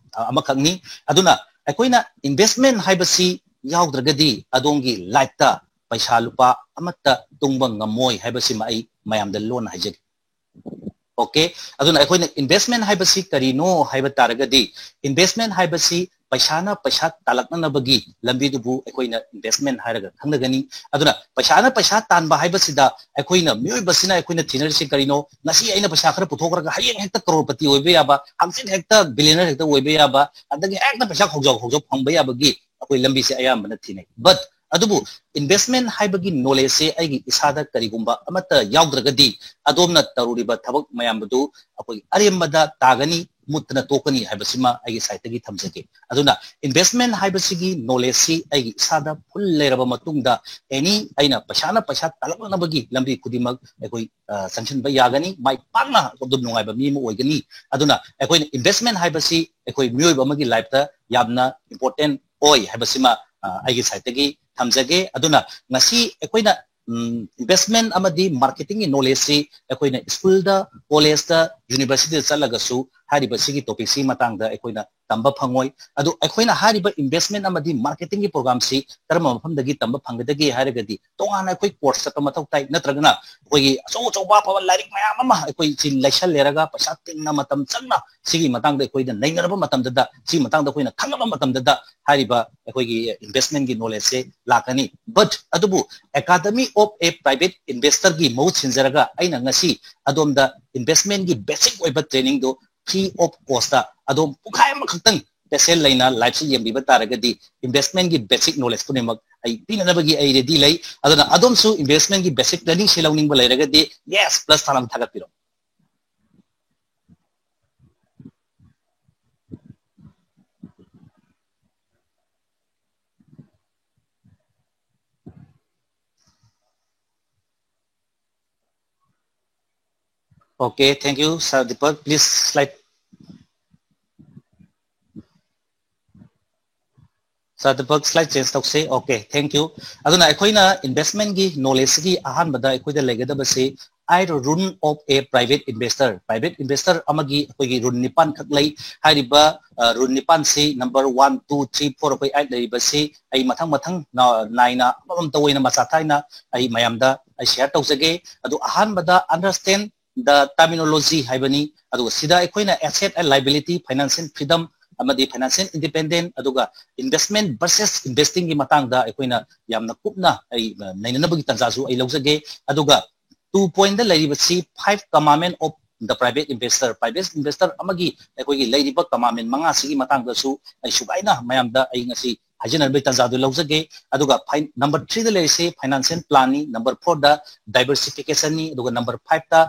ꯑꯃꯈꯛꯅꯤ꯫ ꯑꯗꯨꯅ ꯑꯩꯈꯣꯏꯅ investment ꯍꯥꯏꯕꯁꯤ ꯌꯥꯎꯗ꯭ꯔꯒꯗꯤ ꯑꯗꯣꯝꯒꯤ lifeꯇ ꯄꯩꯁꯥ ꯂꯨꯄꯥ ꯑꯃꯠꯇ ꯇꯨꯡꯕ ꯉꯝꯃꯣꯏ ꯍꯥꯏꯕꯁꯤꯃ ꯑꯩ ꯃꯌꯥꯝꯗ ꯂꯣꯟꯅ ꯍꯥꯏꯖꯒꯦ꯫ Okay, ꯑꯗꯨꯅ ꯑꯩꯈꯣꯏꯅ investment ꯍꯥꯏꯕꯁꯤ ꯀꯔꯤꯅꯣ ꯍꯥꯏꯕ ꯇꯥꯔꯒꯗꯤ, investment ꯍꯥꯏꯕꯁꯤ ꯄꯩꯁꯥꯅ ꯄꯩꯁꯥ ꯇꯥꯜꯂꯛꯅꯅꯕꯒꯤ ꯂꯝꯕꯤꯗꯨꯕꯨ ꯑꯩꯈꯣꯏꯅ investment ꯍꯥꯏꯔꯒ ꯈꯪꯅꯒꯅꯤ꯫ ꯑꯗꯨꯅ ꯄꯩꯁꯥꯅ ꯄꯩꯁꯥ ꯇꯥꯟꯕ ꯍꯥꯏꯕꯁꯤꯗ ꯑꯩꯈꯣꯏꯅ ꯃꯤꯑꯣꯏꯕꯁꯤꯅ ꯑꯩꯈꯣꯏꯅ ꯊꯤꯅꯔꯤꯁꯤ ꯀꯔꯤꯅꯣ? ꯉꯁꯤ ꯑꯩꯅ ꯄꯩꯁꯥ ꯈꯔ ꯄꯨꯊꯣꯛꯈ꯭ꯔꯒ ꯍꯌꯦꯡ ꯍꯦꯛꯇ ꯀꯔꯣꯔꯄꯇꯤ ꯑꯣꯏꯕ ꯌꯥꯕ, ꯍꯪꯆꯤꯠ ꯍꯦꯛꯇ billionaire ꯍꯦꯛꯇ ꯑꯣꯏꯕ ꯌꯥꯕ, ꯑꯗꯒꯤ ꯍꯦꯛꯇ ꯄꯩꯁꯥ ꯈꯧꯖꯥꯎ ꯈꯧꯖꯥꯎ ꯐꯪꯕ ꯌꯥꯕꯒꯤ ꯑꯩꯈꯣꯏ ꯂꯝꯕꯤꯁꯦ ꯑꯌꯥꯝꯕꯅ ꯊꯤꯅꯩ꯫ But ꯑꯗꯨꯕꯨ investment ꯍꯥꯏꯕꯒꯤ knowledgeꯁꯦ ꯑꯩꯒꯤ ꯏꯁꯥꯗ ꯀꯔꯤꯒꯨꯝꯕ ꯑꯃꯠꯇ ꯌꯥꯎꯗ꯭ꯔꯒꯗꯤ ꯑꯗꯣꯝꯅ ꯇꯧꯔꯤꯕ ꯊꯕꯛ ꯃꯌꯥꯝ ꯑꯗꯨ ꯑꯩꯈꯣꯏ ꯑꯔꯦꯝꯕꯗ ꯇꯥꯒꯅꯤ꯫ ꯃꯨꯠꯇꯅ ꯇꯣꯛꯀꯅꯤ ꯍꯥꯏꯕꯁꯤꯃ ꯑꯩꯒꯤ ꯁꯥꯏꯠꯇꯒꯤ ꯊꯝꯖꯒꯦ꯫ ꯑꯗꯨꯅ investment ꯍꯥꯏꯕꯁꯤꯒꯤ knowledge ꯁꯤ ꯑꯩꯒꯤ ꯏꯁꯥꯗ full ꯂꯩꯔꯕ ꯃꯇꯨꯡꯗ, any ꯑꯩꯅ ꯄꯩꯁꯥꯅ ꯄꯩꯁꯥ ꯇꯥꯜꯂꯛꯅꯕꯒꯤ ꯂꯝꯕꯤ ꯈꯨꯗꯤꯡꯃꯛ ꯑꯩꯈꯣꯏ, ꯑ, ꯆꯪꯁꯤꯟꯕ ꯌꯥꯒꯅꯤ, ꯃꯥꯏ ꯄꯥꯛꯅ ꯑꯗꯨꯝ ꯅꯨꯡꯉꯥꯏꯕ ꯃꯤ ꯑꯃ ꯑꯣꯏꯒꯅꯤ꯫ ꯑꯗꯨꯅ ꯑꯩꯈꯣꯏꯅ investment ꯍꯥꯏꯕꯁꯤ ꯑꯩꯈꯣꯏ ꯃꯤꯑꯣꯏꯕ ꯑꯃꯒꯤ life ꯇ ꯌꯥꯝꯅ important ꯑꯣꯏ ꯍꯥꯏꯕꯁꯤꯃ, ꯑ, ꯑꯩꯒꯤ ꯁꯥꯏꯠꯇꯒꯤ ꯊꯝꯖꯒꯦ꯫ ꯑꯗꯨꯅ ꯉꯁꯤ ꯑꯩꯈꯣꯏꯅ, ꯎꯝ, investment ꯑꯃꯗꯤ marketing ꯒꯤ knowledge ꯁꯤ ꯑꯩꯈꯣꯏꯅ school ꯗ, college ꯇ, university ꯗ ꯆꯠꯂꯒꯁꯨ ꯍꯥꯏꯔꯤꯕ ꯁꯤꯒꯤ topic ꯁꯤꯒꯤ ꯃꯇꯥꯡꯗ ꯑꯩꯈꯣꯏꯅ ꯇꯝꯕ ꯐꯪꯉꯣꯏ꯫ ꯑꯗꯨ ꯑꯩꯈꯣꯏꯅ ꯍꯥꯏꯔꯤꯕ investment ꯑꯃꯗꯤ marketing ꯒꯤ program ꯁꯤ ꯀꯔꯝꯕ ꯃꯐꯝꯗꯒꯤ ꯇꯝꯕ ꯐꯪꯒꯗꯒꯦ ꯍꯥꯏꯔꯒꯗꯤ, ꯇꯣꯉꯥꯟꯅ ꯑꯩꯈꯣꯏ course ꯆꯠꯄ ꯃꯊꯧ ꯇꯥꯏ, ꯅꯠꯇ꯭ꯔꯒꯅ ꯑꯩꯈꯣꯏꯒꯤ ꯑꯆꯧ ꯑꯆꯧꯕ ꯑꯐꯕ ꯂꯥꯏꯔꯤꯛ ꯃꯌꯥꯝ ꯑꯃ ꯑꯩꯈꯣꯏ ꯁꯤ ꯂꯩꯁꯜꯂꯦꯔꯒ ꯄꯩꯁꯥ ꯇꯤꯡꯅ ꯃꯇꯝ ꯆꯪꯅ ꯁꯤꯒꯤ ꯃꯇꯥꯡꯗ ꯑꯩꯈꯣꯏꯗ ꯅꯩꯅꯔꯕ ꯃꯇꯝꯗꯗ, ꯁꯤꯒꯤ ꯃꯇꯥꯡꯗ ꯑꯩꯈꯣꯏꯅ ꯈꯪꯉꯕ ꯃꯇꯝꯗꯗ, ꯍꯥꯏꯔꯤꯕ ꯑꯩꯈꯣꯏꯒꯤ investment ꯒꯤ knowledge ꯁꯦ ꯂꯥꯛꯀꯅꯤ꯫ But ꯑꯗꯨꯕꯨ Academy of a Private Investor ꯒꯤ ꯃꯍꯨꯠ ꯁꯤꯟꯖꯔꯒ ꯑꯩꯅ ꯉꯁꯤ ꯑꯗꯣꯝꯗ investment ꯒꯤ basic ꯑꯣꯏꯕ training ꯗꯣ free of cost ꯇ ꯑꯗꯣꯝ ꯄꯨꯡꯈꯥꯏ ꯑꯃꯈꯛꯇꯪ patient ꯂꯩꯅ live ꯁꯤ ꯌꯦꯡꯕꯤꯕ ꯇꯥꯔꯒꯗꯤ investment ꯒꯤ basic knowledge ꯄꯨꯝꯅꯃꯛ ꯑꯩ ꯄꯤꯅꯅꯕꯒꯤ ꯑꯩ ready ꯂꯩ꯫ ꯑꯗꯨꯅ ꯑꯗꯣꯝꯁꯨ investment ꯒꯤ basic training ꯁꯤ ꯂꯧꯅꯤꯡꯕ ꯂꯩꯔꯒꯗꯤ yes plus ꯊꯥꯅ ꯊꯥꯒꯠꯄꯤꯔꯣ꯫ Okay, thank you, Sir Deepak. Please slide. Sir Deepak, slide change ꯇꯧꯁꯦ꯫ Okay, thank you. ꯑꯗꯨꯅ ꯑꯩꯈꯣꯏꯅ investment ꯒꯤ knowledge ꯁꯤꯒꯤ ꯑꯍꯥꯟꯕꯗ ꯑꯩꯈꯣꯏꯗ ꯂꯩꯒꯗꯕꯁꯤ eight rule of a private investor꯫ Private investor ꯑꯃꯒꯤ ꯑꯩꯈꯣꯏꯒꯤ rule ꯅꯤꯄꯥꯟ ꯈꯛ ꯂꯩ꯫ ꯍꯥꯏꯔꯤꯕ, ꯑ, rule ꯅꯤꯄꯥꯟꯁꯤ number one, two, three, four ꯑꯩꯈꯣꯏ eight ꯂꯩꯔꯤꯕꯁꯤ ꯑꯩ ꯃꯊꯪ ꯃꯊꯪ ꯅ-, ꯅꯥꯏꯅ ꯑꯃꯃꯝꯇ ꯑꯣꯏꯅ ꯃꯆꯥ ꯊꯥꯏꯅ ꯑꯩ ꯃꯌꯥꯝꯗ ꯑꯩ share ꯇꯧꯖꯒꯦ꯫ ꯑꯗꯨ ꯑꯍꯥꯟꯕꯗ understand the terminology ꯍꯥꯏꯕꯅꯤ꯫ ꯑꯗꯨꯒ ꯁꯤꯗ ꯑꯩꯈꯣꯏꯅ asset and liability, financial freedom ꯑꯃꯗꯤ financial independent, ꯑꯗꯨꯒ investment versus investing ꯒꯤ ꯃꯇꯥꯡꯗ ꯑꯩꯈꯣꯏꯅ ꯌꯥꯝꯅ ꯀꯨꯞꯅ ꯑꯩ, ꯑ, ꯅꯩꯅꯅꯕꯒꯤ ꯇꯥꯟꯖꯥꯁꯨ ꯑꯩ ꯂꯧꯖꯒꯦ꯫ ꯑꯗꯨꯒ two point ꯗ ꯂꯩꯔꯤꯕꯁꯤ five commandment of the private investor, private investor ꯑꯃꯒꯤ ꯑꯩꯈꯣꯏꯒꯤ ꯂꯩꯔꯤꯕ commandment ꯃꯉꯥꯁꯤꯒꯤ ꯃꯇꯥꯡꯗꯁꯨ ꯑꯩ ꯁꯨꯒꯥꯏꯅ ꯃꯌꯥꯝꯗ ꯑꯩ ꯉꯁꯤ ꯍꯥꯏꯖꯅꯕꯒꯤ ꯇꯥꯟꯖꯥꯗꯨ ꯂꯧꯖꯒꯦ꯫ ꯑꯗꯨꯒ number three ꯗ ꯂꯩꯔꯤꯁꯤ financial plan ꯅꯤ, number four ꯗ diversification ꯅꯤ, ꯑꯗꯨꯒ number five ꯇ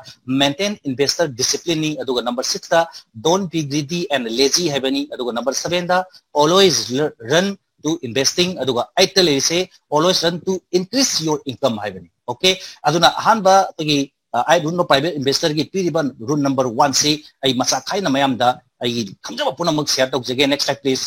maintain investor discipline ꯅꯤ, ꯑꯗꯨꯒ number six ꯇ don't be greedy and lazy ꯍꯥꯏꯕꯅꯤ, ꯑꯗꯨꯒ number seven the always lear- run to investing, ꯑꯗꯨꯒ eight ꯇ ꯂꯩꯔꯤꯁꯦ always run to increase your income ꯍꯥꯏꯕꯅꯤ꯫ Okay, ꯑꯗꯨꯅ ꯑꯍꯥꯟꯕ ꯑꯩꯈꯣꯏꯒꯤ ꯑ, ꯑꯩ ꯔꯨꯜ ꯑꯣꯐ ꯄ꯭ꯔꯥꯏꯚꯦꯠ ꯏꯟꯚꯦꯁꯇꯔꯒꯤ ꯄꯤꯔꯤꯕ ꯔꯨꯜ ꯅꯝꯕꯔ ꯋꯥꯟꯁꯤ ꯑꯩ ꯃꯆꯥ ꯈꯥꯏꯅ ꯃꯌꯥꯝꯗ ꯑꯩꯒꯤ ꯈꯪꯖꯕ ꯄꯨꯝꯅꯃꯛ ꯁꯤꯌꯔ ꯇꯧꯖꯒꯦ꯫ Next slide please.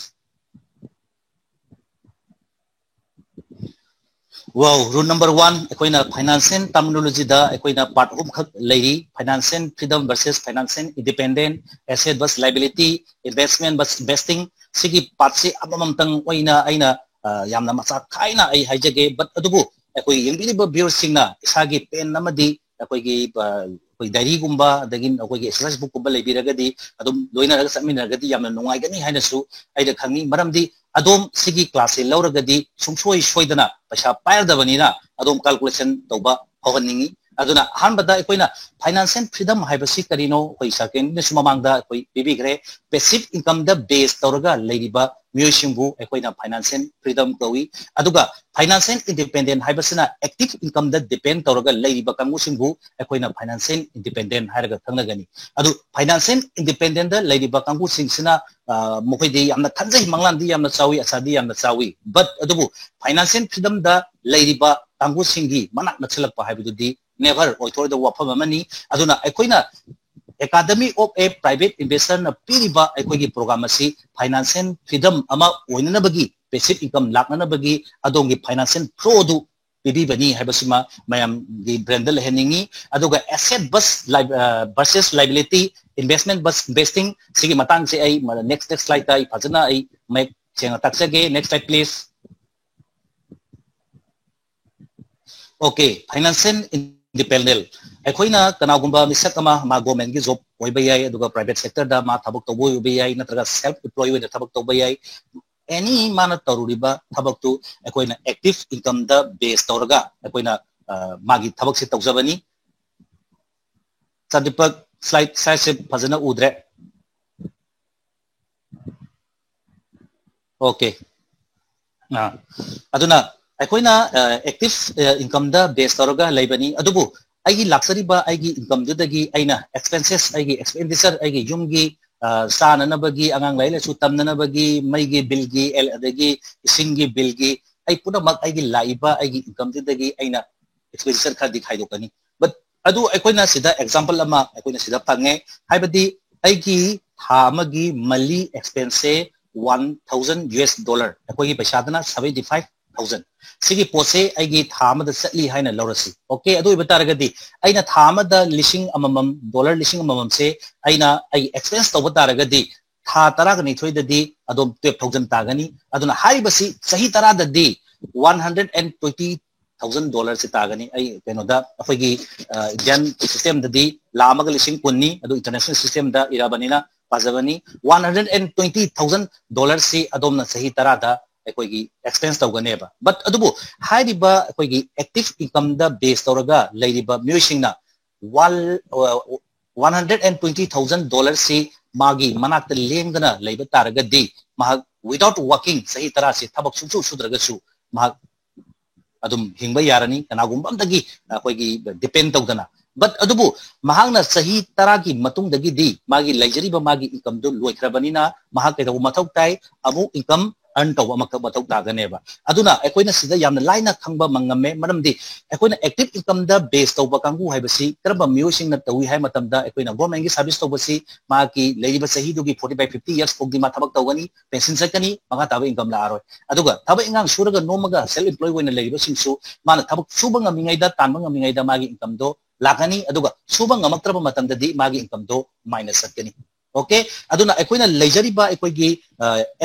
Wow, rule number one, ꯑꯩꯈꯣꯏꯅ ꯐꯥꯏꯅꯥꯟꯁꯤꯌꯦꯜ ꯇꯔꯃꯤꯅꯣꯂꯣꯖꯤꯗ ꯑꯩꯈꯣꯏꯅ ꯄꯥꯔꯠ ꯑꯍꯨꯝꯈꯛ ꯂꯩꯔꯤ: financial freedom versus financial independent, asset versus liability, investment versus investing꯫ ꯁꯤꯒꯤ ꯄꯥꯔꯠꯁꯤ ꯑꯃꯃꯝꯇꯪ ꯑꯣꯏꯅ ꯑꯩꯅ ꯑ, ꯌꯥꯝꯅ ꯃꯆꯥ ꯈꯥꯏꯅ ꯑꯩ ꯍꯥꯏꯖꯒꯦ꯫ But ꯑꯗꯨꯕꯨ ꯑꯩꯈꯣꯏ ꯌꯦꯡꯕꯤꯔꯤꯕ ꯚ꯭ꯌꯨꯋꯔꯁꯤꯡꯅ ꯏꯁꯥꯒꯤ ꯄꯦꯟ ꯑꯃꯗꯤ ꯑꯩꯈꯣꯏꯒꯤ ꯑ, ꯑꯩꯈꯣꯏ ꯗꯥꯏꯔꯤꯒꯨꯝꯕ ꯑꯗꯒꯤ ꯑꯩꯈꯣꯏꯒꯤ ꯑꯦꯛꯁꯔꯁꯥꯏꯁ ꯕꯨꯛꯀꯨꯝꯕ ꯂꯩꯕꯤꯔꯒꯗꯤ ꯑꯗꯨꯝ ꯂꯣꯏꯅꯔꯒ ꯆꯠꯃꯤꯟꯅꯔꯒꯗꯤ ꯌꯥꯝꯅ ꯅꯨꯡꯉꯥꯏꯒꯅꯤ ꯍꯥꯏꯅꯁꯨ ꯑꯩꯅ ꯈꯪꯉꯤ꯫ ꯃꯔꯝꯗꯤ ꯑꯗꯣꯝ ꯁꯤꯒꯤ ꯀ꯭ꯂꯥꯁꯁꯦ ꯂꯧꯔꯒꯗꯤ ꯁꯨꯡꯁꯣꯏ ꯁꯣꯏꯗꯅ ꯄꯩꯁꯥ ꯄꯥꯏꯔꯗꯕꯅꯤꯅ ꯑꯗꯣꯝ ꯀꯥꯜꯀꯨꯂꯦꯁꯟ ꯇꯧꯕ ꯍꯧꯍꯟꯅꯤꯡꯉꯤ꯫ ꯑꯗꯨꯅ ꯑꯍꯥꯟꯕꯗ ꯑꯩꯈꯣꯏꯅ ꯐꯥꯏꯅꯥꯟꯁꯤꯌꯦꯜ ꯐ꯭ꯔꯤꯗꯝ ꯍꯥꯏꯕꯁꯤ ꯀꯔꯤꯅꯣ? ꯑꯩꯈꯣꯏ ꯁꯥꯔ ꯀꯦꯟꯗꯤꯅꯁꯨ ꯃꯃꯥꯡꯗ ꯑꯩꯈꯣꯏ ꯄꯤꯕꯤꯈ꯭ꯔꯦ꯫ ꯄꯦꯁꯤꯞ ꯏꯟꯀꯝꯗ ꯕꯦꯁ ꯇꯧꯔꯒ ꯂꯩꯔꯤꯕ ꯃꯤꯑꯣꯏꯁꯤꯡꯕꯨ ꯑꯩꯈꯣꯏꯅ ꯐꯥꯏꯅꯥꯟꯁꯤꯌꯦꯜ ꯐ꯭ꯔꯤꯗꯝ ꯀꯧꯏ꯫ ꯑꯗꯨꯒ ꯐꯥꯏꯅꯥꯟꯁꯤꯌꯦꯜ ꯏꯟꯗꯤꯄꯦꯟꯗꯦꯟ ꯍꯥꯏꯕꯁꯤꯅ ꯑꯦꯛꯇꯤꯚ ꯏꯟꯀꯝꯗ ꯗꯤꯄꯦꯟ ꯇꯧꯔꯒ ꯂꯩꯔꯤꯕ ꯀꯥꯡꯕꯨꯁꯤꯡꯕꯨ ꯑꯩꯈꯣꯏꯅ ꯐꯥꯏꯅꯥꯟꯁꯤꯌꯦꯜ ꯏꯟꯗꯤꯄꯦꯟꯗꯦꯟ ꯍꯥꯏꯔꯒ ꯈꯪꯅꯒꯅꯤ꯫ ꯑꯗꯨ ꯐꯥꯏꯅꯥꯟꯁꯤꯌꯦꯜ ꯏꯟꯗꯤꯄꯦꯟꯗꯦꯟꯗ ꯂꯩꯔꯤꯕ ꯀꯥꯡꯕꯨꯁꯤꯡꯁꯤꯅ, ꯑ, ꯃꯈꯣꯏꯗꯤ ꯌꯥꯝꯅ ꯈꯟꯖꯩ, ꯃꯪꯂꯥꯟꯗꯤ ꯌꯥꯝꯅ ꯆꯥꯎꯏ, ꯑꯁꯥꯗꯤ ꯌꯥꯝꯅ ꯆꯥꯎꯏ꯫ But ꯑꯗꯨꯕꯨ ꯐꯥꯏꯅꯥꯟꯁꯤꯌꯦꯜ ꯐ꯭ꯔꯤꯗꯝꯗ ꯂꯩꯔꯤꯕ ꯀꯥꯡꯕꯨꯁꯤꯡꯒꯤ ꯃꯅꯥꯛ ꯅꯛꯁꯤꯜꯂꯛꯄ ꯍꯥꯏꯕꯗꯨꯗꯤ never ꯑꯣꯏꯊꯣꯛꯑꯣꯏꯗꯕ ꯋꯥꯐꯝ ꯑꯃꯅꯤ꯫ ꯑꯗꯨꯅ ꯑꯩꯈꯣꯏꯅ Academy of a Private Investorꯅ ꯄꯤꯔꯤꯕ ꯑꯩꯈꯣꯏꯒꯤ ꯄ꯭ꯔꯣꯒ꯭ꯔꯥꯝ ꯑꯁꯤ ꯐꯥꯏꯅꯥꯟꯁꯤꯌꯦꯜ ꯐ꯭ꯔꯤꯗꯝ ꯑꯃ ꯑꯣꯏꯅꯅꯕꯒꯤ, ꯄꯦꯁꯤꯞ ꯏꯟꯀꯝ ꯂꯥꯛꯅꯅꯕꯒꯤ ꯑꯗꯣꯝꯒꯤ ꯐꯥꯏꯅꯥꯟꯁꯤꯌꯦꯜ ꯐ꯭ꯂꯣꯗꯨ ꯄꯤꯕꯤꯕꯅꯤ ꯍꯥꯏꯕꯁꯤꯃ ꯃꯌꯥꯝꯒꯤ ꯕ꯭ꯔꯦꯟꯗ ꯂꯩꯍꯟꯅꯤꯡꯉꯤ꯫ ꯑꯗꯨꯒ asset bus versus liability, investment bus investing, ꯁꯤꯒꯤ ꯃꯇꯥꯡꯁꯦ ꯑꯩ next next slide ꯑꯩ ꯐꯖꯅ ꯑꯩ ꯃꯌꯦꯛ ꯁꯦꯡꯅ ꯇꯥꯛꯆꯒꯦ꯫ Next slide please. Okay, financial independent꯫ ꯑꯩꯈꯣꯏꯅ ꯀꯅꯥꯒꯨꯝꯕ ꯃꯤꯁꯛ ꯑꯃ ꯃꯥ ꯒꯣꯔꯃꯦꯟꯒꯤ ꯖꯣꯕ ꯑꯣꯏꯕ ꯌꯥꯏ, ꯑꯗꯨꯒ ꯄ꯭ꯔꯥꯏꯚꯦꯠ ꯁꯦꯛꯇꯔꯗ ꯃꯥ ꯊꯕꯛ ꯇꯧꯕ ꯑꯣꯏꯕ ꯌꯥꯏ, ꯅꯠꯇ꯭ꯔꯒ ꯁꯦꯜꯐ ꯑꯦꯝꯄ꯭ꯂꯣꯏ ꯑꯣꯏꯅ ꯊꯕꯛ ꯇꯧꯕ ꯌꯥꯏ꯫ Any ꯃꯥꯅ ꯇꯧꯔꯨꯔꯤꯕ ꯊꯕꯛꯇꯨ ꯑꯩꯈꯣꯏꯅ ꯑꯦꯛꯇꯤꯚ ꯏꯟꯀꯝꯗ ꯕꯦꯁ ꯇꯧꯔꯒ ꯑꯩꯈꯣꯏꯅ, ꯑ, ꯃꯥꯒꯤ ꯊꯕꯛꯁꯦ ꯇꯧꯖꯕꯅꯤ꯫ ꯆꯥꯟꯗꯤꯄꯛ, ꯁ꯭ꯂꯥꯏꯗ ꯁꯥꯏꯖꯁꯦ ꯐꯖꯅ ꯎꯗ꯭ꯔꯦ꯫ Okay. ꯑꯥ, ꯑꯗꯨꯅ ꯑꯩꯈꯣꯏꯅ ꯑꯦꯛꯇꯤꯚ ꯏꯟꯀꯝꯗ ꯕꯦꯁ ꯇꯧꯔꯒ ꯂꯩꯕꯅꯤ꯫ ꯑꯗꯨꯕꯨ ꯑꯩꯒꯤ ꯂꯥꯛꯆꯔꯤꯕ ꯑꯩꯒꯤ ꯏꯟꯀꯝꯗꯨꯗꯒꯤ ꯑꯩꯅ ꯑꯦꯛꯁꯄꯦꯟꯁꯦꯁ, ꯑꯩꯒꯤ ꯑꯦꯛꯁꯄꯦꯟꯗꯤꯆꯔ, ꯑꯩꯒꯤ ꯌꯨꯝꯒꯤ ꯑ, ꯆꯥꯅꯅꯕꯒꯤ, ꯑꯉꯥꯡ ꯂꯥꯏꯔꯤꯛ ꯂꯥꯏꯁꯨ ꯇꯝꯅꯅꯕꯒꯤ, ꯃꯩꯒꯤ ꯕꯤꯜꯒꯤ, ꯑꯦꯜ-, ꯑꯗꯒꯤ ꯏꯁꯤꯡꯒꯤ ꯕꯤꯜꯒꯤ, ꯑꯩ ꯄꯨꯝꯅꯃꯛ ꯑꯩꯒꯤ ꯂꯥꯛꯏꯕ ꯑꯩꯒꯤ ꯏꯟꯀꯝꯗꯨꯗꯒꯤ ꯑꯩꯅ ꯑꯦꯛꯁꯄꯦꯟꯗꯤꯆꯔ ꯈꯔꯗꯤ ꯈꯥꯏꯗꯣꯛꯀꯅꯤ꯫ But ꯑꯗꯨ ꯑꯩꯈꯣꯏꯅ ꯁꯤꯗ ꯑꯦꯛꯖꯥꯝꯄꯜ ꯑꯃ ꯑꯩꯈꯣꯏꯅ ꯁꯤꯗ ꯐꯪꯉꯦ, ꯍꯥꯏꯕꯗꯤ ꯑꯩꯒꯤ ꯊꯥ ꯑꯃꯒꯤ ꯃꯟꯂꯤ ꯑꯦꯛꯁꯄꯦꯟꯁꯁꯦ one thousand U S dollar, ꯑꯩꯈꯣꯏꯒꯤ ꯄꯩꯁꯥꯗꯅ ꯁꯚꯦꯟꯇꯤ ꯐꯥꯏꯚ ꯊꯥꯎꯖꯟ꯫ ꯁꯤꯒꯤ ꯄꯣꯠꯁꯦ ꯑꯩꯒꯤ ꯊꯥ ꯑꯃꯗ ꯆꯠꯂꯤ ꯍꯥꯏꯅ ꯂꯧꯔꯁꯤ꯫ ꯑꯣꯀꯦ, ꯑꯗꯨ ꯑꯣꯏꯕ ꯇꯥꯔꯒꯗꯤ ꯑꯩꯅ ꯊꯥ ꯑꯃꯗ ꯂꯤꯁꯤꯡ ꯑꯃꯃꯝ, ꯗꯣꯂꯔ ꯂꯤꯁꯤꯡ ꯑꯃꯃꯝꯁꯦ ꯑꯩꯅ ꯑꯩꯒꯤ ꯑꯦꯛꯁꯄꯦꯟꯁ ꯇꯧꯕ ꯇꯥꯔꯒꯗꯤ ꯊꯥ ꯇꯔꯥꯒ ꯅꯤꯊꯣꯏꯗꯗꯤ ꯑꯗꯨꯝ ꯇꯨꯌꯦꯜꯐ ꯊꯥꯎꯖꯟ ꯇꯥꯒꯅꯤ꯫ ꯑꯗꯨꯅ ꯍꯥꯏꯔꯤꯕꯁꯤ ꯆꯍꯤ ꯇꯔꯥꯗꯗꯤ one hundred and twenty thousand ꯗꯣꯂꯔꯁꯦ ꯇꯥꯒꯅꯤ꯫ ꯑꯩ ꯀꯩꯅꯣꯗ ꯑꯩꯈꯣꯏꯒꯤ ꯏꯟꯗꯤꯌꯥꯟ ꯁꯤꯁꯇꯦꯝꯗꯗꯤ ꯂꯥꯛ ꯑꯃꯒ ꯂꯤꯁꯤꯡ ꯀꯨꯟꯅꯤ, ꯑꯗꯨ ꯏꯟꯇꯔꯅꯦꯁꯅꯦꯜ ꯁꯤꯁꯇꯦꯝꯗ ꯏꯔꯕꯅꯤꯅ ꯄꯥꯖꯕꯅꯤ꯫ One hundred and twenty thousand ꯗꯣꯂꯔꯁꯤ ꯑꯗꯣꯝꯅ ꯆꯍꯤ ꯇꯔꯥꯗ ꯑꯩꯈꯣꯏꯒꯤ ꯑꯦꯛꯁꯄꯦꯟꯁ ꯇꯧꯒꯅꯦꯕ꯫ But ꯑꯗꯨꯕꯨ ꯍꯥꯏꯔꯤꯕ ꯑꯩꯈꯣꯏꯒꯤ ꯑꯦꯛꯇꯤꯚ ꯏꯟꯀꯝꯗ ꯕꯦꯁ ꯇꯧꯔꯒ ꯂꯩꯔꯤꯕ ꯃꯤꯑꯣꯏꯁꯤꯡꯅ one one hundred and twenty thousand ꯗꯣꯂꯔꯁꯤ ꯃꯥꯒꯤ ꯃꯅꯥꯛꯇ ꯂꯦꯡꯗꯅ ꯂꯩꯕ ꯇꯥꯔꯒꯗꯤ ꯃꯍꯥꯛ without working ꯆꯍꯤ ꯇꯔꯥꯁꯤ ꯊꯕꯛ ꯁꯨꯡꯁꯨ ꯁꯨꯗ꯭ꯔꯒꯁꯨ ꯃꯍꯥꯛ ꯑꯗꯨꯝ ꯍꯤꯡꯕ ꯌꯥꯔꯅꯤ, ꯀꯅꯥꯒꯨꯝꯕ ꯑꯝꯗꯒꯤ ꯑꯩꯈꯣꯏꯒꯤ ꯗꯤꯄꯦꯟ ꯇꯧꯗꯅ꯫ But ꯑꯗꯨꯕꯨ ꯃꯍꯥꯛꯅ ꯆꯍꯤ ꯇꯔꯥꯒꯤ ꯃꯇꯨꯡꯗꯒꯤꯗꯤ ꯃꯥꯒꯤ ꯂꯩꯖꯔꯤꯕ ꯃꯥꯒꯤ ꯏꯟꯀꯝꯗꯨ ꯂꯣꯏꯈ꯭ꯔꯕꯅꯤꯅ ꯃꯍꯥꯛ ꯀꯩꯗꯧꯕ ꯃꯊꯧ ꯇꯥꯏ? ꯑꯃꯨꯛ ꯏꯟꯀꯝ ꯑꯔꯟ ꯇꯧꯕ ꯑꯃꯈꯛ ꯃꯊꯧ ꯇꯥꯒꯅꯦꯕ꯫ ꯑꯗꯨꯅ ꯑꯩꯈꯣꯏꯅ ꯁꯤꯗ ꯌꯥꯝꯅ ꯂꯥꯏꯅ ꯈꯪꯕ ꯉꯝꯃꯦ, ꯃꯔꯝꯗꯤ ꯑꯩꯈꯣꯏꯅ ꯑꯦꯛꯇꯤꯚ ꯏꯟꯀꯝꯗ ꯕꯦꯁ ꯇꯧꯕ ꯀꯥꯡꯕꯨ ꯍꯥꯏꯕꯁꯤ ꯀꯔꯝꯕ ꯃꯤꯑꯣꯏꯁꯤꯡꯅ ꯇꯧꯏ ꯍꯥꯏꯕ ꯃꯇꯝꯗ ꯑꯩꯈꯣꯏꯅ ꯒꯣꯔꯃꯦꯟꯒꯤ ꯁꯥꯔꯚꯤꯁ ꯇꯧꯕꯁꯤ ꯃꯍꯥꯛꯀꯤ ꯂꯩꯔꯤꯕ ꯆꯍꯤꯗꯨꯒꯤ ꯐꯣꯔꯇꯤ ꯐꯥꯏꯚ ꯐꯤꯐꯇꯤ ꯌꯔꯁ ꯐꯥꯎꯗꯤ ꯃꯥ ꯊꯕꯛ ꯇꯧꯒꯅꯤ, ꯄꯦꯟꯁꯤꯟ ꯆꯠꯀꯅꯤ, ꯃꯈꯥ ꯇꯥꯕ ꯏꯟꯀꯝ ꯂꯥꯛꯑꯔꯣꯏ꯫ ꯑꯗꯨꯒ ꯊꯕꯛ ꯏꯟꯈꯥꯡ ꯁꯨꯔꯒ ꯅꯣꯝꯃꯒ ꯁꯦꯜꯐ ꯑꯦꯝꯄ꯭ꯂꯣꯏ ꯑꯣꯏꯅ ꯂꯩꯔꯤꯕꯁꯤꯡꯁꯨ ꯃꯥꯅ ꯊꯕꯛ ꯁꯨꯕ ꯉꯝꯃꯤꯉꯩꯗ, ꯇꯥꯟꯕ ꯉꯝꯃꯤꯉꯩꯗ ꯃꯥꯒꯤ ꯏꯟꯀꯝꯗꯣ ꯂꯥꯛꯀꯅꯤ, ꯑꯗꯨꯒ ꯁꯨꯕ ꯉꯝꯃꯛꯇ꯭ꯔꯕ ꯃꯇꯝꯗꯗꯤ ꯃꯥꯒꯤ ꯏꯟꯀꯝꯗꯣ ꯃꯥꯏꯅꯁ ꯆꯠꯀꯅꯤ꯫ ꯑꯣꯀꯦ, ꯑꯗꯨꯅ ꯑꯩꯈꯣꯏꯅ ꯂꯩꯖꯔꯤꯕ ꯑꯩꯈꯣꯏꯒꯤ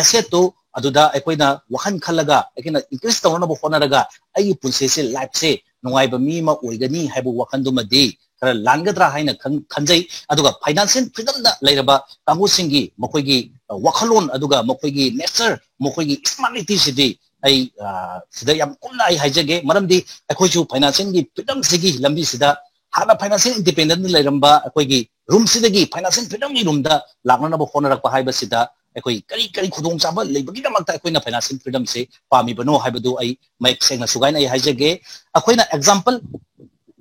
ꯑꯦꯁꯦꯠꯇꯨ ꯑꯗꯨꯗ ꯑꯩꯈꯣꯏꯅ ꯋꯥꯈꯜ ꯈꯜꯂꯒ, ꯑꯩꯈꯣꯏꯅ ꯏꯟꯀ꯭ꯔꯤꯁ ꯇꯧꯅꯅꯕ ꯍꯣꯠꯅꯔꯒ ꯑꯩꯒꯤ ꯄꯨꯟꯁꯤꯁꯦ, ꯂꯥꯏꯐꯁꯦ ꯅꯨꯡꯉꯥꯏꯕ ꯃꯤ ꯑꯃ ꯑꯣꯏꯒꯅꯤ ꯍꯥꯏꯕ ꯋꯥꯈꯜꯗꯨꯃꯗꯤ ꯈꯔ ꯂꯥꯟꯒꯗ꯭ꯔꯥ ꯍꯥꯏꯅ ꯈꯟ-, ꯈꯟꯖꯩ꯫ ꯑꯗꯨꯒ ꯐꯥꯏꯅꯥꯟꯁꯤꯌꯦꯜ ꯐ꯭ꯔꯤꯗꯝꯗ ꯂꯩꯔꯕ ꯀꯥꯡꯕꯨꯁꯤꯡꯒꯤ ꯃꯈꯣꯏꯒꯤ, ꯑ, ꯋꯥꯈꯜꯂꯣꯟ ꯑꯗꯨꯒ ꯃꯈꯣꯏꯒꯤ ꯅꯦꯆꯔ, ꯃꯈꯣꯏꯒꯤ ꯏꯁꯃꯥꯔꯠꯅꯤꯇꯤꯁꯤꯗꯤ ꯑꯩ, ꯑ, ꯁꯤꯗ ꯌꯥꯝ ꯀꯨꯞꯅ ꯑꯩ ꯍꯥꯏꯖꯒꯦ꯫ ꯃꯔꯝꯗꯤ ꯑꯩꯈꯣꯏꯁꯨ ꯐꯥꯏꯅꯥꯟꯁꯤꯌꯦꯜꯒꯤ ꯐ꯭ꯔꯤꯗꯝꯁꯤꯒꯤ ꯂꯝꯕꯤꯁꯤꯗ ꯍꯥꯟꯅ ꯐꯥꯏꯅꯥꯟꯁꯤꯌꯦꯜ ꯏꯟꯗꯤꯄꯦꯟꯗꯦꯟ ꯂꯩꯔꯝꯕ ꯑꯩꯈꯣꯏꯒꯤ ꯔꯨꯝꯁꯤꯗꯒꯤ ꯐꯥꯏꯅꯥꯟꯁꯤꯌꯦꯜ ꯐ꯭ꯔꯤꯗꯝꯒꯤ ꯔꯨꯝꯗ ꯂꯥꯛꯅꯅꯕ ꯍꯣꯠꯅꯔꯛꯄ ꯍꯥꯏꯕꯁꯤꯗ ꯑꯩꯈꯣꯏ ꯀꯔꯤ ꯀꯔꯤ ꯈꯨꯗꯣꯡꯆꯥꯕ ꯂꯩꯕꯒꯤꯗꯃꯛꯇ ꯑꯩꯈꯣꯏꯅ ꯐꯥꯏꯅꯥꯟꯁꯤꯌꯦꯜ ꯐ꯭ꯔꯤꯗꯝꯁꯦ ꯄꯥꯝꯃꯤꯕꯅꯣ ꯍꯥꯏꯕꯗꯨ ꯑꯩ ꯃꯌꯦꯛ ꯁꯦꯡꯅ ꯁꯨꯒꯥꯏꯅ ꯑꯩ ꯍꯥꯏꯖꯒꯦ꯫ ꯑꯩꯈꯣꯏꯅ example,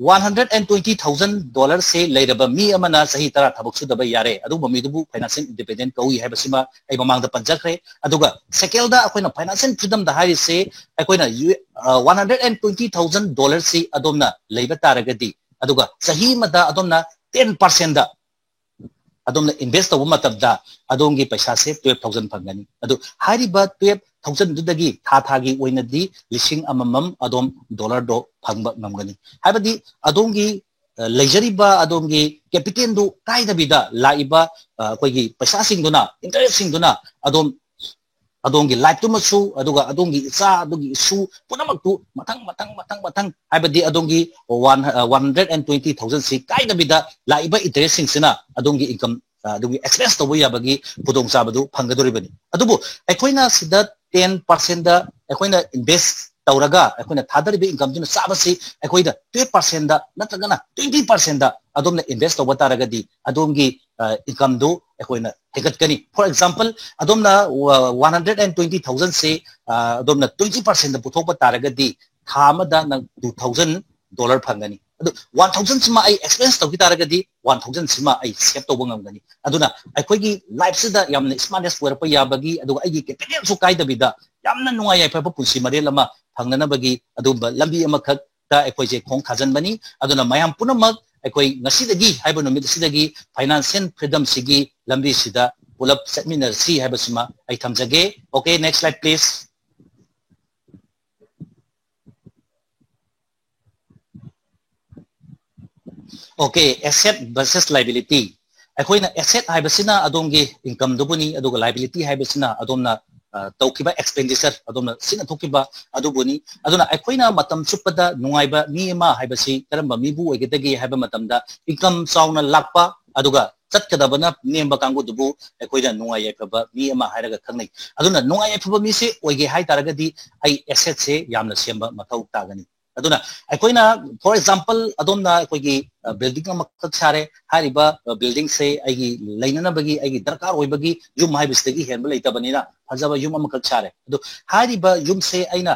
one hundred and twenty thousand ꯗꯣꯂꯔꯁꯦ ꯂꯩꯔꯕ ꯃꯤ ꯑꯃꯅ ꯆꯍꯤ ꯇꯔꯥ ꯊꯕꯛ ꯁꯨꯗꯕ ꯌꯥꯔꯦ, ꯑꯗꯨꯒꯨꯝꯕ ꯃꯤꯗꯨꯕꯨ ꯐꯥꯏꯅꯥꯟꯁꯤꯌꯦꯜ ꯏꯟꯗꯤꯄꯦꯟꯗꯦꯟ ꯀꯧꯏ ꯍꯥꯏꯕꯁꯤꯃ ꯑꯩ ꯃꯃꯥꯡꯗ ꯄꯟꯖꯈ꯭ꯔꯦ꯫ ꯑꯗꯨꯒ ꯁꯦꯀꯦꯟꯗ ꯑꯩꯈꯣꯏꯅ ꯐꯥꯏꯅꯥꯟꯁꯤꯌꯦꯜ ꯐ꯭ꯔꯤꯗꯝꯗ ꯍꯥꯏꯔꯤꯁꯦ ꯑꯩꯈꯣꯏꯅ one hundred and twenty thousand ꯗꯣꯂꯔꯁꯤ ꯑꯗꯣꯝꯅ ꯂꯩꯕ ꯇꯥꯔꯒꯗꯤ, ꯑꯗꯨꯒ ꯆꯍꯤ ꯑꯃꯗ ꯑꯗꯣꯝꯅ ꯇꯦꯟ ꯄꯥꯔꯁꯦꯟꯗ ꯑꯗꯣꯝꯅ ꯏꯟꯚꯦꯁ ꯇꯧꯕ ꯃꯇꯝꯗ ꯑꯗꯣꯝꯒꯤ ꯄꯩꯁꯥꯁꯦ ꯇꯨꯌꯦꯜꯐ ꯊꯥꯎꯖꯟ ꯐꯪꯒꯅꯤ꯫ ꯑꯗꯨ ꯍꯥꯏꯔꯤꯕ ꯇꯨꯌꯦꯜꯐ ꯊꯥꯎꯖꯟꯗꯨꯗꯒꯤ ꯊꯥ ꯊꯥꯒꯤ ꯑꯣꯏꯅꯗꯤ ꯂꯤꯁꯤꯡ ꯑꯃꯃꯝ ꯑꯗꯣꯝ ꯗꯣꯂꯔꯗꯣ ꯐꯪꯕ ꯉꯝꯒꯅꯤ꯫ ꯍꯥꯏꯕꯗꯤ ꯑꯗꯣꯝꯒꯤ ꯑ, ꯂꯩꯖꯔꯤꯕ ꯑꯗꯣꯝꯒꯤ ꯀꯦꯄꯤꯇꯦꯜꯗꯨ ꯀꯥꯏꯗꯕꯤꯗ ꯂꯥꯛꯏꯕ, ꯑ, ꯑꯩꯈꯣꯏꯒꯤ ꯄꯩꯁꯥꯁꯤꯡꯗꯨꯅ, ꯏꯟꯇꯔꯦꯁꯁꯤꯡꯗꯨꯅ ꯑꯗꯣꯝ ꯑꯗꯣꯝꯒꯤ ꯂꯥꯏꯐꯇꯨꯃꯁꯨ, ꯑꯗꯨꯒ ꯑꯗꯣꯝꯒꯤ ꯏꯆꯥ ꯑꯗꯨꯒꯤ ꯏꯁꯨ ꯄꯨꯝꯅꯃꯛꯇꯨ ꯃꯊꯪ ꯃꯊꯪ ꯃꯊꯪ ꯃꯊꯪ, ꯍꯥꯏꯕꯗꯤ ꯑꯗꯣꯝꯒꯤ one one hundred and twenty ꯊꯥꯎꯖꯟꯁꯤ ꯀꯥꯏꯗꯕꯤꯗ ꯂꯥꯛꯏꯕ ꯏꯟꯇꯔꯦꯁꯁꯤꯡꯁꯤꯅ ꯑꯗꯣꯝꯒꯤ ꯏꯟꯀꯝ, ꯑ, ꯑꯗꯣꯝꯒꯤ ꯑꯦꯛꯁꯄꯦꯟꯁ ꯇꯧꯕ ꯌꯥꯕꯒꯤ ꯈꯨꯗꯣꯡꯆꯥꯕꯗꯨ ꯐꯪꯒꯗꯧꯔꯤꯕꯅꯤ꯫ ꯑꯗꯨꯕꯨ ꯑꯩꯈꯣꯏꯅ ꯁꯤꯗ ꯇꯦꯟ ꯄꯥꯔꯁꯦꯟꯗ ꯑꯩꯈꯣꯏꯅ ꯏꯟꯚꯦꯁ ꯇꯧꯔꯒ ꯑꯩꯈꯣꯏꯅ ꯊꯥꯗꯔꯤꯕ ꯏꯟꯀꯝꯗꯨꯅ ꯆꯥꯕꯁꯤ ꯑꯩꯈꯣꯏꯗ ꯇꯨꯌꯦꯜꯐ ꯄꯥꯔꯁꯦꯟꯗ ꯅꯠꯇ꯭ꯔꯒꯅ ꯇ꯭ꯋꯦꯟꯇꯤ ꯄꯥꯔꯁꯦꯟꯗ ꯑꯗꯣꯝꯅ ꯏꯟꯚꯦꯁ ꯇꯧꯕ ꯇꯥꯔꯒꯗꯤ ꯑꯗꯣꯝꯒꯤ, ꯑ, ꯏꯟꯀꯝꯗꯨ ꯑꯩꯈꯣꯏꯅ ꯍꯦꯟꯒꯠꯀꯅꯤ꯫ ꯐꯣꯔ ꯑꯦꯛꯖꯥꯝꯄꯜ, ꯑꯗꯣꯝꯅ ꯋꯥꯟ ꯍꯟꯗ꯭ꯔꯦꯠ ꯑꯦꯟ ꯇ꯭ꯋꯦꯟꯇꯤ ꯊꯥꯎꯖꯟꯁꯤ, ꯑ, ꯑꯗꯣꯝꯅ ꯇ꯭ꯋꯦꯟꯇꯤ ꯄꯥꯔꯁꯦꯟꯗ ꯄꯨꯊꯣꯛꯄ ꯇꯥꯔꯒꯗꯤ ꯊꯥ ꯑꯃꯗ ꯅꯪ ꯇꯨ ꯊꯥꯎꯖꯟ ꯗꯣꯂꯔ ꯐꯪꯒꯅꯤ꯫ ꯑꯗꯨ ꯋꯥꯟ ꯊꯥꯎꯖꯟꯁꯤꯃ ꯑꯩ ꯑꯦꯛꯁꯄꯦꯟꯁ ꯇꯧꯈꯤ ꯇꯥꯔꯒꯗꯤ ꯋꯥꯟ ꯊꯥꯎꯖꯟꯁꯤꯃ ꯑꯩ ꯁꯦꯞ ꯇꯧꯕ ꯉꯝꯒꯅꯤ꯫ ꯑꯗꯨꯅ ꯑꯩꯈꯣꯏꯒꯤ ꯂꯥꯏꯐꯁꯤꯗ ꯌꯥꯝꯅ ꯏꯁꯃꯥꯔꯠꯅꯦꯁ ꯑꯣꯏꯔꯛꯄ ꯌꯥꯕꯒꯤ, ꯑꯗꯨꯒ ꯑꯩꯒꯤ ꯀꯦꯄꯤꯇꯦꯜꯁꯨ ꯀꯥꯏꯗꯕꯤꯗ ꯌꯥꯝꯅ ꯅꯨꯡꯉꯥꯏ ꯌꯥꯏꯐꯕ ꯄꯨꯟꯁꯤ ꯃꯔꯦꯜ ꯑꯃ ꯐꯪꯅꯅꯕꯒꯤ ꯑꯗꯨꯒꯨꯝꯕ ꯂꯝꯕꯤ ꯑꯃꯈꯛꯇ ꯑꯩꯈꯣꯏꯁꯦ ꯈꯣꯡ ꯊꯥꯖꯤꯟꯕꯅꯤ꯫ ꯑꯗꯨꯅ ꯃꯌꯥꯝ ꯄꯨꯝꯅꯃꯛ ꯑꯩꯈꯣꯏ ꯉꯁꯤꯗꯒꯤ ꯍꯥꯏꯕ ꯅꯨꯃꯤꯠ ꯑꯁꯤꯗꯒꯤ ꯐꯥꯏꯅꯥꯟꯁꯤꯌꯦꯜ ꯐ꯭ꯔꯤꯗꯝꯁꯤꯒꯤ ꯂꯝꯕꯤꯁꯤꯗ ꯄꯨꯂꯞ ꯆꯠꯃꯤꯟꯅꯔꯁꯤ ꯍꯥꯏꯕꯁꯤꯃ ꯑꯩ ꯊꯝꯖꯒꯦ꯫ Okay, next slide please. Okay, asset versus liability. ꯑꯩꯈꯣꯏꯅ ꯑꯦꯁꯦꯠ ꯍꯥꯏꯕꯁꯤꯅ ꯑꯗꯣꯝꯒꯤ ꯏꯟꯀꯝꯗꯨꯕꯨꯅꯤ, ꯑꯗꯨꯒ ꯂꯥꯏꯕꯤꯂꯤꯇꯤ ꯍꯥꯏꯕꯁꯤꯅ ꯑꯗꯣꯝꯅ, ꯑ, ꯇꯧꯈꯤꯕ ꯑꯦꯛꯁꯄꯦꯟꯗꯤꯆꯔ, ꯑꯗꯣꯝꯅ ꯁꯤꯖꯤꯟꯅꯊꯣꯛꯈꯤꯕ ꯑꯗꯨꯕꯨꯅꯤ꯫ ꯑꯗꯨꯅ ꯑꯩꯈꯣꯏꯅ ꯃꯇꯝ ꯆꯨꯞꯄꯗ ꯅꯨꯡꯉꯥꯏꯕ ꯃꯤ ꯑꯃ ꯍꯥꯏꯕꯁꯤ ꯀꯔꯝꯕ ꯃꯤꯕꯨ ꯑꯣꯏꯒꯗꯒꯦ ꯍꯥꯏꯕ ꯃꯇꯝꯗ, ꯏꯟꯀꯝ ꯆꯥꯎꯅ ꯂꯥꯛꯄ, ꯑꯗꯨꯒ ꯆꯠꯀꯗꯕꯅ ꯅꯦꯝꯕ ꯀꯥꯡꯕꯨꯗꯨꯕꯨ ꯑꯩꯈꯣꯏꯅ ꯅꯨꯡꯉꯥꯏ ꯌꯥꯏꯐꯕ ꯃꯤ ꯑꯃ ꯍꯥꯏꯔꯒ ꯈꯪꯅꯩ꯫ ꯑꯗꯨꯅ ꯅꯨꯡꯉꯥꯏ ꯌꯥꯏꯐꯕ ꯃꯤꯁꯦ ꯑꯣꯏꯒꯦ ꯍꯥꯏ ꯇꯥꯔꯒꯗꯤ ꯑꯩ ꯑꯦꯁꯦꯠꯁꯦ ꯌꯥꯝꯅ ꯁꯦꯝꯕ ꯃꯊꯧ ꯇꯥꯒꯅꯤ꯫ ꯑꯗꯨꯅ ꯑꯩꯈꯣꯏꯅ, for example, ꯑꯗꯣꯝꯅ ꯑꯩꯈꯣꯏꯒꯤ building ꯑꯃꯈꯛ ꯁꯥꯔꯦ, ꯍꯥꯏꯔꯤꯕ building ꯁꯦ ꯑꯩꯒꯤ ꯂꯩꯅꯅꯕꯒꯤ, ꯑꯩꯒꯤ ꯗꯔꯀꯥꯔ ꯑꯣꯏꯕꯒꯤ ꯌꯨꯝ ꯍꯥꯏꯕꯁꯤꯗꯒꯤ ꯍꯦꯟꯕ ꯂꯩꯇꯕꯅꯤꯅ ꯐꯖꯕ ꯌꯨꯝ ꯑꯃꯈꯛ ꯁꯥꯔꯦ꯫ ꯑꯗꯨ ꯍꯥꯏꯔꯤꯕ ꯌꯨꯝꯁꯦ ꯑꯩꯅ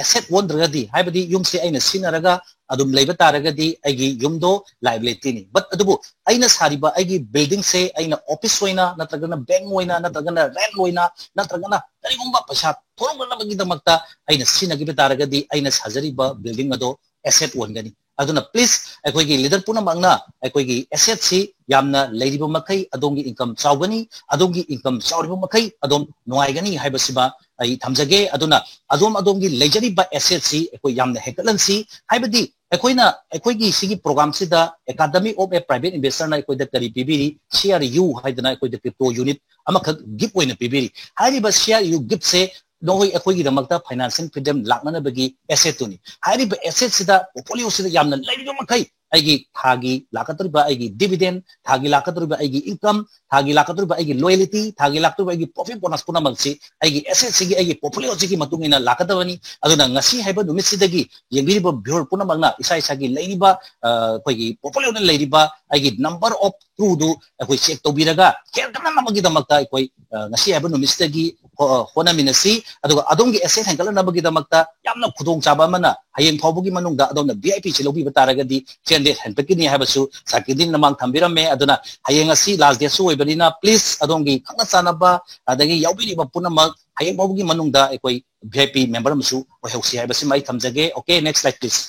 ꯑꯦꯁꯦꯠ ꯑꯣꯟꯗ꯭ꯔꯒꯗꯤ, ꯍꯥꯏꯕꯗꯤ ꯌꯨꯝꯁꯦ ꯑꯩꯅ ꯁꯤꯖꯤꯟꯅꯔꯒ ꯑꯗꯨꯝ ꯂꯩꯕ ꯇꯥꯔꯒꯗꯤ ꯑꯩꯒꯤ ꯌꯨꯝꯗꯣ liability ꯅꯤ꯫ But ꯑꯗꯨꯕꯨ ꯑꯩꯅ ꯁꯥꯔꯤꯕ ꯑꯩꯒꯤ building ꯁꯦ ꯑꯩꯅ office ꯑꯣꯏꯅ, ꯅꯠꯇ꯭ꯔꯒꯅ bank ꯑꯣꯏꯅ, ꯅꯠꯇ꯭ꯔꯒꯅ rent ꯑꯣꯏꯅ, ꯅꯠꯇ꯭ꯔꯒꯅ ꯀꯔꯤꯒꯨꯝꯕ ꯄꯩꯁꯥ ꯊꯣꯛꯂꯛꯅꯕꯒꯤꯗꯃꯛꯇ ꯑꯩꯅ ꯁꯤꯖꯤꯟꯅꯈꯤꯕ ꯇꯥꯔꯒꯗꯤ, ꯑꯩꯅ ꯁꯥꯖꯔꯤꯕ building ꯑꯗꯣ ꯑꯦꯁꯦꯠ ꯑꯣꯟꯒꯅꯤ꯫ ꯑꯗꯨꯅ please, ꯑꯩꯈꯣꯏꯒꯤ leader ꯄꯨꯝꯅꯃꯛꯅ ꯑꯩꯈꯣꯏꯒꯤ ꯑꯦꯁꯦꯠꯁꯤ ꯌꯥꯝꯅ ꯂꯩꯔꯤꯕ ꯃꯈꯩ ꯑꯗꯣꯝꯒꯤ income ꯆꯥꯎꯒꯅꯤ, ꯑꯗꯣꯝꯒꯤ income ꯆꯥꯎꯔꯤꯕ ꯃꯈꯩ ꯑꯗꯣꯝ ꯅꯨꯡꯉꯥꯏꯒꯅꯤ ꯍꯥꯏꯕꯁꯤꯃ ꯑꯩ ꯊꯝꯖꯒꯦ꯫ ꯑꯗꯨꯅ ꯑꯗꯣꯝ ꯑꯗꯣꯝꯒꯤ ꯂꯩꯖꯔꯤꯕ ꯑꯦꯁꯦꯠꯁꯤ ꯑꯩꯈꯣꯏ ꯌꯥꯝꯅ ꯍꯦꯟꯒꯠꯍꯟꯁꯤ꯫ ꯍꯥꯏꯕꯗꯤ ꯑꯩꯈꯣꯏꯅ, ꯑꯩꯈꯣꯏꯒꯤ ꯁꯤꯒꯤ program ꯁꯤꯗ Academy of a Private Investor ꯅ ꯑꯩꯈꯣꯏꯗ ꯀꯔꯤ ꯄꯤꯕꯤꯔꯤ? C R U ꯍꯥꯏꯗꯅ ꯑꯩꯈꯣꯏꯗ crypto unit ꯑꯃꯈꯛ gift ꯑꯣꯏꯅ ꯄꯤꯕꯤꯔꯤ꯫ ꯍꯥꯏꯔꯤꯕ C R U gift ꯁꯦ ꯅꯈꯣꯏ ꯑꯩꯈꯣꯏꯒꯤꯗꯃꯛꯇ financial freedom ꯂꯥꯛꯅꯅꯕꯒꯤ ꯑꯦꯁꯦꯠꯇꯨꯅꯤ꯫ ꯍꯥꯏꯔꯤꯕ ꯑꯦꯁꯦꯠꯁꯤꯗ, portfolio ꯁꯤꯗ ꯌꯥꯝꯅ ꯂꯩꯔꯤꯕ ꯃꯈꯩ ꯑꯩꯒꯤ ꯊꯥꯒꯤ ꯂꯥꯛꯀꯗꯧꯔꯤꯕ ꯑꯩꯒꯤ dividend, ꯊꯥꯒꯤ ꯂꯥꯛꯀꯗꯧꯔꯤꯕ ꯑꯩꯒꯤ income, ꯊꯥꯒꯤ ꯂꯥꯛꯀꯗꯧꯔꯤꯕ ꯑꯩꯒꯤ loyalty, ꯊꯥꯒꯤ ꯂꯥꯛꯀꯗꯧꯔꯤꯕ ꯑꯩꯒꯤ profit bonus ꯄꯨꯝꯅꯃꯛꯁꯤ ꯑꯩꯒꯤ ꯑꯦꯁꯦꯠꯁꯤꯒꯤ, ꯑꯩꯒꯤ portfolio ꯁꯤꯒꯤ ꯃꯇꯨꯡ ꯏꯟꯅ ꯂꯥꯛꯀꯗꯕꯅꯤ꯫ ꯑꯗꯨꯅ ꯉꯁꯤ ꯍꯥꯏꯕ ꯅꯨꯃꯤꯠꯁꯤꯗꯒꯤ ꯌꯦꯡꯕꯤꯔꯤꯕ viewer ꯄꯨꯝꯅꯃꯛꯅ ꯏꯁꯥ ꯏꯁꯥꯒꯤ ꯂꯩꯔꯤꯕ, ꯑ, ꯑꯩꯈꯣꯏꯒꯤ portfolio ꯗ ꯂꯩꯔꯤꯕ ꯑꯩꯒꯤ number of two ꯗꯨ ꯑꯩꯈꯣꯏ check ꯇꯧꯕꯤꯔꯒ ꯍꯦꯟꯒꯠꯅꯅꯕꯒꯤꯗꯃꯛꯇ ꯑꯩꯈꯣꯏ, ꯑ, ꯉꯁꯤ ꯍꯥꯏꯕ ꯅꯨꯃꯤꯠꯁꯤꯗꯒꯤ ꯍꯣ-, ꯍꯣꯠꯅꯃꯤꯟꯅꯁꯤ꯫ ꯑꯗꯨꯒ ꯑꯗꯣꯝꯒꯤ ꯑꯦꯁꯦꯠ ꯍꯦꯟꯒꯠꯅꯅꯕꯒꯤꯗꯃꯛꯇ ꯌꯥꯝꯅ ꯈꯨꯗꯣꯡꯆꯥꯕ ꯑꯃꯅ ꯍꯌꯦꯡ ꯐꯥꯎꯕꯒꯤ ꯃꯅꯨꯡꯗ ꯑꯗꯣꯝꯅ V I P ꯁꯤ ꯂꯧꯕꯤꯕ ꯇꯥꯔꯒꯗꯤ ten days ꯍꯦꯟꯒꯠꯀꯅꯤ ꯍꯥꯏꯕꯁꯨ ꯁꯥꯔ ꯀꯦꯟꯗꯤꯅ ꯃꯃꯥꯡ ꯊꯝꯕꯤꯔꯝꯃꯦ꯫ ꯑꯗꯨꯅ ꯍꯌꯦꯡ ꯑꯁꯤ last date ꯁꯨ ꯑꯣꯏꯕꯅꯤꯅ please ꯑꯗꯣꯝꯒꯤ ꯈꯪꯅ ꯆꯥꯟꯅꯕ ꯑꯗꯒꯤ ꯌꯥꯎꯕꯤꯔꯤꯕ ꯄꯨꯝꯅꯃꯛ ꯍꯌꯦꯡ ꯐꯥꯎꯕꯒꯤ ꯃꯅꯨꯡꯗ ꯑꯩꯈꯣꯏ V I P member ꯑꯃꯁꯨ ꯑꯣꯏꯍꯧꯁꯤ ꯍꯥꯏꯕꯁꯤꯃ ꯑꯩ ꯊꯝꯖꯒꯦ꯫ Okay, next slide please.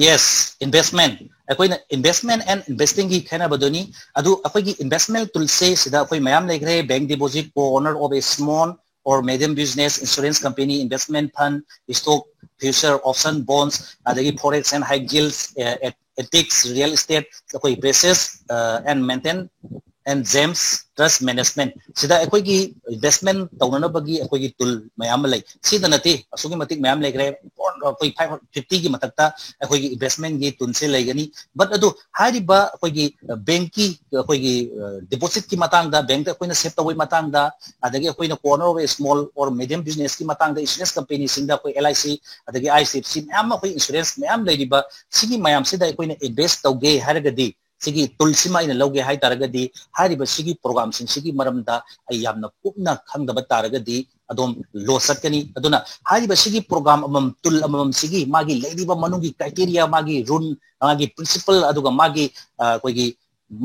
Yes, investment. ꯑꯩꯈꯣꯏꯅ investment and investing ꯒꯤ ꯈꯦꯠꯅꯕꯗꯨꯅꯤ꯫ ꯑꯗꯨ ꯑꯩꯈꯣꯏꯒꯤ investment tool ꯁꯦ ꯁꯤꯗ ꯑꯩꯈꯣꯏ ꯃꯌꯥꯝ ꯂꯩꯈ꯭ꯔꯦ: bank deposit, co-owner of a small or medium business, insurance company, investment fund, stock, future, option, bonds, ꯑꯗꯒꯤ forex and high yields, ethics, real estate, ꯑꯩꯈꯣꯏ precious and maintain and gems, trust management꯫ ꯁꯤꯗ ꯑꯩꯈꯣꯏꯒꯤ investment ꯇꯧꯅꯅꯕꯒꯤ ꯑꯩꯈꯣꯏꯒꯤ tool ꯃꯌꯥꯝ ꯑꯃ ꯂꯩ꯫ ꯁꯤꯗ ꯅꯠꯇꯦ, ꯑꯁꯨꯛꯀꯤ ꯃꯇꯤꯛ ꯃꯌꯥꯝ ꯂꯩꯈ꯭ꯔꯦ꯫ ꯑꯩꯈꯣꯏ ꯐꯥꯏꯚ ꯐꯤꯐꯇꯤꯒꯤ ꯃꯊꯛꯇ ꯑꯩꯈꯣꯏꯒꯤ ꯏꯟꯚꯦꯁꯃꯦꯟꯒꯤ ꯇꯨꯜꯁꯦ ꯂꯩꯒꯅꯤ꯫ ꯕꯠ ꯑꯗꯨ ꯍꯥꯏꯔꯤꯕ ꯑꯩꯈꯣꯏꯒꯤ ꯕꯦꯡꯀꯤ ꯑꯩꯈꯣꯏꯒꯤ ꯗꯤꯄꯣꯖꯤꯠꯀꯤ ꯃꯇꯥꯡꯗ, ꯕꯦꯡꯛꯇ ꯑꯩꯈꯣꯏꯅ ꯁꯦꯞ ꯇꯧꯕꯒꯤ ꯃꯇꯥꯡꯗ, ꯑꯗꯒꯤ ꯑꯩꯈꯣꯏꯅ corner of small or medium ꯕꯤꯖꯤꯅꯦꯁꯀꯤ ꯃꯇꯥꯡꯗ, ꯏꯟꯁꯨꯔꯦꯟꯁ ꯀꯝꯄꯦꯅꯤꯁꯤꯡꯗ ꯑꯩꯈꯣꯏ ꯑꯦꯜ ꯑꯥꯏ ꯁꯤ, ꯑꯗꯒꯤ ꯑꯥꯏ ꯑꯦꯁ ꯗꯤ ꯑꯦꯐ ꯁꯤ ꯃꯌꯥꯝ ꯑꯃ, ꯑꯩꯈꯣꯏ ꯏꯟꯁꯨꯔꯦꯟꯁ ꯃꯌꯥꯝ ꯂꯩꯔꯤꯕ ꯁꯤꯒꯤ ꯃꯌꯥꯝꯁꯤꯗ ꯑꯩꯈꯣꯏꯅ ꯏꯟꯚꯦꯁ ꯇꯧꯒꯦ ꯍꯥꯏꯔꯒꯗꯤ, ꯁꯤꯒꯤ ꯇꯨꯜꯁꯤꯃ ꯑꯩꯅ ꯂꯧꯒꯦ ꯍꯥꯏ ꯇꯥꯔꯒꯗꯤ, ꯍꯥꯏꯔꯤꯕ ꯁꯤꯒꯤ ꯄ꯭ꯔꯣꯒꯥꯝꯁꯤꯡꯁꯤꯒꯤ ꯃꯔꯝꯗ ꯑꯩ ꯌꯥꯝꯅ ꯀꯨꯞꯅ ꯈꯪꯗꯕ ꯇꯥꯔꯒꯗꯤ ꯑꯗꯣꯝ ꯂꯣꯁ ꯆꯠꯀꯅꯤ꯫ ꯑꯗꯨꯅ ꯍꯥꯏꯔꯤꯕ ꯁꯤꯒꯤ ꯄ꯭ꯔꯣꯒꯥꯝ ꯑꯃꯃꯝ, ꯇꯨꯜ ꯑꯃꯃꯝꯁꯤꯒꯤ ꯃꯥꯒꯤ ꯂꯩꯔꯤꯕ ꯃꯅꯨꯡꯒꯤ ꯀ꯭ꯔꯥꯏꯇꯦꯔꯤꯌꯥ, ꯃꯥꯒꯤ ꯔꯨꯜ, ꯃꯥꯒꯤ ꯄ꯭ꯔꯤꯟꯁꯤꯄꯜ, ꯑꯗꯨꯒ ꯃꯥꯒꯤ ꯑ, ꯑꯩꯈꯣꯏꯒꯤ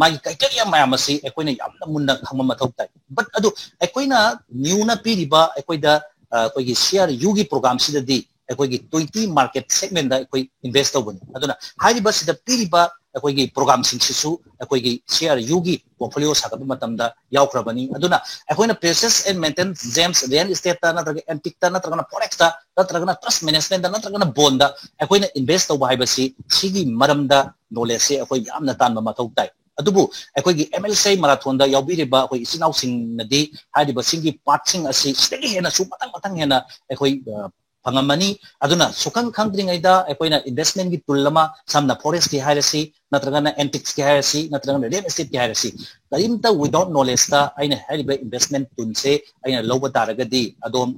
ꯃꯥꯒꯤ ꯀ꯭ꯔꯥꯏꯇꯦꯔꯤꯌꯥ ꯃꯌꯥꯝ ꯑꯁꯤ ꯑꯩꯈꯣꯏꯅ ꯌꯥꯝꯅ ꯃꯨꯟꯅ ꯈꯪꯕ ꯃꯊꯧ ꯇꯥꯏ꯫ ꯕꯠ ꯑꯗꯨ ꯑꯩꯈꯣꯏꯅ ꯅ꯭ꯌꯨꯅ ꯄꯤꯔꯤꯕ ꯑꯩꯈꯣꯏꯗ ꯑ, ꯑꯩꯈꯣꯏꯒꯤ ꯁꯤ ꯑꯥꯔ ꯌꯨꯒꯤ ꯄ꯭ꯔꯣꯒꯥꯝꯁꯤꯗꯗꯤ ꯑꯩꯈꯣꯏꯒꯤ ꯇ꯭ꯋꯦꯟꯇꯤ ꯃꯥꯔꯀꯦꯠ ꯁꯦꯒꯃꯦꯟꯗ ꯑꯩꯈꯣꯏ ꯏꯟꯚꯦꯁ ꯇꯧꯕꯅꯤ꯫ ꯑꯗꯨꯅ ꯍꯥꯏꯔꯤꯕ ꯁꯤꯗ ꯄꯤꯔꯤꯕ ꯑꯩꯈꯣꯏꯒꯤ ꯄ꯭ꯔꯣꯒꯥꯝꯁꯤꯡꯁꯤꯁꯨ ꯑꯩꯈꯣꯏꯒꯤ ꯁꯤ ꯑꯥꯔ ꯌꯨꯒꯤ ꯄꯣꯔꯠꯐꯣꯂꯤꯑꯣ ꯁꯥꯒꯠꯄ ꯃꯇꯝꯗ ꯌꯥꯎꯈ꯭ꯔꯕꯅꯤ꯫ ꯑꯗꯨꯅ ꯑꯩꯈꯣꯏꯅ ꯄ꯭ꯔꯤꯁꯤꯌꯁ ꯑꯦꯟ ꯃꯦꯇꯦꯜ ꯖꯦꯝꯁ, ꯔꯤꯌꯦꯜ ꯏꯁꯇꯦꯠꯇ ꯅꯠꯇ꯭ꯔꯒ ꯑꯦꯟꯇꯤꯛꯇ ꯅꯠꯇ꯭ꯔꯒꯅ ꯐꯣꯔꯦꯛꯁꯇ ꯅꯠꯇ꯭ꯔꯒꯅ ꯇ꯭ꯔꯁ ꯃꯦꯅꯦꯖꯃꯦꯟꯗ ꯅꯠꯇ꯭ꯔꯒꯅ ꯕꯣꯟꯗ ꯑꯩꯈꯣꯏꯅ ꯏꯟꯚꯦꯁ ꯇꯧꯕ ꯍꯥꯏꯕꯁꯤ ꯁꯤꯒꯤ ꯃꯔꯝꯗ ꯅꯣꯂꯦꯖꯁꯦ ꯑꯩꯈꯣꯏ ꯌꯥꯝꯅ ꯇꯥꯟꯕ ꯃꯊꯧ ꯇꯥꯏ꯫ ꯑꯗꯨꯕꯨ ꯑꯩꯈꯣꯏꯒꯤ ꯑꯦꯝ ꯑꯦꯜ ꯁꯤ ꯑꯥꯏ ꯃꯔꯥꯊꯣꯟꯗ ꯌꯥꯎꯕꯤꯔꯤꯕ ꯑꯩꯈꯣꯏ ꯏꯆꯤꯟ ꯏꯅꯥꯎꯁꯤꯡꯅꯗꯤ ꯍꯥꯏꯔꯤꯕꯁꯤꯡꯒꯤ ꯄꯥꯔꯠꯁꯤꯡ ꯑꯁꯤ ꯁꯤꯗꯒꯤ ꯍꯦꯟꯅꯁꯨ ꯃꯊꯪ ꯃꯊꯪ ꯍꯦꯟꯅ ꯑꯩꯈꯣꯏ ꯑ, ꯐꯪꯉꯝꯃꯅꯤ꯫ ꯑꯗꯨꯅ ꯁꯨꯈꯪ ꯈꯪꯗ꯭ꯔꯤꯉꯩꯗ ꯑꯩꯈꯣꯏꯅ ꯏꯟꯚꯦꯁꯃꯦꯟꯒꯤ ꯇꯨꯜ ꯑꯃ, ꯁꯝꯅ ꯐꯣꯔꯦꯛꯁꯀꯤ ꯍꯥꯏꯔꯁꯤ, ꯅꯠꯇ꯭ꯔꯒꯅ ꯑꯦꯟꯇꯤꯛꯁꯀꯤ ꯍꯥꯏꯔꯁꯤ, ꯅꯠꯇ꯭ꯔꯒꯅ ꯔꯤꯌꯦꯜ ꯏꯁꯇꯦꯠꯀꯤ ꯍꯥꯏꯔꯁꯤ, ꯀꯔꯤꯝꯇ ꯋꯤꯗꯥꯎꯠ ꯅꯣꯂꯦꯖꯇ ꯑꯩꯅ ꯍꯥꯏꯔꯤꯕ ꯏꯟꯚꯦꯁꯃꯦꯟ ꯇꯨꯜꯁꯦ ꯑꯩꯅ ꯂꯧꯕ ꯇꯥꯔꯒꯗꯤ ꯑꯗꯣꯝ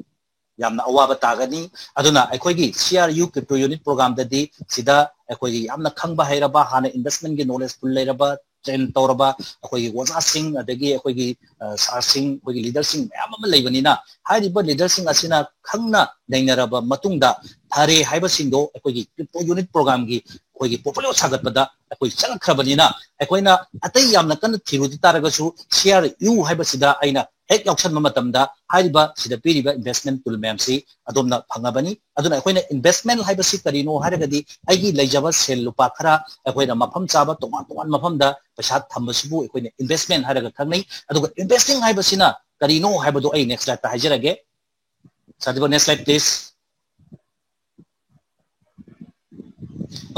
ꯌꯥꯝꯅ ꯑꯋꯥꯕ ꯇꯥꯒꯅꯤ꯫ ꯑꯗꯨꯅ ꯑꯩꯈꯣꯏꯒꯤ ꯁꯤ ꯑꯥꯔ ꯌꯨ ꯀ꯭ꯔꯤꯞꯇꯣ ꯌꯨꯅꯤꯠ ꯄ꯭ꯔꯣꯒꯥꯝꯗꯗꯤ ꯁꯤꯗ ꯑꯩꯈꯣꯏꯒꯤ ꯌꯥꯝꯅ ꯈꯪꯕ ꯍꯩꯔꯕ, ꯍꯥꯟꯅ ꯏꯟꯚꯦꯁꯃꯦꯟꯒꯤ ꯅꯣꯂꯦꯖ ꯐꯨꯜ ꯂꯩꯔꯕ, ꯇ꯭ꯔꯦꯟ ꯇꯧꯔꯕ ꯑꯩꯈꯣꯏꯒꯤ ꯑꯣꯖꯥꯁꯤꯡ, ꯑꯗꯒꯤ ꯑꯩꯈꯣꯏꯒꯤ ꯑ, ꯁꯥꯔꯁꯤꯡ, ꯑꯩꯈꯣꯏꯒꯤ ꯂꯤꯗꯔꯁꯤꯡ ꯃꯌꯥꯝ ꯑꯃ ꯂꯩꯕꯅꯤꯅ, ꯍꯥꯏꯔꯤꯕ ꯂꯤꯗꯔꯁꯤꯡ ꯑꯁꯤꯅ ꯈꯪꯅ ꯅꯩꯅꯔꯕ ꯃꯇꯨꯡꯗ ꯐꯔꯦ ꯍꯥꯏꯕꯁꯤꯡꯗꯣ ꯑꯩꯈꯣꯏꯒꯤ ꯀ꯭ꯔꯤꯞꯇꯣ ꯌꯨꯅꯤꯠ ꯄ꯭ꯔꯣꯒꯥꯝꯒꯤ ꯑꯩꯈꯣꯏꯒꯤ ꯄꯣꯔꯠꯐꯣꯂꯤꯑꯣ ꯁꯥꯒꯠꯄꯗ ꯑꯩꯈꯣꯏ ꯆꯪꯉꯛꯈ꯭ꯔꯕꯅꯤꯅ, ꯑꯩꯈꯣꯏꯅ ꯑꯇꯩ ꯌꯥꯝꯅ ꯀꯟꯅ ꯊꯤꯔꯨꯗ ꯇꯥꯔꯒꯁꯨ ꯁꯤ ꯑꯥꯔ ꯌꯨ ꯍꯥꯏꯕꯁꯤꯗ ꯑꯩꯅ ꯍꯦꯛ ꯌꯥꯎꯁꯟꯕ ꯃꯇꯝꯗ ꯍꯥꯏꯔꯤꯕ ꯁꯤꯗ ꯄꯤꯔꯤꯕ ꯏꯟꯚꯦꯁꯃꯦꯟ ꯇꯨꯜ ꯃꯌꯥꯝꯁꯤ ꯑꯗꯣꯝꯅ ꯐꯪꯉꯕꯅꯤ꯫ ꯑꯗꯨꯅ ꯑꯩꯈꯣꯏꯅ ꯏꯟꯚꯦꯁꯃꯦꯟ ꯍꯥꯏꯕꯁꯤ ꯀꯔꯤꯅꯣ ꯍꯥꯏꯔꯒꯗꯤ, ꯑꯩꯒꯤ ꯂꯩꯖꯕ ꯁꯦꯜ ꯂꯨꯄꯥ ꯈꯔ ꯑꯩꯈꯣꯏꯅ ꯃꯐꯝ ꯆꯥꯕ ꯇꯣꯉꯥꯟ ꯇꯣꯉꯥꯟꯕ ꯃꯐꯝꯗ ꯄꯩꯁꯥ ꯊꯝꯕꯁꯤꯕꯨ ꯑꯩꯈꯣꯏꯅ ꯏꯟꯚꯦꯁꯃꯦꯟ ꯍꯥꯏꯔꯒ ꯈꯪꯅꯩ꯫ ꯑꯗꯨꯒ ꯏꯟꯚꯦꯁꯇꯤꯡ ꯍꯥꯏꯕꯁꯤꯅ ꯀꯔꯤꯅꯣ ꯍꯥꯏꯕꯗꯨ ꯑꯩ ꯅꯦꯛꯁ ꯁ꯭ꯂꯥꯏꯗꯇ ꯍꯥꯏꯖꯔꯒꯦ꯫ ꯁꯥꯔ ꯗꯤꯕꯣ, ꯅꯦꯛꯁ ꯁ꯭ꯂꯥꯏꯗ ꯄ꯭ꯂꯤꯖ꯫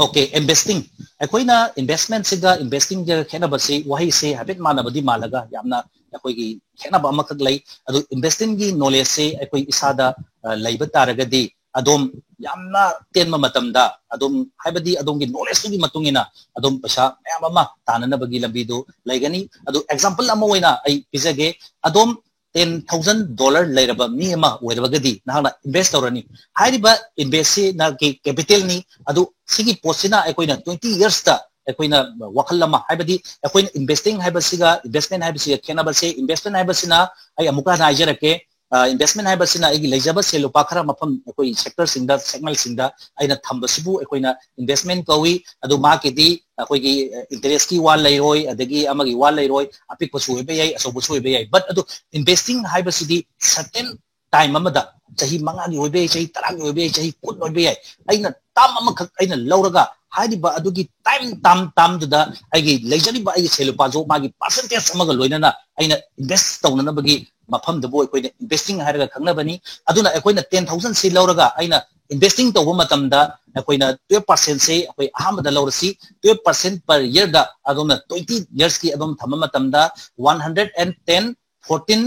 ꯑꯣꯀꯦ, ꯏꯟꯚꯦꯁꯇꯤꯡ꯫ ꯑꯩꯈꯣꯏꯅ ꯏꯟꯚꯦꯁꯃꯦꯟꯁꯤꯒ ꯏꯟꯚꯦꯁꯇꯤꯡꯒ ꯈꯦꯠꯅꯕꯁꯤ, ꯋꯥꯍꯩꯁꯦ ꯍꯥꯏꯐꯦꯠ ꯃꯥꯟꯅꯕꯗꯤ ꯃꯥꯜꯂꯒ ꯌꯥꯝꯅ ꯑꯩꯈꯣꯏꯒꯤ ꯈꯦꯠꯅꯕ ꯑꯃꯈꯛ ꯂꯩ꯫ ꯑꯗꯨ ꯏꯟꯚꯦꯁꯇꯤꯡꯒꯤ ꯅꯣꯂꯦꯖꯁꯦ ꯑꯩꯈꯣꯏ ꯏꯁꯥꯗ ꯑ, ꯂꯩꯕ ꯇꯥꯔꯒꯗꯤ ꯑꯗꯣꯝ ꯌꯥꯝꯅ ꯇꯦꯟꯕ ꯃꯇꯝꯗ ꯑꯗꯨꯝ, ꯍꯥꯏꯕꯗꯤ ꯑꯗꯣꯝꯒꯤ knowledgeꯗꯨꯒꯤ ꯃꯇꯨꯡ ꯏꯟꯅ ꯑꯗꯨꯝ ꯄꯩꯁꯥ ꯃꯌꯥꯝ ꯑꯃ ꯇꯥꯟꯅꯅꯕꯒꯤ ꯂꯝꯕꯤꯗꯨ ꯂꯩꯒꯅꯤ꯫ ꯑꯗꯨ example ꯑꯃ ꯑꯣꯏꯅ ꯑꯩ ꯄꯤꯖꯒꯦ꯫ ꯑꯗꯣꯝ ten thousand dollar ꯂꯩꯔꯕ ꯃꯤ ꯑꯃ ꯑꯣꯏꯔꯕꯒꯗꯤ ꯅꯍꯥꯛꯅ invest ꯇꯧꯔꯅꯤ꯫ ꯍꯥꯏꯔꯤꯕ investꯁꯤ ꯅꯍꯥꯛꯀꯤ capitalꯅꯤ꯫ ꯑꯗꯨ ꯁꯤꯒꯤ ꯄꯣꯠꯁꯤꯅ ꯑꯩꯈꯣꯏꯅ twenty yearsꯇ ꯑꯩꯈꯣꯏꯅ ꯋꯥꯈꯜ ꯑꯃ, ꯍꯥꯏꯕꯗꯤ ꯑꯩꯈꯣꯏꯅ investing ꯍꯥꯏꯕꯁꯤꯒ investment ꯍꯥꯏꯕꯁꯤꯒ ꯈꯦꯠꯅꯕꯁꯦ, investment ꯍꯥꯏꯕꯁꯤꯅ ꯑꯩ ꯑꯃꯨꯛꯀ ꯍꯟꯅ ꯍꯥꯏꯖꯔꯛꯀꯦ, ꯑ, investment ꯍꯥꯏꯕꯁꯤꯅ ꯑꯩꯒꯤ ꯂꯩꯖꯕ ꯁꯦꯜ ꯂꯨꯄꯥ ꯈꯔ ꯃꯐꯝ ꯑꯩꯈꯣꯏ sectorꯁꯤꯡꯗ, segmentꯁꯤꯡꯗ ꯑꯩꯅ ꯊꯝꯕꯁꯤꯕꯨ ꯑꯩꯈꯣꯏꯅ investment ꯀꯧꯏ꯫ ꯑꯗꯨ ꯃꯍꯥꯛꯀꯤꯗꯤ ꯑꯩꯈꯣꯏꯒꯤ, ꯑ, interestꯀꯤ ꯋꯥ ꯂꯩꯔꯣꯏ, ꯑꯗꯒꯤ ꯑꯃꯒꯤ ꯋꯥ ꯂꯩꯔꯣꯏ, ꯑꯄꯤꯛꯄꯁꯨ ꯑꯣꯏꯕ ꯌꯥꯏ, ꯑꯆꯧꯕꯁꯨ ꯑꯣꯏꯕ ꯌꯥꯏ꯫ But ꯑꯗꯨ investing ꯍꯥꯏꯕꯁꯤꯗꯤ certain time ꯑꯃꯗ, ꯆꯍꯤ ꯃꯉꯥꯒꯤ ꯑꯣꯏꯕ ꯌꯥꯏ, ꯆꯍꯤ ꯇꯔꯥꯒꯤ ꯑꯣꯏꯕ ꯌꯥꯏ, ꯆꯍꯤ ꯀꯨꯟ ꯑꯣꯏꯕ ꯌꯥꯏ, ꯑꯩꯅ term ꯑꯃꯈꯛ ꯑꯩꯅ ꯂꯧꯔꯒ ꯍꯥꯏꯔꯤꯕ ꯑꯗꯨꯒꯤ time term termꯗꯨꯗ ꯑꯩꯒꯤ ꯂꯩꯖꯔꯤꯕ ꯑꯩꯒꯤ ꯁꯦꯜ ꯂꯨꯄꯥꯁꯨ ꯃꯥꯒꯤ percentage ꯑꯃꯒ ꯂꯣꯏꯅꯅ ꯑꯩꯅ invest ꯇꯧꯅꯅꯕꯒꯤ ꯃꯐꯝꯗꯨꯕꯨ ꯑꯩꯈꯣꯏꯅ investing ꯍꯥꯏꯔꯒ ꯈꯪꯅꯕꯅꯤ꯫ ꯑꯗꯨꯅ ꯑꯩꯈꯣꯏꯅ ten thousandꯁꯤ ꯂꯧꯔꯒ ꯑꯩꯅ investing ꯇꯧꯕ ꯃꯇꯝꯗ ꯑꯩꯈꯣꯏꯅ twelve percentꯁꯤ ꯑꯩꯈꯣꯏ ꯑꯍꯥꯟꯕꯗ ꯂꯧꯔꯁꯤ꯫ Twelve percent per yearꯗ ꯑꯗꯣꯝꯅ twenty yearsꯀꯤ ꯑꯗꯣꯝ ꯊꯝꯕ ꯃꯇꯝꯗ one hundred and ten fourteen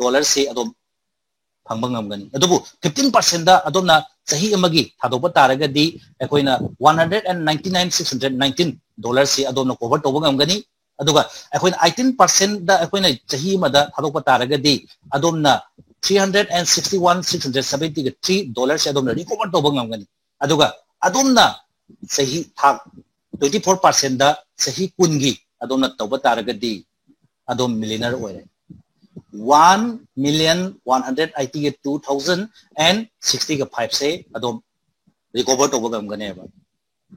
dollarꯁꯤ ꯑꯗꯣꯝ ꯐꯪꯕ ꯉꯝꯒꯅꯤ꯫ ꯑꯗꯨꯕꯨ fifteen percentꯗ ꯑꯗꯣꯝꯅ ꯆꯍꯤ ꯑꯃꯒꯤ ꯊꯥꯗꯣꯛꯄ ꯇꯥꯔꯒꯗꯤ ꯑꯩꯈꯣꯏꯅ one hundred and ninety nine six hundred nineteen dollarꯁꯤ ꯑꯗꯣꯝꯅ cover ꯇꯧꯕ ꯉꯝꯒꯅꯤ꯫ ꯑꯗꯨꯒ ꯑꯩꯈꯣꯏꯅ eighteen percentꯗ ꯑꯩꯈꯣꯏꯅ ꯆꯍꯤ ꯑꯃꯗ ꯊꯥꯗꯣꯛꯄ ꯇꯥꯔꯒꯗꯤ ꯑꯗꯣꯝꯅ three hundred and sixty one six hundred seventy three dollarꯁꯤ ꯑꯗꯣꯝꯅ recover ꯇꯧꯕ ꯉꯝꯒꯅꯤ꯫ ꯑꯗꯨꯒ ꯑꯗꯣꯝꯅ ꯆꯍꯤ ꯊꯥꯛ twenty four percentꯗ ꯆꯍꯤ ꯀꯨꯟꯒꯤ ꯑꯗꯣꯝꯅ ꯇꯧꯕ ꯇꯥꯔꯒꯗꯤ ꯑꯗꯣꯝ millionaire ꯑꯣꯏꯔꯦ꯫ One million one hundred eighty two thousand and sixty fiveꯁꯦ ꯑꯗꯣꯝ recover ꯇꯧꯕ ꯉꯝꯒꯅꯦꯕ꯫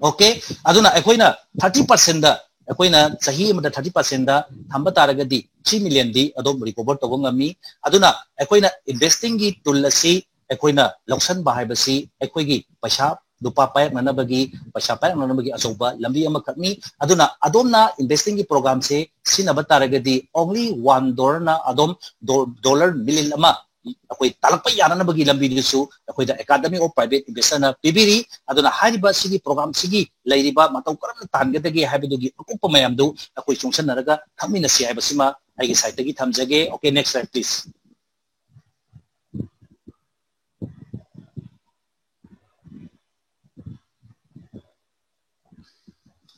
Okay, ꯑꯗꯨꯅ ꯑꯩꯈꯣꯏꯅ thirty percentꯗ, ꯑꯩꯈꯣꯏꯅ ꯆꯍꯤ ꯑꯃꯗ thirty percentꯗ ꯊꯝꯕ ꯇꯥꯔꯒꯗꯤ three millionꯗꯤ ꯑꯗꯣꯝ recover ꯇꯧꯕ ꯉꯝꯃꯤ꯫ ꯑꯗꯨꯅ ꯑꯩꯈꯣꯏꯅ investingꯒꯤ tool ꯑꯁꯤ ꯑꯩꯈꯣꯏꯅ ꯂꯧꯁꯟꯕ ꯍꯥꯏꯕꯁꯤ ꯑꯩꯈꯣꯏꯒꯤ ꯄꯩꯁꯥ ꯂꯨꯄꯥ ꯄꯥꯏꯔꯛꯅꯅꯕꯒꯤ, ꯄꯩꯁꯥ ꯄꯥꯏꯔꯛꯅꯅꯕꯒꯤ ꯑꯆꯧꯕ ꯂꯝꯕꯤ ꯑꯃꯈꯛꯅꯤ꯫ ꯑꯗꯨꯅ ꯑꯗꯣꯝꯅ investingꯒꯤ programꯁꯦ ꯁꯤꯖꯤꯟꯅꯕ ꯇꯥꯔꯒꯗꯤ only one dollarꯅ ꯑꯗꯣꯝ ꯗꯣ-, dollar million ꯑꯃ ꯑꯩꯈꯣꯏ ꯇꯥꯜꯂꯛꯄ ꯌꯥꯅꯅꯕꯒꯤ ꯂꯝꯕꯤꯗꯨꯁꯨ ꯑꯩꯈꯣꯏꯗ Academy of Private Investorꯅ ꯄꯤꯕꯤꯔꯤ꯫ ꯑꯗꯨꯅ ꯍꯥꯏꯔꯤꯕ ꯁꯤꯒꯤ programꯁꯤꯒꯤ ꯂꯩꯔꯤꯕ ꯃꯇꯧ ꯀꯔꯝꯅ ꯇꯥꯟꯒꯗꯒꯦ ꯍꯥꯏꯕꯗꯨꯒꯤ ꯑꯀꯨꯞꯄ ꯃꯌꯥꯝꯗꯨ ꯑꯩꯈꯣꯏ ꯆꯨꯡꯁꯤꯟꯅꯔꯒ ꯈꯪꯃꯤꯟꯅꯁꯤ ꯍꯥꯏꯕꯁꯤꯃ ꯑꯩꯒꯤ sideꯇꯒꯤ ꯊꯝꯖꯒꯦ꯫ Okay, next slide, please.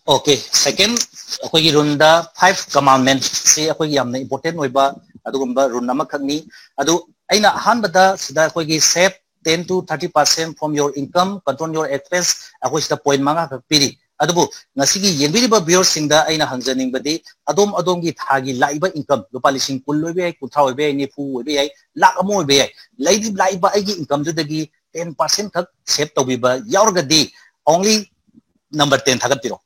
Okay, second, ꯑꯩꯈꯣꯏꯒꯤ ꯔꯨꯜꯗ five commandments ꯁꯤ ꯑꯩꯈꯣꯏꯒꯤ ꯌꯥꯝꯅ important ꯑꯣꯏꯕ ꯑꯗꯨꯒꯨꯝꯕ ꯔꯨꯜ ꯑꯃꯈꯛꯅꯤ꯫ ꯑꯗꯨ ꯑꯩꯅ ꯑꯍꯥꯟꯕꯗ ꯁꯤꯗ ꯑꯩꯈꯣꯏꯒꯤ save ten to thirty percent from your income, control your expense, ꯑꯩꯈꯣꯏ ꯁꯤꯗ ꯄꯣꯏꯟ ꯃꯉꯥ ꯈꯛ ꯄꯤꯔꯤ꯫ ꯑꯗꯨꯕꯨ ꯉꯁꯤꯒꯤ ꯌꯦꯡꯕꯤꯔꯤꯕ viewerꯁꯤꯡꯗ ꯑꯩꯅ ꯍꯪꯖꯅꯤꯡꯕꯗꯤ, ꯑꯗꯣꯝ ꯑꯗꯣꯝꯒꯤ ꯊꯥꯒꯤ ꯂꯥꯛꯏꯕ income ꯂꯨꯄꯥ ꯂꯤꯁꯤꯡ ꯀꯨꯟ ꯑꯣꯏꯕ ꯌꯥꯏ, ꯀꯨꯟꯊ꯭ꯔꯥ ꯑꯣꯏꯕ ꯌꯥꯏ, ꯅꯤꯐꯨ ꯑꯣꯏꯕ ꯌꯥꯏ, ꯂꯥꯛ ꯑꯃ ꯑꯣꯏꯕ ꯌꯥꯏ, ꯂꯩꯔꯤ ꯂꯥꯛꯏꯕ ꯑꯩꯒꯤ incomeꯗꯨꯗꯒꯤ ten percent ꯈꯛ save ꯇꯧꯕꯤꯕ ꯌꯥꯎꯔꯒꯗꯤ, only number ten ꯊꯥꯒꯠꯄꯤꯔꯣ꯫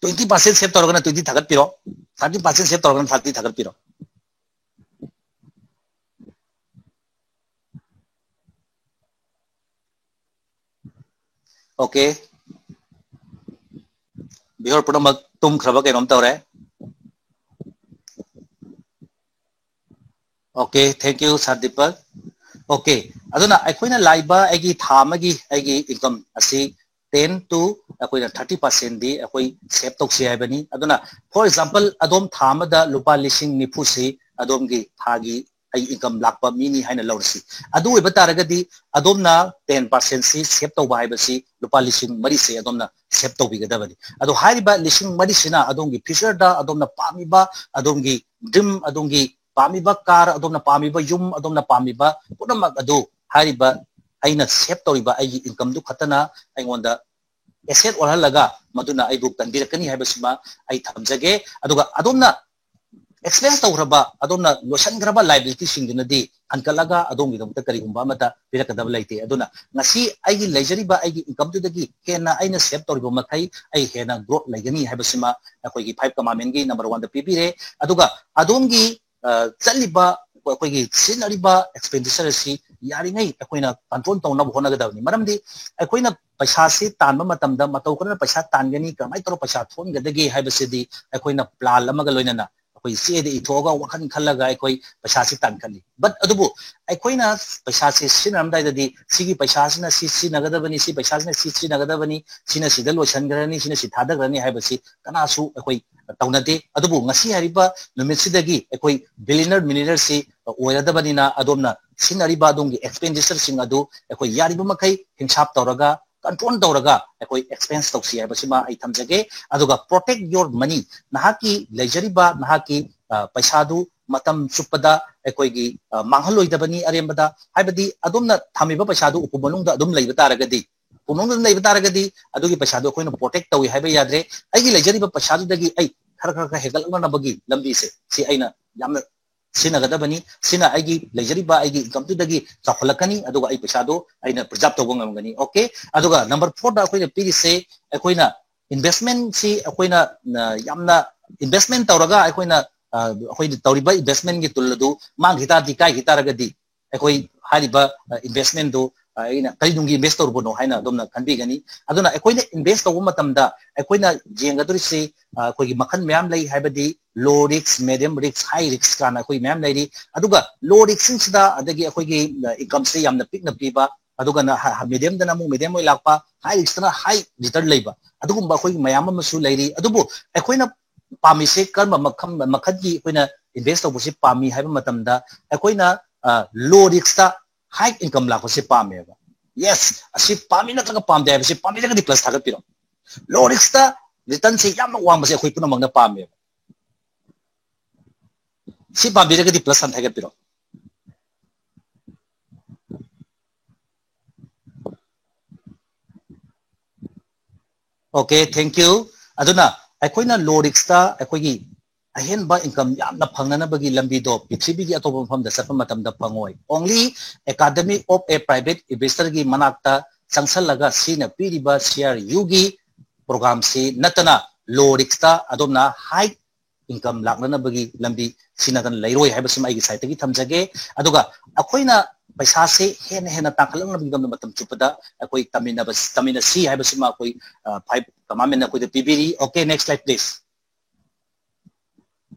Twenty percent save ꯇꯧꯔꯒꯅ twenty ꯊꯥꯒꯠꯄꯤꯔꯣ, thirty percent save ꯇꯧꯔꯒꯅ thirty ꯊꯥꯒꯠꯄꯤꯔꯣ꯫ Okay, viewer ꯄꯨꯝꯅꯃꯛ ꯇꯨꯝꯈ꯭ꯔꯕ ꯀꯩꯅꯣꯝ ꯇꯧꯔꯦ꯫ Okay, thank you, Sir Deepak. Okay, ꯑꯗꯨꯅ ꯑꯩꯈꯣꯏꯅ ꯂꯥꯛꯏꯕ ꯑꯩꯒꯤ ꯊꯥ ꯑꯃꯒꯤ ꯑꯩꯒꯤ income ꯑꯁꯤ ten to ꯑꯩꯈꯣꯏꯅ thirty percentꯗꯤ ꯑꯩꯈꯣꯏ save ꯇꯧꯁꯤ ꯍꯥꯏꯕꯅꯤ꯫ ꯑꯗꯨꯅ, for example, ꯑꯗꯣꯝ ꯊꯥ ꯑꯃꯗ ꯂꯨꯄꯥ ꯂꯤꯁꯤꯡ ꯅꯤꯐꯨꯁꯤ ꯑꯗꯣꯝꯒꯤ ꯊꯥꯒꯤ ꯑꯩ income ꯂꯥꯛꯄ ꯃꯤꯅꯤ ꯍꯥꯏꯅ ꯂꯧꯔꯁꯤ꯫ ꯑꯗꯨ ꯑꯣꯏꯕ ꯇꯥꯔꯒꯗꯤ ꯑꯗꯣꯝꯅ ten percentꯁꯤ save ꯇꯧꯕ ꯍꯥꯏꯕꯁꯤ ꯂꯨꯄꯥ ꯂꯤꯁꯤꯡ ꯃꯔꯤꯁꯦ ꯑꯗꯣꯝꯅ save ꯇꯧꯕꯤꯒꯗꯕꯅꯤ꯫ ꯑꯗꯣ ꯍꯥꯏꯔꯤꯕ ꯂꯤꯁꯤꯡ ꯃꯔꯤꯁꯤꯅ ꯑꯗꯣꯝꯒꯤ futureꯗ ꯑꯗꯣꯝꯅ ꯄꯥꯝꯃꯤꯕ, ꯑꯗꯣꯝꯒꯤ dream, ꯑꯗꯣꯝꯒꯤ ꯄꯥꯝꯃꯤꯕ car, ꯑꯗꯣꯝꯅ ꯄꯥꯝꯃꯤꯕ ꯌꯨꯝ, ꯑꯗꯣꯝꯅ ꯄꯥꯝꯃꯤꯕ ꯄꯨꯝꯅꯃꯛ ꯑꯗꯨ ꯍꯥꯏꯔꯤꯕ ꯑꯩꯅ save ꯇꯧꯔꯤꯕ ꯑꯩꯒꯤ incomeꯗꯨ ꯈꯛꯇꯅ ꯑꯩꯉꯣꯟꯗ asset ꯑꯣꯜꯍꯜꯂꯒ ꯃꯗꯨꯅ ꯑꯩꯕꯨ ꯀꯟꯕꯤꯔꯛꯀꯅꯤ ꯍꯥꯏꯕꯁꯤꯃ ꯑꯩ ꯊꯝꯖꯒꯦ꯫ ꯑꯗꯨꯒ ꯑꯗꯣꯝꯅ expense ꯇꯧꯈ꯭ꯔꯕ, ꯑꯗꯣꯝꯅ ꯂꯣꯏꯁꯤꯟꯈ꯭ꯔꯕ liabilityꯁꯤꯡꯗꯨꯅꯗꯤ ꯍꯟꯀꯠꯂꯒ ꯑꯗꯣꯝꯒꯤꯗꯃꯛꯇ ꯀꯔꯤꯒꯨꯝꯕ ꯑꯃꯠꯇ ꯄꯤꯔꯛꯀꯗꯕ ꯂꯩꯇꯦ꯫ ꯑꯗꯨꯅ ꯉꯁꯤ ꯑꯩꯒꯤ ꯂꯩꯖꯔꯤꯕ ꯑꯩꯒꯤ incomeꯗꯨꯗꯒꯤ ꯍꯦꯟꯅ ꯑꯩꯅ save ꯇꯧꯔꯤꯕ ꯃꯈꯩ ꯑꯩ ꯍꯦꯟꯅ growth ꯂꯩꯒꯅꯤ ꯍꯥꯏꯕꯁꯤꯃ ꯑꯩꯈꯣꯏꯒꯤ five commandmentꯀꯤ number oneꯗ ꯄꯤꯕꯤꯔꯦ꯫ ꯑꯗꯨꯒ ꯑꯗꯣꯝꯒꯤ, ꯑ, ꯆꯠꯂꯤꯕ, ꯑꯩꯈꯣꯏꯒꯤ ꯁꯤꯖꯤꯟꯅꯔꯤꯕ expenditure ꯑꯁꯤ ꯌꯥꯔꯤꯉꯩ ꯑꯩꯈꯣꯏꯅ control ꯇꯧꯅꯕ ꯍꯣꯠꯅꯒꯗꯕꯅꯤ꯫ ꯃꯔꯝꯗꯤ ꯑꯩꯈꯣꯏꯅ ꯄꯩꯁꯥꯁꯤ ꯇꯥꯟꯕ ꯃꯇꯝꯗ ꯃꯇꯧ ꯀꯔꯝꯅ ꯄꯩꯁꯥ ꯇꯥꯟꯒꯅꯤ, ꯀꯃꯥꯏꯅ ꯇꯧꯔꯒ ꯄꯩꯁꯥ ꯊꯣꯛꯍꯟꯒꯗꯒꯦ ꯍꯥꯏꯕꯁꯤꯗꯤ ꯑꯩꯈꯣꯏꯅ plan ꯑꯃꯒ ꯂꯣꯏꯅꯅ ꯑꯩꯈꯣꯏ ꯆꯦꯗ ꯏꯊꯣꯛꯑꯒ ꯋꯥꯈꯜ ꯈꯜꯂꯒ ꯑꯩꯈꯣꯏ ꯄꯩꯁꯥꯁꯤ ꯇꯥꯟꯈꯠꯂꯤ꯫ But ꯑꯗꯨꯕꯨ ꯑꯩꯈꯣꯏꯅ ꯄꯩꯁꯥꯁꯤ ꯁꯤꯖꯤꯟꯅꯔꯝꯗꯥꯏꯗꯗꯤ ꯁꯤꯒꯤ ꯄꯩꯁꯥꯁꯤꯅ ꯁꯤ ꯁꯤꯖꯤꯟꯅꯒꯗꯕꯅꯤ, ꯁꯤ ꯄꯩꯁꯥꯁꯤꯅ ꯁꯤ ꯁꯤꯖꯤꯟꯅꯒꯗꯕꯅꯤ, ꯁꯤꯅ ꯁꯤꯗ ꯂꯣꯏꯁꯤꯟꯈ꯭ꯔꯅꯤ, ꯁꯤꯅ ꯁꯤ ꯊꯥꯗꯈ꯭ꯔꯅꯤ ꯍꯥꯏꯕꯁꯤ ꯀꯅꯥꯁꯨ ꯑꯩꯈꯣꯏ ꯇꯧꯅꯗꯦ꯫ ꯑꯗꯨꯕꯨ ꯉꯁꯤ ꯍꯥꯏꯔꯤꯕ ꯅꯨꯃꯤꯠꯁꯤꯗꯒꯤ ꯑꯩꯈꯣꯏ billionaire, millionaireꯁꯤ ꯑꯣꯏꯔꯗꯕꯅꯤꯅ ꯑꯗꯣꯝꯅ ꯁꯤꯖꯤꯟꯅꯔꯤꯕ ꯑꯗꯣꯝꯒꯤ ꯑꯦꯛꯁꯄꯦꯟꯗꯤꯆꯔꯁꯤꯡ ꯑꯗꯨ ꯑꯩꯈꯣꯏ ꯌꯥꯔꯤꯕ ꯃꯈꯩ ꯍꯤꯡꯁꯥꯞ ꯇꯧꯔꯒ, ꯀꯟꯇ꯭ꯔꯣꯜ ꯇꯧꯔꯒ ꯑꯩꯈꯣꯏ ꯑꯦꯛꯁꯄꯦꯟꯁ ꯇꯧꯁꯤ ꯍꯥꯏꯕꯁꯤꯃ ꯑꯩ ꯊꯝꯖꯒꯦ꯫ ꯑꯗꯨꯒ protect your money, ꯅꯍꯥꯛꯀꯤ ꯂꯩꯖꯔꯤꯕ ꯅꯍꯥꯛꯀꯤ, ꯑ, ꯄꯩꯁꯥꯗꯨ ꯃꯇꯝ ꯆꯨꯞꯄꯗ ꯑꯩꯈꯣꯏꯒꯤ, ꯑ, ꯃꯥꯡꯍꯜꯂꯣꯏꯗꯕꯅꯤ꯫ ꯑꯔꯦꯝꯕꯗ, ꯍꯥꯏꯕꯗꯤ ꯑꯗꯣꯝꯅ ꯊꯝꯃꯤꯕ ꯄꯩꯁꯥꯗꯨ ꯎꯄꯨ ꯃꯅꯨꯡꯗ ꯑꯗꯨꯝ ꯂꯩꯕ ꯇꯥꯔꯒꯗꯤ, ꯎꯄꯨ ꯃꯅꯨꯡꯗ ꯑꯗꯨꯝ ꯂꯩꯕ ꯇꯥꯔꯒꯗꯤ, ꯑꯗꯨꯒꯤ ꯄꯩꯁꯥꯗꯨ ꯑꯩꯈꯣꯏꯅ protect ꯇꯧꯏ ꯍꯥꯏꯕ ꯌꯥꯗ꯭ꯔꯦ꯫ ꯑꯩꯒꯤ ꯂꯩꯖꯔꯤꯕ ꯄꯩꯁꯥꯗꯨꯗꯒꯤ ꯑꯩ ꯈꯔ ꯈꯔ ꯈꯔ ꯍꯦꯟꯒꯠꯂꯛꯅꯕꯒꯤ ꯂꯝꯕꯤꯁꯦ ꯁꯤ ꯑꯩꯅ ꯌꯥꯝꯅ ꯁꯤꯖꯤꯟꯅꯒꯗꯕꯅꯤ꯫ ꯁꯤꯅ ꯑꯩꯒꯤ ꯂꯩꯖꯔꯤꯕ ꯑꯩꯒꯤ incomeꯗꯨꯗꯒꯤ ꯆꯥꯎꯈꯠꯂꯛꯀꯅꯤ, ꯑꯗꯨꯒ ꯑꯩ ꯄꯩꯁꯥꯗꯣ ꯑꯩꯅ preserve ꯇꯧꯕ ꯉꯝꯒꯅꯤ꯫ Okay, ꯑꯗꯨꯒ number fourꯗ ꯑꯩꯈꯣꯏꯅ ꯄꯤꯔꯤꯁꯦ, ꯑꯩꯈꯣꯏꯅ investmentꯁꯤ ꯑꯩꯈꯣꯏꯅ, ꯑ, ꯌꯥꯝꯅ investment ꯇꯧꯔꯒ ꯑꯩꯈꯣꯏꯅ, ꯑ, ꯑꯩꯈꯣꯏꯅ ꯇꯧꯔꯤꯕ investmentꯀꯤ ꯇꯨꯜ ꯑꯗꯨ ꯃꯥꯡꯈꯤ ꯇꯥꯔꯗꯤ, ꯀꯥꯏꯈꯤ ꯇꯥꯔꯒꯗꯤ, ꯑꯩꯈꯣꯏ ꯍꯥꯏꯔꯤꯕ, ꯑ, investmentꯗꯨ, ꯑ, ꯑꯩꯅ ꯀꯔꯤꯅꯨꯡꯒꯤ invest ꯇꯧꯔꯨꯕꯅꯣ ꯍꯥꯏꯅ ꯑꯗꯣꯝꯅ ꯈꯟꯕꯤꯒꯅꯤ꯫ ꯑꯗꯨꯅ ꯑꯩꯈꯣꯏꯅ invest ꯇꯧꯕ ꯃꯇꯝꯗ ꯑꯩꯈꯣꯏꯅ ꯌꯦꯡꯒꯗꯧꯔꯤꯁꯤ, ꯑ, ꯑꯩꯈꯣꯏꯒꯤ ꯃꯈꯜ ꯃꯌꯥꯝ ꯂꯩ, ꯍꯥꯏꯕꯗꯤ low risk, medium risk, high risk ꯀꯥꯏꯅ ꯑꯩꯈꯣꯏ ꯃꯌꯥꯝ ꯂꯩꯔꯤ꯫ ꯑꯗꯨꯒ low riskꯁꯤꯡꯁꯤꯗ ꯑꯗꯒꯤ ꯑꯩꯈꯣꯏꯒꯤ, ꯑ, incomeꯁꯦ ꯌꯥꯝꯅ ꯄꯤꯛꯅ ꯄꯤꯕ, ꯑꯗꯨꯒ ꯅ-, ꯍ-, ꯍ-, mediumꯗꯅ ꯑꯃꯨꯛ medium ꯑꯣꯏ ꯂꯥꯛꯄ, high riskꯇꯅ high return ꯂꯩꯕ, ꯑꯗꯨꯒꯨꯝꯕ ꯑꯩꯈꯣꯏꯒꯤ ꯃꯌꯥꯝ ꯑꯃꯁꯨ ꯂꯩꯔꯤ꯫ ꯑꯗꯨꯕꯨ ꯑꯩꯈꯣꯏꯅ ꯄꯥꯝꯃꯤꯁꯦ ꯀꯔꯝꯕ ꯃꯈꯜ, ꯃꯈꯜꯒꯤ ꯑꯩꯈꯣꯏꯅ invest ꯇꯧꯕꯁꯤ ꯄꯥꯝꯃꯤ ꯍꯥꯏꯕ ꯃꯇꯝꯗ, ꯑꯩꯈꯣꯏꯅ, ꯑ, low riskꯇ high income ꯂꯥꯛꯄꯁꯦ ꯄꯥꯝꯃꯦꯕ꯫ Yes, ꯑꯁꯤ ꯄꯥꯝꯃꯤ ꯅꯠꯇ꯭ꯔꯒ ꯄꯥꯝꯗꯦ ꯍꯥꯏꯕꯁꯤ, ꯄꯥꯝꯕꯤꯔꯒꯗꯤ plus ꯊꯥꯒꯠꯄꯤꯔꯣ꯫ Low riskꯇ returnꯁꯦ ꯌꯥꯝꯅ ꯋꯥꯡꯕꯁꯦ ꯑꯩꯈꯣꯏ ꯄꯨꯝꯅꯃꯛꯅ ꯄꯥꯝꯃꯦꯕ꯫ ꯁꯤ ꯄꯥꯝꯕꯤꯔꯒꯗꯤ plus sign ꯊꯥꯒꯠꯄꯤꯔꯣ꯫ Okay, thank you. ꯑꯗꯨꯅ ꯑꯩꯈꯣꯏꯅ low riskꯇ ꯑꯩꯈꯣꯏꯒꯤ ꯑꯍꯦꯟꯕ income ꯌꯥꯝꯅ ꯐꯪꯅꯅꯕꯒꯤ ꯂꯝꯕꯤꯗꯣ ꯄ꯭ꯔꯤꯊꯤꯕꯤꯒꯤ ꯑꯇꯣꯞꯄ ꯃꯐꯝꯗ ꯆꯠꯄ ꯃꯇꯝꯗ ꯐꯪꯉꯣꯏ꯫ Only Academy of a Private Investorꯒꯤ ꯃꯅꯥꯛꯇ ꯆꯪꯁꯜꯂꯒ ꯁꯤꯅ ꯄꯤꯔꯤꯕ C R Uꯒꯤ programꯁꯤ ꯅꯠꯇꯅ low riskꯇ ꯑꯗꯣꯝꯅ high income ꯂꯥꯛꯅꯅꯕꯒꯤ ꯂꯝꯕꯤ ꯁꯤ ꯅꯠꯇꯅ ꯂꯩꯔꯣꯏ ꯍꯥꯏꯕꯁꯤꯃ ꯑꯩꯒꯤ sideꯇꯒꯤ ꯊꯝꯖꯒꯦ꯫ ꯑꯗꯨꯒ ꯑꯩꯈꯣꯏꯅ ꯄꯩꯁꯥꯁꯦ ꯍꯦꯟꯅ ꯍꯦꯟꯅ ꯇꯥꯡꯈꯠꯂꯛꯅꯕꯒꯤꯗꯃꯛꯇ ꯃꯇꯝ ꯆꯨꯞꯄꯗ ꯑꯩꯈꯣꯏ ꯇꯝꯃꯤꯟꯅꯕ, ꯇꯝꯃꯤꯟꯅꯁꯤ ꯍꯥꯏꯕꯁꯤꯃ ꯑꯩꯈꯣꯏ, ꯑ, five commandmentꯅ ꯑꯩꯈꯣꯏꯗ ꯄꯤꯕꯤꯔꯤ꯫ Okay, next slide, please.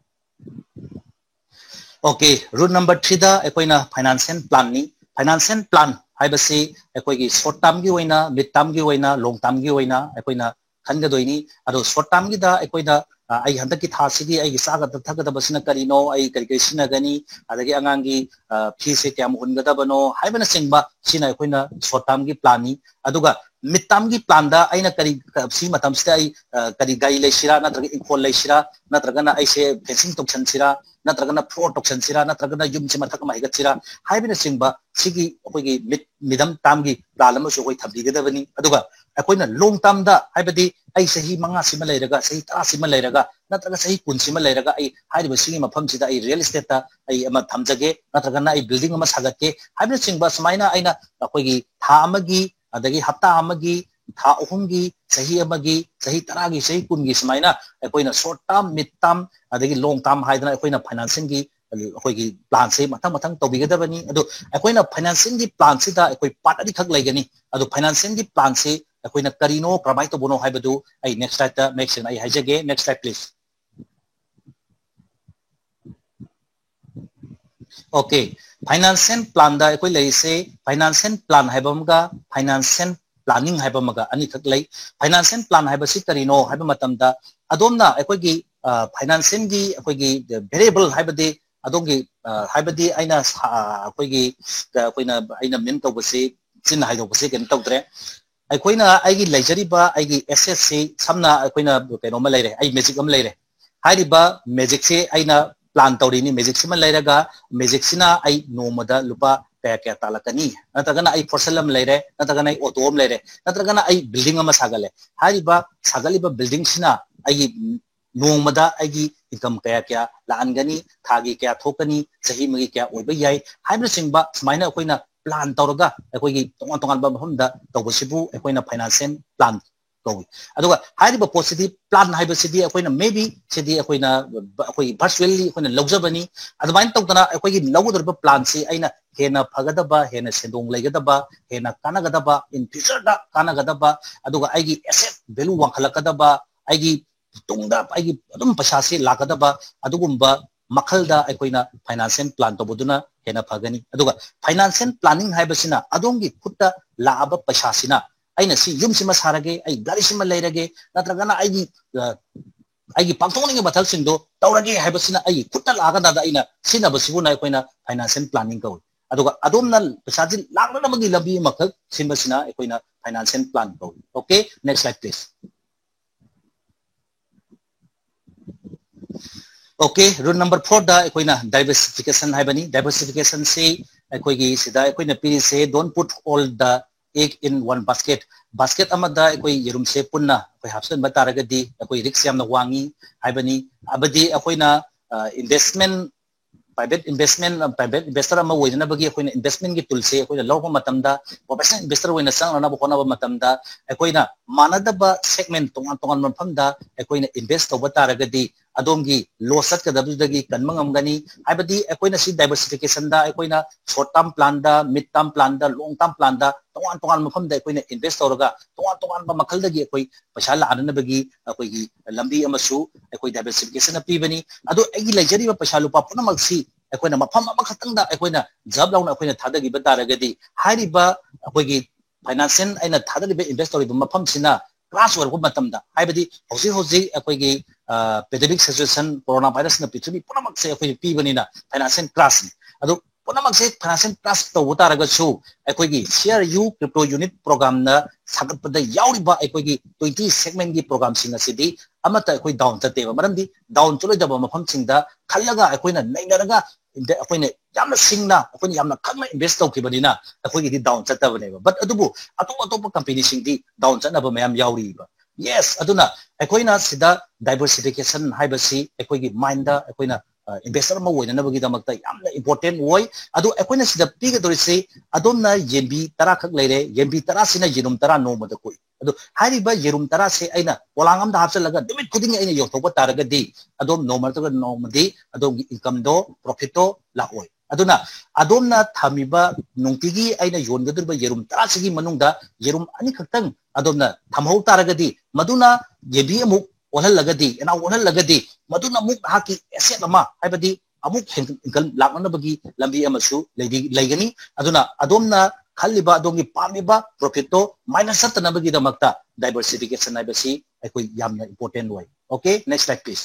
Okay, rule number threeꯗ ꯑꯩꯈꯣꯏꯅ financial planꯅꯤ꯫ Financial plan ꯍꯥꯏꯕꯁꯤ ꯑꯩꯈꯣꯏꯒꯤ short termꯒꯤ ꯑꯣꯏꯅ, mid termꯒꯤ ꯑꯣꯏꯅ, long termꯒꯤ ꯑꯣꯏꯅ ꯑꯩꯈꯣꯏꯅ ꯈꯟꯒꯗꯣꯏꯅꯤ꯫ ꯑꯗꯣ short termꯒꯤꯗ ꯑꯩꯈꯣꯏꯅ, ꯑ, ꯑꯩ ꯍꯟꯗꯛꯀꯤ ꯊꯥꯁꯤꯒꯤ ꯑꯩꯒꯤ ꯆꯥꯒꯗꯕ ꯊꯛꯀꯗꯕꯁꯤꯅ ꯀꯔꯤꯅꯣ, ꯑꯩ ꯀꯔꯤ ꯀꯔꯤ ꯁꯤꯖꯤꯟꯅꯒꯅꯤ, ꯑꯗꯒꯤ ꯑꯉꯥꯡꯒꯤ, ꯑ, ꯐꯤꯁꯦ ꯀꯌꯥꯝ ꯍꯨꯟꯒꯗꯕꯅꯣ ꯍꯥꯏꯕꯅꯆꯤꯡꯕ, ꯁꯤꯅ ꯑꯩꯈꯣꯏꯅ short termꯒꯤ planꯅꯤ꯫ ꯑꯗꯨꯒ mid termꯒꯤ planꯗ ꯑꯩꯅ ꯀꯔꯤ, ꯁꯤ ꯃꯇꯝꯁꯤꯗ ꯑꯩ, ꯑ, ꯀꯔꯤ ꯒꯥꯔꯤ ꯂꯩꯁꯤꯔꯥ, ꯅꯠꯇ꯭ꯔꯒ ꯏꯪꯈꯣꯜ ꯂꯩꯁꯤꯔꯥ, ꯅꯠꯇ꯭ꯔꯒꯅ ꯑꯩꯁꯦ fencing ꯇꯧꯁꯟꯁꯤꯔꯥ, ꯅꯠꯇ꯭ꯔꯒꯅ floor ꯇꯧꯁꯟꯁꯤꯔꯥ, ꯅꯠꯇ꯭ꯔꯒꯅ ꯌꯨꯝꯁꯦ ꯃꯊꯛ ꯑꯃ ꯍꯩꯒꯠꯁꯤꯔꯥ ꯍꯥꯏꯕꯅꯆꯤꯡꯕ, ꯁꯤꯒꯤ ꯑꯩꯈꯣꯏꯒꯤ mid, medium termꯒꯤ plan ꯑꯃꯁꯨ ꯑꯩꯈꯣꯏ ꯊꯝꯕꯤꯒꯗꯕꯅꯤ꯫ ꯑꯗꯨꯒ ꯑꯩꯈꯣꯏꯅ long termꯗ, ꯍꯥꯏꯕꯗꯤ ꯑꯩ ꯆꯍꯤ ꯃꯉꯥꯁꯤꯃ ꯂꯩꯔꯒ, ꯆꯍꯤ ꯇꯔꯥꯁꯤꯃ ꯂꯩꯔꯒ, ꯅꯠꯇ꯭ꯔꯒ ꯆꯍꯤ ꯀꯨꯟꯁꯤꯃ ꯂꯩꯔꯒ ꯑꯩ ꯍꯥꯏꯔꯤꯕ ꯁꯤꯒꯤ ꯃꯐꯝꯁꯤꯗ ꯑꯩ real estateꯇ ꯑꯩ ꯑꯃ ꯊꯝꯖꯒꯦ, ꯅꯠꯇ꯭ꯔꯒꯅ ꯑꯩ building ꯑꯃ ꯁꯥꯒꯠꯀꯦ ꯍꯥꯏꯕꯅꯆꯤꯡꯕ, ꯁꯨꯃꯥꯏꯅ ꯑꯩꯅ ꯑꯩꯈꯣꯏꯒꯤ ꯊꯥ ꯑꯃꯒꯤ, ꯑꯗꯒꯤ ꯍꯞꯇꯥ ꯑꯃꯒꯤ, ꯊꯥ ꯑꯍꯨꯝꯒꯤ, ꯆꯍꯤ ꯑꯃꯒꯤ, ꯆꯍꯤ ꯇꯔꯥꯒꯤ, ꯆꯍꯤ ꯀꯨꯟꯒꯤ, ꯁꯨꯃꯥꯏꯅ ꯑꯩꯈꯣꯏꯅ short term, mid term, ꯑꯗꯒꯤ long term ꯍꯥꯏꯗꯅ ꯑꯩꯈꯣꯏꯅ financingꯒꯤ ꯑꯩꯈꯣꯏꯒꯤ planꯁꯦ ꯃꯊꯪ ꯃꯊꯪ ꯇꯧꯕꯤꯒꯗꯕꯅꯤ꯫ ꯑꯗꯣ ꯑꯩꯈꯣꯏꯅ financingꯒꯤ planꯁꯤꯗ ꯑꯩꯈꯣꯏ part ꯑꯅꯤꯈꯛ ꯂꯩꯒꯅꯤ꯫ ꯑꯗꯣ financingꯒꯤ planꯁꯦ ꯑꯩꯈꯣꯏꯅ ꯀꯔꯤꯅꯣ, ꯀꯔꯝꯍꯥꯏꯅ ꯇꯧꯕꯅꯣ ꯍꯥꯏꯕꯗꯨ ꯑꯩ next slideꯇ ꯃꯌꯦꯛ ꯁꯦꯡꯅ ꯑꯩ ꯍꯥꯏꯖꯒꯦ꯫ Next slide, please. Okay, financial planꯗ ꯑꯩꯈꯣꯏ ꯂꯩꯔꯤꯁꯦ, financial plan ꯍꯥꯏꯕ ꯑꯃꯒ financial planning ꯍꯥꯏꯕ ꯑꯃꯒ ꯑꯅꯤꯈꯛ ꯂꯩ꯫ Financial plan ꯍꯥꯏꯕꯁꯤ ꯀꯔꯤꯅꯣ ꯍꯥꯏꯕ ꯃꯇꯝꯗ, ꯑꯗꯣꯝꯅ ꯑꯩꯈꯣꯏꯒꯤ, ꯑ, financialꯒꯤ ꯑꯩꯈꯣꯏꯒꯤ variable ꯍꯥꯏꯕꯗꯤ ꯑꯗꯣꯝꯒꯤ, ꯑ, ꯍꯥꯏꯕꯗꯤ ꯑꯩꯅ ꯁꯥ-, ꯑꯩꯈꯣꯏꯒꯤ, ꯑꯩꯈꯣꯏꯅ, ꯑꯩꯅ mean ꯇꯧꯕꯁꯤ, ꯆꯤꯟꯅ ꯍꯥꯏꯗꯣꯛꯄꯁꯤ ꯀꯩꯅꯣ ꯇꯧꯗ꯭ꯔꯦ꯫ ꯑꯩꯈꯣꯏꯅ ꯑꯩꯒꯤ ꯂꯩꯖꯔꯤꯕ ꯑꯩꯒꯤ assetꯁꯤ, ꯁꯝꯅ ꯑꯩꯈꯣꯏꯅ ꯀꯩꯅꯣꯝꯃ ꯂꯩꯔꯦ, ꯑꯩ magic ꯑꯃ ꯂꯩꯔꯦ꯫ ꯍꯥꯏꯔꯤꯕ magicꯁꯦ ꯑꯩꯅ plan ꯇꯧꯔꯤꯅꯤ꯫ Magicꯁꯤꯃ ꯂꯩꯔꯒ, magicꯁꯤꯅ ꯑꯩ ꯅꯣꯡꯃꯗ ꯂꯨꯄꯥ ꯀꯌꯥ ꯀꯌꯥ ꯇꯥꯜꯂꯛꯀꯅꯤ? ꯅꯠꯇ꯭ꯔꯒꯅ ꯑꯩ ꯐꯣꯔꯁꯟ ꯑꯃ ꯂꯩꯔꯦ, ꯅꯠꯇ꯭ꯔꯒꯅ ꯑꯩ ꯑꯣꯇꯣ ꯑꯃ ꯂꯩꯔꯦ, ꯅꯠꯇ꯭ꯔꯒꯅ ꯑꯩ building ꯑꯃ ꯁꯥꯒꯠꯂꯦ꯫ ꯍꯥꯏꯔꯤꯕ ꯁꯥꯒꯠꯂꯤꯕ buildingꯁꯤꯅ ꯑꯩꯒꯤ ꯅꯣꯡꯃꯗ ꯑꯩꯒꯤ income ꯀꯌꯥ ꯀꯌꯥ ꯂꯥꯛꯍꯟꯒꯅꯤ, ꯊꯥꯒꯤ ꯀꯌꯥ ꯊꯣꯛꯀꯅꯤ, ꯆꯍꯤ ꯑꯃꯒꯤ ꯀꯌꯥ ꯑꯣꯏꯕ ꯌꯥꯏ ꯍꯥꯏꯕꯅꯆꯤꯡꯕ, ꯁꯨꯃꯥꯏꯅ ꯑꯩꯈꯣꯏꯅ plan ꯇꯧꯔꯒ ꯑꯩꯈꯣꯏꯒꯤ ꯇꯣꯉꯥꯟ ꯇꯣꯉꯥꯟꯕ ꯃꯐꯝꯗ ꯇꯧꯕꯁꯤꯕꯨ ꯑꯩꯈꯣꯏꯅ financial plan ꯀꯧꯏ꯫ ꯑꯗꯨꯒ ꯍꯥꯏꯔꯤꯕ ꯄꯣꯠꯁꯤꯗꯤ, plan ꯍꯥꯏꯕꯁꯤꯗꯤ ꯑꯩꯈꯣꯏꯅ maybe ꯁꯤꯗꯤ ꯑꯩꯈꯣꯏꯅ, ꯑꯩꯈꯣꯏꯒꯤ virtually ꯑꯩꯈꯣꯏꯅ ꯂꯧꯖꯕꯅꯤ꯫ ꯑꯗꯨꯃꯥꯏꯅ ꯇꯧꯗꯅ ꯑꯩꯈꯣꯏꯒꯤ ꯂꯧꯒꯗꯧꯔꯤꯕ planꯁꯤ ꯑꯩꯅ ꯍꯦꯟꯅ ꯐꯒꯗꯕ, ꯍꯦꯟꯅ ꯁꯦꯟꯗꯣꯡ ꯂꯩꯒꯗꯕ, ꯍꯦꯟꯅ ꯀꯥꯟꯅꯒꯗꯕ, in futureꯗ ꯀꯥꯟꯅꯒꯗꯕ, ꯑꯗꯨꯒ ꯑꯩꯒꯤ asset value ꯋꯥꯡꯈꯠꯂꯛꯀꯗꯕ, ꯑꯩꯒꯤ ꯇꯨꯡꯗ ꯑꯩꯒꯤ ꯑꯗꯨꯝ ꯄꯩꯁꯥꯁꯤ ꯂꯥꯛꯀꯗꯕ, ꯑꯗꯨꯒꯨꯝꯕ ꯃꯈꯜꯗ ꯑꯩꯈꯣꯏꯅ financial plan ꯇꯧꯕꯗꯨꯅ ꯍꯦꯟꯅ ꯐꯒꯅꯤ꯫ ꯑꯗꯨꯒ financial planning ꯍꯥꯏꯕꯁꯤꯅ ꯑꯗꯣꯝꯒꯤ ꯈꯨꯠꯇ ꯂꯥꯛꯑꯕ ꯄꯩꯁꯥꯁꯤꯅ, ꯑꯩꯅ ꯁꯤ ꯌꯨꯝꯁꯤꯃ ꯁꯥꯔꯒꯦ, ꯑꯩ ꯒꯥꯔꯤꯁꯤꯃ ꯂꯩꯔꯒꯦ, ꯅꯠꯇ꯭ꯔꯒꯅ ꯑꯩꯒꯤ, ꯑ, ꯑꯩꯒꯤ ꯄꯥꯡꯊꯣꯛꯅꯤꯡꯉꯤꯕ ꯃꯊꯧꯁꯤꯡꯗꯣ ꯇꯧꯔꯒꯦ ꯍꯥꯏꯕꯁꯤꯅ ꯑꯩꯒꯤ ꯈꯨꯠꯇ ꯂꯥꯛꯑꯀꯥꯟꯗ ꯑꯩꯅ ꯁꯤꯖꯤꯟꯅꯕꯁꯤꯕꯨꯅ ꯑꯩꯈꯣꯏꯅ financial planning ꯀꯧꯏ꯫ ꯑꯗꯨꯒ ꯑꯗꯣꯝꯅ ꯄꯩꯁꯥꯁꯤ ꯂꯥꯛꯅꯅꯕꯒꯤ ꯂꯝꯕꯤ ꯑꯃꯈꯛ ꯁꯤꯟꯕꯁꯤꯅ ꯑꯩꯈꯣꯏꯅ financial plan ꯀꯧꯏ꯫ Okay, next slide please. Okay, rule number four ꯗ ꯑꯩꯈꯣꯏꯅ diversification ꯍꯥꯏꯕꯅꯤ꯫ Diversification ꯁꯤ ꯑꯩꯈꯣꯏꯒꯤ ꯁꯤꯗ ꯑꯩꯈꯣꯏꯅ ꯄꯤꯔꯤꯁꯦ, don't put all the egg in one basket꯫ Basket ꯑꯃꯗ ꯑꯩꯈꯣꯏ ꯌꯦꯔꯨꯝꯁꯦ ꯄꯨꯟꯅ ꯑꯩꯈꯣꯏ ꯍꯥꯞꯆꯤꯟꯕ ꯇꯥꯔꯒꯗꯤ ꯑꯩꯈꯣꯏ risk ꯌꯥꯝꯅ ꯋꯥꯡꯉꯤ ꯍꯥꯏꯕꯅꯤ꯫ ꯑꯃꯗꯤ ꯑꯩꯈꯣꯏꯅ, ꯑ, investment, private investment, private investor ꯑꯃ ꯑꯣꯏꯅꯅꯕꯒꯤ ꯑꯩꯈꯣꯏꯅ investment ꯀꯤ tool ꯁꯦ ꯑꯩꯈꯣꯏꯅ ꯂꯧꯔꯛꯄ ꯃꯇꯝꯗ, professional investor ꯑꯣꯏꯅ ꯆꯪꯅꯅꯕ ꯍꯣꯠꯅꯕ ꯃꯇꯝꯗ ꯑꯩꯈꯣꯏꯅ ꯃꯥꯟꯅꯗꯕ segment, ꯇꯣꯉꯥꯟ ꯇꯣꯉꯥꯟꯕ ꯃꯐꯝꯗ ꯑꯩꯈꯣꯏꯅ invest ꯇꯧꯕ ꯇꯥꯔꯒꯗꯤ ꯑꯗꯣꯝꯒꯤ loss ꯆꯠꯀꯗꯕꯗꯨꯗꯒꯤ ꯀꯟꯕ ꯉꯝꯒꯅꯤ꯫ ꯍꯥꯏꯕꯗꯤ ꯑꯩꯈꯣꯏꯅ ꯁꯤ diversification ꯗ ꯑꯩꯈꯣꯏꯅ short term plan ꯗ, mid term plan ꯗ, long term plan ꯗ ꯇꯣꯉꯥꯟ ꯇꯣꯉꯥꯟꯕ ꯃꯐꯝꯗ ꯑꯩꯈꯣꯏꯅ invest ꯇꯧꯔꯒ ꯇꯣꯉꯥꯟ ꯇꯣꯉꯥꯟꯕ ꯃꯈꯜꯗꯒꯤ ꯑꯩꯈꯣꯏ ꯄꯩꯁꯥ ꯂꯥꯛꯅꯅꯕꯒꯤ ꯑꯩꯈꯣꯏꯒꯤ ꯂꯝꯕꯤ ꯑꯃꯁꯨ ꯑꯩꯈꯣꯏ diversification ꯅ ꯄꯤꯕꯅꯤ꯫ ꯑꯗꯣ ꯑꯩꯒꯤ ꯂꯩꯖꯔꯤꯕ ꯄꯩꯁꯥ ꯂꯨꯄꯥ ꯄꯨꯝꯅꯃꯛꯁꯤ ꯑꯩꯈꯣꯏꯅ ꯃꯐꯝ ꯑꯃꯈꯛꯇꯪꯗ ꯑꯩꯈꯣꯏꯅ ꯖꯕ ꯂꯥꯎꯅ ꯑꯩꯈꯣꯏꯅ ꯊꯥꯗꯈꯤꯕ ꯇꯥꯔꯒꯗꯤ ꯍꯥꯏꯔꯤꯕ ꯑꯩꯈꯣꯏꯒꯤ financial ꯑꯩꯅ ꯊꯥꯗꯔꯤꯕ, invest ꯇꯧꯔꯤꯕ ꯃꯐꯝꯁꯤꯅ crash ꯑꯣꯏꯔꯛꯄ ꯃꯇꯝꯗ, ꯍꯥꯏꯕꯗꯤ ꯍꯧꯖꯤꯛ ꯍꯧꯖꯤꯛ ꯑꯩꯈꯣꯏꯒꯤ, ꯑ, pandemic situation, corona virus ꯅ ꯄ꯭ꯔꯤꯊꯤꯕꯤ ꯄꯨꯝꯅꯃꯛꯁꯦ ꯑꯩꯈꯣꯏ ꯄꯤꯕꯅꯤꯅ financial crash ꯅꯤ꯫ ꯑꯗꯨ ꯄꯨꯝꯅꯃꯛꯁꯦ financial crash ꯇꯧꯕ ꯇꯥꯔꯒꯁꯨ ꯑꯩꯈꯣꯏꯒꯤ C R U crypto unit program ꯅ ꯁꯥꯒꯠꯄꯗ ꯌꯥꯎꯔꯤꯕ ꯑꯩꯈꯣꯏꯒꯤ twenty segment ꯀꯤ program ꯁꯤꯡ ꯑꯁꯤꯗꯤ ꯑꯃꯠꯇ ꯑꯩꯈꯣꯏ down ꯆꯠꯇꯦꯕ꯫ ꯃꯔꯝꯗꯤ down ꯆꯠꯂꯣꯏꯗꯕ ꯃꯐꯝꯁꯤꯡꯗ ꯈꯜꯂꯒ ꯑꯩꯈꯣꯏꯅ ꯅꯩꯅꯔꯒ ꯑꯩꯈꯣꯏꯅ ꯌꯥꯝꯅ ꯁꯤꯡꯅ, ꯑꯩꯈꯣꯏꯅ ꯌꯥꯝꯅ ꯈꯪꯅ invest ꯇꯧꯈꯤꯕꯅꯤꯅ ꯑꯩꯈꯣꯏꯒꯤꯗꯤ down ꯆꯠꯇꯕꯅꯦꯕ꯫ But ꯑꯗꯨꯕꯨ ꯑꯇꯣꯞ ꯑꯇꯣꯞꯄ company ꯁꯤꯡꯗꯤ down ꯆꯠꯅꯕ ꯃꯌꯥꯝ ꯌꯥꯎꯔꯤꯕ꯫ Yes, ꯑꯗꯨꯅ ꯑꯩꯈꯣꯏꯅ ꯁꯤꯗ diversification ꯍꯥꯏꯕꯁꯤ ꯑꯩꯈꯣꯏꯒꯤ mind ꯗ ꯑꯩꯈꯣꯏꯅ, ꯑ, investor ꯑꯃ ꯑꯣꯏꯅꯅꯕꯒꯤꯗꯃꯛꯇ ꯌꯥꯝꯅ important ꯑꯣꯏ꯫ ꯑꯗꯨ ꯑꯩꯈꯣꯏꯅ ꯁꯤꯗ ꯄꯤꯒꯗꯧꯔꯤꯁꯤ, ꯑꯗꯣꯝꯅ ꯌꯦꯟꯕꯤ ꯇꯔꯥ ꯈꯛ ꯂꯩꯔꯦ, ꯌꯦꯟꯕꯤ ꯇꯔꯥꯁꯤꯅ ꯌꯦꯔꯨꯝ ꯇꯔꯥ ꯅꯣꯡꯃꯗ ꯀꯣꯛꯏ꯫ ꯑꯗꯨ ꯍꯥꯏꯔꯤꯕ ꯌꯦꯔꯨꯝ ꯇꯔꯥꯁꯦ ꯑꯩꯅ ꯄꯣꯂꯥꯡ ꯑꯃꯗ ꯍꯥꯞꯆꯤꯜꯂꯒ ꯅꯨꯃꯤꯠ ꯈꯨꯗꯤꯡꯒꯤ ꯑꯩꯅ ꯌꯣꯟꯊꯣꯛꯄ ꯇꯥꯔꯒꯗꯤ ꯑꯗꯣꯝ ꯅꯣꯡꯃ ꯅꯠꯇ꯭ꯔꯒ ꯅꯣꯡꯃꯗꯤ ꯑꯗꯣꯝꯒꯤ income ꯗꯣ, profit ꯇꯣ ꯂꯥꯛꯑꯣꯏ꯫ ꯑꯗꯨꯅ ꯑꯗꯣꯝꯅ ꯊꯝꯃꯤꯕ ꯅꯨꯡꯇꯤꯒꯤ ꯑꯩꯅ ꯌꯣꯟꯒꯗꯧꯔꯤꯕ ꯌꯦꯔꯨꯝ ꯇꯔꯥꯁꯤꯒꯤ ꯃꯅꯨꯡꯗ ꯌꯦꯔꯨꯝ ꯑꯅꯤꯈꯛꯇꯪ ꯑꯗꯣꯝꯅ ꯊꯝꯍꯧ ꯇꯥꯔꯒꯗꯤ ꯃꯗꯨꯅ ꯌꯦꯟꯕꯤ ꯑꯃꯨꯛ ꯑꯣꯜꯍꯜꯂꯒꯗꯤ, ꯌꯦꯅꯥꯎ ꯑꯣꯜꯍꯜꯂꯒꯗꯤ ꯃꯗꯨꯅ ꯑꯃꯨꯛ ꯅꯍꯥꯛꯀꯤ asset ꯑꯃ, ꯍꯥꯏꯕꯗꯤ ꯑꯃꯨꯛ ꯍꯦꯟ-, income ꯂꯥꯛꯅꯅꯕꯒꯤ ꯂꯝꯕꯤ ꯑꯃꯁꯨ ꯂꯩꯕꯤ-, ꯂꯩꯒꯅꯤ꯫ ꯑꯗꯨꯅ ꯑꯗꯣꯝꯅ ꯈꯜꯂꯤꯕ, ꯑꯗꯣꯝꯒꯤ ꯄꯥꯝꯂꯤꯕ profit ꯇꯣ minus ꯆꯠꯇꯅꯕꯒꯤꯗꯃꯛꯇ diversification ꯍꯥꯏꯕꯁꯤ ꯑꯩꯈꯣꯏ ꯌꯥꯝꯅ important ꯑꯣꯏ꯫ Okay, next slide please.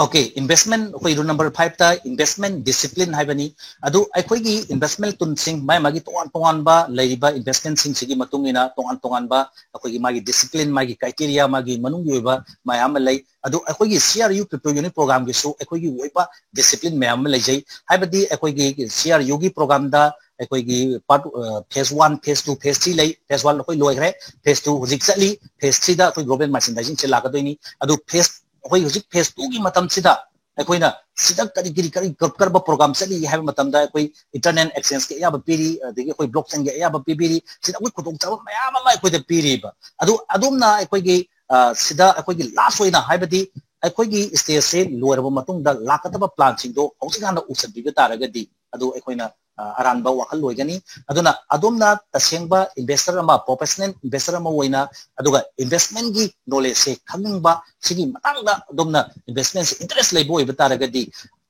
Okay, investment, ꯑꯩꯈꯣꯏ rule number five ꯇ investment discipline ꯍꯥꯏꯕꯅꯤ꯫ ꯑꯗꯨ ꯑꯩꯈꯣꯏꯒꯤ investment ꯇꯨꯜꯁꯤꯡ ꯃꯥꯏ ꯃꯥꯒꯤ ꯇꯣꯉꯥꯟ ꯇꯣꯉꯥꯟꯕ ꯂꯩꯔꯤꯕ investment ꯁꯤꯡꯁꯤꯒꯤ ꯃꯇꯨꯡ ꯏꯟꯅ ꯇꯣꯉꯥꯟ ꯇꯣꯉꯥꯟꯕ ꯑꯩꯈꯣꯏꯒꯤ ꯃꯥꯒꯤ discipline, ꯃꯥꯒꯤ criteria, ꯃꯥꯒꯤ ꯃꯅꯨꯡꯒꯤ ꯑꯣꯏꯕ ꯃꯌꯥꯝ ꯑꯃ ꯂꯩ꯫ ꯑꯗꯨ ꯑꯩꯈꯣꯏꯒꯤ C R U Crypto Unit program ꯒꯤꯁꯨ ꯑꯩꯈꯣꯏꯒꯤ ꯑꯣꯏꯕ discipline ꯃꯌꯥꯝ ꯑꯃ ꯂꯩꯖꯩ꯫ ꯍꯥꯏꯕꯗꯤ ꯑꯩꯈꯣꯏꯒꯤ C R U ꯒꯤ program ꯗ ꯑꯩꯈꯣꯏꯒꯤ part, ꯑ, phase one, phase two, phase three ꯂꯩ꯫ Phase one ꯑꯩꯈꯣꯏ ꯂꯣꯏꯈ꯭ꯔꯦ, phase two ꯍꯧꯖꯤꯛ ꯆꯠꯂꯤ, phase three ꯗ ꯑꯩꯈꯣꯏ global merchandising ꯁꯦ ꯂꯥꯛꯀꯗꯣꯏꯅꯤ꯫ ꯑꯗꯨ phase, ꯑꯩꯈꯣꯏ ꯍꯧꯖꯤꯛ phase two ꯒꯤ ꯃꯇꯝꯁꯤꯗ ꯑꯩꯈꯣꯏꯅ ꯁꯤꯗ ꯀꯔꯤ ꯀꯔꯤ ꯀꯔꯤ ꯀꯔꯝꯕ program ꯆꯠꯂꯤ ꯍꯥꯏꯕ ꯃꯇꯝꯗ ꯑꯩꯈꯣꯏ internal exchange ꯀꯤ ꯑꯌꯥꯕ ꯄꯤꯔꯤ, ꯑꯗꯒꯤ ꯑꯩꯈꯣꯏ blockchain ꯒꯤ ꯑꯌꯥꯕ ꯄꯤꯕꯤꯔꯤ꯫ ꯁꯤꯗ ꯑꯩꯈꯣꯏ ꯈꯨꯗꯣꯡꯆꯥꯕ ꯃꯌꯥꯝ ꯑꯃ ꯑꯩꯈꯣꯏꯗ ꯄꯤꯔꯤꯕ꯫ ꯑꯗꯨ ꯑꯗꯣꯝꯅ ꯑꯩꯈꯣꯏꯒꯤ, ꯑ, ꯁꯤꯗ ꯑꯩꯈꯣꯏꯒꯤ last ꯑꯣꯏꯅ, ꯍꯥꯏꯕꯗꯤ ꯑꯩꯈꯣꯏꯒꯤ stage ꯁꯦ ꯂꯣꯏꯔꯕ ꯃꯇꯨꯡꯗ ꯂꯥꯛꯀꯗꯕ plan ꯁꯤꯡꯗꯣ ꯍꯧꯖꯤꯛ ꯍꯥꯟꯅ ꯎꯁꯟꯕꯤꯕ ꯇꯥꯔꯒꯗꯤ ꯑꯗꯨ ꯑꯩꯈꯣꯏꯅ, ꯑ, ꯑꯔꯥꯟꯕ ꯋꯥꯈꯜ ꯑꯣꯏꯒꯅꯤ꯫ ꯑꯗꯨꯅ ꯑꯗꯣꯝꯅ ꯇꯁꯦꯡꯕ investor ꯑꯃ, professional investor ꯑꯃ ꯑꯣꯏꯅ, ꯑꯗꯨꯒ investment ꯀꯤ knowledge ꯁꯦ ꯈꯪꯅꯤꯡꯕ, ꯁꯤꯒꯤ ꯃꯇꯥꯡꯗ ꯑꯗꯣꯝꯅ investment ꯁꯦ interest ꯂꯩꯕ ꯑꯣꯏꯕ ꯇꯥꯔꯒꯗꯤ,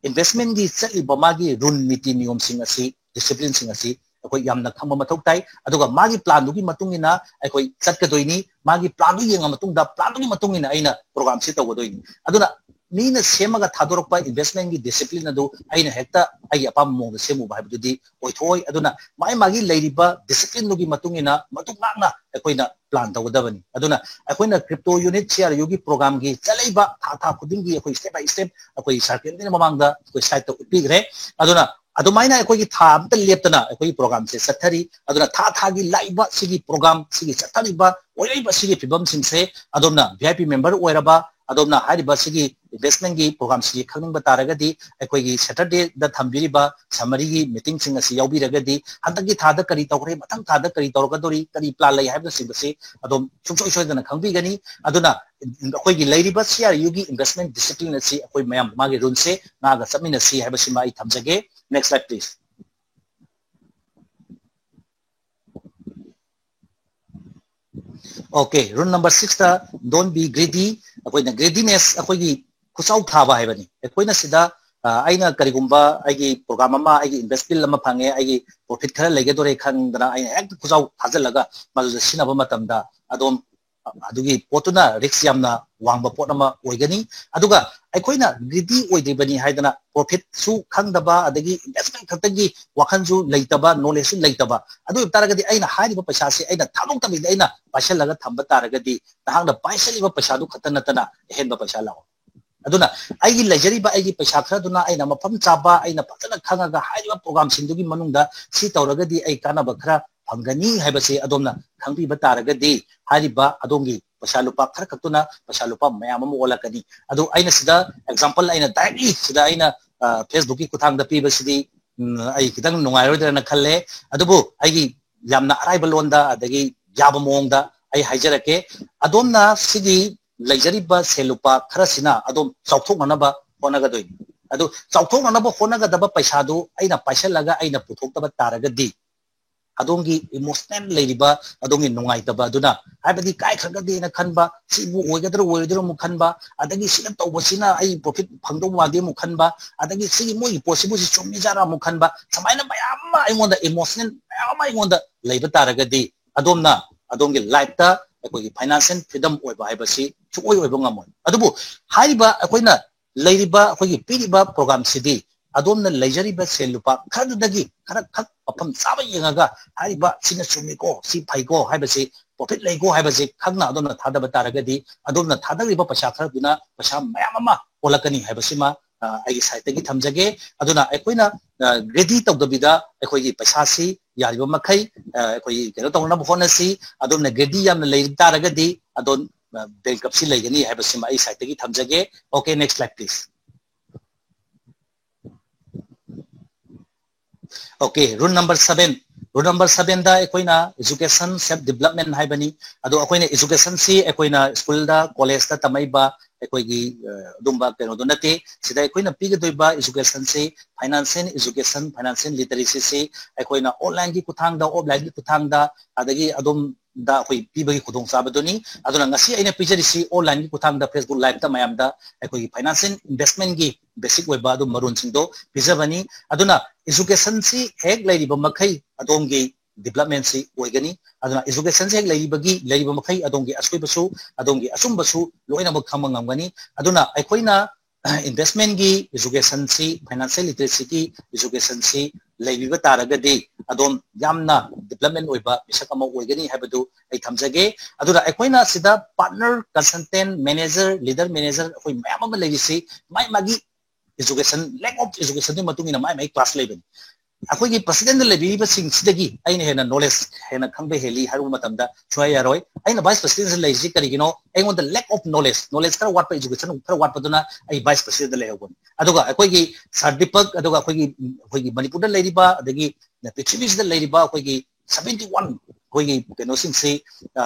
investment ꯀꯤ ꯆꯠꯂꯤꯕ ꯃꯥꯒꯤ rule, ꯅꯤꯇꯤ ꯅꯤꯌꯣꯝꯁꯤꯡ ꯑꯁꯤ, discipline ꯁꯤꯡ ꯑꯁꯤ ꯑꯩꯈꯣꯏ ꯌꯥꯝꯅ ꯈꯪꯕ ꯃꯊꯧ ꯇꯥꯏ꯫ ꯑꯗꯨꯒ ꯃꯥꯒꯤ plan ꯗꯨꯒꯤ ꯃꯇꯨꯡ ꯏꯟꯅ ꯑꯩꯈꯣꯏ ꯆꯠꯀꯗꯣꯏꯅꯤ꯫ ꯃꯥꯒꯤ plan ꯗꯨ ꯌꯦꯡꯉ ꯃꯇꯨꯡꯗ, plan ꯗꯨꯒꯤ ꯃꯇꯨꯡ ꯏꯟꯅ ꯑꯩꯅ program ꯁꯤ ꯇꯧꯒꯗꯣꯏꯅꯤ꯫ ꯑꯗꯨꯅ ꯃꯤꯅ ꯁꯦꯝꯃꯒ ꯊꯥꯗꯣꯔꯛꯄ investment ꯀꯤ discipline ꯑꯗꯨ ꯑꯩꯅ ꯍꯦꯛꯇ ꯑꯩꯒꯤ ꯑꯄꯥꯝꯕ ꯃꯑꯣꯡꯗ ꯁꯦꯝꯃꯨꯕ ꯍꯥꯏꯕꯗꯨꯗꯤ ꯑꯣꯏꯊꯣꯛꯑꯣꯏ꯫ ꯑꯗꯨꯅ ꯃꯥꯒꯤ ꯃꯥꯒꯤ ꯂꯩꯔꯤꯕ discipline ꯗꯨꯒꯤ ꯃꯇꯨꯡ ꯏꯟꯅ ꯃꯇꯨꯡ ꯂꯥꯛꯅ ꯑꯩꯈꯣꯏꯅ plan ꯇꯧꯒꯗꯕꯅꯤ꯫ ꯑꯗꯨꯅ ꯑꯩꯈꯣꯏꯅ Crypto Unit C R U ꯒꯤ program ꯒꯤ ꯆꯠꯂꯛꯏꯕ ꯊꯥ ꯊꯥ ꯈꯨꯗꯤꯡꯒꯤ ꯑꯩꯈꯣꯏ step by step ꯑꯩꯈꯣꯏ ꯁꯥꯔ ꯀꯦꯟꯗꯤꯅ ꯃꯃꯥꯡꯗ ꯑꯩꯈꯣꯏ slide ꯇ ꯎꯠꯄꯤꯈ꯭ꯔꯦ꯫ ꯑꯗꯨꯅ ꯑꯗꯨꯃꯥꯏꯅ ꯑꯩꯈꯣꯏꯒꯤ ꯊꯥ ꯑꯃꯇ ꯂꯦꯞꯇꯅ ꯑꯩꯈꯣꯏꯒꯤ program ꯁꯦ ꯆꯠꯊꯔꯤ꯫ ꯑꯗꯨꯅ ꯊꯥ ꯊꯥꯒꯤ ꯂꯥꯛꯏꯕ ꯁꯤꯒꯤ program, ꯁꯤꯒꯤ ꯆꯠꯊꯔꯤꯕ, ꯑꯣꯏꯔꯛꯏꯕ ꯁꯤꯒꯤ ꯐꯤꯕꯝꯁꯤꯡꯁꯦ ꯑꯗꯣꯝꯅ V I P member ꯑꯣꯏꯔꯕ, ꯑꯗꯣꯝꯅ ꯍꯥꯏꯔꯤꯕ ꯁꯤꯒꯤ investment ꯀꯤ program ꯁꯤ ꯈꯪꯅꯤꯡꯕ ꯇꯥꯔꯒꯗꯤ ꯑꯩꯈꯣꯏꯒꯤ Saturday ꯗ ꯊꯝꯕꯤꯔꯤꯕ summary ꯒꯤ meeting ꯁꯤꯡ ꯑꯁꯤ ꯌꯥꯎꯕꯤꯔꯒꯗꯤ ꯍꯟꯗꯛꯀꯤ ꯊꯥꯗ ꯀꯔꯤ ꯇꯧꯈ꯭ꯔꯦ, ꯃꯊꯪ ꯊꯥꯗ ꯀꯔꯤ ꯇꯧꯔꯛꯀꯗꯧꯔꯤ, ꯀꯔꯤ plan ꯂꯩ ꯍꯥꯏꯕꯅꯆꯤꯡꯕꯁꯤ ꯑꯗꯨꯝ ꯁꯨꯡꯁꯣꯏ ꯁꯣꯏꯗꯅ ꯈꯪꯕꯤꯒꯅꯤ꯫ ꯑꯗꯨꯅ ꯑꯩꯈꯣꯏꯒꯤ ꯂꯩꯔꯤꯕ C R U ꯒꯤ investment discipline ꯑꯁꯤ ꯑꯩꯈꯣꯏ ꯃꯌꯥꯝ ꯃꯥꯒꯤ rule ꯁꯦ ꯉꯥꯛꯑꯒ ꯆꯠꯃꯤꯟꯅꯁꯤ ꯍꯥꯏꯕꯁꯤꯃ ꯑꯩ ꯊꯝꯖꯒꯦ꯫ Next slide please. Okay, rule number six ꯇ, don't be greedy꯫ ꯑꯩꯈꯣꯏꯅ greediness, ꯑꯩꯈꯣꯏꯒꯤ ꯈꯨꯆꯥꯎ ꯊꯥꯕ ꯍꯥꯏꯕꯅꯤ꯫ ꯑꯩꯈꯣꯏꯅ ꯁꯤꯗ ꯑ, ꯑꯩꯅ ꯀꯔꯤꯒꯨꯝꯕ ꯑꯩꯒꯤ program ꯑꯃ, ꯑꯩꯒꯤ invest bill ꯑꯃ ꯐꯪꯉꯦ, ꯑꯩꯒꯤ profit ꯈꯔ ꯂꯩꯒꯗꯣꯔꯦ ꯈꯪꯗꯅ ꯑꯩꯅ ꯍꯦꯛꯇ ꯈꯨꯖꯥꯎ ꯊꯥꯖꯤꯜꯂꯒ ꯃꯗꯨꯗ ꯁꯤꯖꯤꯟꯅꯕ ꯃꯇꯝꯗ ꯑꯗꯣꯝ ꯑꯗꯨꯒꯤ ꯄꯣꯠꯇꯨꯅ risk ꯌꯥꯝꯅ ꯋꯥꯡꯕ ꯄꯣꯠ ꯑꯃ ꯑꯣꯏꯒꯅꯤ꯫ ꯑꯗꯨꯒ ꯑꯩꯈꯣꯏꯅ greedy ꯑꯣꯏꯗ꯭ꯔꯤꯕꯅꯤ ꯍꯥꯏꯗꯅ profitꯁꯨ ꯈꯪꯗꯕ, ꯑꯗꯒꯤ investment ꯈꯛꯇꯒꯤ ꯋꯥꯈꯜꯁꯨ ꯂꯩꯇꯕ, knowledgeꯁꯨ ꯂꯩꯇꯕ, ꯑꯗꯨ ꯑꯣꯏꯕ ꯇꯥꯔꯒꯗꯤ ꯑꯩꯅ ꯍꯥꯏꯔꯤꯕ ꯄꯩꯁꯥꯁꯦ ꯑꯩꯅ ꯊꯥꯗꯣꯛꯇꯕꯤꯗ ꯑꯩꯅ ꯄꯥꯏꯁꯜꯂꯒ ꯊꯝꯕ ꯇꯥꯔꯒꯗꯤ ꯅꯍꯥꯛꯅ ꯄꯥꯏꯁꯜꯂꯤꯕ ꯄꯩꯁꯥꯗꯨ ꯈꯛꯇ ꯅꯠꯇꯅ ꯑꯍꯦꯟꯕ ꯄꯩꯁꯥ ꯂꯥꯛꯑꯣꯏ꯫ ꯑꯗꯨꯅ ꯑꯩꯒꯤ ꯂꯩꯖꯔꯤꯕ ꯑꯩꯒꯤ ꯄꯩꯁꯥ ꯈꯔꯗꯨꯅ ꯑꯩꯅ ꯃꯐꯝ ꯆꯥꯕ, ꯑꯩꯅ ꯐꯖꯅ ꯈꯪꯉꯒ ꯍꯥꯏꯔꯤꯕ programꯁꯤꯡꯗꯨꯒꯤ ꯃꯅꯨꯡꯗ ꯁꯤ ꯇꯧꯔꯒꯗꯤ ꯑꯩ ꯀꯥꯟꯅꯕ ꯈꯔ ꯐꯪꯒꯅꯤ ꯍꯥꯏꯕꯁꯤ ꯑꯗꯣꯝꯅ ꯈꯪꯕꯤꯕ ꯇꯥꯔꯒꯗꯤ ꯍꯥꯏꯔꯤꯕ ꯑꯗꯣꯝꯒꯤ ꯄꯩꯁꯥ ꯂꯨꯄꯥ ꯈꯔ ꯈꯛꯇꯨꯅ ꯄꯩꯁꯥ ꯂꯨꯄꯥ ꯃꯌꯥꯝ ꯑꯃ ꯑꯣꯜꯂꯛꯀꯅꯤ꯫ ꯑꯗꯨ ꯑꯩꯅ ꯁꯤꯗ example ꯑꯩꯅ directly ꯁꯤꯗ ꯑꯩꯅ, ꯑ, Facebookꯀꯤ ꯈꯨꯠꯊꯥꯡꯗ ꯄꯤꯕꯁꯤꯗꯤ, ꯎꯝ, ꯑꯩ ꯈꯤꯇꯪ ꯅꯨꯡꯉꯥꯏꯔꯣꯏꯗ꯭ꯔꯅ ꯈꯜꯂꯦ꯫ ꯑꯗꯨꯕꯨ ꯑꯩꯒꯤ ꯌꯥꯝꯅ ꯑꯔꯥꯏꯕ ꯂꯣꯟꯗ ꯑꯗꯒꯤ ꯌꯥꯕ ꯃꯑꯣꯡꯗ ꯑꯩ ꯍꯥꯏꯖꯔꯛꯀꯦ꯫ ꯑꯗꯣꯝꯅ ꯁꯤꯒꯤ ꯂꯩꯖꯔꯤꯕ ꯁꯦꯜ ꯂꯨꯄꯥ ꯈꯔꯁꯤꯅ ꯑꯗꯨꯝ ꯆꯥꯎꯊꯣꯛꯅꯅꯕ ꯍꯣꯠꯅꯒꯗꯣꯏꯅꯤ꯫ ꯑꯗꯨ ꯆꯥꯎꯊꯣꯛꯅꯅꯕ ꯍꯣꯠꯅꯒꯗꯕ ꯄꯩꯁꯥꯗꯨ ꯑꯩꯅ ꯄꯥꯏꯁꯜꯂꯒ ꯑꯩꯅ ꯄꯨꯊꯣꯛꯇꯕ ꯇꯥꯔꯒꯗꯤ ꯑꯗꯣꯝꯒꯤ emotional ꯂꯩꯔꯤꯕ ꯑꯗꯣꯝꯒꯤ ꯅꯨꯡꯉꯥꯏꯇꯕ ꯑꯗꯨꯅ, ꯍꯥꯏꯕꯗꯤ ꯀꯥꯏꯈ꯭ꯔꯒꯗꯤꯅ ꯈꯟꯕ, ꯁꯤꯕꯨ ꯑꯣꯏꯒꯗ꯭ꯔꯥ ꯑꯣꯏꯔꯣꯏꯗ꯭ꯔꯥ ꯑꯃꯨꯛ ꯈꯟꯕ, ꯑꯗꯒꯤ ꯁꯤꯅ ꯇꯧꯕꯁꯤꯅ ꯑꯩ profit ꯐꯪꯗꯧ ꯃꯥꯟꯗꯦ ꯑꯃꯨꯛ ꯈꯟꯕ, ꯑꯗꯒꯤ ꯁꯤꯒꯤ ꯃꯣꯏꯒꯤ ꯄꯣꯠꯁꯤꯕꯨ ꯁꯤ ꯆꯨꯝꯃꯤꯖꯥꯠꯔꯥ ꯑꯃꯨꯛ ꯈꯟꯕ, ꯁꯨꯃꯥꯏꯅ ꯃꯌꯥꯝ ꯑꯃ ꯑꯩꯉꯣꯟꯗ emotional ꯃꯌꯥꯝ ꯑꯃ ꯑꯩꯉꯣꯟꯗ ꯂꯩꯕ ꯇꯥꯔꯒꯗꯤ ꯑꯗꯣꯝꯅ ꯑꯗꯣꯝꯒꯤ lifeꯇ ꯑꯩꯈꯣꯏꯒꯤ financial freedom ꯑꯣꯏꯕ ꯍꯥꯏꯕꯁꯤ ꯁꯨꯡꯑꯣꯏ ꯑꯣꯏꯕ ꯉꯝꯃꯣꯏ꯫ ꯑꯗꯨꯕꯨ ꯍꯥꯏꯔꯤꯕ ꯑꯩꯈꯣꯏꯅ ꯂꯩꯔꯤꯕ ꯑꯩꯈꯣꯏꯒꯤ ꯄꯤꯔꯤꯕ programꯁꯤꯗꯤ ꯑꯗꯣꯝꯅ ꯂꯩꯖꯔꯤꯕ ꯁꯦꯜ ꯂꯨꯄꯥ ꯈꯔꯗꯨꯗꯒꯤ ꯈꯔ ꯈꯛ ꯃꯐꯝ ꯆꯥꯕ ꯌꯦꯡꯉꯒ ꯍꯥꯏꯔꯤꯕ ꯁꯤꯅ ꯆꯨꯝꯃꯤꯀꯣ, ꯁꯤ ꯐꯩꯀꯣ ꯍꯥꯏꯕꯁꯤ, profit ꯂꯩꯀꯣ ꯍꯥꯏꯕꯁꯤ ꯈꯪꯅ ꯑꯗꯣꯝꯅ ꯊꯥꯗꯕ ꯇꯥꯔꯒꯗꯤ ꯑꯗꯣꯝꯅ ꯊꯥꯗꯔꯤꯕ ꯄꯩꯁꯥ ꯈꯔꯗꯨꯅ ꯄꯩꯁꯥ ꯃꯌꯥꯝ ꯑꯃ ꯑꯣꯜꯂꯛꯀꯅꯤ ꯍꯥꯏꯕꯁꯤꯃ, ꯑ, ꯑꯩꯒꯤ sideꯇꯒꯤ ꯊꯝꯖꯒꯦ꯫ ꯑꯗꯨꯅ ꯑꯩꯈꯣꯏꯅ, ꯑ, greedy ꯇꯧꯗꯕꯤꯗ ꯑꯩꯈꯣꯏꯒꯤ ꯄꯩꯁꯥꯁꯤ ꯌꯥꯔꯤꯕ ꯃꯈꯩ, ꯑ, ꯑꯩꯈꯣꯏꯒꯤ ꯀꯩꯅꯣ ꯇꯧꯅꯕ ꯍꯣꯠꯅꯁꯤ꯫ ꯑꯗꯣꯝꯅ greedy ꯌꯥꯝꯅ ꯂꯩ ꯇꯥꯔꯒꯗꯤ ꯑꯗꯣꯝ, ꯑ, bankruptcy ꯂꯩꯒꯅꯤ ꯍꯥꯏꯕꯁꯤꯃ ꯑꯩ sideꯇꯒꯤ ꯊꯝꯖꯒꯦ꯫ Okay, next slide please. Okay, rule number seven. Rule number sevenꯗ ꯑꯩꯈꯣꯏꯅ education self development ꯍꯥꯏꯕꯅꯤ꯫ ꯑꯗꯣ ꯑꯩꯈꯣꯏꯅ educationꯁꯤ ꯑꯩꯈꯣꯏꯅ schoolꯗ, collegeꯇ ꯇꯝꯃꯛꯏꯕ ꯑꯩꯈꯣꯏꯒꯤ, ꯑ, ꯑꯗꯨꯝꯕ ꯀꯩꯅꯣꯗꯣ ꯅꯠꯇꯦ꯫ ꯁꯤꯗ ꯑꯩꯈꯣꯏꯅ ꯄꯤꯒꯗꯣꯏꯕ educationꯁꯤ financial education, financial literacyꯁꯤ ꯑꯩꯈꯣꯏꯅ onlineꯒꯤ ꯈꯨꯠꯊꯥꯡꯗ, offlineꯒꯤ ꯈꯨꯠꯊꯥꯡꯗ, ꯑꯗꯒꯤ ꯑꯗꯨꯝ ꯗ ꯑꯩꯈꯣꯏ ꯄꯤꯕꯒꯤ ꯈꯨꯗꯣꯡꯆꯥꯕꯗꯨꯅꯤ꯫ ꯑꯗꯨꯅ ꯉꯁꯤ ꯑꯩꯅ ꯄꯤꯖꯔꯤꯁꯤ online ꯒꯤ ꯈꯨꯠꯊꯥꯡꯗ Facebook live ꯇ ꯃꯌꯥꯝꯗ ꯑꯩꯈꯣꯏꯒꯤ financial investment ꯒꯤ basic ꯑꯣꯏꯕ ꯑꯗꯨꯝ ꯃꯔꯣꯟꯁꯤꯡꯗꯣ ꯄꯤꯖꯕꯅꯤ꯫ ꯑꯗꯨꯅ education ꯁꯤ ꯍꯦꯛ ꯂꯩꯔꯤꯕ ꯃꯈꯩ ꯑꯗꯣꯝꯒꯤ development ꯁꯤ ꯑꯣꯏꯒꯅꯤ꯫ ꯑꯗꯨꯅ education ꯁꯤ ꯍꯦꯛ ꯂꯩꯔꯤꯕꯒꯤ, ꯂꯩꯔꯤꯕ ꯃꯈꯩ ꯑꯗꯣꯝꯒꯤ ꯑꯁꯣꯏꯕꯁꯨ, ꯑꯗꯣꯝꯒꯤ ꯑꯆꯨꯝꯕꯁꯨ ꯂꯣꯏꯅꯃꯛ ꯈꯪꯕ ꯉꯝꯒꯅꯤ꯫ ꯑꯗꯨꯅ ꯑꯩꯈꯣꯏꯅ investment ꯒꯤ education ꯁꯤ, financial literacy ꯒꯤ education ꯁꯤ ꯂꯩꯕꯤꯕ ꯇꯥꯔꯒꯗꯤ ꯑꯗꯣꯝ ꯌꯥꯝꯅ development ꯑꯣꯏꯕ ꯃꯤꯁꯛ ꯑꯃ ꯑꯣꯏꯒꯅꯤ ꯍꯥꯏꯕꯗꯨ ꯑꯩ ꯊꯝꯖꯒꯦ꯫ ꯑꯗꯨꯅ ꯑꯩꯈꯣꯏꯅ ꯁꯤꯗ partner, consultant, manager, leader manager ꯑꯩꯈꯣꯏ ꯃꯌꯥꯝ ꯑꯃ ꯂꯩꯔꯤꯁꯤ ꯃꯥꯏ ꯃꯥꯒꯤ education, lack of education ꯗꯨꯒꯤ ꯃꯇꯨꯡ ꯏꯟꯅ ꯃꯥꯏ ꯃꯥꯏ class ꯂꯩꯕꯅꯤ꯫ ꯑꯩꯈꯣꯏꯒꯤ president ꯗ ꯂꯩꯕꯤꯔꯤꯕꯁꯤꯡꯁꯤꯗꯒꯤ ꯑꯩꯅ ꯍꯦꯟꯅ knowledge, ꯍꯦꯟꯅ ꯈꯪꯕ ꯍꯦꯜꯂꯤ ꯍꯥꯏꯕ ꯃꯇꯝꯗ ꯁꯨꯡꯌꯥ ꯌꯥꯔꯣꯏ꯫ ꯑꯩꯅ vice president ꯗ ꯂꯩꯔꯤꯁꯤ ꯀꯔꯤꯒꯤꯅꯣ? ꯑꯩꯉꯣꯟꯗ lack of knowledge, knowledge ꯈꯔ ꯋꯥꯠꯄ, education ꯈꯔ ꯋꯥꯠꯄꯗꯨꯅ ꯑꯩ vice president ꯗ ꯂꯩꯍꯧꯕꯅꯤ꯫ ꯑꯗꯨꯒ ꯑꯩꯈꯣꯏꯒꯤ ꯁꯥꯔ ꯗꯤꯄꯛ, ꯑꯗꯨꯒ ꯑꯩꯈꯣꯏꯒꯤ, ꯑꯩꯈꯣꯏꯒꯤ ꯃꯅꯤꯄꯨꯔꯗ ꯂꯩꯔꯤꯕ, ꯑꯗꯒꯤ ꯄ꯭ꯔꯤꯊꯤꯕꯤꯁꯤꯗ ꯂꯩꯔꯤꯕ ꯑꯩꯈꯣꯏꯒꯤ seventy one ꯑꯩꯈꯣꯏꯒꯤ ꯀꯩꯅꯣꯁꯤꯡꯁꯤ,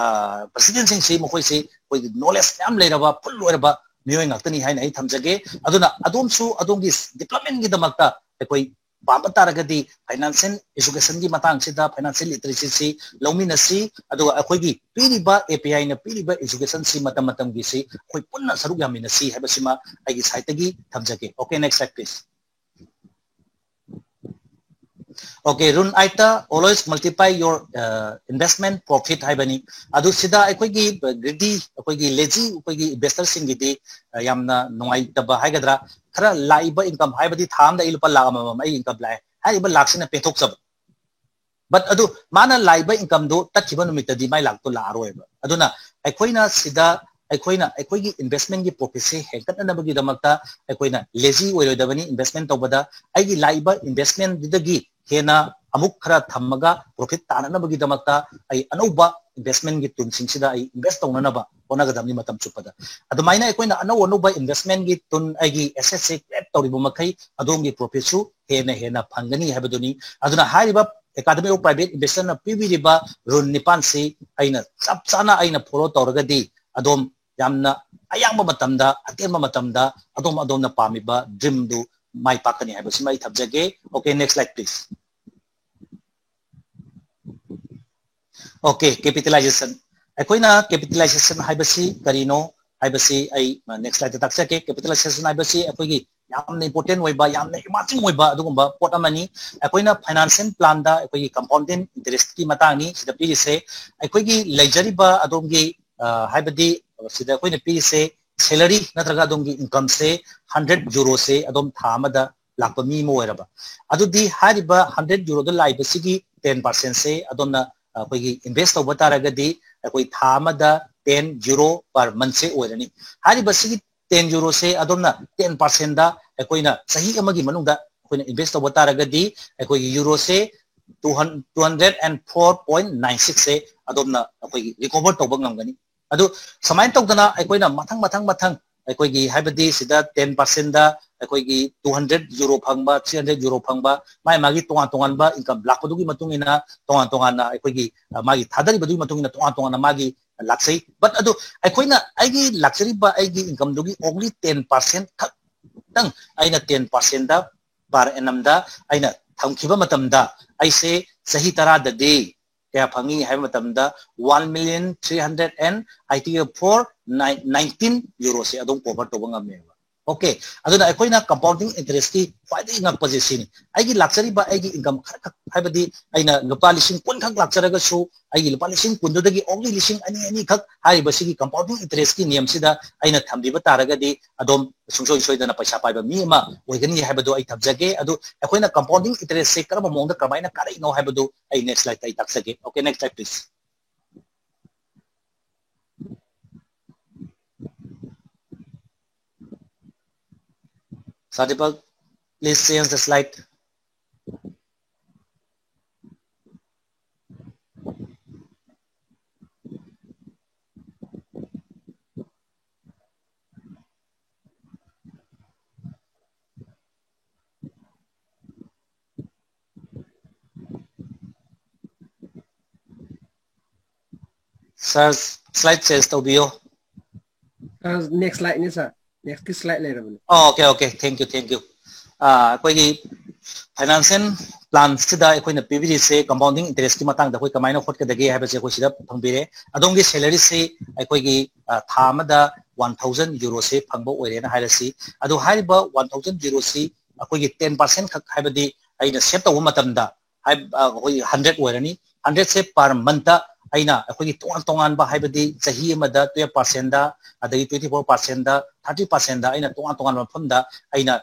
president ꯁꯤꯡꯁꯤ, ꯃꯈꯣꯏꯁꯤ ꯑꯩꯈꯣꯏꯒꯤ knowledge ꯃꯌꯥꯝ ꯂꯩꯔꯕ, full ꯑꯣꯏꯔꯕ ꯃꯤꯑꯣꯏ ꯉꯥꯛꯇꯅꯤ ꯍꯥꯏꯅ ꯑꯩ ꯊꯝꯖꯒꯦ꯫ ꯑꯗꯨꯅ ꯑꯗꯣꯝꯁꯨ ꯑꯗꯣꯝꯒꯤ development ꯒꯤꯗꯃꯛꯇ ꯑꯩꯈꯣꯏ ꯄꯥꯝꯕ ꯇꯥꯔꯒꯗꯤ financial education ꯒꯤ ꯃꯇꯥꯡꯁꯤꯗ, financial literacy ꯁꯤ ꯂꯧꯃꯤꯟꯅꯁꯤ, ꯑꯗꯨꯒ ꯑꯩꯈꯣꯏꯒꯤ ꯄꯤꯔꯤꯕ API ꯅ ꯄꯤꯔꯤꯕ education ꯁꯤ ꯃꯇꯝ ꯃꯇꯝꯒꯤꯁꯤ ꯑꯩꯈꯣꯏ ꯄꯨꯟꯅ ꯁꯔꯨꯛ ꯌꯥꯃꯤꯟꯅꯁꯤ ꯍꯥꯏꯕꯁꯤꯃ ꯑꯩꯒꯤ side ꯇꯒꯤ ꯊꯝꯖꯒꯦ꯫ Okay, next slide, please. Okay, rule eight ꯇ always multiply your, uh, investment profit ꯍꯥꯏꯕꯅꯤ꯫ ꯑꯗꯨ ꯁꯤꯗ ꯑꯩꯈꯣꯏꯒꯤ greedy, ꯑꯩꯈꯣꯏꯒꯤ lazy, ꯑꯩꯈꯣꯏꯒꯤ investor ꯁꯤꯡꯒꯤꯗꯤ, ꯑ, ꯌꯥꯝꯅ ꯅꯨꯡꯉꯥꯏꯇꯕ ꯍꯥꯏꯒꯗ꯭ꯔꯥ, ꯈꯔ ꯂꯥꯛꯏꯕ income ꯍꯥꯏꯕꯗꯤ ꯊꯥ ꯑꯃꯗ ꯑꯩ ꯂꯨꯄꯥ ꯂꯥꯈ ꯑꯃꯃꯝ ꯑꯩ income ꯂꯥꯛꯑꯦ, ꯍꯥꯏꯔꯤꯕ ꯂꯥꯈꯁꯤꯅ ꯄꯦꯟꯊꯣꯛꯆꯕ꯫ But ꯑꯗꯨ ꯃꯥꯅ ꯂꯥꯛꯏꯕ income ꯗꯨ ꯇꯠꯈꯤꯕ ꯅꯨꯃꯤꯠꯇꯗꯤ ꯃꯥꯏ ꯂꯥꯛꯇꯣ ꯂꯥꯛꯑꯔꯣꯏꯕ꯫ ꯑꯗꯨꯅ ꯑꯩꯈꯣꯏꯅ ꯁꯤꯗ, ꯑꯩꯈꯣꯏꯅ ꯑꯩꯈꯣꯏꯒꯤ investment ꯒꯤ profit ꯁꯦ ꯍꯦꯟꯒꯠꯅꯅꯕꯒꯤꯗꯃꯛꯇ ꯑꯩꯈꯣꯏꯅ lazy ꯑꯣꯏꯔꯣꯏꯗꯕꯅꯤ꯫ Investment ꯇꯧꯕꯗ ꯑꯩꯒꯤ ꯂꯥꯛꯏꯕ investment ꯗꯨꯗꯒꯤ ꯍꯦꯟꯅ ꯑꯃꯨꯛ ꯈꯔ ꯊꯝꯃꯒ profit ꯇꯥꯅꯅꯕꯒꯤꯗꯃꯛꯇ ꯑꯩ ꯑꯅꯧꯕ investment ꯒꯤ ꯇꯨꯜꯁꯤꯡꯁꯤꯗ ꯑꯩ invest ꯇꯧꯅꯅꯕ ꯍꯣꯠꯅꯒꯗꯕꯅꯤ ꯃꯇꯝ ꯆꯨꯞꯄꯗ꯫ ꯑꯗꯨꯃꯥꯏꯅ ꯑꯩꯈꯣꯏꯅ ꯑꯅꯧ ꯑꯅꯧꯕ investment ꯒꯤ ꯇꯨꯜ, ꯑꯩꯒꯤ asset ꯁꯦ create ꯇꯧꯔꯤꯕ ꯃꯈꯩ ꯑꯗꯣꯝꯒꯤ profit ꯁꯨ ꯍꯦꯟꯅ ꯍꯦꯟꯅ ꯐꯪꯒꯅꯤ ꯍꯥꯏꯕꯗꯨꯅꯤ꯫ ꯑꯗꯨꯅ ꯍꯥꯏꯔꯤꯕ Academy of Private Investor ꯅ ꯄꯤꯕꯤꯔꯤꯕ rule ꯅꯤꯄꯥꯟꯁꯤ ꯑꯩꯅ ꯆꯞ ꯆꯥꯅ ꯑꯩꯅ follow ꯇꯧꯔꯒꯗꯤ ꯑꯗꯣꯝ ꯌꯥꯝꯅ ꯑꯌꯥꯝꯕ ꯃꯇꯝꯗ, ꯑꯇꯦꯟꯕ ꯃꯇꯝꯗ ꯑꯗꯣꯝ ꯑꯗꯣꯝꯅ ꯄꯥꯝꯃꯤꯕ dream ꯗꯨ ꯃꯥꯏ ꯄꯥꯛꯀꯅꯤ ꯍꯥꯏꯕꯁꯤꯃ ꯑꯩ ꯊꯝꯖꯒꯦ꯫ Okay, next slide, please. Okay, capitalization. ꯑꯩꯈꯣꯏꯅ capitalization ꯍꯥꯏꯕꯁꯤ ꯀꯔꯤꯅꯣ ꯍꯥꯏꯕꯁꯤ ꯑꯩ next slide ꯇꯥꯛꯆꯒꯦ꯫ Capitalization ꯍꯥꯏꯕꯁꯤ ꯑꯩꯈꯣꯏꯒꯤ ꯌꯥꯝꯅ important ꯑꯣꯏꯕ, ꯌꯥꯝꯅ emerging ꯑꯣꯏꯕ ꯑꯗꯨꯒꯨꯝꯕ ꯄꯣꯠ ꯑꯃꯅꯤ꯫ ꯑꯩꯈꯣꯏꯅ financial planꯗ ꯑꯩꯈꯣꯏꯒꯤ compounding interestꯀꯤ ꯃꯇꯥꯡꯅꯤ ꯁꯤꯗ ꯄꯤꯔꯤꯁꯦ꯫ ꯑꯩꯈꯣꯏꯒꯤ ꯂꯩꯖꯔꯤꯕ ꯑꯗꯣꯝꯒꯤ, ꯑ, ꯍꯥꯏꯕꯗꯤ ꯁꯤꯗ ꯑꯩꯈꯣꯏꯅ ꯄꯤꯔꯤꯁꯦ salary ꯅꯠꯇ꯭ꯔꯒ ꯑꯗꯣꯝꯒꯤ incomeꯁꯦ hundred euroꯁꯦ ꯑꯗꯣꯝ ꯊꯥ ꯑꯃꯗ ꯂꯥꯛꯄ ꯃꯤ ꯑꯃ ꯑꯣꯏꯔꯕ, ꯑꯗꯨꯗꯤ ꯍꯥꯏꯔꯤꯕ hundred euroꯗ ꯂꯥꯛꯏꯕꯁꯤꯒꯤ ten percentꯁꯦ ꯑꯗꯣꯝꯅ ꯑꯩꯈꯣꯏꯒꯤ invest ꯇꯧꯕ ꯇꯥꯔꯒꯗꯤ ꯑꯩꯈꯣꯏ ꯊꯥ ꯑꯃꯗ ten euro per monthꯁꯦ ꯑꯣꯏꯔꯅꯤ꯫ ꯍꯥꯏꯔꯤꯕꯁꯤꯒꯤ ten euroꯁꯦ ꯑꯗꯣꯝꯅ ten percentꯗ ꯑꯩꯈꯣꯏꯅ ꯆꯍꯤ ꯑꯃꯒꯤ ꯃꯅꯨꯡꯗ ꯑꯩꯈꯣꯏꯅ invest ꯇꯧꯕ ꯇꯥꯔꯒꯗꯤ ꯑꯩꯈꯣꯏꯒꯤ euroꯁꯦ two hundred and four point nine sixꯁꯦ ꯑꯗꯣꯝꯅ ꯑꯩꯈꯣꯏꯒꯤ recover ꯇꯧꯕ ꯉꯝꯒꯅꯤ꯫ ꯑꯗꯨ ꯁꯨꯃꯥꯏꯅ ꯇꯧꯗꯅ ꯑꯩꯈꯣꯏꯅ ꯃꯊꯪ ꯃꯊꯪ ꯃꯊꯪ ꯑꯩꯈꯣꯏꯒꯤ ꯍꯥꯏꯕꯗꯤ ꯁꯤꯗ ten percentꯗ ꯑꯩꯈꯣꯏꯒꯤ two hundred euro ꯐꯪꯕ, three hundred euro ꯐꯪꯕ, ꯃꯥꯒꯤ ꯃꯥꯒꯤ ꯇꯣꯉꯥꯟ ꯇꯣꯉꯥꯟꯕ income ꯂꯥꯛꯄꯗꯨꯒꯤ ꯃꯇꯨꯡ ꯏꯟꯅ ꯇꯣꯉꯥꯟ ꯇꯣꯉꯥꯟꯅ ꯑꯩꯈꯣꯏꯒꯤ, ꯑ, ꯃꯥꯒꯤ ꯊꯥꯗꯔꯤꯕꯗꯨꯒꯤ ꯃꯇꯨꯡ ꯏꯟꯅ ꯇꯣꯉꯥꯟ ꯇꯣꯉꯥꯟꯅ ꯃꯥꯒꯤ ꯂꯥꯛꯆꯩ꯫ But ꯑꯗꯨ ꯑꯩꯈꯣꯏꯅ ꯑꯩꯒꯤ ꯂꯥꯛꯆꯔꯤꯕ ꯑꯩꯒꯤ incomeꯗꯨꯒꯤ only ten percent ꯈꯛꯇꯪ ꯑꯩꯅ ten percentꯗ per annumꯗ ꯑꯩꯅ ꯊꯝꯈꯤꯕ ꯃꯇꯝꯗ ꯑꯩꯁꯦ ꯆꯍꯤ ꯇꯔꯥꯗꯗꯤ ꯀꯌꯥ ꯐꯪꯉꯤ ꯍꯥꯏꯕ ꯃꯇꯝꯗ one million three hundred and eighty four nineteen euroꯁꯦ ꯑꯗꯨꯝ cover ꯇꯧꯕ ꯉꯝꯃꯦꯕ꯫ Okay, ꯑꯗꯨꯅ ꯑꯩꯈꯣꯏꯅ compounding interestꯀꯤ ꯈ꯭ꯋꯥꯏꯗꯒꯤ ꯉꯛꯄꯁꯦ ꯁꯤꯅꯤ꯫ ꯑꯩꯒꯤ ꯂꯥꯛꯆꯔꯤꯕ ꯑꯩꯒꯤ income ꯈꯔꯈꯛ, ꯍꯥꯏꯕꯗꯤ ꯑꯩꯅ ꯂꯨꯄꯥ ꯂꯤꯁꯤꯡ ꯀꯨꯟ ꯈꯛ ꯂꯥꯛꯆꯔꯒꯁꯨ, ꯑꯩꯒꯤ ꯂꯨꯄꯥ ꯂꯤꯁꯤꯡ ꯀꯨꯟꯗꯨꯗꯒꯤ only ꯂꯤꯁꯤꯡ ꯑꯅꯤ ꯑꯅꯤꯈꯛ ꯍꯥꯏꯔꯤꯕꯁꯤꯒꯤ compounding interestꯀꯤ ꯅꯤꯌꯝꯁꯤꯗ ꯑꯩꯅ ꯊꯝꯕꯤꯕ ꯇꯥꯔꯒꯗꯤ ꯑꯗꯣꯝ ꯁꯨꯡꯁꯣꯏ ꯁꯣꯏꯗꯅ ꯄꯩꯁꯥ ꯄꯥꯏꯕ ꯃꯤ ꯑꯃ ꯑꯣꯏꯒꯅꯤ ꯍꯥꯏꯕꯗꯨ ꯑꯩ ꯊꯝꯖꯒꯦ꯫ ꯑꯗꯨ ꯑꯩꯈꯣꯏꯅ compounding interestꯁꯦ ꯀꯔꯝꯕ ꯃꯑꯣꯡꯗ ꯀꯃꯥꯏꯅ ꯀꯥꯔꯛꯏꯅꯣ ꯍꯥꯏꯕꯗꯨ ꯑꯩ next slideꯇ ꯑꯩ ꯇꯥꯛꯆꯒꯦ꯫ Okay, next slide, please. Sir Deepak, please change the slide. Sir, slide change ꯇꯧꯕꯤꯌꯣ꯫ Sir, next slide ꯅꯤ sir. Next ꯀꯤ slide ꯂꯩꯔꯕꯅꯤ꯫ ꯑꯣ, okay, okay. Thank you, thank you. ꯑꯥ, ꯑꯩꯈꯣꯏꯒꯤ financial ꯄ꯭ꯂꯥꯟꯁꯤꯗ ꯑꯩꯈꯣꯏꯅ ꯄꯤꯕꯤꯔꯤꯁꯦ ꯀꯝꯄꯥꯎꯟꯗꯤꯡ ꯏꯟꯇꯔꯦꯁꯀꯤ ꯃꯇꯥꯡꯗ ꯑꯩꯈꯣꯏ ꯀꯃꯥꯏꯅ ꯍꯣꯠꯀꯗꯒꯦ ꯍꯥꯏꯕꯁꯦ ꯑꯩꯈꯣꯏ ꯁꯤꯗ ꯐꯪꯕꯤꯔꯦ꯫ ꯑꯗꯣꯝꯒꯤ ꯁꯦꯂꯔꯤꯁꯤ ꯑꯩꯈꯣꯏꯒꯤ ꯊꯥ ꯑꯃꯗ ꯋꯥꯟ ꯊꯥꯎꯖꯟ ꯌꯨꯔꯣꯁꯦ ꯐꯪꯕ ꯑꯣꯏꯔꯦꯅ ꯍꯥꯏꯔꯁꯤ꯫ ꯑꯗꯣ ꯍꯥꯏꯔꯤꯕ ꯋꯥꯟ ꯊꯥꯎꯖꯟ ꯌꯨꯔꯣꯁꯤ ꯑꯩꯈꯣꯏꯒꯤ ꯇꯦꯟ ꯄꯥꯔꯁꯦꯟ ꯈꯛ, ꯍꯥꯏꯕꯗꯤ ꯑꯩꯅ ꯁꯦꯞ ꯇꯧꯕ ꯃꯇꯝꯗ ꯑꯩꯈꯣꯏ ꯍꯟꯗ꯭ꯔꯦꯠ ꯑꯣꯏꯔꯅꯤ꯫ ꯍꯟꯗ꯭ꯔꯦꯠꯁꯦ ꯄꯔ ꯃꯟꯇ ꯑꯩꯅ ꯑꯩꯈꯣꯏꯒꯤ ꯇꯣꯉꯥꯟ ꯇꯣꯉꯥꯟꯕ, ꯍꯥꯏꯕꯗꯤ ꯆꯍꯤ ꯑꯃꯗ ꯇꯨꯌꯦꯜꯞ ꯄꯥꯔꯁꯦꯟꯗ, ꯑꯗꯒꯤ ꯇ꯭ꯋꯦꯟꯇꯤ ꯐꯣꯔ ꯄꯥꯔꯁꯦꯟꯗ, ꯊꯥꯔꯇꯤ ꯄꯥꯔꯁꯦꯟꯗ ꯑꯩꯅ ꯇꯣꯉꯥꯟ ꯇꯣꯉꯥꯟꯕ ꯃꯐꯝꯗ ꯑꯩꯅ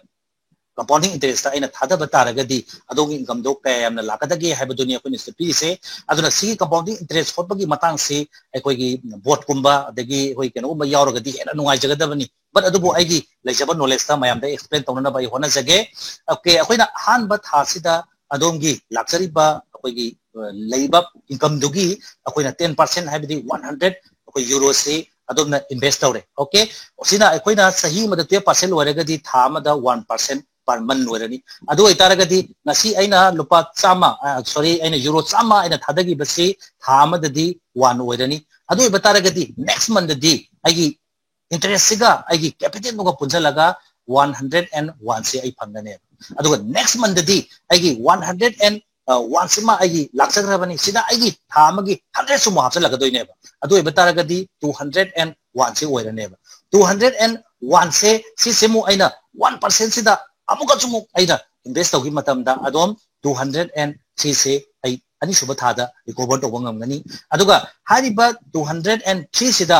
ꯀꯝꯄꯥꯎꯟꯗꯤꯡ ꯏꯟꯇꯔꯦꯁꯇ ꯑꯩꯅ ꯊꯥꯗꯕ ꯇꯥꯔꯒꯗꯤ ꯑꯗꯣꯝꯒꯤ ꯏꯟꯀꯝꯗꯣ ꯀꯌꯥ ꯌꯥꯝꯅ ꯂꯥꯛꯀꯗꯒꯦ ꯍꯥꯏꯕꯗꯨꯅꯤ ꯑꯩꯈꯣꯏꯅ ꯁꯤꯗ ꯄꯤꯔꯤꯁꯦ꯫ ꯑꯗꯨꯅ ꯁꯤꯒꯤ ꯀꯝꯄꯥꯎꯟꯗꯤꯡ ꯏꯟꯇꯔꯦꯁ ꯍꯣꯠꯄꯒꯤ ꯃꯇꯥꯡꯁꯤ ꯑꯩꯈꯣꯏꯒꯤ ꯕꯣꯠꯀꯨꯝꯕ ꯑꯗꯒꯤ ꯑꯩꯈꯣꯏ ꯀꯩꯅꯣꯒꯨꯝꯕ ꯌꯥꯎꯔꯒꯗꯤ ꯍꯦꯟꯅ ꯅꯨꯡꯉꯥꯏꯖꯒꯗꯕꯅꯤ꯫ ꯕꯠ ꯑꯗꯨꯕꯨ ꯑꯩꯒꯤ ꯂꯩꯖꯕ ꯅꯣꯂꯦꯖꯇ ꯃꯌꯥꯝꯗ ꯑꯦꯛꯁꯄ꯭ꯂꯦꯟ ꯇꯧꯅꯅꯕ ꯑꯩ ꯍꯣꯠꯅꯖꯒꯦ꯫ ꯑꯣꯀꯦ, ꯑꯩꯈꯣꯏꯅ ꯑꯍꯥꯟꯕ ꯊꯥꯁꯤꯗ ꯑꯗꯣꯝꯒꯤ ꯂꯥꯛꯆꯔꯤꯕ ꯑꯩꯈꯣꯏꯒꯤ ꯂꯩꯕ ꯏꯟꯀꯝꯗꯨꯒꯤ ꯑꯩꯈꯣꯏꯅ ꯇꯦꯟ ꯄꯥꯔꯁꯦꯟ, ꯍꯥꯏꯕꯗꯤ ꯋꯥꯟ ꯍꯟꯗ꯭ꯔꯦꯠ ꯑꯩꯈꯣꯏ ꯌꯨꯔꯣꯁꯤ ꯑꯗꯣꯝꯅ ꯏꯟꯚꯦꯁ ꯇꯧꯔꯦ꯫ ꯑꯣꯀꯦ, ꯁꯤꯅ ꯑꯩꯈꯣꯏꯅ ꯆꯍꯤ ꯑꯃꯗ ꯇꯨꯌꯦꯜꯞ ꯄꯥꯔꯁꯦꯟ ꯑꯣꯏꯔꯒꯗꯤ ꯊꯥ ꯑꯃꯗ ꯋꯥꯟ ꯄꯥꯔꯁꯦꯟ ꯄꯔ ꯃꯟ ꯑꯣꯏꯔꯅꯤ꯫ ꯑꯗꯨ ꯑꯣꯏꯇꯥꯔꯒꯗꯤ ꯉꯁꯤ ꯑꯩꯅ ꯂꯨꯄꯥ ꯆꯥꯝꯃ, ꯁꯣꯔꯤ, ꯑꯩꯅ ꯌꯨꯔꯣ ꯆꯥꯝꯃ ꯑꯩꯅ ꯊꯥꯗꯈꯤꯕꯁꯤ ꯊꯥ ꯑꯃꯗꯗꯤ ꯋꯥꯟ ꯑꯣꯏꯔꯅꯤ꯫ ꯑꯗꯨ ꯑꯣꯏꯕ ꯇꯥꯔꯒꯗꯤ ꯅꯦꯛꯁ ꯃꯟꯗꯗꯤ ꯑꯩꯒꯤ ꯏꯟꯇꯔꯦꯁꯁꯤꯒ ꯑꯩꯒꯤ ꯀꯦꯄꯤꯇꯦꯜꯗꯨꯒ ꯄꯨꯟꯁꯤꯜꯂꯒ ꯋꯥꯟ ꯍꯟꯗ꯭ꯔꯦꯠ ꯑꯦꯟ ꯋꯥꯟꯁꯦ ꯑꯩ ꯐꯪꯒꯅꯦꯕ꯫ ꯑꯗꯨꯒ ꯅꯦꯛꯁ ꯃꯟꯗꯗꯤ ꯑꯩꯒꯤ ꯋꯥꯟ ꯍꯟꯗ꯭ꯔꯦꯠ ꯑꯦꯟ ꯋꯥꯟꯁꯤꯃ ꯑꯩꯒꯤ ꯂꯥꯛꯆꯈ꯭ꯔꯕꯅꯤ, ꯁꯤꯗ ꯑꯩꯒꯤ ꯊꯥ ꯑꯃꯒꯤ ꯍꯟꯗ꯭ꯔꯦꯠꯁꯨ ꯑꯃꯨꯛ ꯍꯥꯞꯆꯤꯜꯂꯛꯀꯗꯣꯏꯅꯦꯕ꯫ ꯑꯗꯨ ꯑꯣꯏꯕ ꯇꯥꯔꯒꯗꯤ ꯇꯨ ꯍꯟꯗ꯭ꯔꯦꯠ ꯑꯦꯟ ꯋꯥꯟꯁꯦ ꯑꯣꯏꯔꯅꯦꯕ꯫ ꯇꯨ ꯍꯟꯗ꯭ꯔꯦꯠ ꯑꯦꯟ ꯋꯥꯟꯁꯦ ꯁꯤꯁꯦ ꯑꯃꯨꯛ ꯑꯩꯅ ꯋꯥꯟ ꯄꯥꯔꯁꯦꯟꯁꯤꯗ ꯑꯃꯨꯛꯀꯁꯨ ꯑꯃꯨꯛ ꯑꯩꯅ ꯏꯟꯚꯦꯁ ꯇꯧꯈꯤꯕ ꯃꯇꯝꯗ ꯑꯗꯨꯝ ꯇꯨ ꯍꯟꯗ꯭ꯔꯦꯠ ꯑꯦꯟ ꯊ꯭ꯔꯤꯁꯦ ꯑꯩ ꯑꯅꯤꯁꯨꯕ ꯊꯥꯗ ꯔꯤꯀꯣꯚꯔ ꯇꯧꯕ ꯉꯝꯒꯅꯤ꯫ ꯑꯗꯨꯒ ꯍꯥꯏꯔꯤꯕ ꯇꯨ ꯍꯟꯗ꯭ꯔꯦꯠ ꯑꯦꯟ ꯊ꯭ꯔꯤꯁꯤꯗ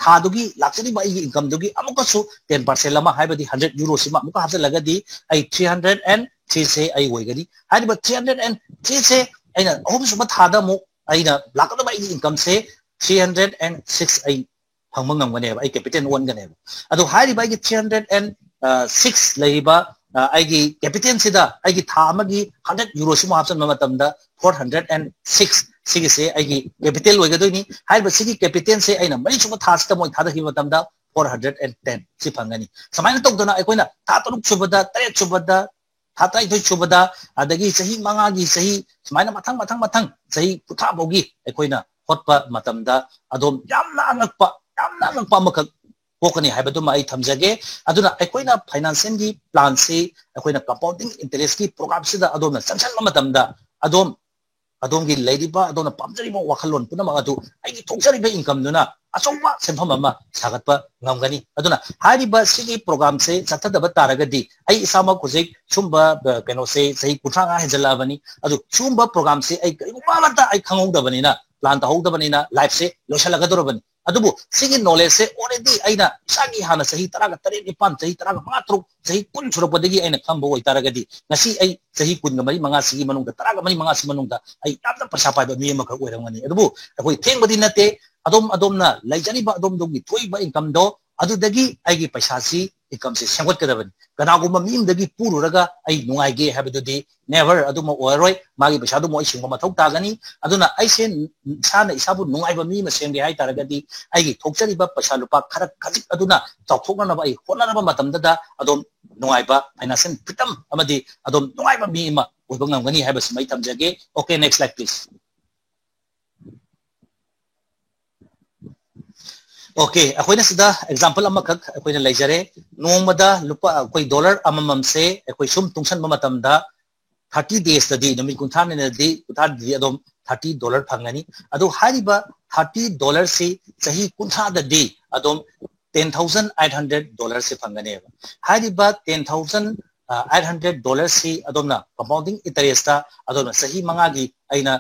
ꯊꯥꯗꯨꯒꯤ ꯂꯥꯛꯆꯔꯤꯕ ꯑꯩꯒꯤ ꯏꯟꯀꯝꯗꯨꯒꯤ ꯑꯃꯨꯛꯀꯁꯨ ꯇꯦꯟ ꯄꯥꯔꯁꯦꯟ ꯑꯃ, ꯍꯥꯏꯕꯗꯤ ꯍꯟꯗ꯭ꯔꯦꯠ ꯌꯨꯔꯣꯁꯤꯃ ꯑꯃꯨꯛꯀ ꯍꯥꯞꯆꯤꯜꯂꯒꯗꯤ ꯑꯩ ꯊ꯭ꯔꯤ ꯍꯟꯗ꯭ꯔꯦꯠ ꯑꯦꯟ ꯊ꯭ꯔꯤꯁꯦ ꯑꯩ ꯑꯣꯏꯒꯅꯤ꯫ ꯍꯥꯏꯔꯤꯕ ꯊ꯭ꯔꯤ ꯍꯟꯗ꯭ꯔꯦꯠ ꯑꯦꯟ ꯊ꯭ꯔꯤꯁꯦ ꯑꯩꯅ ꯑꯍꯨꯝꯁꯨꯕ ꯊꯥꯗ ꯑꯃꯨꯛ ꯑꯩꯅ ꯂꯥꯛꯀꯗꯕ ꯑꯩꯒꯤ ꯏꯟꯀꯝꯁꯦ ꯊ꯭ꯔꯤ ꯍꯟꯗ꯭ꯔꯦꯠ ꯑꯦꯟ ꯁꯤꯛꯁ ꯑꯩ ꯐꯪꯕ ꯉꯝꯒꯅꯦꯕ, ꯑꯩ ꯀꯦꯄꯤꯇꯦꯜ ꯑꯣꯟꯒꯅꯦꯕ꯫ ꯑꯗꯣ ꯍꯥꯏꯔꯤꯕ ꯑꯩꯒꯤ ꯊ꯭ꯔꯤ ꯍꯟꯗ꯭ꯔꯦꯠ ꯑꯦꯟ ꯁꯤꯛꯁ ꯂꯩꯔꯤꯕ ꯑ, ꯑꯩꯒꯤ ꯀꯦꯄꯤꯇꯦꯜꯁꯤꯗ ꯑꯩꯒꯤ ꯊꯥ ꯑꯃꯒꯤ ꯍꯟꯗ꯭ꯔꯦꯠ ꯌꯨꯔꯣꯁꯤꯃꯨꯛ ꯍꯥꯞꯆꯤꯟꯕ ꯃꯇꯝꯗ ꯐꯣꯔ ꯍꯟꯗ꯭ꯔꯦꯠ ꯑꯦꯟ ꯁꯤꯛꯁ ꯁꯤꯒꯤꯁꯦ ꯑꯩꯒꯤ ꯀꯦꯄꯤꯇꯦꯜ ꯑꯣꯏꯒꯗꯣꯏꯅꯤ꯫ ꯍꯥꯏꯔꯤꯕ ꯁꯤꯒꯤ ꯀꯦꯄꯤꯇꯦꯜꯁꯦ ꯑꯩꯅ ꯃꯔꯤꯁꯨꯕ ꯊꯥꯁꯤꯗ ꯃꯣꯏ ꯊꯥꯗꯈꯤꯕ ꯃꯇꯝꯗ ꯐꯣꯔ ꯍꯟꯗ꯭ꯔꯦꯠ ꯑꯦꯟ ꯇꯦꯟ ꯁꯤ ꯐꯪꯒꯅꯤ꯫ ꯁꯨꯃꯥꯏꯅ ꯇꯧꯗꯅ ꯑꯩꯈꯣꯏꯅ ꯊꯥ ꯇꯔꯨꯛ ꯁꯨꯕꯗ, ꯇꯔꯦꯠ ꯁꯨꯕꯗ, ꯊꯥ ꯇꯔꯥꯅꯤꯊꯣꯏ ꯁꯨꯕꯗ, ꯑꯗꯒꯤ ꯆꯍꯤ ꯃꯉꯥꯒꯤ ꯆꯍꯤ, ꯁꯨꯃꯥꯏꯅ ꯃꯊꯪ ꯃꯊꯪ ꯃꯊꯪ ꯆꯍꯤ ꯀꯨꯟꯊ꯭ꯔꯥ ꯐꯥꯎꯒꯤ ꯑꯩꯈꯣꯏꯅ ꯍꯣꯠꯄ ꯃꯇꯝꯗ ꯑꯗꯣꯝ ꯌꯥꯝꯅ ꯑꯉꯛꯄ, ꯌꯥꯝꯅ ꯑꯉꯛꯄ ꯑꯃꯈꯛ ꯄꯣꯛꯀꯅꯤ ꯍꯥꯏꯕꯗꯨꯃ ꯑꯩ ꯊꯝꯖꯒꯦ꯫ ꯑꯗꯨꯅ ꯑꯩꯈꯣꯏꯅ ꯐꯥꯏꯅꯥꯟꯁꯤꯌꯦꯜꯒꯤ ꯄ꯭ꯂꯥꯟꯁꯤ ꯑꯩꯈꯣꯏꯅ ꯀꯝꯄꯥꯎꯟꯗꯤꯡ ꯏꯟꯇꯔꯦꯁꯀꯤ ꯄ꯭ꯔꯣꯒ꯭ꯔꯥꯝꯁꯤꯗ ꯑꯗꯣꯝꯅ ꯆꯪꯁꯤꯟꯕ ꯃꯇꯝꯗ ꯑꯗꯣꯝ ꯑꯗꯣꯝꯒꯤ ꯂꯩꯔꯤꯕ ꯑꯗꯣꯝꯅ ꯄꯥꯝꯖꯔꯤꯕ ꯋꯥꯈꯜꯂꯣꯟ ꯄꯨꯝꯅꯃꯛ ꯑꯗꯨ ꯑꯩꯒꯤ ꯊꯣꯛꯆꯔꯤꯕ ꯏꯟꯀꯝꯗꯨꯅ ꯑꯆꯧꯕ ꯁꯦꯟꯐꯝ ꯑꯃ ꯁꯥꯒꯠꯄ ꯉꯝꯒꯅꯤ꯫ ꯑꯗꯨꯅ ꯍꯥꯏꯔꯤꯕ ꯁꯤꯒꯤ ꯄ꯭ꯔꯣꯒ꯭ꯔꯥꯝꯁꯦ ꯆꯠꯊꯗꯕ ꯇꯥꯔꯒꯗꯤ ꯑꯩ ꯏꯁꯥꯃꯛ ꯍꯧꯖꯤꯛ ꯁꯨꯝꯕ ꯀꯩꯅꯣꯁꯦ ꯆꯍꯤ ꯀꯨꯟꯊ꯭ꯔꯥ ꯃꯉꯥ ꯍꯦꯟꯖꯜꯂꯛꯑꯕꯅꯤ꯫ ꯑꯗꯨ ꯁꯤꯒꯨꯝꯕ ꯄ꯭ꯔꯣꯒ꯭ꯔꯥꯝꯁꯦ ꯑꯩ ꯀꯔꯤꯒꯨꯝꯕ ꯑꯃꯠꯇ ꯑꯩ ꯈꯪꯍꯧꯗꯕꯅꯤꯅ, ꯄ꯭ꯂꯥꯟ ꯇꯧꯍꯧꯗꯕꯅꯤꯅ ꯂꯥꯏꯐꯁꯦ ꯂꯣꯏꯁꯤꯜꯂꯒꯗꯧꯔꯕꯅꯤ꯫ ꯑꯗꯨꯕꯨ ꯁꯤꯒꯤ ꯅꯣꯂꯦꯖꯁꯦ ꯑꯣꯜꯔꯦꯗꯤ ꯑꯩꯅ ꯏꯁꯥꯒꯤ ꯍꯥꯟꯅ ꯆꯍꯤ ꯇꯔꯥꯒ ꯇꯔꯦꯠ ꯅꯤꯄꯥꯟ, ꯆꯍꯤ ꯇꯔꯥꯒ ꯃꯉꯥ ꯇꯔꯨꯛ, ꯆꯍꯤ ꯀꯨꯟ ꯁꯨꯔꯛꯄꯗꯒꯤ ꯑꯩꯅ ꯈꯪꯕ ꯑꯣꯏꯇꯥꯔꯒꯗꯤ ꯉꯁꯤ ꯑꯩ ꯆꯍꯤ ꯀꯨꯟꯒ ꯃꯔꯤ ꯃꯉꯥꯁꯤꯒꯤ ꯃꯅꯨꯡꯗ, ꯇꯔꯥꯒ ꯃꯔꯤ ꯃꯉꯥꯁꯤ ꯃꯅꯨꯡꯗ ꯑꯩ ꯌꯥꯝꯅ ꯄꯩꯁꯥ ꯄꯥꯏꯕ ꯃꯤ ꯑꯃꯈꯛ ꯑꯣꯏꯔꯝꯒꯅꯤ꯫ ꯑꯗꯨꯕꯨ ꯑꯩꯈꯣꯏ ꯊꯦꯡꯕꯗꯤ ꯅꯠꯇꯦ꯫ ꯑꯗꯣꯝ ꯑꯗꯣꯝꯅ ꯂꯩꯖꯔꯤꯕ ꯑꯗꯣꯝꯗꯣꯝꯒꯤ ꯊꯣꯛꯏꯕ ꯏꯟꯀꯝꯗꯣ ꯑꯗꯨꯗꯒꯤ ꯑꯩꯒꯤ ꯄꯩꯁꯥꯁꯤ, ꯏꯟꯀꯝꯁꯤ ꯁꯦꯝꯒꯠꯀꯗꯕꯅꯤ꯫ ꯀꯅꯥꯒꯨꯝꯕ ꯃꯤ ꯑꯃꯗꯒꯤ ꯄꯨꯔꯨꯔꯒ ꯑꯩ ꯅꯨꯡꯉꯥꯏꯒꯦ ꯍꯥꯏꯕꯗꯨꯗꯤ never ꯑꯗꯨꯃ ꯑꯣꯏꯔꯔꯣꯏ꯫ ꯃꯥꯒꯤ ꯄꯩꯁꯥꯗꯨꯃ ꯑꯩ ꯁꯤꯡꯕ ꯃꯊꯧ ꯇꯥꯒꯅꯤ꯫ ꯑꯗꯨꯅ ꯑꯩꯁꯦ ꯏꯁꯥꯅ ꯏꯁꯥꯕꯨ ꯅꯨꯡꯉꯥꯏꯕ ꯃꯤ ꯑꯃ ꯁꯦꯝꯒꯦ ꯍꯥꯏ ꯇꯥꯔꯒꯗꯤ ꯑꯩꯒꯤ ꯊꯣꯛꯆꯔꯤꯕ ꯄꯩꯁꯥ ꯂꯨꯄꯥ ꯈꯔ ꯈꯖꯤꯛ ꯑꯗꯨꯅ ꯆꯥꯎꯊꯣꯛꯅꯅꯕ ꯑꯩ ꯍꯣꯠꯅꯔꯕ ꯃꯇꯝꯗꯗ ꯑꯗꯣꯝ ꯅꯨꯡꯉꯥꯏꯕ, financial freedom ꯑꯃꯗꯤ ꯑꯗꯣꯝ ꯅꯨꯡꯉꯥꯏꯕ ꯃꯤ ꯑꯃ ꯑꯣꯏꯕ ꯉꯝꯒꯅꯤ ꯍꯥꯏꯕꯁꯤꯃ ꯑꯩ ꯊꯝꯖꯒꯦ꯫ Okay, next slide please. Okay, ꯑꯩꯈꯣꯏꯅ ꯁꯤꯗ example ꯑꯃꯈꯛ ꯑꯩꯈꯣꯏꯅ ꯂꯩꯖꯔꯦ꯫ ꯅꯣꯡꯃꯗ ꯂꯨꯄꯥ, ꯑꯩꯈꯣꯏ ꯗꯣꯂꯔ ꯑꯃꯃꯝꯁꯦ ꯑꯩꯈꯣꯏ ꯁꯨꯝ ꯇꯨꯡꯁꯟꯕ ꯃꯇꯝꯗ thirty days ꯇꯗꯤ, ꯅꯨꯃꯤꯠ ꯀꯨꯟꯊ꯭ꯔꯥꯅꯤꯗꯗꯤ, ꯀꯨꯟꯊ꯭ꯔꯥꯅꯤꯗꯗꯤ ꯑꯗꯨꯝ thirty ꯗꯣꯂꯔ ꯐꯪꯒꯅꯤ꯫ ꯑꯗꯨ ꯍꯥꯏꯔꯤꯕ thirty ꯗꯣꯂꯔꯁꯤ ꯆꯍꯤ ꯀꯨꯟꯊ꯭ꯔꯥꯗꯗꯤ ꯑꯗꯨꯝ ten thousand eight hundred ꯗꯣꯂꯔꯁꯤ ꯐꯪꯒꯅꯦꯕ꯫ ꯍꯥꯏꯔꯤꯕ ten thousand eight hundred ꯗꯣꯂꯔꯁꯤ ꯑꯗꯣꯝꯅ compounding interest ꯑꯗꯣꯝꯅ ꯆꯍꯤ ꯃꯉꯥꯒꯤ ꯑꯩꯅ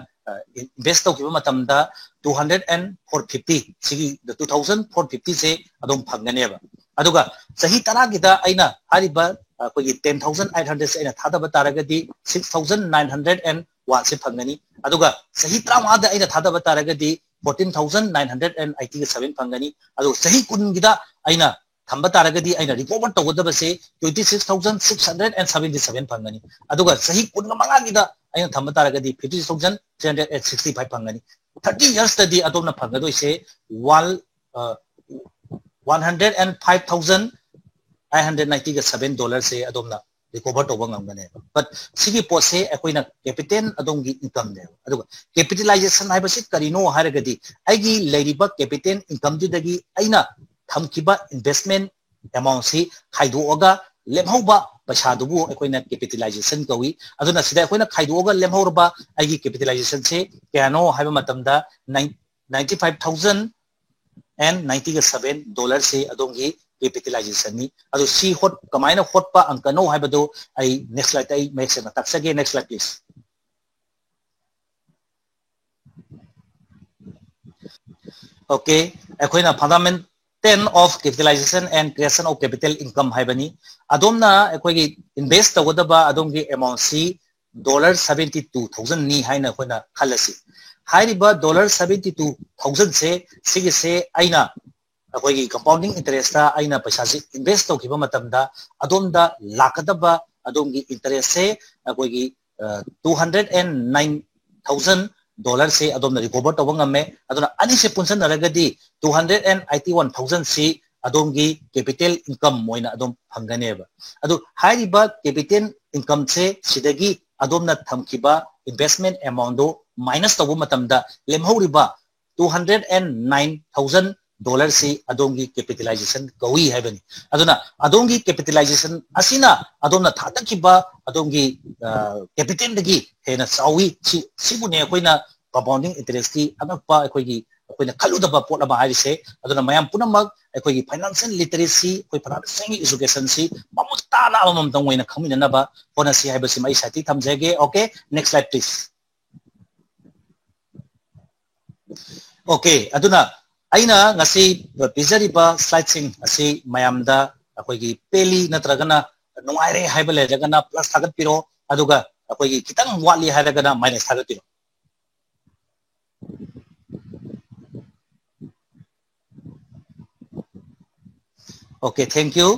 ꯏꯟꯚꯦꯁ ꯇꯧꯈꯤꯕ ꯃꯇꯝꯗ two hundred and four fifty, ꯁꯤꯒꯤ two thousand four fifty ꯁꯦ ꯑꯗꯨꯝ ꯐꯪꯒꯅꯦꯕ꯫ ꯑꯗꯨꯒ ꯆꯍꯤ ꯇꯔꯥꯒꯤꯗ ꯑꯩꯅ ꯍꯥꯏꯔꯤꯕ ꯑꯩꯈꯣꯏꯒꯤ ten thousand eight hundred ꯁꯦ ꯑꯩꯅ ꯊꯥꯗꯕ ꯇꯥꯔꯒꯗꯤ six thousand nine hundred and one ꯁꯦ ꯐꯪꯒꯅꯤ꯫ ꯑꯗꯨꯒ ꯆꯍꯤ ꯇꯔꯥꯃꯉꯥꯗ ꯑꯩꯅ ꯊꯥꯗꯕ ꯇꯥꯔꯒꯗꯤ fourteen thousand nine hundred and eighty seven ꯐꯪꯒꯅꯤ꯫ ꯑꯗꯨꯒ ꯆꯍꯤ ꯀꯨꯟꯒꯤꯗ ꯑꯩꯅ ꯊꯝꯕ ꯇꯥꯔꯒꯗꯤ ꯑꯩꯅ recover ꯇꯧꯒꯗꯕꯁꯦ twenty six thousand six hundred and seventy seven ꯐꯪꯒꯅꯤ꯫ ꯑꯗꯨꯒ ꯆꯍꯤ ꯀꯨꯟꯒ ꯃꯉꯥꯒꯤꯗ ꯑꯩꯅ ꯊꯝꯕ ꯇꯥꯔꯒꯗꯤ fifty six thousand three hundred and sixty five ꯐꯪꯒꯅꯤ꯫ Thirty years ꯇꯗꯤ ꯑꯗꯣꯝꯅ ꯐꯪꯒꯗꯣꯏꯁꯦ one, one hundred and five thousand nine hundred ninety seven ꯗꯣꯂꯔꯁꯦ ꯑꯗꯣꯝꯅ ꯔꯤꯀꯣꯚꯔ ꯇꯧꯕ ꯉꯝꯒꯅꯦꯕ꯫ But ꯁꯤꯒꯤ ꯄꯣꯠꯁꯦ ꯑꯩꯈꯣꯏꯅ ꯀꯦꯄꯤꯇꯦꯜ ꯑꯗꯣꯝꯒꯤ ꯏꯟꯀꯝꯅꯦꯕ꯫ ꯑꯗꯨꯒ ꯀꯦꯄꯤꯇꯦꯂꯥꯏꯖꯦꯁꯟ ꯍꯥꯏꯕꯁꯤ ꯀꯔꯤꯅꯣ ꯍꯥꯏꯔꯒꯗꯤ ꯑꯩꯒꯤ ꯂꯩꯔꯤꯕ ꯀꯦꯄꯤꯇꯦꯜ ꯏꯟꯀꯝꯗꯨꯗꯒꯤ ꯑꯩꯅ ꯊꯝꯈꯤꯕ investment amount ꯁꯤ ꯈꯥꯏꯗꯣꯛꯑꯒ ꯂꯦꯝꯍꯧꯕ ꯄꯩꯁꯥꯗꯨꯕꯨ ꯑꯩꯈꯣꯏꯅ capitalization ꯀꯧꯏ꯫ ꯑꯗꯨꯅ ꯁꯤꯗ ꯑꯩꯈꯣꯏꯅ ꯈꯥꯏꯗꯣꯛꯑꯒ ꯂꯦꯝꯍꯧꯔꯕ ꯑꯩꯒꯤ capitalization ꯁꯦ ꯀꯌꯥꯅꯣ ꯍꯥꯏꯕ ꯃꯇꯝꯗ, ninety five thousand and ninety seven dollar ꯁꯤ ꯑꯗꯣꯝꯒꯤ capitalization ꯅꯤ꯫ ꯑꯗꯨ ꯁꯤ ꯍꯣꯠ-, ꯀꯃꯥꯏꯅ ꯍꯣꯠꯄ ꯑꯪꯀꯅꯣ ꯍꯥꯏꯕꯗꯨ ꯑꯩ next slide ꯇ ꯑꯩ ꯃꯌꯦꯛ ꯁꯦꯡꯅ ꯇꯥꯛꯆꯒꯦ꯫ Next slide, please. Okay, ꯑꯩꯈꯣꯏꯅ fundamental of capitalization and creation of capital income ꯍꯥꯏꯕꯅꯤ꯫ ꯑꯗꯣꯝꯅ ꯑꯩꯈꯣꯏꯒꯤ invest ꯇꯧꯒꯗꯕ ꯑꯗꯣꯝꯒꯤ amount ꯁꯤ dollar seventy two thousand ꯅꯤ ꯍꯥꯏꯅ ꯑꯩꯈꯣꯏꯅ ꯈꯜꯂꯁꯤ꯫ ꯍꯥꯏꯔꯤꯕ dollar seventy two thousand ꯁꯦ, ꯁꯤꯒꯤꯁꯦ ꯑꯩꯅ ꯑꯩꯈꯣꯏꯒꯤ compounding interest ꯇ ꯑꯩꯅ ꯄꯩꯁꯥꯁꯤ invest ꯇꯧꯈꯤꯕ ꯃꯇꯝꯗ ꯑꯗꯣꯝꯗ ꯂꯥꯛꯀꯗꯕ ꯑꯗꯣꯝꯒꯤ interest ꯁꯦ ꯑꯩꯈꯣꯏꯒꯤ, ꯑ, two hundred and nine thousand dollar ꯁꯦ ꯑꯗꯣꯝꯅ recover ꯇꯧꯕ ꯉꯝꯃꯦ꯫ ꯑꯗꯨꯅ ꯑꯅꯤꯁꯦ ꯄꯨꯟꯁꯤꯟꯅꯔꯒꯗꯤ two hundred and eighty one thousand ꯁꯤ ꯑꯗꯣꯝꯒꯤ capital income ꯑꯣꯏꯅ ꯑꯗꯨꯝ ꯐꯪꯒꯅꯦꯕ꯫ ꯑꯗꯨ ꯍꯥꯏꯔꯤꯕ capital income ꯁꯦ ꯁꯤꯗꯒꯤ ꯑꯗꯣꯝꯅ ꯊꯝꯈꯤꯕ investment amount ꯗꯣ minus ꯇꯧꯕ ꯃꯇꯝꯗ ꯂꯦꯝꯍꯧꯔꯤꯕ two hundred and nine thousand dollar ꯁꯤ ꯑꯗꯣꯝꯒꯤ capitalization ꯀꯧꯏ ꯍꯥꯏꯕꯅꯤ꯫ ꯑꯗꯨꯅ ꯑꯗꯣꯝꯒꯤ capitalization ꯑꯁꯤꯅ ꯑꯗꯣꯝꯅ ꯊꯥꯗꯈꯤꯕ ꯑꯗꯣꯝꯒꯤ, ꯑ, capital ꯗꯒꯤ ꯍꯦꯟꯅ ꯆꯥꯎꯏ꯫ ꯁꯤ, ꯁꯤꯕꯨꯅꯦ ꯑꯩꯈꯣꯏꯅ compounding interest ꯀꯤ ꯑꯉꯛꯄ ꯑꯩꯈꯣꯏꯒꯤ, ꯑꯩꯈꯣꯏꯅ ꯈꯜꯂꯨꯗꯕ ꯄꯣꯠ ꯑꯃ ꯍꯥꯏꯔꯤꯁꯦ꯫ ꯑꯗꯨꯅ ꯃꯌꯥꯝ ꯄꯨꯝꯅꯃꯛ ꯑꯩꯈꯣꯏꯒꯤ financial literacy, ꯑꯩꯈꯣꯏ financial education ꯁꯤ ꯃꯃꯨꯠ ꯇꯥꯅ ꯑꯃꯃꯝꯇꯪ ꯑꯣꯏꯅ ꯈꯪꯃꯤꯟꯅꯅꯕ ꯍꯣꯠꯅꯁꯤ ꯍꯥꯏꯕꯁꯤꯃ ꯑꯩ side ꯇꯒꯤ ꯊꯝꯖꯒꯦ꯫ Okay, next slide, please. Okay, ꯑꯗꯨꯅ ꯑꯩꯅ ꯉꯁꯤ ꯄꯤꯖꯔꯤꯕ slide ꯁꯤꯡ ꯑꯁꯤ ꯃꯌꯥꯝꯗ ꯑꯩꯈꯣꯏꯒꯤ ꯄꯦꯜꯂꯤ ꯅꯠꯇ꯭ꯔꯒꯅ ꯅꯨꯡꯉꯥꯏꯔꯦ ꯍꯥꯏꯕ ꯂꯩꯔꯒꯅ plus ꯊꯥꯒꯠꯄꯤꯔꯣ, ꯑꯗꯨꯒ ꯑꯩꯈꯣꯏꯒꯤ ꯈꯤꯇꯪ ꯋꯥꯠꯂꯤ ꯍꯥꯏꯔꯒꯅ minus ꯊꯥꯒꯠꯄꯤꯔꯣ꯫ Okay, thank you.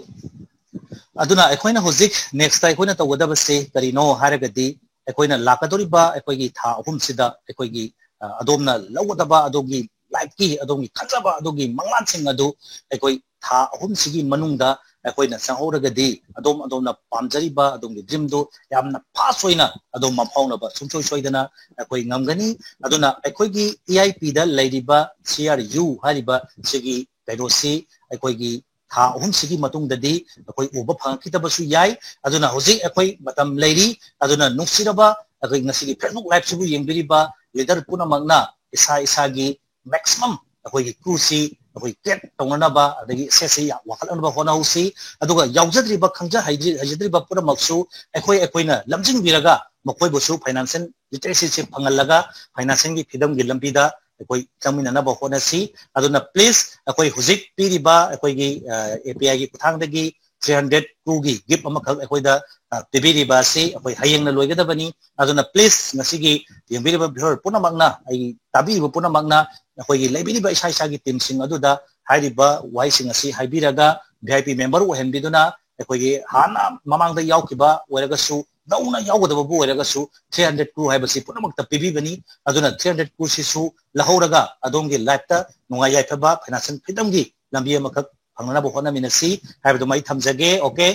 ꯑꯗꯨꯅ ꯑꯩꯈꯣꯏꯅ ꯍꯧꯖꯤꯛ next ꯇ ꯑꯩꯈꯣꯏꯅ ꯇꯧꯒꯗꯕꯁꯦ ꯀꯔꯤꯅꯣ ꯍꯥꯏꯔꯒꯗꯤ, ꯑꯩꯈꯣꯏꯅ ꯂꯥꯛꯀꯗꯧꯔꯤꯕ ꯑꯩꯈꯣꯏꯒꯤ ꯊꯥ ꯑꯍꯨꯝꯁꯤꯗ ꯑꯩꯈꯣꯏꯒꯤ, ꯑ, ꯑꯗꯣꯝꯅ ꯂꯧꯒꯗꯕ ꯑꯗꯣꯝꯒꯤ life ꯀꯤ ꯑꯗꯣꯝꯒꯤ ꯈꯟꯖꯕ ꯑꯗꯣꯝꯒꯤ ꯃꯪꯂꯥꯟꯁꯤꯡ ꯑꯗꯨ ꯑꯩꯈꯣꯏ ꯊꯥ ꯑꯍꯨꯝꯁꯤꯒꯤ ꯃꯅꯨꯡꯗ ꯑꯩꯈꯣꯏꯅ ꯆꯪꯍꯧꯔꯒꯗꯤ, ꯑꯗꯣꯝ ꯑꯗꯣꯝꯅ ꯄꯥꯝꯖꯔꯤꯕ ꯑꯗꯣꯝꯒꯤ dream ꯗꯨ ꯌꯥꯝꯅ fast ꯑꯣꯏꯅ ꯑꯗꯣꯝ ꯃꯪꯐꯥꯎꯅꯕ ꯁꯨꯡꯁꯣꯏ ꯁꯣꯏꯗꯅ ꯑꯩꯈꯣꯏ ꯉꯝꯒꯅꯤ꯫ ꯑꯗꯨꯅ ꯑꯩꯈꯣꯏꯒꯤ E I P ꯗ ꯂꯩꯔꯤꯕ C R U ꯍꯥꯏꯔꯤꯕ ꯁꯤꯒꯤ ꯀꯩꯅꯣꯁꯤ ꯑꯩꯈꯣꯏꯒꯤ ꯊꯥ ꯑꯍꯨꯝꯁꯤꯒꯤ ꯃꯇꯨꯡꯗꯗꯤ ꯑꯩꯈꯣꯏ ꯎꯕ ꯐꯪꯉꯛꯈꯤꯗꯕꯁꯨ ꯌꯥꯏ꯫ ꯑꯗꯨꯅ ꯍꯧꯖꯤꯛ ꯑꯩꯈꯣꯏ ꯃꯇꯝ ꯂꯩꯔꯤ꯫ ꯑꯗꯨꯅ ꯅꯨꯡꯁꯤꯔꯕ ꯑꯩꯈꯣꯏ ꯉꯁꯤꯒꯤ Facebook live ꯁꯤꯕꯨ ꯌꯦꯡꯕꯤꯔꯤꯕ leader ꯄꯨꯝꯅꯃꯛꯅ ꯏꯁꯥ ꯏꯁꯥꯒꯤ maximum ꯑꯩꯈꯣꯏꯒꯤ crew ꯁꯤ ꯑꯩꯈꯣꯏ create ꯇꯧꯅꯅꯕ, ꯑꯗꯒꯤ asset ꯁꯤ ꯌꯥꯝ ꯋꯥꯡꯈꯠꯅꯕ ꯍꯣꯠꯅꯍꯧꯁꯤ꯫ ꯑꯗꯨꯒ ꯌꯥꯎꯖꯗ꯭ꯔꯤꯕ, ꯈꯪꯖ ꯍꯩꯖ-, ꯍꯩꯖꯗ꯭ꯔꯤꯕ ꯄꯨꯝꯅꯃꯛꯁꯨ ꯑꯩꯈꯣꯏ ꯑꯩꯈꯣꯏꯅ ꯂꯝꯖꯤꯡꯕꯤꯔꯒ ꯃꯈꯣꯏꯕꯨꯁꯨ financial literacy ꯁꯤ ꯐꯪꯍꯜꯂꯒ financial ꯒꯤ freedom ꯒꯤ ꯂꯝꯕꯤꯗ ꯑꯩꯈꯣꯏ ꯆꯪꯃꯤꯟꯅꯅꯕ ꯍꯣꯠꯅꯁꯤ꯫ ꯑꯗꯨꯅ please ꯑꯩꯈꯣꯏ ꯍꯧꯖꯤꯛ ꯄꯤꯔꯤꯕ ꯑꯩꯈꯣꯏꯒꯤ, ꯑ, API ꯒꯤ ꯈꯨꯠꯊꯥꯡꯗꯒꯤ three hundred crew ꯒꯤ gift ꯑꯃꯈꯛ ꯑꯩꯈꯣꯏꯗ, ꯑ, ꯄꯤꯕꯤꯔꯤꯕ ꯑꯁꯤ ꯑꯩꯈꯣꯏ ꯍꯌꯦꯡꯅ ꯂꯣꯏꯒꯗꯕꯅꯤ꯫ ꯑꯗꯨꯅ please ꯉꯁꯤꯒꯤ ꯌꯦꯡꯕꯤꯔꯤꯕ viewer ꯄꯨꯝꯅꯃꯛꯅ, ꯑꯩꯒꯤ ꯇꯥꯕꯤꯔꯤꯕ ꯄꯨꯝꯅꯃꯛꯅ ꯑꯩꯈꯣꯏꯒꯤ ꯂꯩꯕꯤꯔꯤꯕ ꯏꯁꯥ ꯏꯁꯥꯒꯤ team ꯁꯤꯡ ꯑꯗꯨꯗ ꯍꯥꯏꯔꯤꯕ ꯋꯥꯍꯩꯁꯤꯡ ꯑꯁꯤ ꯍꯥꯏꯕꯤꯔꯒ V I P member ꯑꯣꯏꯍꯟꯕꯤꯗꯨꯅ ꯑꯩꯈꯣꯏꯒꯤ ꯍꯥꯟꯅ ꯃꯃꯥꯡꯗ ꯌꯥꯎꯈꯤꯕ ꯑꯣꯏꯔꯒꯁꯨ, ꯅꯧꯅ ꯌꯥꯎꯒꯗꯕꯕꯨ ꯑꯣꯏꯔꯒꯁꯨ, three hundred crew ꯍꯥꯏꯕꯁꯤ ꯄꯨꯝꯅꯃꯛꯇ ꯄꯤꯕꯤꯕꯅꯤ꯫ ꯑꯗꯨꯅ three hundred crew ꯁꯤꯁꯨ ꯂꯧꯍꯧꯔꯒ ꯑꯗꯣꯝꯒꯤ life ꯇ ꯅꯨꯡꯉꯥꯏ ꯌꯥꯏꯐꯕ, financial freedom ꯒꯤ ꯂꯝꯕꯤ ꯑꯃꯈꯛ ꯐꯪꯅꯅꯕ ꯍꯣꯠꯅꯃꯤꯟꯅꯁꯤ ꯍꯥꯏꯕꯗꯨꯃ ꯑꯩ ꯊꯝꯖꯒꯦ꯫ Okay,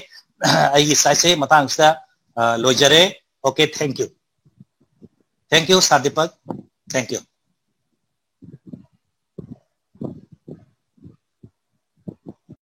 ꯑꯩꯒꯤ side ꯁꯦ ꯃꯇꯥꯡꯁꯤꯗ, ꯑ, ꯂꯣꯏꯖꯔꯦ꯫ Okay, thank you, thank you, Sir Deepak, thank you꯫